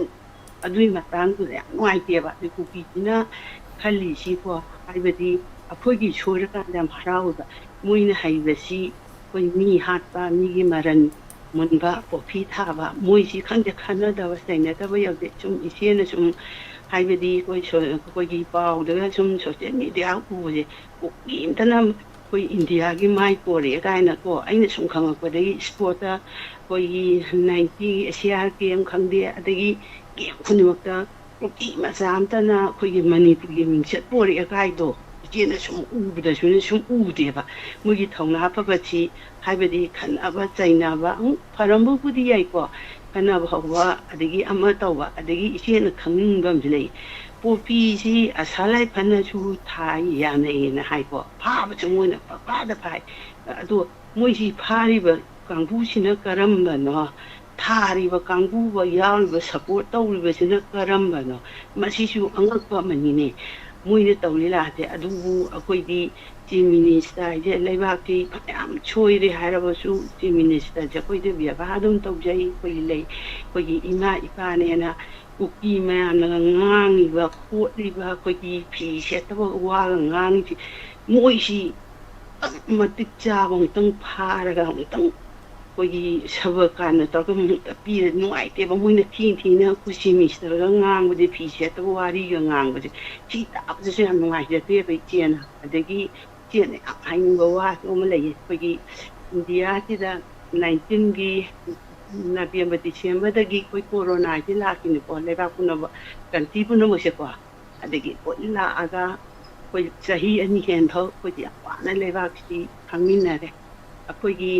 ꯑꯗꯨꯒꯤ ꯃꯇꯥꯡꯗꯨꯗ ꯌꯥꯝ ꯅꯨꯡꯉꯥꯏꯇꯦꯕ꯫ ꯑꯗꯨ ꯀꯨꯀꯤꯁꯤꯅ ꯈꯜꯂꯤꯁꯤꯀꯣ, ꯍꯥꯏꯕꯗꯤ ꯑꯩꯈꯣꯏꯒꯤ ꯁꯣꯏꯔꯀꯥꯟꯗ ꯌꯥꯝ ꯍꯔꯥꯎꯋꯦꯕ꯫ ꯃꯣꯏꯅ ꯍꯩꯕꯁꯤ ꯑꯩꯈꯣꯏ ꯃꯤ ꯍꯥꯠꯄ, ꯃꯤꯒꯤ ꯃꯔꯟ ꯃꯨꯟꯕ, ꯄꯣꯐꯤ ꯊꯥꯕ, ꯃꯣꯏꯁꯤ ꯈꯪꯗꯦ, ꯈꯟꯅꯗꯕ ꯆꯩꯅꯗꯕ ꯌꯥꯎꯗꯦ꯫ ꯁꯨꯝ ꯏꯆꯦꯅ ꯁꯨꯝ ꯍꯥꯏꯕꯗꯤ ꯑꯩꯈꯣꯏ ꯁꯣ-, ꯑꯩꯈꯣꯏꯒꯤ ꯄꯥꯎꯗꯒ ꯁꯨꯝ ꯁꯣꯁꯤꯌꯦꯜ ꯃꯦꯗꯤꯌꯥ ꯎꯕꯁꯦ, ꯀꯨꯀꯤ ꯑꯝꯇꯅ ꯑꯩꯈꯣꯏ ꯏꯟꯗꯤꯌꯥꯒꯤ ꯃꯥꯏ ꯄꯣꯔꯛꯑꯦ ꯀꯥꯏꯅꯀꯣ꯫ ꯑꯩꯅ ꯁꯨꯝ ꯈꯪꯉꯛꯄꯗꯒꯤ ꯏꯁꯄꯣꯔꯠꯇ ꯑꯩꯈꯣꯏꯒꯤ ꯅꯥꯏꯟꯇꯤꯒꯤ ꯑꯦꯁꯤꯌꯥꯟ ꯒꯦꯝ ꯈꯪꯗꯦ, ꯑꯗꯒꯤ ꯒꯦꯝ ꯈꯨꯗꯤꯡꯃꯛꯇ ꯀꯨꯀꯤ ꯃꯆꯥ ꯑꯝꯇꯅ ꯑꯩꯈꯣꯏꯒꯤ ꯃꯅꯤꯄꯨꯔꯒꯤ ꯃꯤꯡꯆꯠ ꯄꯣꯔꯛꯑꯦ ꯀꯥꯏꯗꯣ ꯏꯆꯦꯅ ꯁꯨꯝ ꯎꯕꯗꯁꯨꯅꯦ ꯁꯨꯝ ꯎꯗꯦꯕ꯫ ꯃꯣꯏꯒꯤ ꯊꯧꯅꯥ ꯐꯕꯁꯤ, ꯍꯥꯏꯕꯗꯤ ꯈꯠꯅꯕ ꯆꯩꯅꯕ, ꯎꯝ, ꯐꯔꯝꯕꯕꯨꯗꯤ ꯌꯥꯏꯀꯣ, ꯈꯠꯅꯕ ꯍꯧꯕ, ꯑꯗꯒꯤ ꯑꯃ ꯇꯧꯕ, ꯑꯗꯒꯤ ꯏꯆꯦꯅ ꯈꯪꯅꯤꯡꯕ ꯑꯃꯁꯨ ꯂꯩ꯫ ꯄꯣꯄꯤꯁꯤ ꯑꯁꯥ ꯂꯥꯏꯐꯅꯁꯨ ꯊꯥꯏ, ꯌꯥꯅꯩꯌꯦꯅ ꯍꯥꯏꯀꯣ, ꯐꯥꯕꯁꯨ ꯃꯣꯏꯅ ꯄꯪꯐꯥꯗ ꯐꯥꯏ꯫ ꯑꯗꯣ ꯃꯣꯏꯁꯤ ꯐꯥꯔꯤꯕ ꯀꯥꯡꯕꯨꯁꯤꯅ ꯀꯔꯝꯕꯅꯣ? ꯊꯥꯔꯤꯕ ꯀꯥꯡꯕꯨꯒ ꯌꯥꯎꯔꯤꯕ ꯁꯞꯄꯣꯔꯠ ꯇꯧꯔꯤꯕꯁꯤꯅ ꯀꯔꯝꯕꯅꯣ? ꯃꯁꯤꯁꯨ ꯑꯉꯛꯄ ꯑꯃꯅꯤꯅꯦ꯫ ꯃꯣꯏꯅ ꯇꯧꯔꯤ ꯂꯥꯁꯦ꯫ ꯑꯗꯨꯕꯨ ꯑꯩꯈꯣꯏꯗꯤ ꯆꯤꯐ ꯃꯤꯅꯤꯁꯇꯔ ꯍꯥꯏꯁꯦ ꯂꯩꯕꯥꯛꯀꯤ ꯐꯅꯌꯥꯝ ꯁꯣꯏꯔꯦ ꯍꯥꯏꯔꯕꯁꯨ ꯆꯤꯐ ꯃꯤꯅꯤꯁꯇꯔꯁꯦ ꯑꯩꯈꯣꯏꯗ ꯕꯦꯕꯥꯔ ꯑꯗꯨꯝ ꯇꯧꯖꯩ꯫ ꯑꯩꯈꯣꯏꯒꯤ ꯂꯩ, ꯑꯩꯈꯣꯏꯒꯤ ꯏꯃꯥ ꯏꯄꯥꯅꯦꯅ ꯀꯨꯀꯤ ꯃꯌꯥꯝꯅꯒ ꯉꯥꯡꯉꯤꯕ ꯈꯣꯠꯂꯤꯕ, ꯑꯩꯈꯣꯏꯒꯤ ꯐꯤ ꯁꯦꯠꯇꯕ ꯋꯥꯒ ꯉꯥꯡꯉꯤꯁꯤ, ꯃꯣꯏꯁꯤ ꯃꯇꯤꯛ ꯆꯥꯕ ꯑꯃꯨꯛꯇꯪ ꯐꯥꯔꯒ ꯑꯃꯨꯛꯇꯪ ꯑꯩꯈꯣꯏꯒꯤ ꯁꯕꯔꯀꯥꯟꯗ ꯇꯧꯔꯒ ꯃꯨꯛꯇ ꯄꯤꯔꯗꯤ ꯅꯨꯡꯉꯥꯏꯇꯦꯕ꯫ ꯃꯣꯏꯅ ꯊꯤꯅ ꯊꯤꯅ ꯑꯩꯈꯣꯏ ꯆꯤꯐ ꯃꯤꯅꯤꯁꯇꯔꯒ ꯉꯥꯡꯕꯁꯦ, ꯐꯤ ꯁꯦꯠꯇꯕ ꯋꯥꯔꯤꯒ ꯉꯥꯡꯕꯁꯦ, ꯁꯤ ꯇꯥꯕꯗꯁꯨ ꯌꯥꯝ ꯅꯨꯡꯉꯥꯏꯖꯗꯦꯕ ꯏꯆꯦꯅ꯫ ꯑꯗꯒꯤ ꯏꯆꯦꯅ ꯌꯥꯝ ꯍꯥꯏꯅꯤꯡꯕ ꯋꯥꯁꯨ ꯑꯃ ꯂꯩꯌꯦ꯫ ꯑꯩꯈꯣꯏꯒꯤ ꯏꯟꯗꯤꯌꯥꯁꯤꯗ ꯅꯥꯏꯟꯇꯤꯟꯒꯤ ꯅꯕꯦꯝꯕꯔ, ꯗꯤꯁꯦꯝꯕꯔꯗꯒꯤ ꯑꯩꯈꯣꯏ ꯀꯣꯔꯣꯅꯥꯁꯤ ꯂꯥꯛꯈꯤꯅꯤꯀꯣ, ꯂꯩꯕꯥꯛ ꯄꯨꯝꯅꯃꯛ, ꯀꯟꯇ꯭ꯔꯤ ꯄꯨꯝꯅꯃꯛꯁꯦꯀꯣ꯫ ꯑꯗꯒꯤ ꯂꯣꯏ ꯂꯥꯛꯑꯒ ꯑꯩꯈꯣꯏ ꯆꯍꯤ ꯑꯅꯤ ꯍꯦꯟ ꯐꯥꯎ ꯑꯩꯈꯣꯏꯗꯤ ꯌꯥꯝ ꯋꯥꯅ ꯂꯩꯕꯥꯛꯁꯤ ꯈꯪꯃꯤꯟꯅꯔꯦ꯫ ꯑꯩꯈꯣꯏꯒꯤ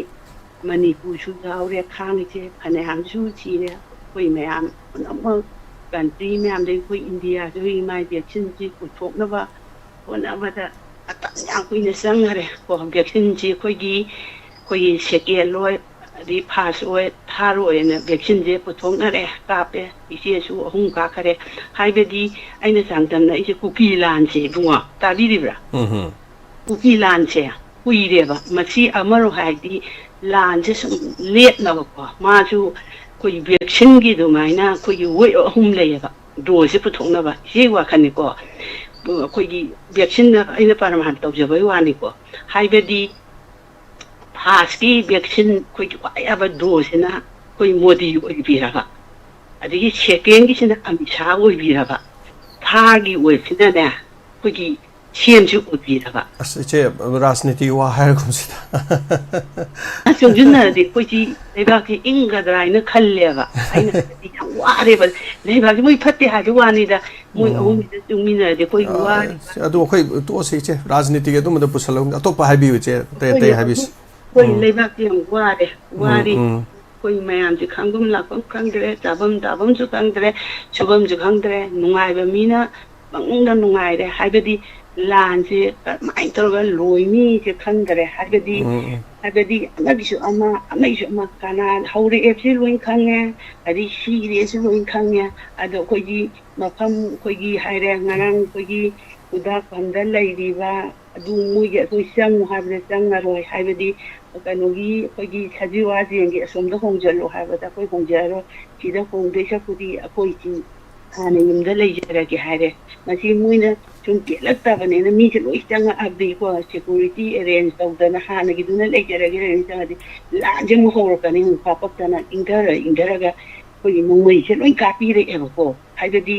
ꯃꯅꯤꯄꯨꯔꯁꯨ ꯌꯥꯎꯔꯦ ꯈꯥꯡꯉꯤꯁꯦ, ꯐꯅꯌꯥꯝꯁꯨ ꯁꯤꯔꯦ꯫ ꯑꯩꯈꯣꯏ ꯃꯌꯥꯝ ꯄꯨꯝꯅꯃꯛ, ꯀꯟꯇ꯭ꯔꯤ ꯃꯌꯥꯝꯗꯒꯤ ꯑꯩꯈꯣꯏ ꯏꯟꯗꯤꯌꯥꯁꯨ ꯃꯥꯏ ꯚꯦꯛꯁꯤꯟꯁꯤ ꯄꯨꯊꯣꯛꯅꯕ ꯍꯣꯠꯅꯕꯗ ꯃꯇꯝ ꯌꯥꯝ ꯀꯨꯏꯅ ꯆꯪꯈꯔꯦ ꯀꯣ꯫ ꯚꯦꯛꯁꯤꯟꯁꯤ ꯑꯩꯈꯣꯏꯒꯤ, ꯑꯩꯈꯣꯏꯒꯤ ꯁꯦꯀꯦꯟ ꯑꯣꯏ, ꯑꯗꯩ ꯐꯥꯔꯁ ꯑꯣꯏ, ꯊꯥꯔꯠ ꯑꯣꯏꯅ ꯚꯦꯛꯁꯤꯟꯁꯦ ꯄꯨꯊꯣꯛꯅꯔꯦ, ꯀꯥꯞꯄꯦ꯫ ꯏꯆꯦꯁꯨ ꯑꯍꯨꯝ ꯀꯥꯞꯈꯔꯦ꯫ ꯍꯥꯏꯕꯗꯤ ꯑꯩꯅ ꯆꯥꯡꯗꯝꯅ ꯑꯩꯁꯦ ꯀꯨꯀꯤ ꯂꯥꯟꯁꯦ, ꯏꯕꯨꯡꯉꯣ, ꯇꯥꯕꯤꯔꯤꯕ꯭ꯔꯥ? ꯎꯝ ꯍꯝ꯫ ꯀꯨꯀꯤ ꯂꯥꯟꯁꯦ ꯀꯨꯏꯔꯦꯕ꯫ ꯃꯁꯤ ꯑꯃꯔꯣꯝ ꯍꯥꯏꯗꯤ ꯂꯥꯟꯁꯦ ꯁꯨꯝ ꯂꯦꯞꯅꯕꯀꯣ, ꯃꯥꯁꯨ ꯑꯩꯈꯣꯏꯒꯤ ꯚꯦꯛꯁꯤꯟꯒꯤ ꯑꯗꯨꯃꯥꯏꯅ ꯑꯩꯈꯣꯏꯒꯤ ꯋꯦꯕ ꯑꯍꯨꯝ ꯂꯩꯌꯦꯕ, ꯗꯣꯁꯁꯦ ꯄꯨꯊꯣꯛꯅꯕ꯫ ꯏꯆꯦꯒꯤ ꯋꯥꯈꯜꯅꯤꯀꯣ, ꯑꯩꯈꯣꯏꯒꯤ ꯚꯦꯛꯁꯤꯟꯗ ꯑꯩꯅ ꯄ꯭ꯔꯃꯥꯟ ꯇꯧꯖꯕꯩ ꯋꯥꯅꯤꯀꯣ꯫ ꯍꯥꯏꯕꯗꯤ ꯐꯥꯔꯁꯀꯤ ꯚꯦꯛꯁꯤꯟ ꯑꯩꯈꯣꯏꯒꯤ ꯈ꯭ꯋꯥꯏ ꯌꯥꯕ ꯗꯣꯁꯁꯤꯅ ꯑꯩꯈꯣꯏ ꯃꯣꯗꯤ ꯑꯣꯏꯕꯤꯔꯕ, ꯑꯗꯒꯤ ꯁꯦꯀꯦꯟꯒꯤꯁꯤꯅ ꯑꯃꯤꯠ ꯁꯥꯍ ꯑꯣꯏꯕꯤꯔꯕ, ꯊꯥꯔꯒꯤ ꯑꯣꯏꯕꯁꯤꯅꯅꯦ ꯑꯩꯈꯣꯏꯒꯤ ꯁꯤ ꯑꯦꯝꯁꯤ ꯑꯣꯏꯕꯤꯔꯕ꯫ ꯑꯁ, ꯏꯆꯦ, ꯔꯥꯖꯅꯤꯇꯤꯒꯤ ꯋꯥ ꯍꯥꯏꯔꯒꯨꯝꯁꯤꯗ꯫ ꯑꯁ, ꯆꯨꯝꯁꯤꯟꯅꯔꯗꯤ ꯑꯩꯈꯣꯏꯁꯤ ꯂꯩꯕꯥꯛꯁꯤ ꯏꯪꯒꯗ꯭ꯔꯥ ꯍꯥꯏꯅ ꯈꯜꯂꯦꯕ꯫ ꯑꯩꯅ ꯈꯜꯂꯗꯤ ꯌꯥꯝ ꯋꯥꯔꯦꯕ꯫ ꯂꯩꯕꯥꯛꯁꯤ ꯃꯣꯏ ꯐꯠꯇꯦ ꯍꯥꯏꯕ ꯋꯥꯅꯤꯗ, ꯃꯣꯏ ꯎꯝ꯫ ꯑꯍꯨꯝꯁꯤꯗ ꯆꯨꯡꯃꯤꯟꯅꯔꯗꯤ ꯑꯩꯈꯣꯏ ꯑ, ꯋꯥꯔꯦ꯫ ꯑꯗꯨ ꯑꯩꯈꯣꯏ ꯇꯣꯛꯑꯁꯤ, ꯏꯆꯦ, ꯔꯥꯖꯅꯤꯇꯤꯒꯤ ꯑꯗꯨꯝꯕꯗ ꯄꯨꯁꯜꯂꯒꯨꯝꯁꯤ꯫ ꯑꯇꯣꯞꯄ ꯍꯥꯏꯕꯤꯌꯨ, ꯏꯆꯦ, ꯑꯇꯩ ꯑꯇꯩ ꯑꯩꯈꯣꯏ ꯍꯥꯏꯕꯤꯁꯤ꯫ ꯑꯩꯈꯣꯏ ꯎꯝ꯫ ꯂꯩꯕꯥꯛꯁꯤ ꯌꯥꯝ ꯋꯥꯔꯦ, ꯎꯝ, ꯋꯥꯔꯤ꯫ ꯎꯝ꯫ ꯑꯩꯈꯣꯏ ꯃꯌꯥꯝꯁꯦ ꯈꯪꯐꯝ ꯂꯥꯛꯐꯝ ꯈꯪꯗ꯭ꯔꯦ, ꯆꯥꯐꯝ ꯇꯥꯐꯝꯁꯨ ꯈꯪꯗ꯭ꯔꯦ, ꯁꯨꯐꯝꯁꯨ ꯈꯪꯗ꯭ꯔꯦ꯫ ꯅꯨꯡꯉꯥꯏꯕ ꯃꯤꯅ ꯄꯪꯅꯨꯡꯗ ꯅꯨꯡꯉꯥꯏꯔꯦ꯫ ꯍꯥꯏꯕꯗꯤ ꯂꯥꯟꯁꯦ ꯀꯃꯥꯏꯅ ꯇꯧꯔꯒ ꯂꯣꯏꯅꯤꯁꯦ ꯈꯪꯗꯔꯦ꯫ ꯍꯥꯏꯕꯗꯤ, ꯎꯝ, ꯎꯝ꯫ ꯍꯥꯏꯕꯗꯤ ꯑꯃꯒꯤꯁꯨ ꯑꯃ, ꯑꯃꯒꯤꯁꯨ ꯑꯃ, ꯀꯅꯥ ꯍꯧꯔꯛꯑꯦꯕꯁꯤ ꯂꯣꯏ ꯈꯪꯉꯦ, ꯑꯗꯩ ꯁꯤꯔꯦꯁꯨ ꯂꯣꯏ ꯈꯪꯉꯦ꯫ ꯑꯗꯣ ꯑꯩꯈꯣꯏꯒꯤ ꯃꯐꯝ, ꯑꯩꯈꯣꯏꯒꯤ ꯍꯥꯏꯔꯦ, ꯉꯔꯥꯡ ꯑꯩꯈꯣꯏꯒꯤ ꯈꯨꯗꯥꯛꯐꯝꯗ ꯂꯩꯔꯤꯕ ꯑꯗꯨ ꯃꯣꯏꯒꯤ ꯑꯩꯈꯣꯏ ꯆꯪꯉꯨ ꯍꯥꯏꯕꯗ ꯆꯪꯉꯔꯣꯏ꯫ ꯍꯥꯏꯕꯗꯤ ꯀꯩꯅꯣꯒꯤ ꯑꯩꯈꯣꯏꯒꯤ ꯁꯖꯤꯋꯥ ꯌꯦꯟꯒꯤ ꯑꯁꯣꯝꯗ ꯍꯣꯡꯖꯜꯂꯨ ꯍꯥꯏꯕꯗ ꯑꯩꯈꯣꯏ ꯍꯣꯡꯖꯔꯔꯣꯏ꯫ ꯁꯤꯗ ꯍꯣꯡꯗꯣꯏ ꯁꯔꯨꯛꯄꯨꯗꯤ ꯑꯩꯈꯣꯏꯁꯤ ꯍꯥꯟꯅ ꯌꯨꯝꯗ ꯂꯩꯖꯔꯒꯦ ꯍꯥꯏꯔꯦ꯫ ꯃꯁꯤ ꯃꯣꯏꯅ ꯁꯨꯝ ꯀꯦꯜꯂꯛꯇꯕꯅꯤꯅ ꯃꯤꯁꯦ ꯂꯣꯏ ꯆꯪꯉꯛꯑꯕꯗꯤꯀꯣ, ꯁꯦꯀ꯭ꯌꯨꯔꯤꯇꯤ ꯑꯦꯔꯦꯟꯖ ꯇꯧꯗꯅ ꯍꯥꯟꯅꯒꯤꯗꯨꯅ ꯂꯩꯖꯔꯒꯦ ꯂꯩꯔꯒ ꯆꯪꯉꯗꯤ ꯂꯥꯟꯁꯦ ꯑꯃꯨꯛ ꯍꯧꯔꯛꯀꯅꯤ꯫ ꯑꯃꯨꯛ ꯍꯥꯄꯛꯇꯅ ꯏꯪꯊꯔ ꯏꯪꯊꯔꯒ ꯑꯩꯈꯣꯏꯒꯤ ꯅꯣꯡꯃꯩꯁꯦ ꯂꯣꯏ ꯀꯥꯞꯄꯤꯔꯛꯑꯦꯕꯀꯣ꯫ ꯍꯥꯏꯕꯗꯤ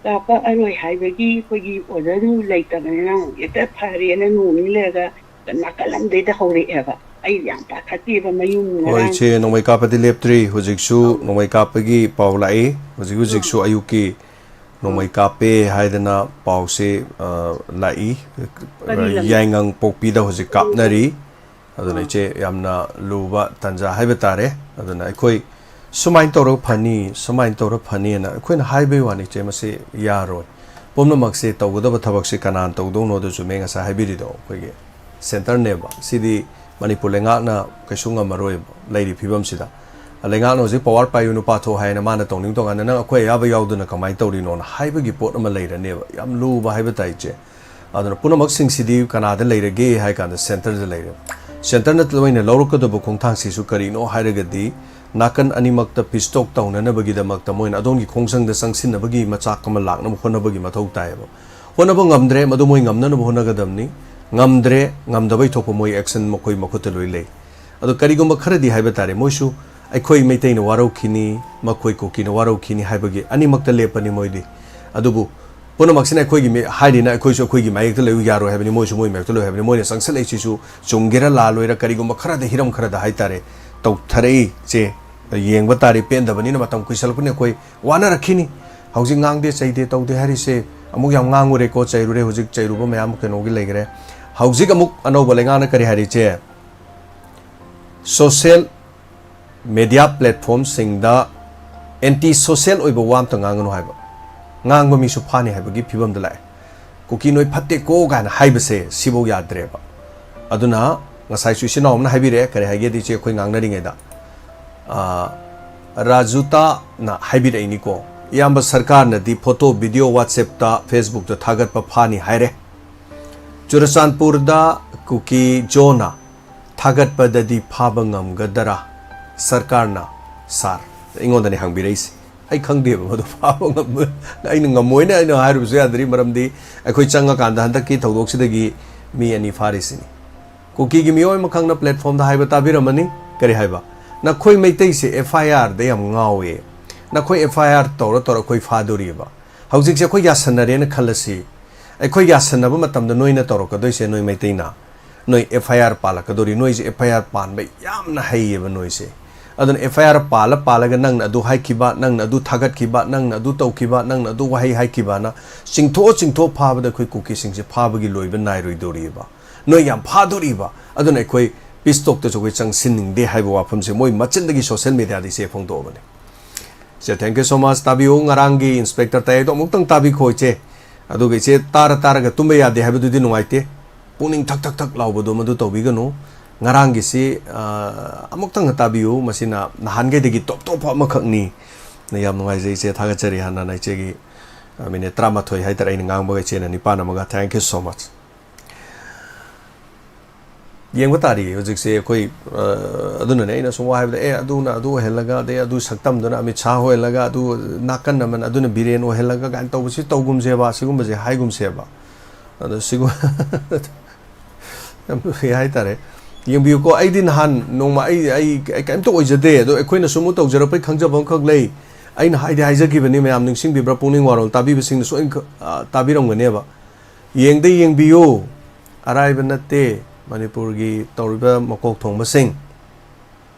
ꯀꯥꯞꯄꯛꯑꯔꯣꯏ ꯍꯥꯏꯕꯒꯤ ꯑꯩꯈꯣꯏꯒꯤ ꯑꯣꯔꯗꯔꯗꯨ ꯂꯩꯇꯕꯅꯤꯅ ꯍꯦꯛꯇ ꯐꯔꯦꯅ ꯅꯣꯡ ꯅꯤꯅꯤ ꯂꯩꯔꯒ ꯅꯥꯀꯜ ꯑꯃꯗꯩꯗ ꯍꯧꯔꯛꯑꯦꯕ꯫ ꯑꯩ ꯌꯥꯝ ꯄꯥꯈꯠꯇꯦꯕ ꯃꯌꯨꯝ ꯍꯣꯏ, ꯉꯔꯥꯡ ꯏꯆꯦ, ꯅꯣꯡꯃꯩ ꯀꯥꯞꯄꯗꯤ ꯂꯦꯞꯇ꯭ꯔꯤ꯫ ꯍꯧꯖꯤꯛꯁꯨ ꯑꯧ꯫ ꯅꯣꯡꯃꯩ ꯀꯥꯞꯄꯒꯤ ꯄꯥꯎ ꯂꯥꯛꯏ꯫ ꯍꯧꯖꯤꯛ ꯍꯧꯖꯤꯛꯁꯨ ꯑꯧ꯫ ꯑꯌꯨꯛꯀꯤ ꯅꯣꯡꯃꯩ ꯑꯧ꯫ ꯀꯥꯞꯄꯦ ꯍꯥꯏꯗꯅ ꯄꯥꯎꯁꯦ, ꯑ, ꯂꯥꯛꯏ꯫ ꯀꯔꯤ ꯂꯝꯗ? ꯌꯥꯏꯉꯪ ꯄꯣꯛꯄꯤꯗ ꯍꯧꯖꯤꯛ ꯀꯥꯞꯅꯔꯤ꯫ ꯑꯗꯨꯅ ꯑꯥ꯫ ꯏꯆꯦ, ꯌꯥꯝꯅ ꯂꯨꯕ ꯇꯥꯟꯖꯥ ꯍꯥꯏꯕ ꯇꯥꯔꯦ꯫ ꯑꯗꯨꯅ ꯑꯩꯈꯣꯏ ꯁꯨꯃꯥꯏꯅ ꯇꯧꯔꯒ ꯐꯅꯤ, ꯁꯨꯃꯥꯏꯅ ꯇꯧꯔꯒ ꯐꯅꯤꯅ ꯑꯩꯈꯣꯏꯅ ꯍꯥꯏꯕꯩ ꯋꯥꯅꯤ, ꯏꯆꯦ, ꯃꯁꯤ ꯌꯥꯔꯣꯏ꯫ ꯄꯨꯝꯅꯃꯛꯁꯦ ꯇꯧꯒꯗꯕ ꯊꯕꯛꯁꯦ ꯀꯅꯥꯅ ꯇꯧꯗꯧꯅꯣꯗꯨ ꯆꯨꯝꯃꯦ ꯉꯁꯥꯏ ꯍꯥꯏꯕꯤꯔꯤꯗꯣ, ꯑꯩꯈꯣꯏꯒꯤ ꯁꯦꯟꯇꯔꯅꯦꯕ꯫ ꯁꯤꯗꯤ ꯃꯅꯤꯄꯨꯔ ꯂꯩꯉꯥꯛꯅ ꯀꯩꯁꯨ ꯉꯝꯃꯔꯣꯏꯕ ꯂꯩꯔꯤ ꯐꯤꯕꯝꯁꯤꯗ꯫ ꯂꯩꯉꯥꯛꯅ ꯍꯧꯖꯤꯛ ꯄꯋꯥꯔ ꯄꯥꯏꯌꯨ ꯅꯨꯄꯥ ꯊꯣꯛ ꯍꯥꯏꯅ ꯃꯥꯅ ꯇꯧꯅꯤꯡ ꯇꯧꯀꯥꯟꯗ ꯅꯪ ꯑꯩꯈꯣꯏ ꯑꯌꯥꯕ ꯌꯥꯎꯗꯅ ꯀꯃꯥꯏꯅ ꯇꯧꯔꯤꯅꯣꯅ ꯍꯥꯏꯕꯒꯤ ꯄꯣꯠ ꯑꯃ ꯂꯩꯔꯅꯦꯕ꯫ ꯌꯥꯝ ꯂꯨꯕ ꯍꯥꯏꯕ ꯇꯥꯏ, ꯏꯆꯦ꯫ ꯑꯗꯨꯅ ꯄꯨꯝꯅꯃꯛꯁꯤꯡꯁꯤꯗꯤ ꯀꯅꯥꯗ ꯂꯩꯔꯒꯦ ꯍꯥꯏ ꯀꯥꯟꯗ ꯁꯦꯟꯇꯔꯗ ꯂꯩꯔꯦ꯫ ꯁꯦꯟꯇꯔꯅ ꯑꯣꯏꯅ ꯂꯧꯔꯛꯀꯗꯕ ꯈꯣꯡꯊꯥꯡꯁꯤꯁꯨ ꯀꯔꯤꯅꯣ ꯍꯥꯏꯔꯒꯗꯤ ꯅꯥꯀꯟ ꯑꯅꯤꯃꯛꯇ ꯄꯤꯁ ꯇꯣꯛ ꯇꯧꯅꯅꯕꯒꯤꯗꯃꯛꯇ ꯃꯣꯏꯅ ꯑꯗꯣꯝꯒꯤ ꯈꯣꯡꯖꯪꯗ ꯆꯪꯁꯤꯟꯅꯕꯒꯤ ꯃꯆꯥꯛ ꯑꯃ ꯂꯥꯛꯅꯕ ꯍꯣꯠꯅꯕꯒꯤ ꯃꯊꯧ ꯇꯥꯏꯌꯦꯕ꯫ ꯍꯣꯠꯅꯕ ꯉꯝꯗ꯭ꯔꯦ, ꯃꯗꯨ ꯃꯣꯏ ꯉꯝꯅꯅꯕ ꯍꯣꯠꯅꯒꯗꯕꯅꯤ꯫ ꯉꯝꯗ꯭ꯔꯦ, ꯉꯝꯗꯕꯩ ꯊꯣꯛꯄ ꯃꯣꯏ ꯑꯦꯛꯁꯟ ꯃꯈꯣꯏ ꯃꯈꯨꯠꯇ ꯂꯣꯏ ꯂꯩ꯫ ꯑꯗꯣ ꯀꯔꯤꯒꯨꯝꯕ ꯈꯔꯗꯤ ꯍꯥꯏꯕ ꯇꯥꯔꯦ, ꯃꯣꯏꯁꯨ ꯑꯩꯈꯣꯏ ꯃꯩꯇꯩꯅ ꯋꯥꯔꯧꯈꯤꯅꯤ, ꯃꯈꯣꯏ ꯀꯨꯀꯤꯅ ꯋꯥꯔꯧꯈꯤꯅꯤ ꯍꯥꯏꯕꯒꯤ ꯑꯅꯤꯃꯛꯇ ꯂꯦꯞꯄꯅꯤ ꯃꯣꯏꯗꯤ꯫ ꯑꯗꯨꯕꯨ ꯄꯨꯝꯅꯃꯛꯁꯤꯅ ꯑꯩꯈꯣꯏꯒꯤ ꯃꯤ-, ꯍꯥꯏꯔꯤꯅ ꯑꯩꯈꯣꯏꯁꯨ ꯑꯩꯈꯣꯏꯒꯤ ꯃꯥꯌꯦꯛꯇ ꯂꯩꯌꯨ ꯌꯥꯔꯣꯏ ꯍꯥꯏꯕꯅꯤ, ꯃꯣꯏꯁꯨ ꯃꯣꯏ ꯃꯥꯌꯦꯛꯇ ꯂꯩꯌꯨ ꯍꯥꯏꯕꯅꯤ꯫ ꯃꯣꯏꯅ ꯆꯪꯁꯤꯜꯂꯛꯏꯁꯤꯁꯨ ꯆꯨꯝꯒꯦꯔꯥ ꯂꯥꯜꯂꯣꯏꯔꯥ, ꯀꯔꯤꯒꯨꯝꯕ ꯈꯔꯗ, ꯍꯤꯔꯝ ꯈꯔꯗ ꯍꯥꯏꯇꯥꯔꯦ, ꯇꯧꯊꯔꯛꯏꯁꯦ ꯌꯦꯡꯕ ꯇꯥꯔꯦ꯫ ꯄꯦꯟꯗꯕꯅꯤꯅ ꯃꯇꯝ ꯀꯨꯏꯁꯜꯂꯛꯄꯅꯤ, ꯑꯩꯈꯣꯏ ꯋꯥꯅꯔꯛꯈꯤꯅꯤ꯫ ꯍꯧꯖꯤꯛ ꯉꯥꯡꯗꯦ ꯆꯩꯗꯦ ꯇꯧꯗꯦ ꯍꯥꯏꯔꯤꯁꯦ ꯑꯃꯨꯛ ꯌꯥꯝ ꯉꯥꯡꯉꯨꯔꯦꯀꯣ, ꯆꯩꯔꯨꯔꯦ, ꯍꯧꯖꯤꯛ ꯆꯩꯔꯨꯕ ꯃꯌꯥꯝ ꯀꯩꯅꯣꯒꯤ ꯂꯩꯈ꯭ꯔꯦ꯫ ꯍꯧꯖꯤꯛ ꯑꯃꯨꯛ ꯑꯅꯧꯕ ꯂꯩꯉꯥꯛꯅ ꯀꯔꯤ ꯍꯥꯏꯔꯤꯁꯦ? ꯁꯣꯁꯦꯜ ꯃꯦꯗꯤꯌꯥ ꯄ꯭ꯂꯦꯠꯐꯣꯝꯁꯤꯡꯗ ꯑꯦꯟꯇꯤ ꯁꯣꯁꯦꯜ ꯑꯣꯏꯕ ꯋꯥ ꯑꯝꯇ ꯉꯥꯡꯒꯅꯨ ꯍꯥꯏꯕ, ꯉꯥꯡꯕ ꯃꯤꯁꯨ ꯐꯥꯅꯤ ꯍꯥꯏꯕꯒꯤ ꯐꯤꯕꯝꯗ ꯂꯥꯛꯑꯦ꯫ "ꯀꯨꯀꯤ ꯅꯣꯏ ꯐꯠꯇꯦꯀꯣ" ꯀꯥꯏꯅ ꯍꯥꯏꯕꯁꯦ ꯁꯤꯐꯧ ꯌꯥꯗ꯭ꯔꯦꯕ꯫ ꯑꯗꯨꯅ ꯉꯁꯥꯏꯁꯨ ꯏꯆꯤꯟ ꯏꯅꯥꯎ ꯑꯃꯅ ꯍꯥꯏꯕꯤꯔꯛꯑꯦ, ꯀꯔꯤ ꯍꯥꯏꯒꯦꯗꯤ ꯏꯆꯦ, ꯑꯩꯈꯣꯏ ꯉꯥꯡꯅꯔꯤꯉꯩꯗ, ꯑꯥ, ꯔꯥꯖꯨꯇꯥꯅ ꯍꯥꯏꯕꯤꯔꯛꯏꯅꯤꯀꯣ, "ꯏꯌꯥꯝꯕ, ꯁꯔꯀꯥꯔꯅꯗꯤ ꯐꯣꯇꯣ, ꯚꯤꯗꯤꯑꯣ WhatsApp-ꯇ, Facebook-ꯇ ꯊꯥꯒꯠꯄ ꯐꯥꯅꯤ ꯍꯥꯏꯔꯦ꯫ ꯆꯨꯔꯆꯥꯟꯄꯨꯔꯗ ꯀꯨꯀꯤ ꯖꯣꯅ ꯊꯥꯒꯠꯄꯗꯗꯤ ꯐꯥꯕ ꯉꯝꯒꯗꯔꯥ ꯁꯔꯀꯥꯔꯅ, ꯁꯥꯔ?" ꯑꯩꯉꯣꯟꯗꯅꯦ ꯍꯪꯕꯤꯔꯛꯏꯁꯦ꯫ ꯑꯩ ꯈꯪꯗꯦꯕ ꯃꯗꯨ ꯐꯥꯕ ꯉꯝꯃꯣꯏ꯫ ꯑꯩꯅ ꯉꯝꯃꯣꯏꯅ ꯑꯩꯅ ꯍꯥꯏꯔꯨꯕꯁꯨ ꯌꯥꯗ꯭ꯔꯤ, ꯃꯔꯝꯗꯤ ꯑꯩꯈꯣꯏ ꯆꯪꯉꯀꯥꯟꯗ ꯍꯟꯗꯛꯀꯤ ꯊꯧꯗꯣꯛꯁꯤꯗꯒꯤ ꯃꯤ ꯑꯅꯤ ꯐꯥꯔꯤꯁꯤꯅꯤ꯫ ꯀꯨꯀꯤꯒꯤ ꯃꯤꯑꯣꯏ ꯑꯃꯈꯛꯅ platformꯗ ꯍꯥꯏꯕ ꯇꯥꯕꯤꯔꯝꯃꯅꯤ꯫ ꯀꯔꯤ ꯍꯥꯏꯕ? "ꯅꯈꯣꯏ ꯃꯩꯇꯩꯁꯦ F I Rꯗ ꯌꯥꯝ ꯉꯥꯎꯋꯦ꯫ ꯅꯈꯣꯏ F I R ꯇꯧꯔ ꯇꯧꯔ ꯑꯩꯈꯣꯏ ꯐꯥꯗꯣꯔꯤꯕ꯫ ꯍꯧꯖꯤꯛꯁꯦ ꯑꯩꯈꯣꯏ ꯌꯥꯁꯟꯅꯔꯦꯅ ꯈꯜꯂꯁꯤ꯫ ꯑꯩꯈꯣꯏ ꯌꯥꯁꯟꯅꯕ ꯃꯇꯝꯗ ꯅꯣꯏꯅ ꯇꯧꯔꯛꯀꯗꯣꯏꯁꯦ, ꯅꯣꯏ ꯃꯩꯇꯩꯅ, ꯅꯣꯏ F I R ꯄꯥꯜꯂꯛꯀꯗꯣꯔꯤ꯫ ꯅꯣꯏꯁꯦ F I R ꯄꯥꯟꯕ ꯌꯥꯝꯅ ꯍꯩꯌꯦꯕ ꯅꯣꯏꯁꯦ꯫ ꯑꯗꯨꯅ F I R ꯄꯥꯜꯂ ꯄꯥꯜꯂꯒ ꯅꯪꯅ ꯑꯗꯨ ꯍꯥꯏꯈꯤꯕ, ꯅꯪꯅ ꯑꯗꯨ ꯊꯥꯒꯠꯈꯤꯕ, ꯅꯪꯅ ꯑꯗꯨ ꯇꯧꯈꯤꯕ, ꯅꯪꯅ ꯑꯗꯨ ꯋꯥꯍꯩ ꯍꯥꯏꯈꯤꯕꯅ ꯆꯤꯡꯊꯣꯛꯑ ꯆꯤꯡꯊꯣꯛꯑ ꯐꯥꯕꯗ ꯑꯩꯈꯣꯏ ꯀꯨꯀꯤꯁꯤꯡꯁꯦ ꯐꯥꯕꯒꯤ ꯂꯣꯏꯕ ꯅꯥꯏꯔꯣꯏꯗꯧꯔꯤꯕ꯫ ꯅꯣꯏ ꯌꯥꯝ ꯐꯥꯗꯣꯔꯤꯕ꯫ ꯑꯗꯨꯅ ꯑꯩꯈꯣꯏ peace talkꯇꯁꯨ ꯑꯩꯈꯣꯏ ꯆꯪꯁꯤꯟꯅꯤꯡꯗꯦ" ꯍꯥꯏꯕ ꯋꯥꯐꯝꯁꯦ ꯃꯣꯏ ꯃꯆꯤꯟꯗꯒꯤ social mediaꯗ ꯏꯆꯦ ꯐꯣꯡꯗꯣꯛꯑꯕꯅꯦ꯫ ꯏꯆꯦ, thank you so much꯫ ꯇꯥꯕꯤꯌꯨ, ꯉꯔꯥꯡꯒꯤ inspector ꯇꯌꯥꯏꯗꯣ ꯑꯃꯨꯛꯇꯪ ꯇꯥꯕꯤꯈꯣ ꯏꯆꯦ꯫ ꯑꯗꯨꯒ ꯏꯆꯦ, ꯇꯥꯔ ꯇꯥꯔꯒ ꯇꯨꯝꯕ ꯌꯥꯗꯦ ꯍꯥꯏꯕꯗꯨꯗꯤ ꯅꯨꯡꯉꯥꯏꯇꯦ꯫ ꯄꯨꯛꯅꯤꯡ ꯊꯛ ꯊꯛ ꯊꯛ ꯂꯥꯎꯕꯗꯣ ꯃꯗꯨ ꯇꯧꯕꯤꯒꯅꯨ꯫ ꯉꯔꯥꯡꯒꯤꯁꯤ, ꯑ, ꯑꯃꯨꯛꯇꯪ ꯇꯥꯕꯤꯌꯨ, ꯃꯁꯤꯅ ꯅꯍꯥꯟꯈꯩꯗꯒꯤ top top ꯑꯃꯈꯛꯅꯤ꯫ ꯌꯥꯝ ꯅꯨꯡꯉꯥꯏꯖꯩ ꯏꯆꯦ, ꯊꯥꯒꯠꯆꯔꯤ꯫ ꯍꯥꯟꯅ ꯏꯆꯦꯒꯤ, ꯑ, minute ꯇꯔꯥꯃꯥꯊꯣꯏ ꯍꯥꯏꯇꯥꯔꯦ ꯑꯩꯅ ꯉꯥꯡꯕꯒ, ꯏꯆꯦꯅ ꯅꯤꯄꯥꯟ ꯑꯃꯒ, thank you so much꯫ ꯌꯦꯡꯕ ꯇꯥꯔꯤ ꯍꯧꯖꯤꯛꯁꯦ ꯑꯩꯈꯣꯏ, ꯑ, ꯑꯗꯨꯅꯅꯦ ꯑꯩꯅ ꯁꯨꯝ ꯋꯥ ꯍꯥꯏꯕꯗ, "ꯑꯦ, ꯑꯗꯨꯅ ꯑꯗꯨ ꯑꯣꯏꯍꯜꯂꯒ, ꯑꯗꯩ ꯑꯗꯨ ꯁꯛꯇꯝꯗꯨꯅ ꯑꯃꯤꯠ ꯁꯥꯍ ꯑꯣꯏꯍꯜꯂꯒ, ꯑꯗꯨ ꯅꯥꯀꯟ ꯑꯃꯅ ꯑꯗꯨꯅ ꯕꯤꯔꯦꯟ ꯑꯣꯏꯍꯜꯂꯒ" ꯀꯥꯏꯅ ꯇꯧꯕꯁꯤ ꯇꯧꯒꯨꯝꯁꯦꯕ, ꯁꯤꯒꯨꯝꯕꯁꯦ ꯍꯥꯏꯒꯨꯝꯁꯦꯕ꯫ ꯑꯗꯣ ꯁꯤꯒꯨꯝ-, ꯌꯥꯝ ꯅꯨꯡꯁꯤ ꯍꯥꯏꯇꯥꯔꯦ꯫ ꯌꯦꯡꯕꯤꯌꯨꯀꯣ, ꯑꯩꯗꯤ ꯅꯍꯥꯟ ꯅꯣꯡꯃ ꯑꯩ, ꯑꯩ, ꯑꯩ ꯀꯔꯤꯝꯇ ꯑꯣꯏꯖꯗꯦ, ꯑꯗꯣ ꯑꯩꯈꯣꯏꯅ ꯁꯨꯝ ꯇꯧꯖꯔꯛꯄꯩ ꯈꯪꯖꯕ ꯑꯃꯈꯛ ꯂꯩ꯫ ꯑꯩꯅ ꯍꯥꯏꯗꯤ ꯍꯥꯏꯖꯈꯤꯕꯅꯤ, ꯃꯌꯥꯝ ꯅꯤꯡꯁꯤꯡꯕꯤꯕ꯭ꯔꯥ? ꯄꯨꯛꯅꯤꯡ ꯋꯥꯔꯣꯜ ꯇꯥꯕꯤꯕꯁꯤꯡꯅꯁꯨ ꯑꯩꯅ ꯈ-, ꯑ, ꯇꯥꯕꯤꯔꯝꯒꯅꯦꯕ꯫ ꯌꯦꯡꯗ ꯌꯦꯡꯕꯤꯌꯨ, ꯑꯔꯥꯏꯕ ꯅꯠꯇꯦ ꯃꯅꯤꯄꯨꯔꯒꯤ ꯇꯧꯔꯤꯕ ꯃꯀꯣꯛ ꯊꯣꯡꯕꯁꯤꯡ꯫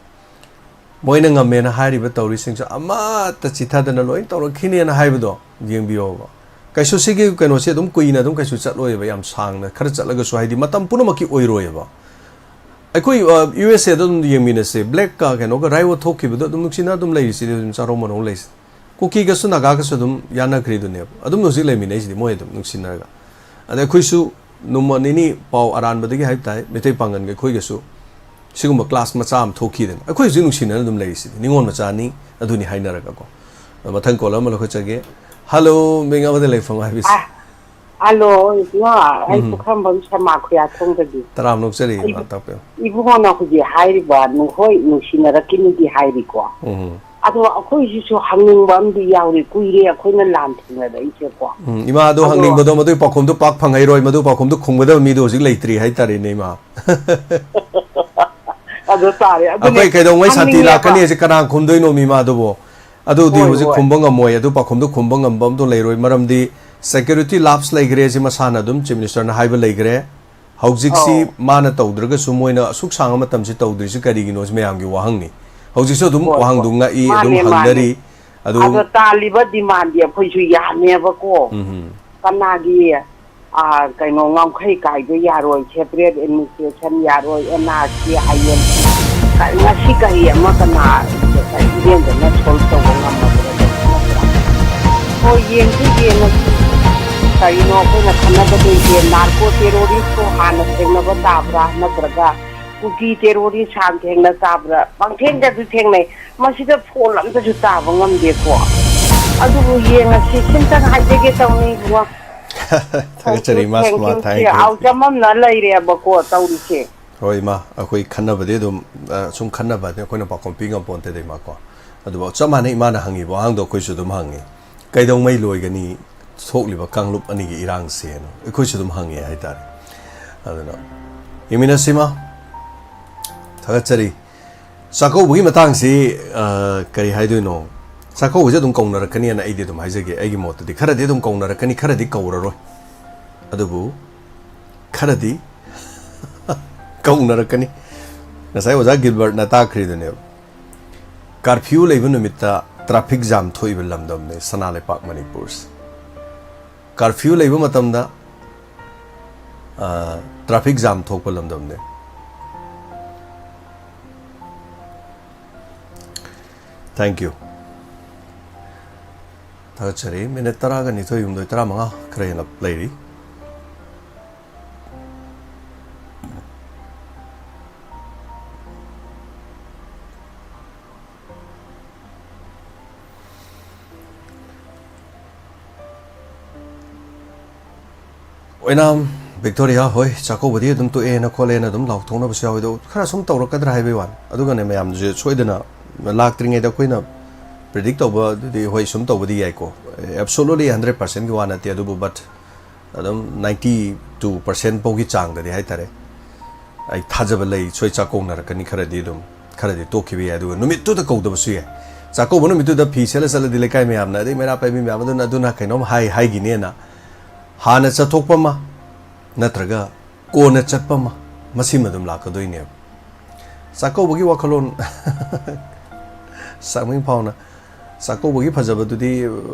ꯃꯣꯏꯅ ꯉꯝꯃꯦꯅ ꯍꯥꯏꯔꯤꯕ ꯇꯧꯔꯤꯁꯤꯡꯁꯨ ꯑꯃꯠꯇ ꯆꯤꯊꯗꯅ ꯂꯣꯏ ꯇꯧꯔꯛꯈꯤꯅꯦꯅ ꯍꯥꯏꯕꯗꯣ ꯌꯦꯡꯕꯤꯌꯣꯕ꯫ ꯀꯩꯁꯨ ꯁꯤꯒꯤ ꯀꯩꯅꯣꯁꯦ ꯑꯗꯨꯝ ꯀꯨꯏꯅ ꯑꯗꯨꯝ ꯀꯩꯁꯨ ꯆꯠꯂꯣꯏꯕ, ꯌꯥꯝ ꯁꯥꯡꯅ ꯈꯔ ꯆꯠꯂꯒꯁꯨ, ꯍꯥꯏꯗꯤ ꯃꯇꯝ ꯄꯨꯝꯅꯃꯛꯀꯤ ꯑꯣꯏꯔꯣꯏꯕ꯫ ꯑꯩꯈꯣꯏ, ꯑ, U S Aꯗ ꯑꯗꯨꯝ ꯌꯦꯡꯃꯤꯟꯅꯁꯦ, Blackꯀ ꯀꯩꯅꯣꯒ riot ꯊꯣꯛꯈꯤꯕꯗꯣ ꯑꯗꯨꯝ ꯅꯨꯡꯁꯤꯅ ꯑꯗꯨꯝ ꯂꯩꯔꯤꯁꯤꯗꯤ, ꯑꯗꯨꯝ ꯆꯥꯔꯣꯡ ꯃꯔꯣꯡ ꯂꯩꯁꯦ꯫ ꯀꯨꯀꯤꯒꯁꯨ ꯅꯥꯒꯥꯒꯁꯨ ꯑꯗꯨꯝ ꯌꯥꯅꯈ꯭ꯔꯤꯗꯨꯅꯦꯕ꯫ ꯑꯗꯨꯝ ꯍꯧꯖꯤꯛ ꯂꯩꯃꯤꯟꯅꯩꯁꯤꯗꯤ ꯃꯣꯏ ꯑꯗꯨꯝ ꯅꯨꯡꯁꯤꯅꯔꯒ꯫ ꯑꯗ ꯑꯩꯈꯣꯏꯁꯨ ꯅꯣꯡꯃ ꯅꯤꯅꯤ ꯄꯥꯎ ꯑꯔꯥꯟꯕꯗꯒꯤ ꯍꯥꯏꯕ ꯇꯥꯏ, ꯃꯩꯇꯩ ꯄꯥꯡꯒꯟꯒ ꯑꯩꯈꯣꯏꯒꯁꯨ ꯁꯤꯒꯨꯝꯕ clash ꯃꯆꯥ ꯑꯃ ꯊꯣꯛꯈꯤꯗꯅ꯫ ꯑꯩꯈꯣꯏ ꯍꯧꯖꯤꯛ ꯅꯨꯡꯁꯤꯅꯅ ꯑꯗꯨꯝ ꯂꯩꯔꯤꯁꯤꯗꯤ, ꯅꯤꯉꯣꯜ ꯃꯆꯥꯅꯤ, ꯑꯗꯨꯅꯤ ꯍꯥꯏꯅꯔꯒꯀꯣ꯫ ꯑꯗ ꯃꯊꯪ caller ꯑꯃ ꯂꯧꯈꯠꯆꯒꯦ꯫ Hello, ꯃꯤꯡ ꯑꯃꯗ ꯂꯩꯐꯝ ꯍꯥꯏꯕꯤꯁꯤ꯫ ꯑ, hello, ꯏꯕꯨꯡꯉꯣ, ꯑꯩ ꯎꯝ꯫ ꯄꯨꯈ꯭ꯔꯝꯕꯝ ꯁꯃꯥ ꯈꯨꯌꯥꯊꯣꯡꯗꯒꯤ꯫ ꯇꯔꯥꯝ ꯅꯣꯛꯆꯔꯤ, ꯏꯕꯨ-, ꯏꯃꯥ, ꯇꯥꯛꯄꯤꯌꯨ꯫ ꯏꯕꯨꯡꯉꯣꯅ ꯍꯧꯖꯤꯛ ꯍꯥꯏꯔꯤꯕ, ꯅꯈꯣꯏ ꯅꯨꯡꯁꯤꯅꯔꯛꯈꯤꯅꯤꯗꯤ ꯍꯥꯏꯔꯤꯀꯣ꯫ ꯎꯝ꯫ ꯑꯗꯣ ꯑꯩꯈꯣꯏꯁꯤꯁꯨ ꯍꯪꯅꯤꯡꯕ ꯑꯃꯗꯤ ꯌꯥꯎꯔꯤ, ꯀꯨꯏꯔꯦ ꯑꯩꯈꯣꯏꯅ ꯂꯥꯟ ꯊꯦꯡꯅꯔꯛꯏꯁꯦꯀꯣ꯫ ꯎꯝ, ꯏꯃꯥ, ꯑꯗꯣ ꯑꯗꯣ ꯍꯪꯅꯤꯡꯕꯗꯣ ꯃꯗꯨꯒꯤ ꯄꯥꯎꯈꯨꯝꯗꯣ ꯄꯥꯛ ꯐꯪꯉꯛꯏꯔꯣꯏ, ꯃꯗꯨ ꯄꯥꯎꯈꯨꯝꯗꯣ ꯈꯨꯝꯒꯗꯕ ꯃꯤꯗꯣ ꯍꯧꯖꯤꯛ ꯂꯩꯇ꯭ꯔꯤ ꯍꯥꯏꯇꯥꯔꯦꯅꯦ, ꯏꯃꯥ꯫ ꯑꯗꯨ ꯇꯥꯔꯦ, ꯑꯗꯨꯅꯦ ꯑꯩꯈꯣꯏ ꯀꯩꯗꯧꯉꯩ ꯁꯥꯟꯇꯤ ꯍꯪꯅꯤꯡꯉꯦꯕ꯫ ꯂꯥꯛꯀꯅꯤ ꯍꯥꯏꯁꯦ ꯀꯅꯥ ꯈꯨꯝꯗꯣꯏꯅꯣ, ꯏꯃꯥ, ꯑꯗꯨꯕꯣ? ꯑꯗꯨꯗꯤ ꯍꯣꯏ, ꯍꯧꯖꯤꯛ ꯍꯣꯏ꯫ ꯈꯨꯝꯕ ꯉꯝꯃꯣꯏ, ꯑꯗꯨ ꯄꯥꯎꯈꯨꯝꯗꯣ ꯈꯨꯝꯕ ꯉꯝꯕ ꯑꯝꯇ ꯂꯩꯔꯣꯏ, ꯃꯔꯝꯗꯤ security lapse ꯂꯩꯈ꯭ꯔꯦ, ꯁꯤ ꯃꯁꯥꯅ ꯑꯗꯨꯝ Chief Ministerꯅ ꯍꯥꯏꯕ ꯂꯩꯈ꯭ꯔꯦ꯫ ꯍꯧꯖꯤꯛꯁꯤ ꯑꯧ꯫ ꯃꯥꯅ ꯇꯧꯗ꯭ꯔꯒꯁꯨ ꯃꯣꯏꯅ ꯑꯁꯨꯛ ꯁꯥꯡꯕ ꯃꯇꯝꯁꯤ ꯇꯧꯗ꯭ꯔꯤꯁꯤ ꯀꯔꯤꯒꯤꯅꯣ, ꯁꯤ ꯃꯌꯥꯝꯒꯤ ꯋꯥꯍꯪꯅꯤ꯫ ꯍꯧꯖꯤꯛꯁꯨ ꯑꯗꯨꯝ ꯍꯣꯏ, ꯋꯥꯍꯪꯗꯨ ꯍꯣꯏ꯫ ꯉꯛꯏ, ꯑꯗꯨꯝ ꯃꯥꯅꯦ, ꯃꯥꯅꯦ꯫ ꯍꯪꯅꯔꯤ꯫ ꯑꯗꯨ ꯑꯗꯣ ꯇꯥꯜꯂꯤꯕ demandꯗꯤ ꯑꯩꯈꯣꯏꯁꯨ ꯌꯥꯝꯃꯦꯕꯀꯣ꯫ ꯎꯝ, ꯎꯝ꯫ ꯀꯅꯥꯒꯤ, ꯑ, ꯀꯩꯅꯣ, ꯉꯝꯈꯩ ꯀꯥꯏꯕ ꯌꯥꯔꯣꯏ, separate administration ꯌꯥꯔꯣꯏ, NRC, INC, ꯀ-, ꯉꯁꯤ ꯀꯔꯤ ꯑꯃ ꯀꯅꯥ, ꯏꯔꯦꯟꯖꯅ solve ꯇꯧꯕ ꯉꯝꯃꯕ꯭ꯔꯥ? ꯅꯠꯇ꯭ꯔꯥ? ꯍꯣꯏ, ꯌꯦꯡꯁꯤ, ꯌꯦꯡꯉꯁꯤ꯫ ꯀꯔꯤꯅꯣ ꯑꯩꯈꯣꯏꯅ ꯈꯟꯅꯒꯗꯣꯏꯁꯦ? Narco terroristꯇꯣ ꯍꯥꯟꯅ ꯊꯦꯡꯅꯕ ꯇꯥꯕ꯭ꯔꯥ? ꯅꯠꯇ꯭ꯔꯒ ꯀꯨꯀꯤ terrorist ꯍꯥꯟꯅ ꯊꯦꯡꯅ ꯇꯥꯕ꯭ꯔꯥ? ꯄꯪꯊꯦꯡꯗꯁꯨ ꯊꯦꯡꯅꯩ꯫ ꯃꯁꯤꯗ phone ꯑꯝꯇꯁꯨ ꯇꯥꯕ ꯉꯝꯗꯦꯀꯣ꯫ ꯑꯗꯨꯕꯨ ꯌꯦꯡꯉꯁꯤ, ꯁꯤꯝꯇꯪ ꯍꯥꯏꯖꯒꯦ ꯇꯧꯅꯤ, ꯏꯕꯨꯡꯉꯣ꯫ ꯊꯥꯒꯠꯆꯔꯤ, ꯏꯃꯥ ꯁꯣꯃꯥ, thank you, ꯊꯥꯒꯠꯆꯔꯤ꯫ ꯑꯥꯎ, ꯆꯃꯝꯅ ꯂꯩꯔꯦꯕꯀꯣ ꯇꯧꯔꯤꯁꯦ꯫ ꯍꯣꯏ, ꯏꯃꯥ, ꯑꯩꯈꯣꯏ ꯈꯟꯅꯕꯗꯤ ꯑꯗꯨꯝ, ꯑ, ꯁꯨꯝ ꯈꯟꯅꯕ ꯍꯥꯏꯗꯤ ꯑꯩꯈꯣꯏꯅ ꯄꯥꯎꯈꯨꯝ ꯄꯤ ꯉꯝꯄꯣꯟꯇꯦꯗ, ꯏꯃꯥ, ꯀꯣ꯫ ꯑꯗꯨꯕꯨ ꯆꯞ ꯃꯥꯟꯅꯩ, ꯏꯃꯥꯅ ꯍꯪꯉꯤꯕ ꯋꯥꯍꯪꯗꯣ ꯑꯩꯈꯣꯏꯁꯨ ꯑꯗꯨꯝ ꯍꯪꯉꯤ꯫ ꯀꯩꯗꯧꯉꯩ ꯂꯣꯏꯒꯅꯤ ꯊꯣꯛꯂꯤꯕ ꯀꯥꯡꯂꯨꯞ ꯑꯅꯤꯒꯤ ꯏꯔꯥꯡꯁꯦꯅ ꯑꯩꯈꯣꯏꯁꯨ ꯑꯗꯨꯝ ꯍꯪꯉꯦ ꯍꯥꯏꯇꯥꯔꯦ꯫ ꯑꯗꯨꯅ ꯌꯦꯡꯃꯤꯟꯅꯁꯤ, ꯏꯃꯥ꯫ ꯊꯥꯒꯠꯆꯔꯤ꯫ ꯆꯥꯛꯀꯧꯕꯒꯤ ꯃꯇꯥꯡꯁꯤ, ꯑ, ꯀꯔꯤ ꯍꯥꯏꯗꯣꯏꯅꯣ? ꯆꯥꯛꯀꯧꯕꯁꯦ ꯑꯗꯨꯝ ꯀꯧꯅꯔꯛꯀꯅꯤꯅ ꯑꯩꯗꯤ ꯑꯗꯨꯝ ꯍꯥꯏꯖꯒꯦ꯫ ꯑꯩꯒꯤ ꯃꯣꯠꯇꯗꯤ ꯈꯔꯗꯤ ꯑꯗꯨꯝ ꯀꯧꯅꯔꯛꯀꯅꯤ, ꯈꯔꯗꯤ ꯀꯧꯔꯔꯣꯏ꯫ ꯑꯗꯨꯕꯨ ꯈꯔꯗꯤ ꯀꯧꯅꯔꯛꯀꯅꯤ꯫ ꯉꯁꯥꯏ ꯑꯣꯖꯥ ꯒꯤꯜꯕꯔꯠꯅ ꯇꯥꯛꯈ꯭ꯔꯤꯗꯨꯅꯦꯕ꯫ Curfew ꯂꯩꯕ ꯅꯨꯃꯤꯠꯇ traffic jam ꯊꯣꯛꯏꯕ ꯂꯝꯗꯝꯅꯦ ꯁꯅꯥ ꯂꯩꯄꯥꯛ ꯃꯅꯤꯄꯨꯔꯁꯦ꯫ Curfew ꯂꯩꯕ ꯃꯇꯝꯗ, ꯑ, traffic jam ꯊꯣꯛꯄ ꯂꯝꯗꯝꯅꯦ꯫ Thank you꯫ ꯊꯥꯒꯠꯆꯔꯤ꯫ Minute ꯇꯔꯥꯒ ꯅꯤꯊꯣꯏ, ꯍꯨꯝꯗꯣꯏ, ꯇꯔꯥꯃꯉꯥ ꯈꯔ ꯍꯦꯟꯅ ꯂꯩꯔꯤ꯫ ꯑꯣꯏꯅꯥꯝ ꯕꯤꯛꯇꯣꯔꯤꯌꯥ ꯍꯣꯏ, ꯆꯥꯛꯀꯧꯕꯗꯤ ꯑꯗꯨꯝ ꯇꯣꯛꯑꯦꯅ ꯈꯣꯠꯂꯦꯅ ꯑꯗꯨꯝ ꯂꯥꯎꯊꯣꯛꯅꯕꯁꯨ ꯌꯥꯎꯋꯤ꯫ ꯑꯗꯣ ꯈꯔ ꯁꯨꯝ ꯇꯧꯔꯛꯀꯗ꯭ꯔꯥ ꯍꯥꯏꯕꯩ ꯋꯥꯅꯤ꯫ ꯑꯗꯨꯒꯅꯦ, ꯃꯌꯥꯝꯁꯦ ꯁꯣꯏꯗꯅ ꯂꯥꯛꯇ꯭ꯔꯤꯉꯩꯗ ꯑꯩꯈꯣꯏꯅ ꯄ꯭ꯔꯤꯗꯤꯛ ꯇꯧꯕꯗꯨꯗꯤ ꯍꯣꯏ ꯁꯨꯝ ꯇꯧꯕꯗꯤ ꯌꯥꯏꯀꯣ, ꯑꯦꯞꯁꯣꯂꯨꯠꯂꯤ ꯍꯟꯗ꯭ꯔꯦꯠ ꯄꯥꯔꯁꯦꯟꯒꯤ ꯋꯥ ꯅꯠꯇꯦ, ꯑꯗꯨꯕꯨ ꯕꯠ ꯑꯗꯨꯝ ꯅꯥꯏꯟꯇꯤ ꯇꯨ ꯄꯥꯔꯁꯦꯟ ꯐꯥꯎꯒꯤ ꯆꯥꯡꯗꯗꯤ ꯍꯥꯏꯇꯥꯔꯦ, ꯑꯩ ꯊꯥꯖꯕ ꯂꯩ, ꯁꯣꯏ ꯆꯥꯛꯀꯧꯅꯔꯛꯀꯅꯤ꯫ ꯈꯔꯗꯤ ꯑꯗꯨꯝ, ꯈꯔꯗꯤ ꯇꯣꯛꯈꯤꯕ ꯌꯥꯏ, ꯑꯗꯨꯒ ꯅꯨꯃꯤꯠꯇꯨꯗ ꯀꯧꯗꯕꯁꯨ ꯌꯥꯏ꯫ ꯆꯥꯛꯀꯧꯕ ꯅꯨꯃꯤꯠꯇꯨꯗ ꯐꯤ ꯁꯦꯠꯂ ꯆꯠꯂꯗꯤ ꯂꯩꯀꯥꯏ ꯃꯌꯥꯝꯅ, ꯑꯗꯩ ꯃꯩꯔꯥ ꯄꯥꯏꯕꯤ ꯃꯌꯥꯝ ꯑꯗꯨꯅ, ꯑꯗꯨꯅ ꯀꯩꯅꯣꯝ ꯍꯥꯏ ꯍꯥꯏꯒꯤꯅꯦꯅ ꯍꯥꯟꯅ ꯆꯠꯊꯣꯛꯄ ꯑꯃ ꯅꯠꯇ꯭ꯔꯒ ꯀꯣꯟꯅ ꯆꯠꯄ ꯑꯃ, ꯃꯁꯤꯃ ꯑꯗꯨꯝ ꯂꯥꯛꯀꯗꯣꯏꯅꯦꯕ꯫ ꯆꯥꯛꯀꯧꯕꯒꯤ ꯋꯥꯈꯜꯂꯣꯟ ꯆꯥꯃꯤꯡ ꯐꯥꯎꯅ, ꯆꯥꯛꯀꯧꯕꯒꯤ ꯐꯖꯕꯗꯨꯗꯤ,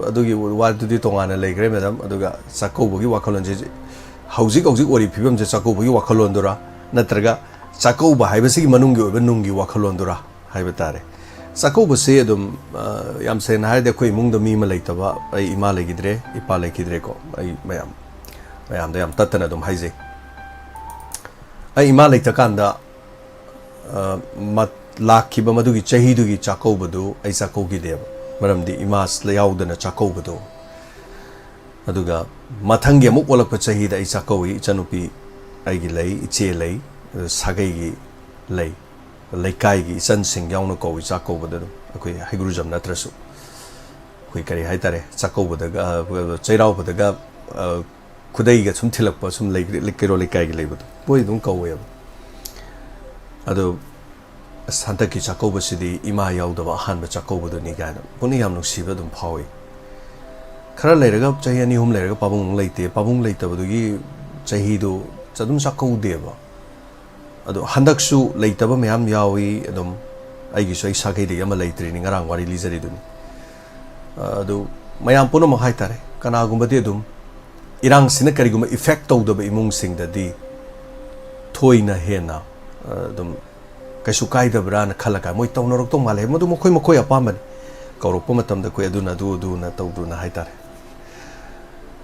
ꯑꯗꯨꯒꯤ ꯋꯥꯗꯨꯗꯤ ꯇꯣꯉꯥꯟꯅ ꯂꯩꯈ꯭ꯔꯦ, ꯃꯦꯗꯥꯝ꯫ ꯑꯗꯨꯒ ꯆꯥꯛꯀꯧꯕꯒꯤ ꯋꯥꯈꯜꯂꯣꯟꯁꯦ, ꯍꯧꯖꯤꯛ ꯍꯧꯖꯤꯛ ꯑꯣꯏꯔꯤ ꯐꯤꯕꯝꯁꯦ ꯆꯥꯛꯀꯧꯕꯒꯤ ꯋꯥꯈꯜꯂꯣꯟꯗꯨꯔꯥ, ꯅꯠꯇ꯭ꯔꯒ ꯆꯥꯛꯀꯧꯕ ꯍꯥꯏꯕꯁꯤꯒꯤ ꯃꯅꯨꯡꯒꯤ ꯑꯣꯏꯕ ꯅꯨꯡꯒꯤ ꯋꯥꯈꯜꯂꯣꯟꯗꯨꯔꯥ ꯍꯥꯏꯕ ꯇꯥꯔꯦ꯫ ꯆꯥꯛꯀꯧꯕꯁꯦ ꯑꯗꯨꯝ, ꯑ, ꯌꯥꯝ ꯁꯦꯡꯅ ꯍꯥꯏꯔꯗꯤ, ꯑꯩꯈꯣꯏ ꯏꯃꯨꯡꯗ ꯃꯤ ꯑꯃ ꯂꯩꯇꯕ, ꯑꯩ ꯏꯃꯥ ꯂꯩꯈꯤꯗ꯭ꯔꯦ, ꯏꯄꯥ ꯂꯩꯈꯤꯗ꯭ꯔꯦꯀꯣ, ꯑꯩ ꯃꯌꯥꯝ, ꯃꯌꯥꯝꯗ ꯌꯥꯝ ꯇꯠꯇꯅ ꯑꯗꯨꯝ ꯍꯥꯏꯖꯩ꯫ ꯑꯩ ꯏꯃꯥ ꯂꯩꯇꯀꯥꯟꯗ, ꯑ, ꯃ-, ꯂꯥꯛꯈꯤꯕ ꯃꯗꯨꯒꯤ ꯆꯍꯤꯗꯨꯒꯤ ꯆꯥꯛꯀꯧꯕꯗꯨ ꯑꯩ ꯆꯥꯛꯀꯧꯈꯤꯗꯦꯕ, ꯃꯔꯝꯗꯤ ꯏꯃꯥ ꯌꯥꯎꯗꯅ ꯆꯥꯛꯀꯧꯕꯗꯣ꯫ ꯑꯗꯨꯒ ꯃꯊꯪꯒꯤ ꯑꯃꯨꯛ ꯑꯣꯜꯂꯛꯄ ꯆꯍꯤꯗ ꯑꯩ ꯆꯥꯛꯀꯧꯏ꯫ ꯏꯆꯟꯅꯨꯄꯤ ꯑꯩꯒꯤ ꯂꯩ, ꯏꯆꯦ ꯂꯩ, ꯑꯗꯨ ꯁꯥꯒꯩꯒꯤ ꯂꯩ, ꯂꯩꯀꯥꯏꯒꯤ ꯏꯆꯟꯁꯤꯡ ꯌꯥꯎꯅ ꯀꯧꯏ ꯆꯥꯛꯀꯧꯕꯗ꯫ ꯑꯗꯨꯝ ꯑꯩꯈꯣꯏ ꯍꯩꯒ꯭ꯔꯨꯖꯝ ꯅꯠꯇ꯭ꯔꯁꯨ, ꯑꯩꯈꯣꯏ ꯀꯔꯤ ꯍꯥꯏꯇꯥꯔꯦ, ꯆꯥꯛꯀꯧꯕꯗꯒ, ꯑ, ꯆꯩꯔꯥꯎꯕꯗꯒ, ꯑ, ꯈꯨꯗꯩꯒ ꯁꯨꯝ ꯊꯤꯜꯂꯛꯄ ꯁꯨꯝ ꯂꯩ, ꯀꯩꯔꯣꯜ ꯂꯩꯀꯥꯏꯒꯤ ꯂꯩꯕꯗꯣ, ꯃꯣꯏ ꯑꯗꯨꯝ ꯀꯧꯋꯦꯕ꯫ ꯑꯗꯣ ꯑꯁ, ꯍꯟꯗꯛꯀꯤ ꯆꯥꯛꯀꯧꯕꯁꯤꯗꯤ ꯏꯃꯥ ꯌꯥꯎꯗꯕ ꯑꯍꯥꯟꯕ ꯆꯥꯛꯀꯧꯕꯗꯨꯅꯤ ꯀꯥꯏꯅ ꯄꯨꯛꯅꯤꯡ ꯌꯥꯝ ꯅꯨꯡꯁꯤꯕ ꯑꯗꯨꯝ ꯐꯥꯎꯏ꯫ ꯈꯔ ꯂꯩꯔꯒ, ꯆꯍꯤ ꯑꯅꯤ ꯑꯍꯨꯝ ꯂꯩꯔꯒ ꯄꯥꯕꯨꯡ ꯑꯃꯨꯛ ꯂꯩꯇꯦ꯫ ꯄꯥꯕꯨꯡ ꯂꯩꯇꯕꯗꯨꯒꯤ ꯆꯍꯤꯗꯨ ꯑꯗꯨꯝ ꯆꯥꯛꯀꯧꯗꯦꯕ꯫ ꯑꯗꯣ ꯍꯟꯗꯛꯁꯨ ꯂꯩꯇꯕ ꯃꯌꯥꯝ ꯌꯥꯎꯏ꯫ ꯑꯗꯨꯝ ꯑꯩꯒꯤꯁꯨ ꯑꯩ ꯁꯥꯒꯩꯗꯒꯤ ꯑꯃ ꯂꯩꯇ꯭ꯔꯤꯅꯤ, ꯉꯔꯥꯡ ꯋꯥꯔꯤ ꯂꯤꯖꯔꯤꯗꯨꯅꯤ꯫ ꯑꯗꯨ ꯃꯌꯥꯝ ꯄꯨꯝꯅꯃꯛ ꯍꯥꯏꯇꯥꯔꯦ, ꯀꯅꯥꯒꯨꯝꯕꯗꯤ ꯑꯗꯨꯝ ꯏꯔꯥꯡꯁꯤꯅ ꯀꯔꯤꯒꯨꯝꯕ ꯏꯐꯦꯛ ꯇꯧꯗꯕ ꯏꯃꯨꯡꯁꯤꯡꯗꯗꯤ ꯊꯣꯏꯅ ꯍꯦꯟꯅ, ꯑ, ꯑꯗꯨꯝ ꯀꯩꯁꯨ ꯀꯥꯏꯗꯕ꯭ꯔꯥꯅ ꯈꯜꯂꯒ ꯃꯣꯏ ꯇꯧꯅꯔꯛꯇꯧ ꯃꯥꯜꯂꯦ꯫ ꯃꯗꯨ ꯃꯈꯣꯏ ꯃꯈꯣꯏ ꯑꯄꯥꯝꯕꯅꯤ, ꯀꯧꯔꯛꯄ ꯃꯇꯝꯗ ꯑꯩꯈꯣꯏ ꯑꯗꯨꯅ ꯑꯗꯨ, ꯑꯗꯨꯅ ꯇꯧꯗꯨꯅ ꯍꯥꯏꯇꯥꯔꯦ꯫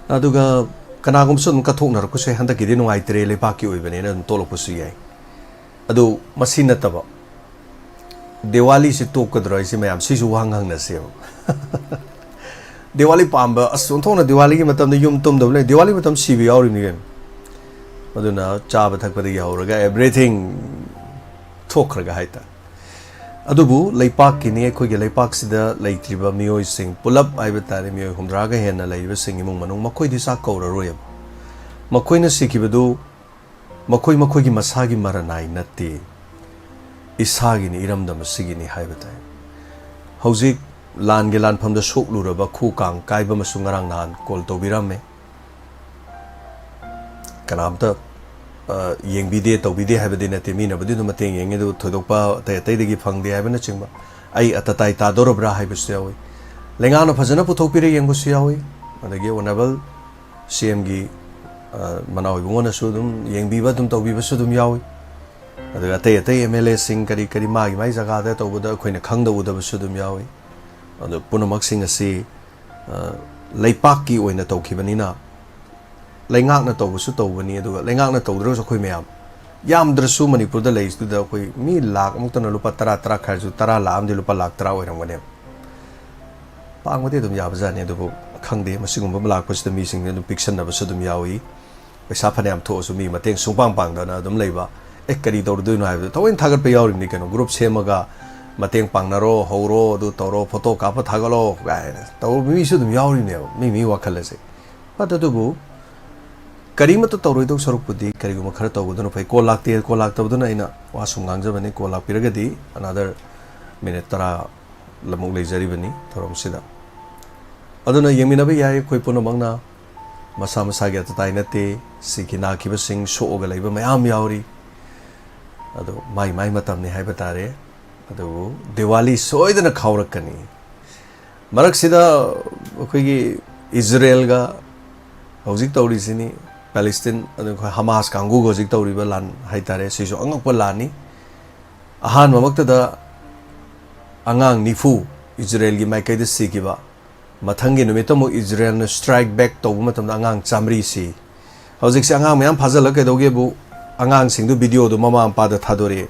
ꯑꯗꯨꯒ ꯀꯅꯥꯒꯨꯝꯕꯁꯨ ꯑꯗꯨꯝ ꯀꯠꯊꯣꯛꯅꯔꯛꯄꯁꯨ ꯌꯥꯏ, ꯍꯟꯗꯛꯀꯤꯗꯤ ꯅꯨꯡꯉꯥꯏꯇ꯭ꯔꯦ, ꯂꯩꯕꯥꯛꯀꯤ ꯑꯣꯏꯕꯅꯦꯅ ꯑꯗꯨꯝ ꯇꯣꯛꯂꯛꯄꯁꯨ ꯌꯥꯏ꯫ ꯑꯗꯨ ꯃꯁꯤ ꯅꯠꯇꯕ, ꯗꯤꯋꯥꯂꯤꯁꯤ ꯇꯣꯛꯀꯗ꯭ꯔꯣ ꯍꯥꯏꯁꯤ ꯃꯌꯥꯝ, ꯁꯤꯁꯨ ꯋꯥꯍꯪ ꯍꯪꯅꯁꯦꯕ꯫ ꯗꯤꯋꯥꯂꯤ ꯄꯥꯝꯕ, ꯑꯁ, ꯑꯣꯟꯊꯣꯛꯅ ꯗꯤꯋꯥꯂꯤꯒꯤ ꯃꯇꯝꯗ ꯌꯨꯝ ꯇꯨꯝꯗꯕ ꯂꯩ꯫ ꯗꯤꯋꯥꯂꯤ ꯃꯇꯝ ꯁꯤꯕ ꯌꯥꯎꯔꯤꯕꯅꯤ ꯀꯩꯅꯣ꯫ ꯑꯗꯨꯅ ꯆꯥꯕ ꯊꯛꯄꯗꯒꯤ ꯍꯧꯔꯒ everything ꯊꯣꯛꯈ꯭ꯔꯒ ꯍꯥꯏꯇꯥꯔꯦ꯫ ꯑꯗꯨꯕꯨ ꯂꯩꯄꯥꯛꯀꯤꯅꯤ, ꯑꯩꯈꯣꯏꯒꯤ ꯂꯩꯄꯥꯛꯁꯤꯗ ꯂꯩꯇ꯭ꯔꯤꯕ ꯃꯤꯑꯣꯏꯁꯤꯡ ꯄꯨꯂꯞ ꯍꯥꯏꯕ ꯇꯥꯔꯦ, ꯃꯤꯑꯣꯏ ꯍꯨꯝꯗ꯭ꯔꯥꯒ ꯍꯦꯟꯅ ꯂꯩꯔꯤꯕꯁꯤꯡ ꯏꯃꯨꯡ ꯃꯅꯨꯡ, ꯃꯈꯣꯏꯗꯤ ꯆꯥꯛ ꯀꯧꯔꯔꯣꯏꯕ꯫ ꯃꯈꯣꯏꯅ ꯁꯤꯈꯤꯕꯗꯨ ꯃꯈꯣꯏ ꯃꯈꯣꯏꯒꯤ ꯃꯁꯥꯒꯤ ꯃꯔꯅꯥꯏ ꯅꯠꯇꯦ, ꯏꯁꯥꯒꯤꯅꯤ, ꯏꯔꯝꯗꯝ ꯑꯁꯤꯒꯤꯅꯤ ꯍꯥꯏꯕ ꯇꯥꯏ꯫ ꯍꯧꯖꯤꯛ ꯂꯥꯟꯒꯤ ꯂꯥꯟꯐꯝꯗ ꯁꯣꯛꯂꯨꯔꯕ ꯈꯨ ꯀꯥꯡ ꯀꯥꯏꯕ ꯑꯃꯁꯨ ꯉꯔꯥꯡ ꯅꯍꯥꯟ ꯀꯣꯜ ꯇꯧꯕꯤꯔꯝꯃꯦ꯫ ꯀꯅꯥꯝꯇ, ꯑ, ꯌꯦꯡꯕꯤꯗꯦ, ꯇꯧꯕꯤꯗꯦ ꯍꯥꯏꯕꯗꯤ ꯅꯠꯇꯦ, ꯃꯤꯅꯕꯨꯗꯤ ꯑꯗꯨꯝ ꯃꯇꯦꯡ ꯌꯦꯡꯉꯤ, ꯑꯗꯨꯕꯨ ꯊꯣꯏꯗꯣꯛꯄ ꯑꯇꯩ ꯑꯇꯩꯗꯒꯤ ꯐꯪꯗꯦ ꯍꯥꯏꯕꯅꯆꯤꯡꯕ꯫ ꯑꯩ ꯑꯇꯇꯥꯏ ꯇꯥꯗꯧꯔꯕ꯭ꯔꯥ ꯍꯥꯏꯕꯁꯨ ꯌꯥꯎꯏ꯫ ꯂꯩꯉꯥꯛꯅ ꯐꯖꯅ ꯄꯨꯊꯣꯛꯄꯤꯔꯦ ꯌꯦꯡꯕꯁꯨ ꯌꯥꯎꯏ꯫ ꯑꯗꯒꯤ ꯑꯣꯅꯔꯦꯕꯜ ꯁꯤ ꯑꯦꯝꯒꯤ, ꯑ, ꯃꯅꯥꯎ ꯏꯕꯨꯡꯉꯣꯅꯁꯨ ꯑꯗꯨꯝ ꯌꯦꯡꯕꯤꯕ, ꯑꯗꯨꯝ ꯇꯧꯕꯤꯕꯁꯨ ꯑꯗꯨꯝ ꯌꯥꯎꯏ꯫ ꯑꯗꯨꯒ ꯑꯇꯩ ꯑꯇꯩ ꯑꯦꯝ ꯑꯦꯜ ꯑꯦꯁꯤꯡ ꯀꯔꯤ ꯀꯔꯤ ꯃꯥꯒꯤ ꯃꯥꯒꯤ ꯖꯒꯥꯗ ꯇꯧꯕꯗ ꯑꯩꯈꯣꯏꯅ ꯈꯪꯗ ꯎꯗꯕꯁꯨ ꯑꯗꯨꯝ ꯌꯥꯎꯏ꯫ ꯑꯗꯨ ꯄꯨꯝꯅꯃꯛꯁꯤꯡ ꯑꯁꯤ, ꯑ, ꯂꯩꯄꯥꯛꯀꯤ ꯑꯣꯏꯅ ꯇꯧꯈꯤꯕꯅꯤꯅ, ꯂꯩꯉꯥꯛꯅ ꯇꯧꯕꯁꯨ ꯇꯧꯕꯅꯤ, ꯑꯗꯨꯒ ꯂꯩꯉꯥꯛꯅ ꯇꯧꯗ꯭ꯔꯒꯁꯨ ꯑꯩꯈꯣꯏ ꯃꯌꯥꯝ, ꯌꯥꯝꯗ꯭ꯔꯁꯨ ꯃꯅꯤꯄꯨꯔꯗ ꯂꯩꯔꯤꯁꯤꯗ ꯑꯩꯈꯣꯏ ꯃꯤ ꯂꯥꯈ ꯑꯃꯨꯛꯇꯅ ꯂꯨꯄꯥ ꯇꯔꯥ, ꯇꯔꯥ ꯈꯥꯏꯔꯁꯨ ꯇꯔꯥ ꯂꯥꯛꯑꯝꯗꯤ ꯂꯨꯄꯥ ꯂꯥꯈ ꯇꯔꯥ ꯑꯣꯏꯔꯝꯒꯅꯦꯕ꯫ ꯄꯥꯡꯕꯗꯤ ꯑꯗꯨꯝ ꯌꯥꯕꯖꯥꯠꯅꯤ, ꯑꯗꯨꯕꯨ ꯈꯪꯗꯦ, ꯃꯁꯤꯒꯨꯝꯕ ꯑꯃ ꯂꯥꯛꯄꯁꯤꯗ ꯃꯤꯁꯤꯡꯅ ꯑꯗꯨꯝ ꯄꯤꯛꯁꯟꯅꯕꯁꯨ ꯑꯗꯨꯝ ꯌꯥꯎꯏ꯫ ꯄꯩꯁꯥ ꯐꯅꯌꯥꯝ ꯊꯣꯛꯑꯁꯨ ꯃꯤ ꯃꯇꯦꯡ ꯁꯨꯡꯄꯥꯡ ꯄꯥꯡꯗꯅ ꯑꯗꯨꯝ ꯂꯩꯕ꯫ ꯑꯦ, ꯀꯔꯤ ꯇꯧꯔꯨꯗꯣꯏꯅꯣ ꯍꯥꯏꯕꯗꯣ ꯊꯑꯣꯏꯅ ꯊꯥꯒꯠꯄ ꯌꯥꯎꯔꯤꯕꯅꯤ ꯀꯩꯅꯣ, ꯒ꯭ꯔꯨꯞ ꯁꯦꯝꯃꯒ ꯃꯇꯦꯡ ꯄꯥꯡꯅꯔꯣ, ꯍꯧꯔꯣ, ꯑꯗꯨ ꯇꯧꯔꯣ, ꯐꯣꯇꯣ ꯀꯥꯞꯄ ꯊꯥꯒꯠꯂꯣ ꯀꯥꯏꯅ ꯇꯧꯕ ꯃꯤꯁꯨ ꯑꯗꯨꯝ ꯌꯥꯎꯔꯤꯕꯅꯦꯕ, ꯃꯤ ꯃꯤ ꯋꯥꯈꯜ ꯑꯁꯦ꯫ But ꯑꯗꯨꯕꯨ ꯀꯔꯤꯃꯠꯇ ꯇꯧꯔꯣꯏꯗꯧ ꯁꯔꯨꯛꯄꯨꯗꯤ ꯀꯔꯤꯒꯨꯝꯕ ꯈꯔ ꯇꯧꯕꯗꯨꯅ ꯐꯩ꯫ ꯀꯣꯜ ꯂꯥꯛꯇꯦ, ꯀꯣꯜ ꯂꯥꯛꯇꯕꯗꯨꯅ ꯑꯩꯅ ꯋꯥ ꯁꯨꯝ ꯉꯥꯡꯖꯕꯅꯤ꯫ ꯀꯣꯜ ꯂꯥꯛꯄꯤꯔꯒꯗꯤ another minute ꯇꯔꯥ ꯂꯃꯨꯛ ꯂꯩꯖꯔꯤꯕꯅꯤ ꯊꯧꯔꯝꯁꯤꯗ꯫ ꯑꯗꯨꯅ ꯌꯦꯡꯃꯤꯟꯅꯕ ꯌꯥꯏ ꯑꯩꯈꯣꯏ ꯄꯨꯝꯅꯃꯛꯅ꯫ ꯃꯁꯥ ꯃꯁꯥꯒꯤ ꯑꯇꯇꯥꯏ ꯅꯠꯇꯦ, ꯁꯤꯈꯤ ꯅꯥꯈꯤꯕꯁꯤꯡ ꯁꯣꯛꯑꯒ ꯂꯩꯕ ꯃꯌꯥꯝ ꯌꯥꯎꯔꯤ꯫ ꯑꯗꯣ ꯃꯥꯏ ꯃꯥꯏ ꯃꯇꯝꯅꯤ ꯍꯥꯏꯕ ꯇꯥꯔꯦ꯫ ꯑꯗꯨꯕꯨ ꯗꯤꯋꯥꯂꯤ ꯁꯣꯏꯗꯅ ꯈꯥꯎꯔꯛꯀꯅꯤ꯫ ꯃꯔꯛꯁꯤꯗ ꯑꯩꯈꯣꯏꯒꯤ ꯏꯖꯔꯦꯜꯒ ꯍꯧꯖꯤꯛ ꯇꯧꯔꯤꯁꯤꯅꯤ, ꯄꯦꯂꯦꯁꯇꯤꯟ, ꯑꯗꯨ ꯑꯩꯈꯣꯏ ꯍꯃꯥꯁ ꯀꯥꯡꯕꯨꯒ ꯍꯧꯖꯤꯛ ꯇꯧꯔꯤꯕ ꯂꯥꯟ ꯍꯥꯏꯇꯥꯔꯦ, ꯁꯤꯁꯨ ꯑꯉꯛꯄ ꯂꯥꯟꯅꯤ꯫ ꯑꯍꯥꯟꯕꯃꯛꯇꯗ ꯑꯉꯥꯡ ꯅꯤꯐꯨ ꯏꯖꯔꯦꯜꯒꯤ ꯃꯥꯏꯀꯩꯗ ꯁꯤꯈꯤꯕ, ꯃꯊꯪꯒꯤ ꯅꯨꯃꯤꯠꯇ ꯑꯃꯨꯛ ꯏꯖꯔꯦꯜꯅ strike back ꯇꯧꯕ ꯃꯇꯝꯗ ꯑꯉꯥꯡ ꯆꯥꯃꯔꯤ ꯁꯤ꯫ ꯍꯧꯖꯤꯛꯁꯦ ꯑꯉꯥꯡ ꯃꯌꯥꯝ ꯐꯥꯖꯤꯜꯂꯒ ꯀꯩꯗꯧꯒꯦꯕꯨ, ꯑꯉꯥꯡꯁꯤꯡꯗꯨ ꯚꯤꯗꯤꯑꯣꯗꯨ ꯃꯃꯥ ꯃꯄꯥꯗ ꯊꯥꯗꯣꯔꯛꯑꯦ꯫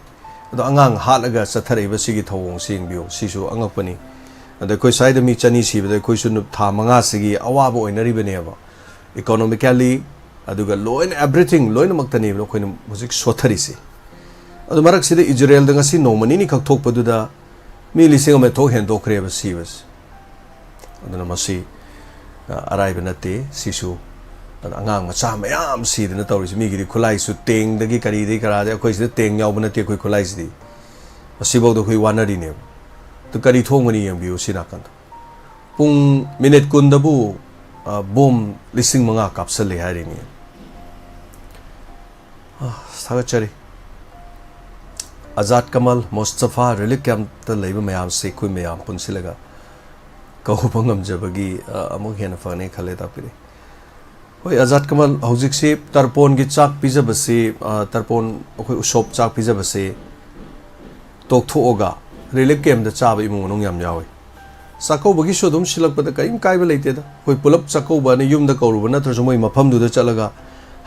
ꯑꯗꯣ ꯑꯉꯥꯡ ꯍꯥꯠꯂꯒ ꯆꯠꯊꯔꯛꯏꯕ ꯁꯤꯒꯤ ꯊꯧꯑꯣꯡꯁꯤ ꯌꯦꯡꯕꯤꯌꯨ, ꯁꯤꯁꯨ ꯑꯉꯛꯄꯅꯤ꯫ ꯑꯗ ꯑꯩꯈꯣꯏ ꯁ꯭ꯋꯥꯏꯗ ꯃꯤ ꯆꯅꯤ ꯁꯤꯕꯗ ꯑꯩꯈꯣꯏꯁꯨ ꯅꯨ-, ꯊꯥ ꯃꯉꯥꯁꯤꯒꯤ ꯑꯋꯥꯕ ꯑꯣꯏꯅꯔꯤꯕꯅꯦꯕ꯫ Economically, ꯑꯗꯨꯒ ꯂꯣꯏꯅ, everything, ꯂꯣꯏꯅꯃꯛꯇꯅꯦꯕ ꯑꯩꯈꯣꯏꯅ ꯍꯧꯖꯤꯛ ꯁꯣꯠꯊꯔꯤꯁꯤ꯫ ꯑꯗꯨ ꯃꯔꯛꯁꯤꯗ ꯏꯖꯔꯦꯜꯗ ꯉꯁꯤ ꯅꯣꯡꯃ ꯅꯤꯅꯤ ꯈꯛ ꯊꯣꯛꯄꯗꯨꯗ ꯃꯤ ꯂꯤꯁꯤꯡ ꯑꯃ ꯊꯣꯛ ꯍꯦꯟꯗꯣꯛꯈ꯭ꯔꯦꯕ ꯁꯤꯕꯁꯦ꯫ ꯑꯗꯨꯅ ꯃꯁꯤ, ꯑ, ꯑꯔꯥꯏꯕ ꯅꯠꯇꯦ꯫ ꯁꯤꯁꯨ ꯑꯗ ꯑꯉꯥꯡ ꯃꯆꯥ ꯃꯌꯥꯝ ꯁꯤꯗꯅ ꯇꯧꯔꯤꯁꯦ꯫ ꯃꯤꯒꯤꯗꯤ ꯈꯨꯠꯂꯥꯏꯁꯨ ꯇꯦꯡꯗꯒꯤ ꯀꯔꯤꯗꯒꯤ ꯀꯔꯥꯗꯒꯤ, ꯑꯩꯈꯣꯏꯁꯤꯗ ꯇꯦꯡ ꯌꯥꯎꯕ ꯅꯠꯇꯦ ꯑꯩꯈꯣꯏ ꯈꯨꯠꯂꯥꯏꯁꯤꯗꯤ꯫ ꯃꯁꯤꯐꯥꯎꯗ ꯑꯩꯈꯣꯏ ꯋꯥꯅꯔꯤꯅꯦꯕ꯫ ꯑꯗꯨ ꯀꯔꯤ ꯊꯣꯡꯒꯅꯤ ꯌꯦꯡꯕꯤꯌꯨ ꯁꯤ ꯅꯥꯀꯟꯗ꯫ ꯄꯨꯡ ꯃꯤꯅꯤꯠ ꯀꯨꯟꯗꯕꯨ, ꯑ, ꯕꯣꯝ ꯂꯤꯁꯤꯡ ꯃꯉꯥ ꯀꯥꯞꯁꯜꯂꯦ ꯍꯥꯏꯔꯤꯅꯤ꯫ ꯑ, ꯊꯥꯒꯠꯆꯔꯤ꯫ ꯑꯖꯥꯗ ꯀꯃꯜ ꯃꯣꯁꯇꯐꯥ ꯔꯤꯂꯤꯐ ꯀꯦꯝꯞꯇ ꯂꯩꯕ ꯃꯌꯥꯝꯁꯦ ꯑꯩꯈꯣꯏ ꯃꯌꯥꯝ ꯄꯨꯟꯁꯤꯜꯂꯒ ꯀꯧꯕ ꯉꯝꯖꯕꯒꯤ, ꯑ, ꯑꯃꯨꯛ ꯍꯦꯟꯅ ꯐꯒꯅꯤ ꯈꯜꯂꯦ ꯇꯥꯛꯄꯤꯔꯤ꯫ ꯍꯣꯏ, ꯑꯖꯥꯗ ꯀꯃꯜ, ꯍꯧꯖꯤꯛꯁꯤ ꯇꯔꯄꯣꯟꯒꯤ ꯆꯥꯛ ꯄꯤꯖꯕꯁꯤ, ꯑ, ꯇꯔꯄꯣꯟ ꯑꯩꯈꯣꯏ ꯎꯁꯣꯞ ꯆꯥꯛ ꯄꯤꯖꯕꯁꯦ ꯇꯣꯛꯊꯣꯛꯑꯒ ꯔꯤꯂꯤꯐ ꯀꯦꯝꯞꯇ ꯆꯥꯕ ꯏꯃꯨꯡ ꯃꯅꯨꯡ ꯌꯥꯝ ꯌꯥꯎꯏ꯫ ꯆꯥꯛꯀꯧꯕꯒꯤꯁꯨ ꯑꯗꯨꯝ ꯁꯤꯜꯂꯛꯄꯗ ꯀꯔꯤꯝ ꯀꯥꯏꯕ ꯂꯩꯇꯦꯗ꯫ ꯑꯩꯈꯣꯏ ꯄꯨꯂꯞ ꯆꯥꯛꯀꯧꯕ ꯑꯅ ꯌꯨꯝꯗ ꯀꯧꯔꯨꯕ ꯅꯠꯇ꯭ꯔꯁꯨ ꯃꯣꯏ ꯃꯐꯝꯗꯨꯗ ꯆꯠꯂꯒ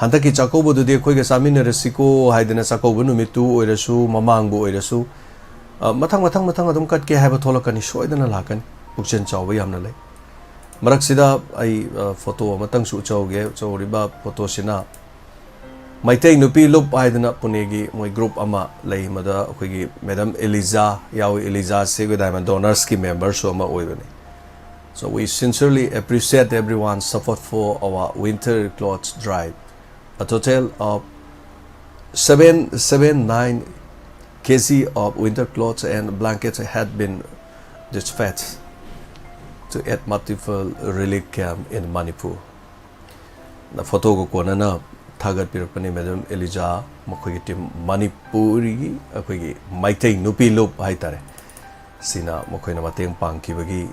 ꯍꯟꯗꯛꯀꯤ ꯆꯥꯛꯀꯧꯕꯗꯨꯗꯤ ꯑꯩꯈꯣꯏꯒ ꯆꯥꯃꯤꯟꯅꯔꯁꯤꯀꯣ ꯍꯥꯏꯗꯅ ꯆꯥꯛꯀꯧꯕ ꯅꯨꯃꯤꯠꯇꯨ ꯑꯣꯏꯔꯁꯨ ꯃꯃꯥꯡꯕꯨ ꯑꯣꯏꯔꯁꯨ, ꯑ, ꯃꯊꯪ, ꯃꯊꯪ, ꯃꯊꯪ ꯑꯗꯨꯝ ꯀꯠꯀꯦ ꯍꯥꯏꯕ ꯊꯣꯛꯂꯛꯀꯅꯤ, ꯁꯣꯏꯗꯅ ꯂꯥꯛꯀꯅꯤ꯫ ꯄꯨꯛꯆꯦꯜ ꯆꯥꯎꯕ ꯌꯥꯝꯅ ꯂꯩ꯫ ꯃꯔꯛꯁꯤꯗ ꯑꯩ, ꯑ, ꯐꯣꯇꯣ ꯑꯃꯇꯪꯁꯨ ꯎꯠꯆꯍꯧꯒꯦ꯫ ꯎꯠꯆꯍꯧꯔꯤꯕ ꯐꯣꯇꯣꯁꯤꯅ ꯃꯩꯇꯩ ꯅꯨꯄꯤ ꯂꯨꯞ ꯍꯥꯏꯗꯅ ꯄꯨꯅꯦꯒꯤ ꯃꯣꯏ ꯒ꯭ꯔꯨꯞ ꯑꯃ ꯂꯩ, ꯃꯗ ꯑꯩꯈꯣꯏꯒꯤ ꯃꯦꯗꯝ ꯑꯦꯂꯤꯖꯥ ꯌꯥꯎꯏ꯫ ꯑꯦꯂꯤꯖꯥꯁꯦ ꯑꯩꯈꯣꯏ ꯗꯥꯏꯃꯟ ꯗꯣꯅꯔꯁꯀꯤ ꯃꯦꯝꯕꯔꯁꯨ ꯑꯃ ꯑꯣꯏꯕꯅꯤ꯫ So we sincerely appreciate everyone's support for our winter clothes drive. A total of seven seven nine K G of winter clothes and blankets had been dispatched to eight multiple relief camp in Manipur. ꯅ ꯐꯣꯇꯣꯒ ꯀꯣꯟꯅꯅ ꯊꯥꯒꯠꯄꯤꯔꯛꯄꯅꯤ ꯃꯦꯗꯝ ꯑꯦꯂꯤꯖꯥ, ꯃꯈꯣꯏꯒꯤ ꯇꯤꯝ ꯃꯅꯤꯄꯨꯔꯤꯒꯤ ꯑꯩꯈꯣꯏꯒꯤ ꯃꯩꯇꯩ ꯅꯨꯄꯤ ꯂꯨꯞ ꯍꯥꯏꯇꯥꯔꯦ, ꯁꯤꯅ ꯃꯈꯣꯏꯅ ꯃꯇꯦꯡ ꯄꯥꯡꯈꯤꯕꯒꯤ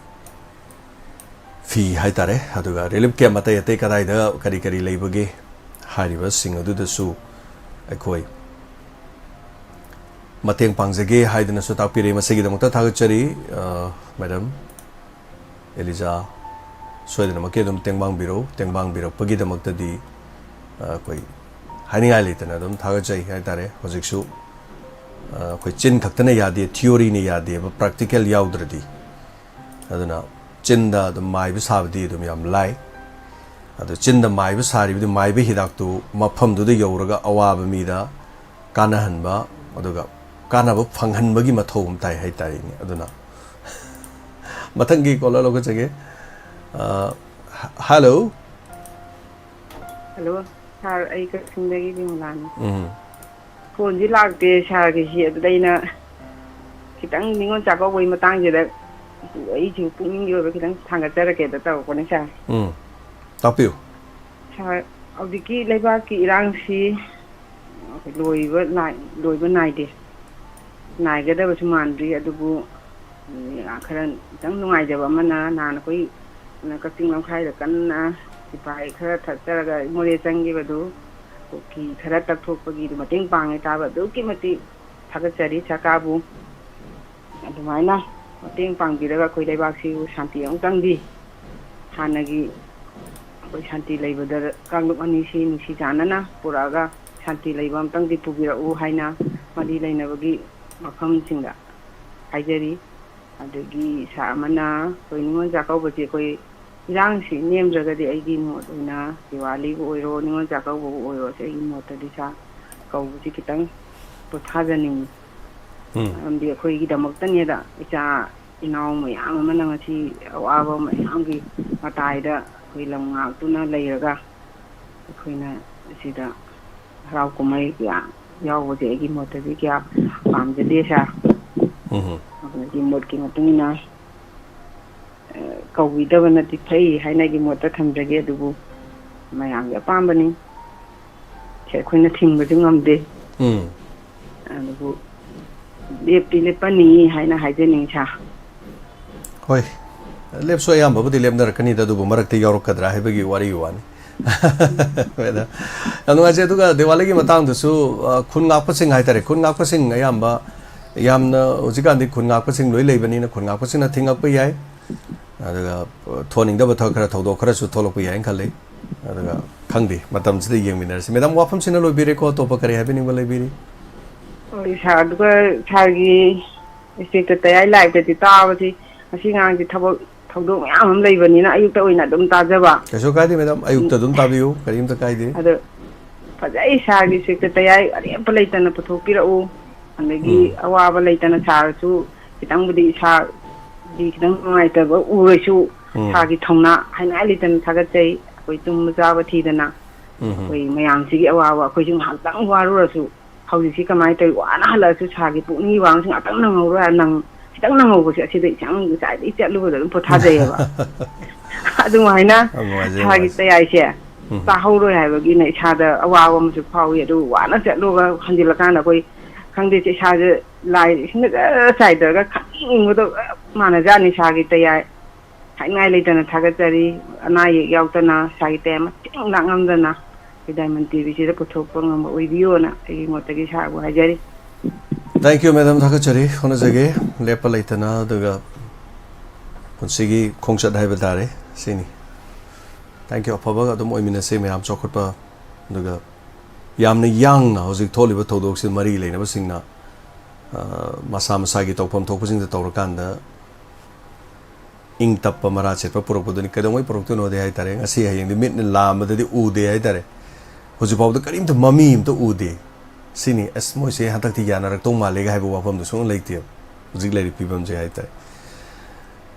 ꯐꯤ ꯍꯥꯏꯇꯥꯔꯦ꯫ ꯑꯗꯨꯒ ꯔꯤꯂꯤꯐ ꯀꯦꯝꯞ ꯑꯇꯩ ꯑꯇꯩ ꯀꯗꯥꯏꯗ ꯀꯔꯤ ꯀꯔꯤ ꯂꯩꯕꯒꯦ ꯍꯥꯏꯔꯤꯕꯁꯤꯡ ꯑꯗꯨꯗꯁꯨ ꯑꯩꯈꯣꯏ ꯃꯇꯦꯡ ꯄꯥꯡꯖꯒꯦ ꯍꯥꯏꯗꯅꯁꯨ ꯇꯥꯛꯄꯤꯔꯛꯏ꯫ ꯃꯁꯤꯒꯤꯗꯃꯛꯇ ꯊꯥꯒꯠꯆꯔꯤ, ꯑ, ꯃꯦꯗꯝ ꯑꯦꯂꯤꯖꯥ꯫ ꯁꯣꯏꯗꯅꯃꯛꯀꯤ ꯑꯗꯨꯝ ꯇꯦꯡꯕꯥꯡꯕꯤꯔꯧ꯫ ꯇꯦꯡꯕꯥꯡꯕꯤꯔꯛꯄꯒꯤꯗꯃꯛꯇꯗꯤ, ꯑ, ꯑꯩꯈꯣꯏ ꯍꯥꯏꯅꯤꯡꯉꯥꯏ ꯂꯩꯇꯅ ꯑꯗꯨꯝ ꯊꯥꯒꯠꯆꯩ ꯍꯥꯏꯇꯥꯔꯦ꯫ ꯍꯧꯖꯤꯛꯁꯨ, ꯑ, ꯑꯩꯈꯣꯏ ꯆꯤꯟ ꯈꯛꯇꯅ ꯌꯥꯗꯦ, ꯊꯤꯑꯣꯔꯤꯅ ꯌꯥꯗꯦꯕ, ꯄ꯭ꯔꯥꯛꯇꯤꯀꯦꯜ ꯌꯥꯎꯗ꯭ꯔꯗꯤ꯫ ꯑꯗꯨꯅ ꯆꯤꯟꯗ ꯑꯗꯨꯝ ꯃꯥꯏꯕ ꯁꯥꯕꯗꯤ ꯑꯗꯨꯝ ꯌꯥꯝ ꯂꯥꯏ꯫ ꯑꯗꯣ ꯆꯤꯟꯗ ꯃꯥꯏꯕ ꯁꯥꯔꯤꯕꯗꯨ, ꯃꯥꯏꯕ ꯍꯤꯗꯥꯛꯇꯨ ꯃꯐꯝꯗꯨꯗ ꯌꯧꯔꯒ ꯑꯋꯥꯕ ꯃꯤꯗ ꯀꯥꯟꯅꯍꯟꯕ, ꯑꯗꯨꯒ ꯀꯥꯟꯅꯕ ꯐꯪꯍꯟꯕꯒꯤ ꯃꯊꯧ ꯑꯃ ꯇꯥꯏ ꯍꯥꯏꯇꯥꯔꯦꯅꯦ꯫ ꯑꯗꯨꯅ ꯃꯊꯪꯒꯤ ꯀꯣꯂꯔ ꯂꯧꯈꯠꯆꯒꯦ꯫ ꯑ, ꯍ-, ꯍꯜꯂꯣ꯫ ꯍꯜꯂꯣ, ꯁꯥꯔ, ꯑꯩ ꯀꯛꯆꯤꯡꯗꯒꯤ ꯕꯤꯃꯂꯥꯅꯤ꯫ ꯎꯝ꯫ ꯐꯣꯟꯁꯤ ꯂꯥꯛꯇꯦ ꯁꯥꯔꯒꯤꯁꯤ, ꯑꯗꯨꯗ ꯑꯩꯅ ꯈꯤꯇꯪ ꯅꯤꯉꯣꯜ ꯆꯥꯛꯀꯧꯕꯒꯤ ꯃꯇꯥꯡꯁꯤꯗ ꯑꯩꯁꯨ ꯄꯨꯛꯅꯤꯡꯒꯤ ꯑꯣꯏꯕ ꯈꯤꯇꯪ ꯊꯥꯡꯒꯠꯆꯔꯛꯀꯦꯗ ꯇꯧꯔꯛꯄꯅꯦ ꯁꯥꯔ꯫ ꯎꯝ, ꯇꯥꯛꯄꯤꯌꯨ꯫ ꯁꯥꯔ, ꯍꯧꯖꯤꯛꯀꯤ ꯂꯩꯕꯥꯛꯀꯤ ꯏꯔꯥꯡꯁꯤ ꯂꯣꯏꯕ ꯅꯥꯏ-, ꯂꯣꯏꯕ ꯅꯥꯏꯗꯦ꯫ ꯅꯥꯏꯒꯗꯕꯁꯨ ꯃꯥꯟꯗ꯭ꯔꯤ, ꯑꯗꯨꯕꯨ, ꯎꯝ, ꯈꯔ ꯈꯤꯇꯪ ꯅꯨꯡꯉꯥꯏꯖꯕ ꯑꯃꯅ, ꯅꯍꯥꯟ ꯑꯩꯈꯣꯏ ꯀꯛꯆꯤꯡ ꯂꯝꯈꯥꯏꯗ ꯀꯟꯅ ꯁꯤꯐꯥꯏ ꯈꯔ ꯊꯠꯆꯔꯒ ꯃꯣꯔꯦ ꯆꯪꯈꯤꯕꯗꯨ, ꯀꯨꯀꯤ ꯈꯔ ꯇꯛꯊꯣꯛꯄꯒꯤ ꯃꯇꯦꯡ ꯄꯥꯡꯉꯦ ꯇꯥꯕ, ꯑꯗꯨꯛꯀꯤ ꯃꯇꯤꯛ ꯊꯥꯒꯠꯆꯔꯤ ꯁꯔꯀꯥꯔꯕꯨ꯫ ꯑꯗꯨꯃꯥꯏꯅ ꯃꯇꯦꯡ ꯄꯥꯡꯕꯤꯔꯒ ꯑꯩꯈꯣꯏ ꯂꯩꯕꯥꯛꯁꯤꯕꯨ ꯁꯥꯟꯇꯤ ꯑꯃꯨꯛꯇꯪꯗꯤ, ꯍꯥꯟꯅꯒꯤ ꯑꯩꯈꯣꯏ ꯁꯥꯟꯇꯤ ꯂꯩꯕꯗ ꯀꯥꯡꯂꯨꯞ ꯑꯅꯤꯁꯤ ꯅꯨꯡꯁꯤ ꯆꯥꯟꯅꯅ ꯄꯨꯔꯛꯑꯒ ꯁꯥꯟꯇꯤ ꯂꯩꯕ ꯑꯃꯇꯪꯗꯤ ꯄꯨꯕꯤꯔꯛꯎ ꯍꯥꯏꯅ ꯃꯔꯤ ꯂꯩꯅꯕꯒꯤ ꯃꯐꯝꯁꯤꯡꯗ ꯍꯥꯏꯖꯔꯤ꯫ ꯑꯗꯒꯤ ꯁꯥꯔ ꯑꯃꯅ ꯑꯩꯈꯣꯏ ꯅꯤꯉꯣꯜ ꯆꯥꯛꯀꯧꯕꯁꯦ ꯑꯩꯈꯣꯏ ꯏꯔꯥꯡꯁꯤ ꯅꯦꯝꯗ꯭ꯔꯒꯗꯤ, ꯑꯩꯒꯤ ꯃꯣꯠ ꯑꯣꯏꯅ ꯗꯤꯋꯥꯂꯤꯕꯨ ꯑꯣꯏꯔꯣ, ꯅꯤꯉꯣꯜ ꯆꯥꯛꯀꯧꯕꯕꯨ ꯑꯣꯏꯔꯣ, ꯁꯤ ꯑꯩꯒꯤ ꯃꯣꯠꯇꯗꯤ ꯁꯥꯔ ꯀꯧꯕꯁꯤ ꯈꯤꯇꯪ ꯄꯣꯊꯥꯖꯅꯤꯡꯉꯤ꯫ ꯎꯝ꯫ ꯃꯔꯝꯗꯤ ꯑꯩꯈꯣꯏꯒꯤꯗꯃꯛꯇꯅꯦꯗ, ꯏꯆꯥ ꯏꯅꯥꯎ ꯃꯌꯥꯝ ꯑꯃꯅ ꯉꯁꯤ ꯑꯋꯥꯕ ꯃꯌꯥꯝꯒꯤ ꯃꯇꯥꯏꯗ ꯑꯩꯈꯣꯏ ꯂꯝ ꯉꯥꯛꯇꯨꯅ ꯂꯩꯔꯒ, ꯑꯩꯈꯣꯏꯅ ꯁꯤꯗ ꯍꯔꯥꯎ ꯀꯨꯝꯍꯩ ꯀꯌꯥ ꯌꯥꯎꯕꯁꯦ ꯑꯩꯒꯤ ꯃꯣꯠꯇꯗꯤ ꯀꯌꯥ ꯄꯥꯝꯖꯗꯦ ꯁꯥꯔ꯫ ꯎꯝ꯫ ꯑꯗꯨꯅ ꯑꯩꯒꯤ ꯃꯣꯠꯀꯤ ꯃꯇꯨꯡ ꯏꯟꯅ, ꯑ, ꯀꯧꯕꯤꯗꯕꯅꯗꯤ ꯐꯩ ꯍꯥꯏꯅ ꯑꯩꯒꯤ ꯃꯣꯠꯇ ꯊꯝꯖꯒꯦ꯫ ꯑꯗꯨꯕꯨ ꯃꯌꯥꯝꯒꯤ ꯑꯄꯥꯝꯕꯅꯤ, ꯁꯤ ꯑꯩꯈꯣꯏꯅ ꯊꯤꯡꯕꯁꯨ ꯉꯝꯗꯦ꯫ ꯎꯝ꯫ ꯑꯗꯨꯕꯨ ꯂꯦꯞꯇꯤ ꯂꯦꯞꯄꯅꯤ ꯍꯥꯏꯅ ꯍꯥꯏꯖꯅꯤꯡꯉꯤ ꯁꯥꯔ꯫ ꯍꯣꯏ, ꯂꯦꯞꯁꯨ ꯑꯌꯥꯝꯕꯕꯨꯗꯤ ꯂꯦꯞꯅꯔꯛꯀꯅꯤꯗ, ꯑꯗꯨꯕꯨ ꯃꯔꯛꯇ ꯌꯥꯎꯔꯛꯀꯗ꯭ꯔꯥ ꯍꯥꯏꯕꯒꯤ ꯋꯥꯔꯤꯒꯤ ꯋꯥꯅꯤ꯫ ꯌꯥꯝ ꯅꯨꯡꯉꯥꯏꯖꯩ꯫ ꯑꯗꯨꯒ ꯗꯤꯋꯥꯂꯤꯒꯤ ꯃꯇꯥꯡꯗꯁꯨ, ꯑ, ꯈꯨꯟ ꯉꯥꯛꯄꯁꯤꯡ ꯍꯥꯏꯇꯥꯔꯦ, ꯈꯨꯟ ꯉꯥꯛꯄꯁꯤꯡ ꯑꯌꯥꯝꯕ, ꯌꯥꯝꯅ ꯍꯧꯖꯤꯛꯀꯥꯟꯗꯤ ꯈꯨꯟ ꯉꯥꯛꯄꯁꯤꯡ ꯂꯣꯏ ꯂꯩꯕꯅꯤꯅ, ꯈꯨꯟ ꯉꯥꯛꯄꯁꯤꯡꯅ ꯊꯤꯡꯉꯛꯄ ꯌꯥꯏ꯫ ꯑꯗꯨꯒ, ꯑ, ꯊꯣꯛꯍꯟꯅꯤꯡꯗꯕ ꯊ-, ꯈꯔ ꯊꯧꯗꯣꯛ ꯈꯔꯁꯨ ꯊꯣꯛꯂꯛꯄ ꯌꯥꯏꯅ ꯈꯜꯂꯤ꯫ ꯑꯗꯨꯒ ꯈꯪꯗꯦ, ꯃꯇꯝꯁꯤꯗ ꯌꯦꯡꯃꯤꯟꯅꯔꯁꯤ꯫ ꯃꯦꯗꯥꯝ, ꯋꯥꯐꯝꯁꯤꯅ ꯂꯣꯏꯕꯤꯔꯦꯀꯣ? ꯑꯇꯣꯞꯄ ꯀꯔꯤ ꯍꯥꯏꯕꯤꯅꯤꯡꯕ ꯂꯩꯕꯤꯔꯤ? ꯍꯣꯏ ꯁꯥꯔ, ꯑꯗꯨꯒ ꯁꯥꯔꯒꯤ ꯏꯟꯁꯄꯦꯛꯇꯔ ꯇꯌꯥꯏ ꯂꯥꯏꯞꯇꯗꯤ ꯇꯥꯕꯁꯤ ꯉꯁꯤ ꯉꯔꯥꯡꯁꯤ ꯊꯕꯛ ꯊꯧꯗꯣꯛ ꯃꯌꯥꯝ ꯑꯃ ꯂꯩꯕꯅꯤꯅ ꯑꯌꯨꯛꯇ ꯑꯣꯏꯅ ꯑꯗꯨꯝ ꯇꯥꯖꯕ꯫ ꯀꯩꯁꯨ ꯀꯥꯏꯗꯦ ꯃꯦꯗꯥꯝ, ꯑꯌꯨꯛꯇ ꯑꯗꯨꯝ ꯇꯥꯕꯤꯌꯨ, ꯀꯔꯤꯝꯇ ꯀꯥꯏꯗꯦ꯫ ꯑꯗꯣ ꯐꯖꯩ, ꯁꯥꯔꯒꯤ ꯁꯦꯛꯇ ꯇꯌꯥꯏ ꯑꯔꯦꯝꯕ ꯂꯩꯇꯅ ꯄꯨꯊꯣꯛꯄꯤꯔꯛꯎ꯫ ꯑꯗꯒꯤ ꯎꯝ꯫ ꯑꯋꯥꯕ ꯂꯩꯇꯅ ꯁꯥꯔꯁꯨ, ꯈꯤꯇꯪꯕꯨꯗꯤ ꯏꯁꯥꯗꯤ ꯈꯤꯇꯪ ꯅꯨꯡꯉꯥꯏꯇꯕ ꯎꯔꯁꯨ, ꯎꯝ꯫ ꯁꯥꯔꯒꯤ ꯊꯧꯅꯥ ꯍꯥꯏꯅꯤꯡꯉꯥꯏ ꯂꯩꯇꯅ ꯊꯥꯒꯠꯆꯩ꯫ ꯑꯩꯈꯣꯏ ꯇꯨꯝꯕ ꯆꯥꯕ ꯊꯤꯗꯅ, ꯎꯝ꯫ ꯑꯩꯈꯣꯏ ꯃꯌꯥꯝꯁꯤꯒꯤ ꯑꯋꯥꯕ, ꯑꯩꯈꯣꯏꯁꯨ ꯉꯥꯏꯍꯥꯛꯇꯪ ꯋꯥꯔꯨꯔꯁꯨ, ꯍꯧꯖꯤꯛꯁꯤ ꯀꯃꯥꯏꯅ ꯇꯧꯋꯤ? ꯋꯥꯅ ꯍꯜꯂꯛꯑꯁꯨ ꯁꯥꯔꯒꯤ ꯄꯨꯛꯅꯤꯡꯒꯤ ꯋꯥꯍꯪꯁꯤ ꯉꯥꯛꯇꯪ ꯅꯪꯍꯧꯔꯣꯏ ꯍꯥꯏꯔ ꯅꯪ, ꯈꯤꯇꯪ ꯅꯪꯍꯧꯕꯁꯦ, ꯑꯁꯤꯗ ꯏꯁꯥ ꯉꯁꯥꯏꯗꯒꯤ ꯆꯠꯂꯨꯕꯗ ꯑꯗꯨꯝ ꯄꯣꯊꯥꯖꯩꯌꯦꯕ꯫ ꯑꯗꯨꯃꯥꯏꯅ ꯌꯥꯝ ꯅꯨꯡꯉꯥꯏꯖꯩ, ꯁꯥꯔꯒꯤ ꯅꯨꯡꯉꯥꯏꯖꯩ꯫ ꯇꯌꯥꯏꯁꯦ ꯎꯝ꯫ ꯆꯥꯍꯧꯔꯣꯏ ꯍꯥꯏꯕꯒꯤꯅ ꯏꯁꯥꯗ ꯑꯋꯥꯕ ꯑꯃꯁꯨ ꯐꯥꯎꯏ꯫ ꯑꯗꯨ ꯋꯥꯅ ꯆꯠꯂꯨꯔꯒ ꯍꯟꯖꯤꯜꯂꯀꯥꯟꯗ ꯑꯩꯈꯣꯏ, ꯈꯪꯗꯦ, ꯏꯁꯥꯁꯦ ꯂꯥꯏ ꯏꯁꯤꯡꯗ ꯖꯔ ꯆꯥꯏꯊꯔꯒ ꯈꯪꯅꯤꯡꯕꯗꯣ ꯆꯞ ꯃꯥꯟꯅꯖꯥꯠꯅꯤ꯫ ꯁꯥꯔꯒꯤ ꯇꯌꯥꯏ ꯍꯥꯏꯅꯤꯡꯉꯥꯏ ꯂꯩꯇꯅ ꯊꯥꯒꯠꯆꯔꯤ꯫ ꯑꯅꯥ ꯑꯌꯦꯛ ꯌꯥꯎꯗꯅ ꯁꯥꯔꯒꯤ ꯇꯌꯥꯏ ꯃꯇꯦꯡ ꯂꯥꯛꯉꯝꯗꯅ ꯑꯩꯈꯣꯏ ꯗꯥꯏꯃꯟ ꯇꯤꯚꯤꯁꯤꯗ ꯄꯨꯊꯣꯛꯄ ꯉꯝꯕ ꯑꯣꯏꯕꯤꯌꯣꯅ ꯑꯩꯒꯤ ꯃꯣꯠꯇꯒꯤ ꯁꯥꯔꯕꯨ ꯍꯥꯏꯖꯔꯤ꯫ Thank you, madam꯫ ꯊꯥꯒꯠꯆꯔꯤ꯫ ꯍꯣꯠꯅꯖꯒꯦ ꯂꯦꯞꯄ ꯂꯩꯇꯅ, ꯑꯗꯨꯒ ꯄꯨꯟꯁꯤꯒꯤ ꯈꯣꯡꯆꯠ ꯍꯥꯏꯕ ꯇꯥꯔꯦ, ꯁꯤꯅꯤ꯫ Thank you꯫ ꯑꯐꯕ ꯑꯗꯨꯝ ꯑꯣꯏꯃꯤꯟꯅꯁꯤ ꯃꯌꯥꯝ, ꯆꯥꯎꯈꯠꯄ꯫ ꯑꯗꯨꯒ ꯌꯥꯝꯅ ꯌꯥꯡꯅ ꯍꯧꯖꯤꯛ ꯊꯣꯛꯂꯤꯕ ꯊꯧꯗꯣꯛꯁꯤ ꯃꯔꯤ ꯂꯩꯅꯕꯁꯤꯡꯅ, ꯑ, ꯃꯁꯥ ꯃꯁꯥꯒꯤ ꯇꯧꯐꯝ ꯊꯣꯛꯄꯁꯤꯡꯗ ꯇꯧꯔꯀꯥꯟꯗ ꯏꯪ ꯇꯞꯄ ꯃꯔꯥ ꯆꯦꯠꯄ ꯄꯨꯔꯛꯄꯗꯨꯅꯤ꯫ ꯀꯩꯗꯧꯉꯩ ꯄꯨꯔꯛꯇꯣꯏꯅꯣꯗꯤ ꯍꯥꯏ ꯇꯥꯔꯦ, ꯉꯁꯤ ꯍꯌꯦꯡꯗꯤ ꯃꯤꯠꯅ ꯂꯥꯝꯕꯗꯗꯤ ꯎꯗꯦ ꯍꯥꯏ ꯇꯥꯔꯦ꯫ ꯍꯧꯖꯤꯛꯐꯥꯎꯗ ꯀꯔꯤꯝꯇ ꯃꯃꯤ ꯑꯝꯇ ꯎꯗꯦ꯫ ꯁꯤꯅꯤ, ꯑꯁ, ꯃꯣꯏꯁꯦ ꯍꯟꯗꯛꯇꯤ ꯌꯥꯅꯔꯛꯇꯧ ꯃꯥꯜꯂꯦꯒ ꯍꯥꯏꯕ ꯋꯥꯐꯝꯗꯨ ꯁꯨꯡꯂꯩ ꯂꯩꯇꯦꯕ ꯍꯧꯖꯤꯛ ꯂꯩꯔꯤꯕ ꯐꯤꯕꯝꯁꯦ ꯍꯥꯏ ꯇꯥꯔꯦ꯫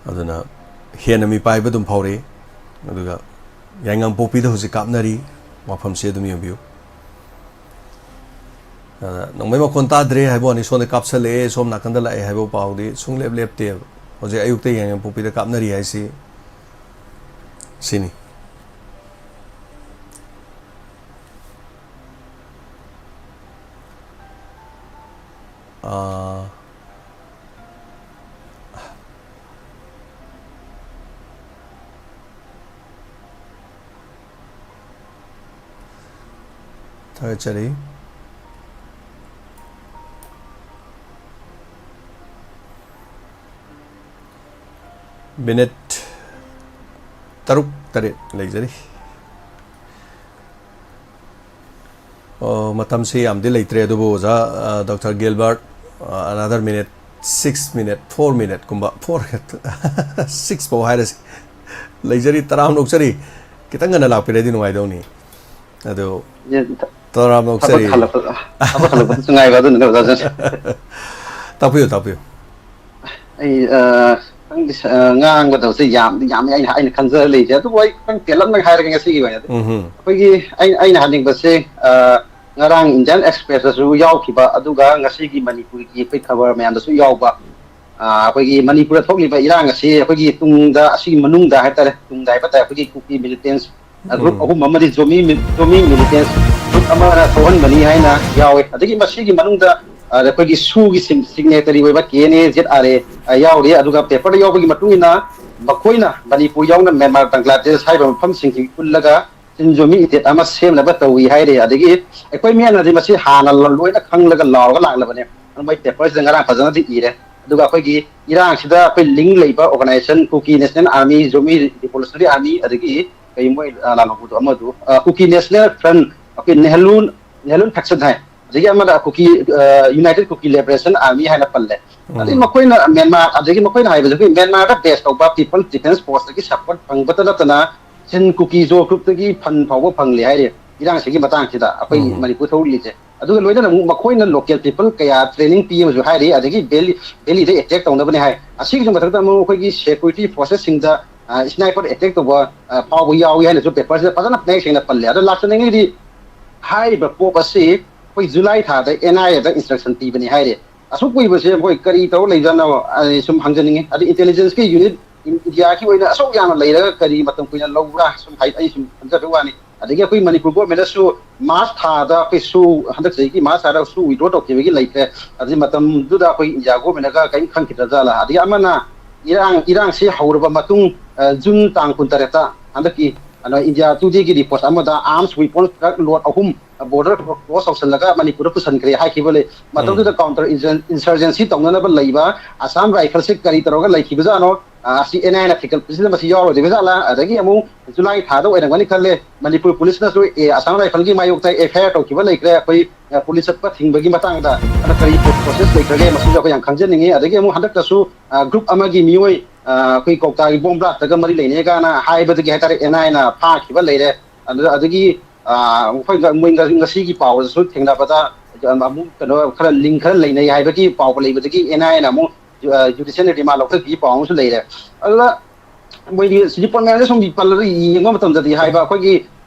ꯑꯗꯨꯅ ꯍꯦꯟꯅ ꯃꯤꯄꯥꯏꯕ ꯑꯗꯨꯝ ꯐꯥꯎꯔꯛꯏ꯫ ꯑꯗꯨꯒ ꯌꯥꯏꯉꯪꯄꯣꯛꯄꯤꯗ ꯍꯧꯖꯤꯛ ꯀꯥꯞꯅꯔꯤ, ꯋꯥꯐꯝꯁꯦ ꯑꯗꯨꯝ ꯌꯦꯡꯕꯤꯌꯨ꯫ ꯑꯗ ꯅꯣꯡꯃꯩ ꯃꯈꯣꯟ ꯇꯥꯗ꯭ꯔꯦ ꯍꯥꯏꯕ ꯋꯥꯅꯤ, ꯁꯣꯝꯗ ꯀꯥꯞꯁꯜꯂꯛꯑꯦ, ꯁꯣꯝ ꯅꯥꯀꯟꯗ ꯂꯥꯛꯑꯦ ꯍꯥꯏꯕ ꯄꯥꯎꯗꯤ ꯁꯨꯡꯂꯦꯞ ꯂꯦꯞꯇꯦꯕ꯫ ꯍꯧꯖꯤꯛ ꯑꯌꯨꯛꯇ ꯌꯥꯏꯉꯪꯄꯣꯛꯄꯤꯗ ꯀꯥꯞꯅꯔꯤ ꯍꯥꯏꯁꯤ ꯁꯤꯅꯤ꯫ ꯑꯥ, ꯊꯥꯒꯠꯆꯔꯤ꯫ ꯃꯤꯅꯤꯠ ꯇꯔꯨꯛ ꯇꯔꯦꯠ ꯂꯩꯖꯔꯤ꯫ ꯑꯣ, ꯃꯇꯝꯁꯤ ꯌꯥꯝꯗꯤ ꯂꯩꯇ꯭ꯔꯦ, ꯑꯗꯨꯕꯨ ꯑꯣꯖꯥ, ꯑ, ꯗꯣꯛꯇꯔ ꯒꯤꯜꯕꯔꯠ, ꯑ, another minute, six minute, four minute ꯀꯨꯝꯕ, four, six ꯐꯥꯎ ꯍꯥꯏꯔꯁꯤ꯫ ꯂꯩꯖꯔꯤ, ꯇꯔꯥ ꯑꯃ ꯂꯧꯖꯔꯤ꯫ ꯈꯤꯇꯪ ꯉꯟꯅ ꯂꯥꯛꯄꯤꯔꯗꯤ ꯅꯨꯡꯉꯥꯏꯗꯧꯅꯤ꯫ ꯑꯗꯨ ꯌꯦ- ꯇꯔꯥꯝꯅ ꯊꯕꯛ ꯑꯣꯛꯆꯔꯤ꯫ ꯍꯜꯂꯛꯄ ꯊꯕꯛ ꯍꯜꯂꯛꯄꯗꯁꯨ ꯉꯥꯏꯕ ꯑꯗꯨꯅꯅꯦ ꯑꯣꯖꯥꯁꯦ꯫ ꯇꯥꯛꯄꯤꯌꯨ, ꯇꯥꯛꯄꯤꯌꯨ꯫ ꯑꯩ ꯑ, ꯈꯪꯗꯦ, ꯑ, ꯉꯥꯡꯒꯗꯕꯁꯦ ꯌꯥꯝꯗꯤ ꯌꯥꯝꯃꯦ ꯑꯩꯅ ꯑꯩꯅ ꯈꯟꯖꯔ ꯂꯩꯁꯦ, ꯑꯗꯨꯕꯨ ꯑꯩ ꯈꯤꯇꯪ ꯇꯦꯜꯂꯞꯅ ꯍꯥꯏꯔꯒꯦ ꯉꯁꯤꯒꯤ ꯑꯣꯏꯅꯗꯤ꯫ ꯎꯝ ꯑꯩꯈꯣꯏꯒꯤ ꯑꯩ ꯑꯩꯅ ꯍꯥꯏꯅꯤꯡꯕꯁꯦ, ꯑ, ꯉꯔꯥꯡ ꯏꯟꯗꯤꯌꯥꯟ ꯑꯦꯛꯁꯄ꯭ꯔꯦꯁꯇꯁꯨ ꯌꯥꯎꯈꯤꯕ, ꯑꯗꯨꯒ ꯉꯁꯤꯒꯤ ꯃꯅꯤꯄꯨꯔꯒꯤ ꯑꯩꯈꯣꯏ ꯈꯕꯔ ꯃꯌꯥꯝꯗꯁꯨ ꯌꯥꯎꯕ, ꯑ, ꯑꯩꯈꯣꯏꯒꯤ ꯃꯅꯤꯄꯨꯔꯗ ꯊꯣꯛꯂꯤꯕ ꯏꯔꯥꯡ ꯑꯁꯤ ꯑꯩꯈꯣꯏꯒꯤ ꯇꯨꯡꯗ, ꯑꯁꯤꯒꯤ ꯃꯅꯨꯡꯗ ꯍꯥꯏꯇꯥꯔꯦ, ꯇꯨꯡꯗ ꯍꯥꯏꯕ ꯇꯥꯔꯦ, ꯑꯩꯈꯣꯏꯒꯤ ꯀꯨꯀꯤ ꯃꯤꯂꯤꯇꯦꯟꯁ ꯒ꯭ꯔꯨꯞ ꯎꯝ ꯑꯍꯨꯝ ꯑꯃꯗꯤ ꯖꯣꯃꯤ ꯃꯤ- ꯖꯣꯃꯤ ꯃꯤꯂꯤꯇꯦꯟꯁ ꯒ꯭ꯔꯨꯞ ꯑꯃꯅ ꯊꯣꯛꯍꯟꯕꯅꯤ ꯍꯥꯏꯅ ꯌꯥꯎꯋꯦ꯫ ꯑꯗꯒꯤ ꯃꯁꯤꯒꯤ ꯃꯅꯨꯡꯗ, ꯑ, ꯑꯩꯈꯣꯏꯒꯤ ꯁꯨꯒꯤ ꯁꯤꯝ- ꯁꯤꯒꯅꯦꯇꯔꯤ ꯑꯣꯏꯕ K N A J R A, ꯑ, ꯌꯥꯎꯔꯤ꯫ ꯑꯗꯨꯒ ꯄꯦꯄꯔꯗ ꯌꯥꯎꯕꯒꯤ ꯃꯇꯨꯡ ꯏꯟꯅ ꯃꯈꯣꯏꯅ ꯃꯅꯤꯄꯨꯔ ꯌꯥꯎꯅ ꯃ꯭ꯌꯥꯟꯃꯥꯔ, ꯕꯪꯒ꯭ꯂꯥꯗꯦꯁ ꯍꯥꯏꯔꯤꯕ ꯃꯐꯝꯁꯤꯡꯁꯤ ꯄꯨꯜꯂꯒ ꯁꯤꯟꯖꯣꯃꯤ ꯏꯇꯦꯠ ꯑꯃ ꯁꯦꯝꯅꯕ ꯇꯧꯏ ꯍꯥꯏꯔꯤ꯫ ꯑꯗꯒꯤ ꯑꯩꯈꯣꯏ ꯃꯤꯌꯥꯝꯅꯗꯤ ꯃꯁꯤ ꯍꯥꯟꯅ ꯂ- ꯂꯣꯏꯅ ꯈꯪꯂꯒ ꯂꯥꯎꯔꯒ ꯂꯥꯛꯂꯕꯅꯦ꯫ ꯑꯗꯨ ꯃꯣꯏ ꯄꯦꯄꯔꯁꯤꯗ ꯉꯔꯥꯡ ꯐꯖꯅꯗꯤ ꯏꯔꯦ꯫ ꯑꯗꯨꯒ ꯑꯩꯈꯣꯏꯒꯤ ꯏꯔꯥꯡꯁꯤꯗ ꯑꯩꯈꯣꯏ ꯂꯤꯡ ꯂꯩꯕ organisation Kuki national army, Zomi revolutionary army, ꯑꯗꯒꯤ ꯀꯩ ꯃꯣꯏ, ꯑ, ꯂꯥꯜꯍꯧꯕꯗꯣ ꯑꯃꯗꯨ, ꯑ, ꯀꯨꯀꯤ ꯅꯦꯁꯅꯦꯜ ꯐ꯭ꯔꯟ, ꯑꯩꯈꯣꯏ ꯅꯦꯍꯂꯨ, ꯅꯦꯍꯂꯨꯟ ꯐꯦꯛꯁꯟ ꯍꯥꯏ, ꯑꯗꯒꯤ ꯑꯃꯗ ꯀꯨꯀꯤ, ꯑ, ꯌꯨꯅꯥꯏꯇꯦꯗ ꯀꯨꯀꯤ ꯂꯤꯕꯔꯦꯁꯟ ꯑꯥꯔꯃꯤ ꯍꯥꯏꯅ ꯄꯜꯂꯦ꯫ ꯑꯗꯩ ꯎꯝ ꯃꯈꯣꯏꯅ ꯃ꯭ꯌꯥꯟꯃꯥꯔ, ꯑꯗꯒꯤ ꯃꯈꯣꯏꯅ ꯍꯥꯏꯕꯁꯦ ꯑꯩꯈꯣꯏ ꯃ꯭ꯌꯥꯟꯃꯥꯔꯗ ꯕꯦꯁ ꯇꯧꯕ ꯄꯤꯄꯜ ꯗꯤꯐꯦꯟꯁ ꯐꯣꯔꯁꯇꯒꯤ ꯁꯄꯣꯔꯠ ꯐꯪꯕꯇ ꯅꯠꯇꯅ ꯁꯤꯟ ꯀꯨꯀꯤ ꯖꯣ ꯒ꯭ꯔꯨꯞꯇꯒꯤ ꯐꯟ ꯐꯥꯎꯕ ꯐꯪꯂꯦ ꯍꯥꯏꯔꯤ ꯏꯔꯥꯡꯁꯤꯒꯤ ꯃꯇꯥꯡꯁꯤꯗ ꯑꯩꯈꯣꯏ ꯎꯝ ꯃꯅꯤꯄꯨꯔ ꯊꯣꯛꯂꯤꯁꯦ꯫ ꯑꯗꯨꯒ ꯂꯣꯏꯅꯅ ꯑꯃꯨꯛ ꯃꯈꯣꯏꯅ ꯂꯣꯀꯦꯜ ꯄꯤꯄꯜ ꯀꯌꯥ ꯇ꯭ꯔꯦꯅꯤꯡ ꯄꯤ ꯑꯃꯁꯨ ꯍꯥꯏꯔꯤ, ꯑꯗꯒꯤ ꯚꯦꯂꯤ, ꯚꯦꯂꯤꯗ ꯑꯦꯇꯦꯛ ꯇꯧꯅꯕꯅꯦ ꯍꯥꯏ꯫ ꯑꯁꯤꯒꯤꯁꯨ ꯃꯊꯛꯇ ꯑꯃꯨꯛ ꯑꯩꯈꯣꯏꯒꯤ ꯁꯦꯀ꯭ꯌꯨꯔꯤꯇꯤ ꯐꯣꯔꯁꯦꯁꯁꯤꯡꯗ ꯁ꯭ꯅꯥꯏꯄꯔ ꯑꯦꯇꯦꯛ ꯇꯧꯕ ꯑ, ꯐꯥꯎꯕ ꯌꯥꯎꯏ ꯍꯥꯏꯅꯁꯨ ꯄꯦꯄꯔꯁꯤꯗ ꯐꯖꯅ ꯃꯌꯦꯛ ꯁꯦꯡꯅ ꯄꯜꯂꯦ꯫ ꯑꯗꯣ ꯂꯥꯛꯆꯅꯤꯡꯉꯤꯗꯤ ꯍꯥꯏꯔꯤꯕ ꯄꯣꯞ ꯑꯁꯤ ꯑꯩꯈꯣꯏ ꯖꯨꯂꯥꯏ ꯊꯥꯗ ꯑꯦꯟ ꯑꯥꯏ ꯑꯦꯗ ꯏꯟꯁꯇ꯭ꯔꯛꯁꯟ ꯄꯤꯕꯅꯤ ꯍꯥꯏꯔꯦ꯫ ꯑꯁꯨꯛ ꯀꯨꯏꯕꯁꯦ ꯃꯈꯣꯏ ꯀꯔꯤ ꯇꯧꯔ ꯂꯩꯖꯥꯠꯅꯣ ꯑꯩ ꯁꯨꯝ ꯍꯪꯖꯅꯤꯡꯉꯤ꯫ ꯑꯗꯩ ꯏꯟꯇꯦꯂꯤꯖꯦꯟꯁꯀꯤ ꯌꯨꯅꯤꯠ ꯏꯟꯗꯤꯌꯥꯒꯤ ꯑꯣꯏꯅ ꯑꯁꯨꯛ ꯌꯥꯝꯅ ꯂꯩꯔꯒ ꯀꯔꯤ ꯃꯇꯝ ꯀꯨꯏꯅ ꯂꯧꯕ꯭ꯔꯥ ꯁꯨꯝ ꯍꯥꯏ-, ꯑꯩ ꯁꯨꯝ ꯈꯟꯖꯕꯩ ꯋꯥꯅꯤ꯫ ꯑꯗꯒꯤ ꯑꯩꯈꯣꯏ ꯃꯅꯤꯄꯨꯔ ꯒꯣꯔꯃꯦꯟꯅꯁꯨ ꯃꯥꯔꯆ ꯊꯥꯗ ꯑꯩꯈꯣꯏ ꯁꯨ, ꯍꯟꯗꯛ ꯆꯍꯤꯒꯤ ꯃꯥꯔꯆ ꯊꯥꯗ ꯁꯨ ꯋꯤꯗ꯭ꯔꯣ ꯇꯧꯈꯤꯕꯒꯤ ꯂꯩꯈ꯭ꯔꯦ꯫ ꯑꯗꯨꯒꯤ ꯃꯇꯝꯗꯨꯗ ꯑꯩꯈꯣꯏ ꯏꯟꯗꯤꯌꯥ ꯒꯣꯔꯃꯦꯟꯅꯒ ꯀꯔꯤꯝ ꯈꯪꯈꯤꯗ꯭ꯔ ꯖꯥꯠꯂꯥ? ꯑꯗꯒꯤ ꯑꯃꯅ ꯏꯔꯥꯡ, ꯏꯔꯥꯡꯁꯤ ꯍꯧꯔꯕ ꯃꯇꯨꯡ, ꯑ, ꯖꯨꯟ ꯇꯥꯡ ꯀꯨꯟꯇꯔꯦꯠꯇ ꯍꯟꯗꯛꯀꯤ, ꯀꯩꯅꯣ, ꯏꯟꯗꯤꯌꯥ ꯇꯨꯗꯦꯒꯤ ꯔꯤꯄꯣꯔꯠ ꯑꯃꯗ ꯑꯥꯔꯝꯁ ꯋꯤꯄꯟ ꯇ꯭ꯔꯛ ꯂꯣꯗ ꯑꯍꯨꯝ ꯕꯣꯔꯗꯔ ꯀ꯭ꯔꯣꯁ ꯇꯧꯁꯜꯂꯒ ꯃꯅꯤꯄꯨꯔꯗ ꯄꯨꯁꯟꯈ꯭ꯔꯦ ꯍꯥꯏꯈꯤꯕ ꯂꯩ꯫ ꯎꯝ ꯃꯇꯝꯗꯨꯗ ꯀꯥꯎꯟꯇꯔ ꯏꯟꯁꯔ-, ꯏꯟꯁꯔꯖꯦꯟꯁꯤ ꯇꯧꯅꯅꯕ ꯂꯩꯕ ꯑꯁꯥꯝ ꯔꯥꯏꯐꯜꯁꯤ ꯀꯔꯤ ꯇꯧꯔꯒ ꯂꯩꯈꯤꯕꯖꯥꯠꯅꯣ? ꯑ, ꯑꯁꯤ ꯑꯦꯟ ꯑꯥꯏ ꯑꯦꯅ ꯊꯤꯒꯠꯄꯁꯤꯗ ꯃꯁꯤ ꯌꯥꯎꯔꯣꯏꯗꯣꯏꯕ ꯖꯥꯠꯂꯥ? ꯑꯗꯒꯤ ꯑꯃꯨꯛ ꯖꯨꯂꯥꯏ ꯊꯥꯗ ꯑꯣꯏꯔꯝꯒꯅꯤ ꯈꯜꯂꯦ, ꯃꯅꯤꯄꯨꯔ ꯄꯨꯂꯤꯁꯅꯁꯨ, ꯑꯦ, ꯑꯁꯥꯝ ꯔꯥꯏꯐꯜꯒꯤ ꯃꯥꯌꯣꯛꯇ ꯑꯦꯐ ꯑꯥꯏ ꯑꯥꯔ ꯇꯧꯈꯤꯕ ꯂꯩꯈ꯭ꯔꯦ, ꯑꯩꯈꯣꯏ, ꯑ, ꯄꯨꯂꯤꯁ ꯆꯠꯄ ꯊꯤꯡꯕꯒꯤ ꯃꯇꯥꯡꯗ꯫ ꯑꯗ ꯀꯔꯤ ꯄ꯭ꯔꯣꯁꯦꯁ ꯂꯩꯈ꯭ꯔꯒꯦ, ꯃꯁꯤꯁꯨ ꯑꯩꯈꯣꯏ ꯌꯥꯝ ꯈꯪꯖꯅꯤꯡꯉꯤ꯫ ꯑꯗꯒꯤ ꯑꯃꯨꯛ ꯍꯟꯗꯛꯇꯁꯨ, ꯑ, ꯒ꯭ꯔꯨꯞ ꯑꯃꯒꯤ ꯃꯤꯑꯣꯏ, ꯑ, ꯑꯩꯈꯣꯏ ꯀꯧꯇꯥꯒꯤ ꯕꯣꯝ ꯕ꯭ꯂꯥꯁꯇꯒ ꯃꯔꯤ ꯂꯩꯅꯩ ꯀꯥꯏꯅ ꯍꯥꯏꯕꯗꯒꯤ ꯍꯥꯏꯇꯥꯔꯦ, ꯑꯦꯟ ꯑꯥꯏ ꯑꯦꯅ ꯐꯥꯈꯤꯕ ꯂꯩꯔꯦ꯫ ꯑꯗꯨ, ꯑꯗꯒꯤ, ꯑ, ꯑꯩꯈꯣꯏ ꯃꯣꯏ ꯉꯁꯤꯒꯤ ꯄꯥꯎꯗꯁꯨ ꯊꯦꯡꯅꯕꯗ ꯑꯃꯨꯛ ꯀꯩꯅꯣ ꯈꯔ ꯂꯤꯡ ꯈꯔ ꯂꯩꯅꯩ ꯍꯥꯏꯕꯒꯤ ꯄꯥꯎ ꯂꯩꯕꯗꯒꯤ ꯑꯦꯟ ꯑꯥꯏ ꯑꯦꯅ ꯑꯃꯨꯛ ꯖꯨꯗꯤꯁꯤꯌꯦꯜ ꯔꯤꯃꯥꯟ ꯂꯧꯊꯣꯛꯄꯤꯒꯤ ꯄꯥꯎ ꯑꯃꯁꯨ ꯂꯩꯔꯦ꯫ ꯑꯗꯨꯅ ꯃꯣꯏꯗꯤ ꯔꯤꯄꯣꯔꯠ ꯃꯌꯥꯝꯁꯦ ꯁꯨꯝ ꯄꯜꯂꯒ ꯌꯦꯡꯕ ꯃꯇꯝꯗꯗꯤ ꯍꯥꯏꯕ ꯑꯩꯈꯣꯏꯒꯤ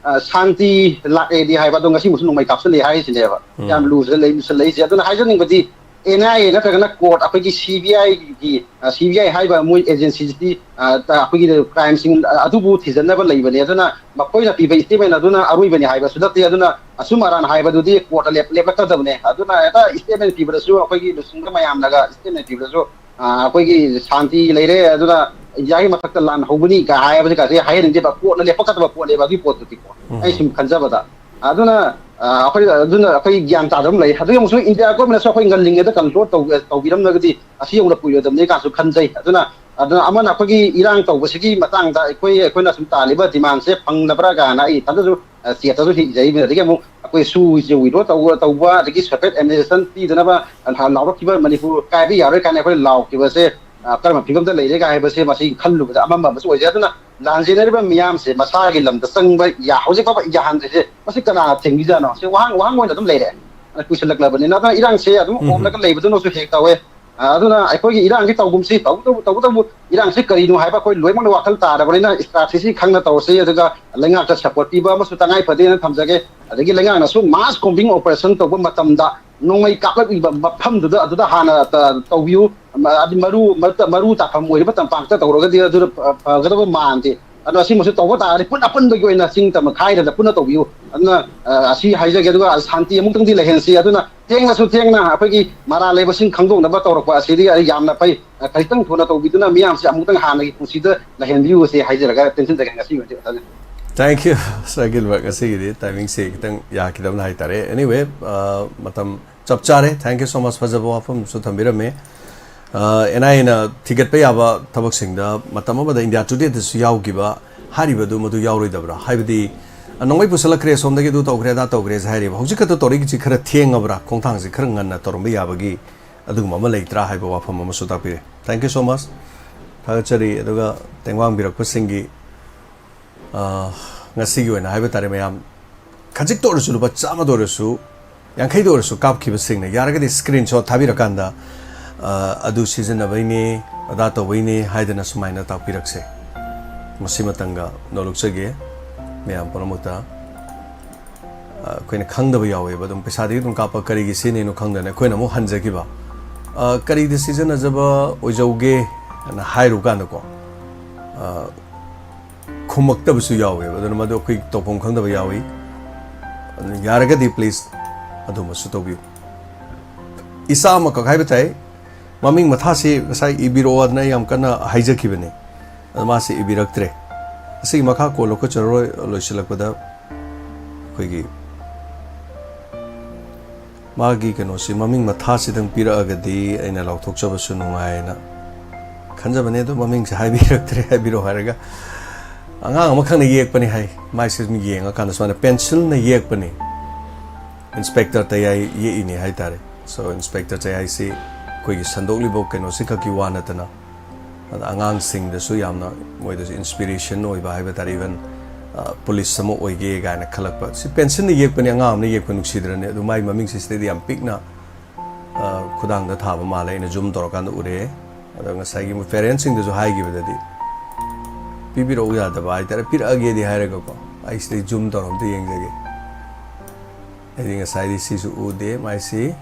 ꯁꯥꯟꯇꯤ ꯂꯥꯛꯑꯦꯗꯤ ꯍꯥꯏꯕ, ꯑꯗꯣ ꯉꯁꯤꯃꯨꯛꯁꯨ ꯅꯣꯡꯃꯩ ꯀꯥꯞꯁꯤꯜꯂꯛꯑꯦ ꯍꯥꯏꯔꯤꯁꯤꯅꯦꯕ꯫ ꯌꯥꯝ ꯂꯨꯁꯤꯜꯂꯛꯏ ꯂꯨꯁꯤꯜꯂꯛꯏꯁꯦ꯫ ꯑꯗꯨꯅ ꯍꯥꯏꯖꯅꯤꯡꯕꯗꯤ ꯑꯦꯟ ꯑꯥꯏ ꯑꯦ ꯅꯠꯇ꯭ꯔꯒꯅ ꯀꯣꯔꯠ, ꯑꯩꯈꯣꯏꯒꯤ ꯁꯤ ꯕꯤ ꯑꯥꯏꯒꯤ, ꯁꯤ ꯕꯤ ꯑꯥꯏ ꯍꯥꯏꯕ ꯃꯣꯏ ꯑꯦꯖꯦꯟꯁꯤꯁꯤꯗꯤ ꯑꯩꯈꯣꯏꯒꯤ ꯀ꯭ꯔꯥꯏꯝꯁꯤꯡ ꯑꯗꯨꯕꯨ ꯊꯤꯖꯤꯟꯅꯕ ꯂꯩꯕꯅꯦ꯫ ꯑꯗꯨꯅ ꯃꯈꯣꯏꯅ ꯄꯤꯕ ꯏꯁꯇꯦꯠꯃꯦꯟ ꯑꯗꯨꯅ ꯑꯔꯣꯏꯕꯅꯤ ꯍꯥꯏꯕꯁꯨ ꯅꯠꯇꯦ꯫ ꯑꯗꯨꯅ ꯑꯆꯨꯝ ꯑꯔꯥꯟ ꯍꯥꯏꯕꯗꯨꯗꯤ ꯀꯣꯔꯠꯇ ꯂꯦꯞꯂꯛꯀꯗꯕꯅꯦ꯫ ꯑꯗꯨꯅ ꯍꯦꯛꯇ ꯏꯁꯇꯦꯠꯃꯦꯟ ꯄꯤꯕꯗꯁꯨ ꯑꯩꯈꯣꯏꯒꯤ ꯂꯨꯆꯤꯡꯕ ꯃꯌꯥꯝꯅꯒ ꯏꯁꯇꯦꯠꯃꯦꯟ ꯄꯤꯕꯗꯁꯨ ꯑꯩꯈꯣꯏꯒꯤ ꯁꯥꯟꯇꯤ ꯂꯩꯔꯦ, ꯑꯗꯨꯅ ꯏꯟꯗꯤꯌꯥꯒꯤ ꯃꯊꯛꯇ ꯂꯥꯟ ꯍꯧꯒꯅꯤ ꯀꯥꯏ ꯍꯥꯏꯕꯁꯤ ꯀꯥꯁꯦ ꯍꯥꯏꯍꯟꯅꯤꯡꯗꯦꯕ꯫ ꯀꯣꯔꯠꯅ ꯂꯦꯞꯄꯛꯀꯗꯕ ꯄꯣꯠꯅꯦꯕ ꯑꯗꯨꯒꯤ ꯄꯣꯠꯇꯨꯗꯤꯀꯣ꯫ ꯑꯩ ꯁꯨꯝ ꯈꯟꯖꯕꯗ꯫ ꯑꯗꯨꯅ ꯑꯩꯈꯣꯏ ꯑꯗꯨꯅ ꯑꯩꯈꯣꯏ ꯒ꯭ꯌꯥꯟ ꯇꯥꯗꯕ ꯑꯃ ꯂꯩ꯫ ꯑꯗꯨꯒꯤ ꯑꯃꯨꯛꯁꯨ ꯏꯟꯗꯤꯌꯥ ꯒꯣꯔꯃꯦꯟꯅꯁꯨ ꯑꯩꯈꯣꯏ ꯉꯜꯂꯤꯉꯩꯗ ꯀꯟꯇ꯭ꯔꯣꯜ ꯇꯧꯕꯤꯔꯝꯂꯒꯗꯤ ꯑꯁꯤ ꯌꯧꯅ ꯀꯨꯏꯔꯣꯏꯗꯕꯅꯤ ꯀꯥꯏꯅꯁꯨ ꯈꯟꯖꯩ꯫ ꯑꯗꯨꯅ ꯑꯗꯨꯅ ꯑꯃꯅ ꯑꯩꯈꯣꯏꯒꯤ ꯏꯔꯥꯡ ꯇꯧꯕꯁꯤꯒꯤ ꯃꯇꯥꯡꯗ ꯑꯩꯈꯣꯏ ꯑꯩꯈꯣꯏꯅ ꯁꯨꯝ ꯇꯥꯜꯂꯤꯕ ꯗꯤꯃꯥꯟꯁꯦ ꯐꯪꯗꯕ꯭ꯔꯥ ꯀꯥꯏꯅ ꯑꯩ ꯏꯊꯟꯇꯁꯨ ꯆꯦꯠꯇꯁꯨ ꯏꯖꯩꯕꯅꯤ꯫ ꯑꯗꯒꯤ ꯑꯃꯨꯛ ꯑꯩꯈꯣꯏ ꯁꯨ ꯋꯤꯗ꯭ꯔꯣ ꯇꯧꯕ ꯇꯧꯕ ꯑꯗꯒꯤ ꯁꯦꯄꯔꯦꯠ ꯑꯦꯗꯃꯤꯅꯤꯁꯇ꯭ꯔꯦꯁꯟ ꯄꯤꯗꯅꯕ ꯂꯥꯎꯔꯛꯈꯤꯕ ꯃꯅꯤꯄꯨꯔ ꯀꯥꯏꯕ ꯌꯥꯔꯣꯏ ꯀꯥꯏꯅ ꯑꯩꯈꯣꯏ ꯂꯥꯎꯈꯤꯕꯁꯦ ꯀꯔꯝꯕ ꯐꯤꯕꯝꯗ ꯂꯩꯔꯦ ꯀꯥꯏ ꯍꯥꯏꯕꯁꯦ ꯃꯁꯤ ꯈꯜꯂꯨꯕꯗ ꯑꯃꯝꯕ ꯑꯃꯁꯨ ꯑꯣꯏꯖꯩ꯫ ꯑꯗꯨꯅ ꯂꯥꯟꯖꯦꯟꯅꯔꯤꯕ ꯃꯤꯌꯥꯝꯁꯦ ꯃꯁꯥꯒꯤ ꯂꯝꯗ ꯆꯪꯕ ꯍꯧꯖꯤꯛ ꯐꯥꯎꯕ ꯌꯥꯍꯟꯗ꯭ꯔꯤꯁꯦ ꯃꯁꯤ ꯀꯅꯥꯅ ꯊꯤꯡꯈꯤꯖꯥꯠꯅꯣ? ꯁꯤ ꯋꯥꯍꯪ ꯋꯥꯍꯪ ꯑꯣꯏꯅ ꯑꯗꯨꯝ ꯂꯩꯔꯦ꯫ ꯀꯨꯏꯁꯜꯂꯛꯂꯕꯅꯤꯅ ꯑꯗꯨꯅ ꯏꯔꯥꯡꯁꯦ ꯑꯗꯨꯝ ꯑꯣꯝꯂꯒ ꯂꯩꯕꯗꯨꯅꯁꯨ ꯍꯦꯛ ꯇꯧꯋꯦ꯫ ꯑꯗꯨꯅ ꯑꯩꯈꯣꯏꯒꯤ ꯏꯔꯥꯡꯁꯤ ꯇꯧꯒꯨꯝꯁꯤ, ꯇꯧꯕꯇꯕꯨ ꯇꯧꯕꯇꯕꯨ ꯏꯔꯥꯡꯁꯤ ꯀꯔꯤꯅꯣ ꯍꯥꯏꯕ ꯑꯩꯈꯣꯏ ꯂꯣꯏꯅꯃꯛꯅ ꯋꯥꯈꯜ ꯇꯥꯔꯕꯅꯤꯅ ꯏꯁꯇ꯭ꯔꯥꯇꯦꯖꯤ ꯈꯪꯅ ꯇꯧꯔꯁꯤ꯫ ꯑꯗꯨꯒ ꯂꯩꯉꯥꯛꯇ ꯁꯄꯣꯔꯠ ꯄꯤꯕ ꯑꯃꯁꯨ ꯇꯉꯥꯏ ꯐꯗꯦꯅ ꯊꯝꯖꯒꯦ꯫ ꯑꯗꯒꯤ ꯂꯩꯉꯥꯛꯅꯁꯨ ꯃꯥꯁ ꯀꯣꯝꯕꯤꯡ ꯑꯣꯄꯔꯦꯁꯟ ꯇꯧꯕ ꯃꯇꯝꯗ ꯅꯣꯡꯃꯩ ꯀꯥꯞꯂꯛꯂꯤꯕ ꯃꯐꯝꯗꯨꯗ ꯑꯗꯨꯗ ꯍꯥꯟꯅ ꯇꯧꯕꯤꯌꯨ꯫ ꯃꯔꯨ ꯃꯔꯨ ꯇꯥꯐꯝ ꯑꯣꯏꯔꯤꯕ ꯇꯝꯄꯥꯛꯇ ꯇꯧꯔꯒꯗꯤ ꯑꯗꯨꯅ ꯐꯒꯗꯕ ꯃꯥꯟꯗꯦ꯫ ꯑꯗꯣ ꯑꯁꯤꯃꯁꯨ ꯇꯧꯕ ꯇꯥꯔꯒꯗꯤ ꯄꯨꯟꯅ ꯑꯄꯨꯟꯕꯒꯤ ꯑꯣꯏꯅ ꯆꯤꯡ ꯇꯝ ꯈꯥꯏꯗꯅ ꯄꯨꯟꯅ ꯇꯧꯕꯤꯌꯨ꯫ ꯑꯗꯨꯅ ꯑꯁꯤ ꯍꯥꯏꯖꯒꯦ꯫ ꯑꯗꯨꯒ ꯁꯥꯟꯇꯤ ꯑꯃꯨꯛꯇꯪꯗꯤ ꯂꯩꯍꯟꯁꯤ꯫ ꯑꯗꯨꯅ ꯊꯦꯡꯅꯁꯨ ꯊꯦꯡꯅ ꯑꯩꯈꯣꯏꯒꯤ ꯃꯔꯥꯜ ꯂꯩꯕꯁꯤꯡ ꯈꯪꯗꯣꯛꯅꯕ ꯇꯧꯔꯛꯄ ꯑꯁꯤꯗꯤ ꯑꯩ ꯌꯥꯝꯅ ꯐꯩ꯫ ꯈꯖꯤꯛꯇꯪ ꯊꯨꯅ ꯇꯧꯕꯤꯗꯨꯅ ꯃꯤꯌꯥꯝꯁꯤ ꯑꯃꯨꯛꯇꯪ ꯍꯥꯟꯅꯒꯤ ꯄꯨꯟꯁꯤꯗ ꯂꯩꯍꯟꯕꯤꯌꯨ ꯑꯁꯤ ꯍꯥꯏꯖꯔꯒ ꯇꯦꯟꯁꯤꯟꯖꯒꯦ ꯉꯁꯤ ꯑꯣꯏꯅꯗꯤ꯫ ꯊꯦꯡꯀ꯭ꯌꯨ꯫ ꯁꯥꯔ ꯒꯤꯜꯕꯔꯠ, ꯉꯁꯤꯒꯤꯗꯤ ꯇꯥꯏꯃꯤꯡꯁꯦ ꯈꯤꯇꯪ ꯌꯥꯈꯤꯗꯕꯅ ꯍꯥꯏꯇꯥꯔꯦ꯫ ꯑꯦꯅꯤꯋꯦ, ꯃꯇꯝ ꯆꯞ ꯆꯥꯔꯦ꯫ Thank you so much. ꯐꯖꯕ ꯋꯥꯐꯝꯁꯨ ꯊꯝꯕꯤꯔꯝꯃꯦ꯫ ꯑꯦꯟ ꯑꯥꯏ ꯑꯦꯅ ꯊꯤꯒꯠꯄ ꯌꯥꯕ ꯊꯕꯛꯁꯤꯡꯗ ꯃꯇꯝ ꯑꯃꯗ ꯏꯟꯗꯤꯌꯥ ꯇꯨꯗꯦꯗꯁꯨ ꯌꯥꯎꯈꯤꯕ ꯍꯥꯏꯔꯤꯕꯗꯨ ꯃꯗꯨ ꯌꯥꯎꯔꯣꯏꯗꯕ꯭ꯔꯥ? ꯍꯥꯏꯕꯗꯤ ꯅꯣꯡꯃꯩ ꯄꯨꯁꯜꯂꯛꯈ꯭ꯔꯦ, ꯁꯣꯝꯗꯒꯤ ꯑꯗꯨ ꯇꯧꯈ꯭ꯔꯦ, ꯑꯗꯥ ꯇꯧꯈ꯭ꯔꯦꯁꯦ ꯍꯥꯏꯔꯤꯕ꯫ ꯍꯧꯖꯤꯛ ꯈꯛꯇ ꯇꯧꯔꯛꯏꯁꯤ ꯈꯔ ꯊꯦꯡꯉꯕ꯭ꯔꯥ? ꯈꯣꯡꯊꯥꯡꯁꯤ ꯈꯔ ꯉꯟꯅ ꯇꯧꯔꯝꯕ ꯌꯥꯕꯒꯤ ꯑꯗꯨꯒꯨꯝꯕ ꯑꯃ ꯂꯩꯇ꯭ꯔꯥ ꯍꯥꯏꯕ ꯋꯥꯐꯝ ꯑꯃꯁꯨ ꯇꯥꯛꯄꯤꯔꯦ꯫ Thank you so ꯃꯆ꯫ ꯊꯥꯒꯠꯆꯔꯤ꯫ ꯑꯗꯨꯒ ꯇꯦꯡꯕꯥꯡꯕꯤꯔꯛꯄꯁꯤꯡꯒꯤ ꯉꯁꯤꯒꯤ ꯑꯣꯏꯅ ꯍꯥꯏꯕ ꯇꯥꯔꯦ ꯃꯌꯥꯝ ꯈꯖꯤꯛꯇ ꯑꯣꯏꯔꯁꯨ, ꯂꯨꯄꯥ ꯆꯥꯝꯃꯗ ꯑꯣꯏꯔꯁꯨ, ꯌꯥꯡꯈꯩꯗ ꯑꯣꯏꯔꯁꯨ ꯀꯥꯞꯈꯤꯕꯁꯤꯡꯅ ꯌꯥꯔꯒꯗꯤ screenshot ꯊꯥꯕꯤꯔꯀꯥꯟꯗ, ꯑ, "ꯑꯗꯨ ꯁꯤꯖꯤꯟꯅꯕꯩꯅꯦ, ꯑꯗꯥ ꯇꯧꯕꯩꯅꯦ" ꯍꯥꯏꯗꯅ ꯁꯨꯃꯥꯏꯅ ꯇꯥꯛꯄꯤꯔꯛꯁꯦ꯫ ꯃꯁꯤꯃꯇꯪꯒ ꯅꯣꯂꯨꯛꯆꯒꯦ ꯃꯌꯥꯝ ꯄꯨꯝꯅꯃꯛꯇ꯫ ꯑ, ꯑꯩꯈꯣꯏꯅ ꯈꯪꯗꯕ ꯌꯥꯎꯋꯦꯕ, ꯑꯗꯨꯝ ꯄꯩꯁꯥꯗꯒꯤ ꯑꯗꯨꯝ ꯀꯥꯞꯄ, ꯀꯔꯤꯒꯤ ꯁꯤꯖꯤꯟꯅꯩꯅꯣ ꯈꯪꯗꯅ ꯑꯩꯈꯣꯏꯅ ꯑꯃꯨꯛ ꯍꯟꯖꯈꯤꯕ꯫ ꯑ, "ꯀꯔꯤꯗ ꯁꯤꯖꯤꯟꯅꯖꯕ ꯑꯣꯏꯖꯧꯒꯦ?" ꯍꯥꯏꯅ ꯍꯥꯏꯔꯨ ꯀꯥꯟꯗꯀꯣ, ꯑ, ꯈꯨꯝꯃꯛꯇꯕꯁꯨ ꯌꯥꯎꯋꯦꯕ꯫ ꯑꯗꯨꯅ ꯃꯗꯨ ꯑꯩꯈꯣꯏ ꯇꯧꯐꯝ ꯈꯪꯗꯕ ꯌꯥꯎꯏ꯫ ꯑꯗꯨꯅ ꯌꯥꯔꯒꯗꯤ please ꯑꯗꯨꯃꯁꯨ ꯇꯧꯕꯤꯌꯨ꯫ ꯏꯆꯥ ꯑꯃꯈꯛ ꯍꯥꯏꯕ ꯇꯥꯏ, ꯃꯃꯤꯡ ꯃꯊꯥꯁꯤ ꯉꯁꯥꯏ ꯏꯕꯤꯔꯛꯑꯣ ꯍꯥꯏꯗꯅ ꯑꯩ ꯌꯥꯝ ꯀꯟꯅ ꯍꯥꯏꯖꯈꯤꯕꯅꯤ꯫ ꯑꯗꯣ ꯃꯥꯁꯤ ꯏꯕꯤꯔꯛꯇ꯭ꯔꯦ꯫ ꯑꯁꯤꯒꯤ ꯃꯈꯥ ꯀꯣꯟ ꯂꯧꯈꯠꯆꯔꯔꯣꯏ, ꯂꯣꯏꯁꯤꯜꯂꯛꯄꯗ ꯑꯩꯈꯣꯏꯒꯤ ꯃꯥꯒꯤ ꯀꯩꯅꯣꯁꯤ, ꯃꯃꯤꯡ ꯃꯊꯥꯁꯤꯗꯪ ꯄꯤꯔꯛꯑꯒꯗꯤ ꯑꯩꯅ ꯂꯥꯎꯊꯣꯛꯆꯕꯁꯨ ꯅꯨꯡꯉꯥꯏꯅ ꯈꯟꯖꯕꯅꯦ꯫ ꯑꯗꯣ ꯃꯃꯤꯡꯁꯦ ꯍꯥꯏꯕꯤꯔꯛꯇ꯭ꯔꯦ, ꯍꯥꯏꯕꯤꯔꯛꯑꯣ ꯍꯥꯏꯔꯒ꯫ ꯑꯉꯥꯡ ꯑꯃꯈꯛꯅ ꯌꯦꯛꯄꯅꯤ ꯍꯥꯏ꯫ ꯃꯥꯏꯁꯦ ꯁꯨꯝ ꯌꯦꯡꯉꯀꯥꯟꯗ ꯁꯨꯃꯥꯏꯅ pencilꯅ ꯌꯦꯛꯄꯅꯤ꯫ Inspector ꯇꯌꯥꯏ ꯌꯦꯛꯏꯅꯤ ꯍꯥꯏ ꯇꯥꯔꯦ꯫ So, Inspector ꯇꯌꯥꯏꯁꯤ ꯑꯩꯈꯣꯏꯒꯤ ꯁꯟꯗꯣꯛꯂꯤꯕ ꯀꯩꯅꯣꯁꯤ ꯈꯛꯀꯤ ꯋꯥ ꯅꯠꯇꯅ, ꯑꯗ ꯑꯉꯥꯡꯁꯤꯡꯗꯁꯨ ꯌꯥꯝꯅ, ꯃꯣꯏꯗꯁꯨ inspiration ꯑꯣꯏꯕ ꯍꯥꯏꯕ ꯇꯥꯔꯦ꯫ Even, ꯑ, police ꯑꯃ ꯑꯣꯏꯒꯦ ꯀꯥꯏꯅ ꯈꯜꯂꯛꯄ꯫ ꯁꯤ pencilꯅ ꯌꯦꯛꯄꯅꯤ, ꯑꯉꯥꯡ ꯑꯃꯅ ꯌꯦꯛꯄ ꯅꯨꯡꯁꯤꯗ꯭ꯔꯅꯦ? ꯑꯗꯨ ꯃꯥꯏ ꯃꯃꯤꯡꯁꯤ ꯁꯤꯗꯩꯗꯤ ꯌꯥꯝ ꯄꯤꯛꯅ, ꯑ, ꯈꯨꯗꯥꯡꯗ ꯊꯥꯕ ꯃꯥꯜꯂꯦ, ꯑꯩꯅ zoom ꯇꯧꯔꯀꯥꯟꯗ ꯎꯔꯛꯑꯦ꯫ ꯑꯗꯣ ꯉꯁꯥꯏꯒꯤ ꯃꯣꯏ parentsꯁꯤꯡꯗꯁꯨ ꯍꯥꯏꯈꯤꯕꯗꯗꯤ, ꯄꯤꯕꯤꯔꯛꯎ ꯌꯥꯗꯕ ꯍꯥꯏ ꯇꯥꯔꯦ, ꯄꯤꯔꯛꯑꯒꯦꯗꯤ ꯍꯥꯏꯔꯒꯀꯣ꯫ ꯑꯩ ꯁꯤꯗꯩ zoom ꯇꯧꯔ ꯑꯝꯇ ꯌꯦꯡꯖꯒꯦ꯫ ꯑꯩꯗꯤ ꯉꯁꯥꯏꯗꯤ ꯁꯤꯁꯨ ꯎꯗꯦ, ꯃꯥꯏꯁꯤ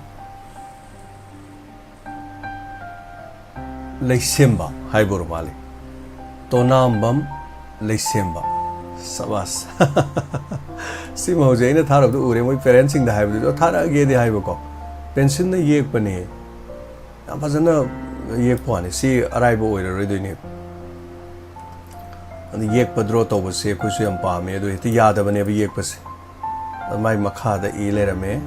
ꯂꯩꯁꯦꯝꯕ ꯍꯥꯏꯕ ꯑꯣꯏꯔ ꯃꯥꯜꯂꯤ꯫ ꯇꯣꯅꯥꯝꯕꯝ ꯂꯩꯁꯦꯝꯕ꯫ ꯁꯕꯥꯁ꯫ ꯁꯤꯃ ꯍꯧꯖꯤꯛ ꯑꯩꯅ ꯊꯥꯔꯕꯗ ꯎꯔꯦ, ꯃꯣꯏ parentsꯁꯤꯡꯗ ꯍꯥꯏꯕꯗꯨꯁꯨ ꯊꯥꯔꯛꯑꯒꯦꯗꯤ ꯍꯥꯏꯕꯀꯣ꯫ Pencilꯅ ꯌꯦꯛꯄꯅꯦ꯫ ꯌꯥꯝ ꯐꯖꯅ ꯌꯦꯛꯄ ꯋꯥꯅꯤ꯫ ꯁꯤ ꯑꯔꯥꯏꯕ ꯑꯣꯏꯔꯔꯣꯏꯗꯣꯏꯅꯦ꯫ ꯑꯗ ꯌꯦꯛꯄ draw ꯇꯧꯕꯁꯦ ꯑꯩꯈꯣꯏꯁꯨ ꯌꯥꯝ ꯄꯥꯝꯃꯦ, ꯑꯗꯣ ꯍꯦꯛꯇ ꯌꯥꯗꯕꯅꯦꯕ ꯌꯦꯛꯄꯁꯦ꯫ ꯑꯗ ꯃꯥꯏ ꯃꯈꯥꯗ ꯏ ꯂꯩꯔꯝꯃꯦ,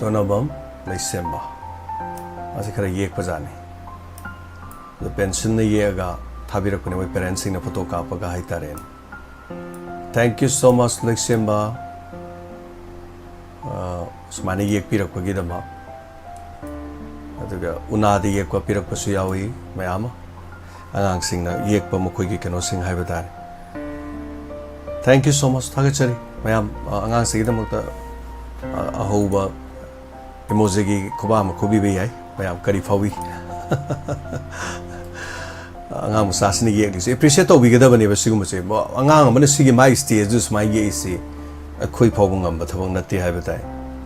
ꯇꯣꯅꯥꯕꯝ ꯂꯩꯁꯦꯝꯕ꯫ ꯃꯥꯁꯦ ꯈꯔ ꯌꯦꯛꯄꯖꯥꯠꯅꯤ꯫ ꯑꯗꯣ pencilꯅ ꯌꯦꯛꯑꯒ ꯊꯥꯕꯤꯔꯛꯄꯅꯦ, ꯃꯣꯏ parentsꯁꯤꯡꯅ photo ꯀꯥꯞꯄꯒ ꯍꯥꯏꯇꯥꯔꯦꯅꯦ꯫ Thank you so much, ꯂꯩꯁꯦꯝꯕ꯫ ꯑ, ꯁꯨꯃꯥꯏꯅ ꯌꯦꯛꯄꯤꯔꯛꯄꯒꯤꯗꯃꯛ꯫ ꯑꯗꯨꯒ ꯎꯅꯥꯗ ꯌꯦꯛꯄ ꯄꯤꯔꯛꯄꯁꯨ ꯌꯥꯎꯏ ꯃꯌꯥꯝ ꯑꯃ꯫ ꯑꯉꯥꯡꯁꯤꯡꯅ ꯌꯦꯛꯄ ꯃꯈꯣꯏꯒꯤ ꯀꯩꯅꯣꯁꯤꯡ ꯍꯥꯏꯕ ꯇꯥꯔꯦ꯫ Thank you so much. ꯊꯥꯒꯠꯆꯔꯤ ꯃꯌꯥꯝ꯫ ꯑ, ꯑꯉꯥꯡꯁꯤꯒꯤꯗꯃꯛꯇ, ꯑ, ꯑꯍꯧꯕ emojiꯒꯤ ꯈꯨꯕꯥꯛ ꯑꯃ ꯈꯨꯕꯤꯕ ꯌꯥꯏ꯫ ꯃꯌꯥꯝ ꯀꯔꯤ ꯐꯥꯎꯏ? ꯑꯉꯥꯡ ꯃꯆꯥꯁꯤꯅ ꯌꯦꯛꯂꯤꯁꯦ appreciate ꯇꯧꯕꯤꯒꯗꯕꯅꯦꯕ꯫ ꯁꯤꯒꯨꯝꯕꯁꯦ, ꯃ-, ꯑꯉꯥꯡ ꯑꯃꯅ ꯁꯤꯒꯤ ꯃꯥꯒꯤ stageꯗꯨ ꯁꯨꯃꯥꯏꯅ ꯌꯦꯛꯏꯁꯤ ꯑꯩꯈꯣꯏ ꯐꯥꯎꯕ ꯉꯝꯕ ꯊꯕꯛ ꯅꯠꯇꯦ ꯍꯥꯏꯕ ꯇꯥꯏ꯫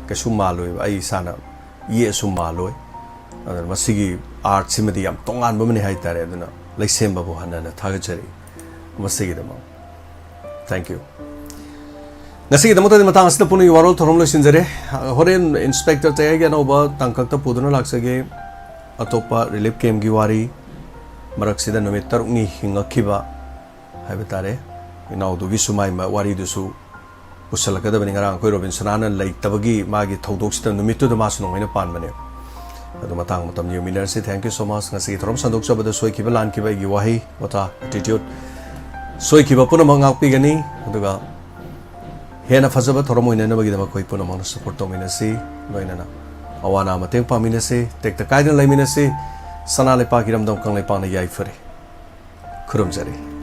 ꯀꯩꯁꯨ ꯃꯥꯜꯂꯣꯏꯕ, ꯑꯩ ꯏꯁꯥꯅ ꯌꯦꯛꯑꯁꯨ ꯃꯥꯜꯂꯣꯏ꯫ ꯑꯗꯨꯅ ꯃꯁꯤꯒꯤ artꯁꯤꯃꯗꯤ ꯌꯥꯝ ꯇꯣꯉꯥꯟꯕ ꯑꯃꯅꯤ ꯍꯥꯏꯇꯥꯔꯦ꯫ ꯑꯗꯨꯅ ꯂꯩꯁꯦꯝꯕꯕꯨ ꯍꯟꯅ ꯍꯟꯅ ꯊꯥꯒꯠꯆꯔꯤ ꯃꯁꯤꯒꯤꯗꯃꯛ꯫ Thank you꯫ ꯉꯁꯤꯒꯤꯗꯃꯛꯇꯗꯤ ꯃꯇꯥꯡ ꯑꯁꯤꯗ ꯄꯨꯛꯅꯤꯡꯒꯤ ꯋꯥꯔꯣꯜ ꯊꯧꯔꯝ ꯂꯣꯏꯁꯤꯟꯖꯔꯦ꯫ ꯍꯣꯔꯦꯟ Inspector ꯆꯌꯥꯏꯒꯤ ꯑꯅꯧꯕ ꯇꯥꯡꯀꯛꯇ ꯄꯨꯗꯨꯅ ꯂꯥꯛꯆꯒꯦ꯫ ꯑꯇꯣꯞꯄ relief campꯀꯤ ꯋꯥꯔꯤ, ꯃꯔꯛꯁꯤꯗ ꯅꯨꯃꯤꯠ ꯇꯔꯨꯛꯅꯤ ꯍꯤꯡꯉꯛꯈꯤꯕ ꯍꯥꯏꯕ ꯇꯥꯔꯦ, ꯏꯅꯥꯎꯗꯨꯒꯤꯁꯨ ꯃꯥꯏ ꯃ-, ꯋꯥꯔꯤꯗꯨꯁꯨ ꯄꯨꯁꯜꯂꯛꯀꯗꯕꯅꯤ꯫ ꯉꯔꯥꯡ ꯑꯩꯈꯣꯏ ꯔꯣꯕꯤꯟꯁꯅꯥꯅ ꯂꯩꯇꯕꯒꯤ ꯃꯥꯒꯤ ꯊꯧꯗꯣꯛꯁꯤꯗ ꯅꯨꯃꯤꯠꯇꯨꯗ ꯃꯥꯁꯨ ꯅꯣꯡꯃꯩꯅ ꯄꯥꯟꯕꯅꯦ꯫ ꯑꯗꯨ ꯃꯇꯥꯡ ꯃꯇꯝ ꯌꯦꯡꯃꯤꯟꯅꯔꯁꯤ꯫ Thank you so much꯫ ꯉꯁꯤꯒꯤ ꯊꯧꯔꯝ ꯁꯟꯗꯣꯛꯆꯕꯗ ꯁꯣꯏꯈꯤꯕ, ꯂꯥꯟꯈꯤꯕ, ꯑꯩꯒꯤ ꯋꯥꯍꯩ ꯋꯥꯇꯥ, attitude, ꯁꯣꯏꯈꯤꯕ ꯄꯨꯝꯅꯃꯛ ꯉꯥꯛꯄꯤꯒꯅꯤ꯫ ꯑꯗꯨꯒ ꯍꯦꯟꯅ ꯐꯖꯕ ꯊꯧꯔꯝ ꯑꯣꯏꯅꯅꯕꯒꯤꯗꯃꯛ ꯑꯩꯈꯣꯏ ꯄꯨꯝꯅꯃꯛꯅ support ꯇꯧꯃꯤꯟꯅꯁꯤ, ꯂꯣꯏꯅꯅ ꯑꯋꯥ ꯑꯅꯥ ꯃꯇꯦꯡ ꯄꯥꯡꯃꯤꯟꯅꯁꯤ, ꯇꯦꯛꯇ ꯀꯥꯏꯗꯅ ꯂꯩꯃꯤꯟꯅꯁꯤ꯫ ꯁꯅꯥ ꯂꯩꯄꯥꯛ ꯏꯔꯝꯗꯝ ꯀꯪꯂꯩꯄꯥꯛꯅ ꯌꯥꯏꯐꯔꯦ꯫ ꯈꯨꯔꯨꯝꯖꯔꯤ꯫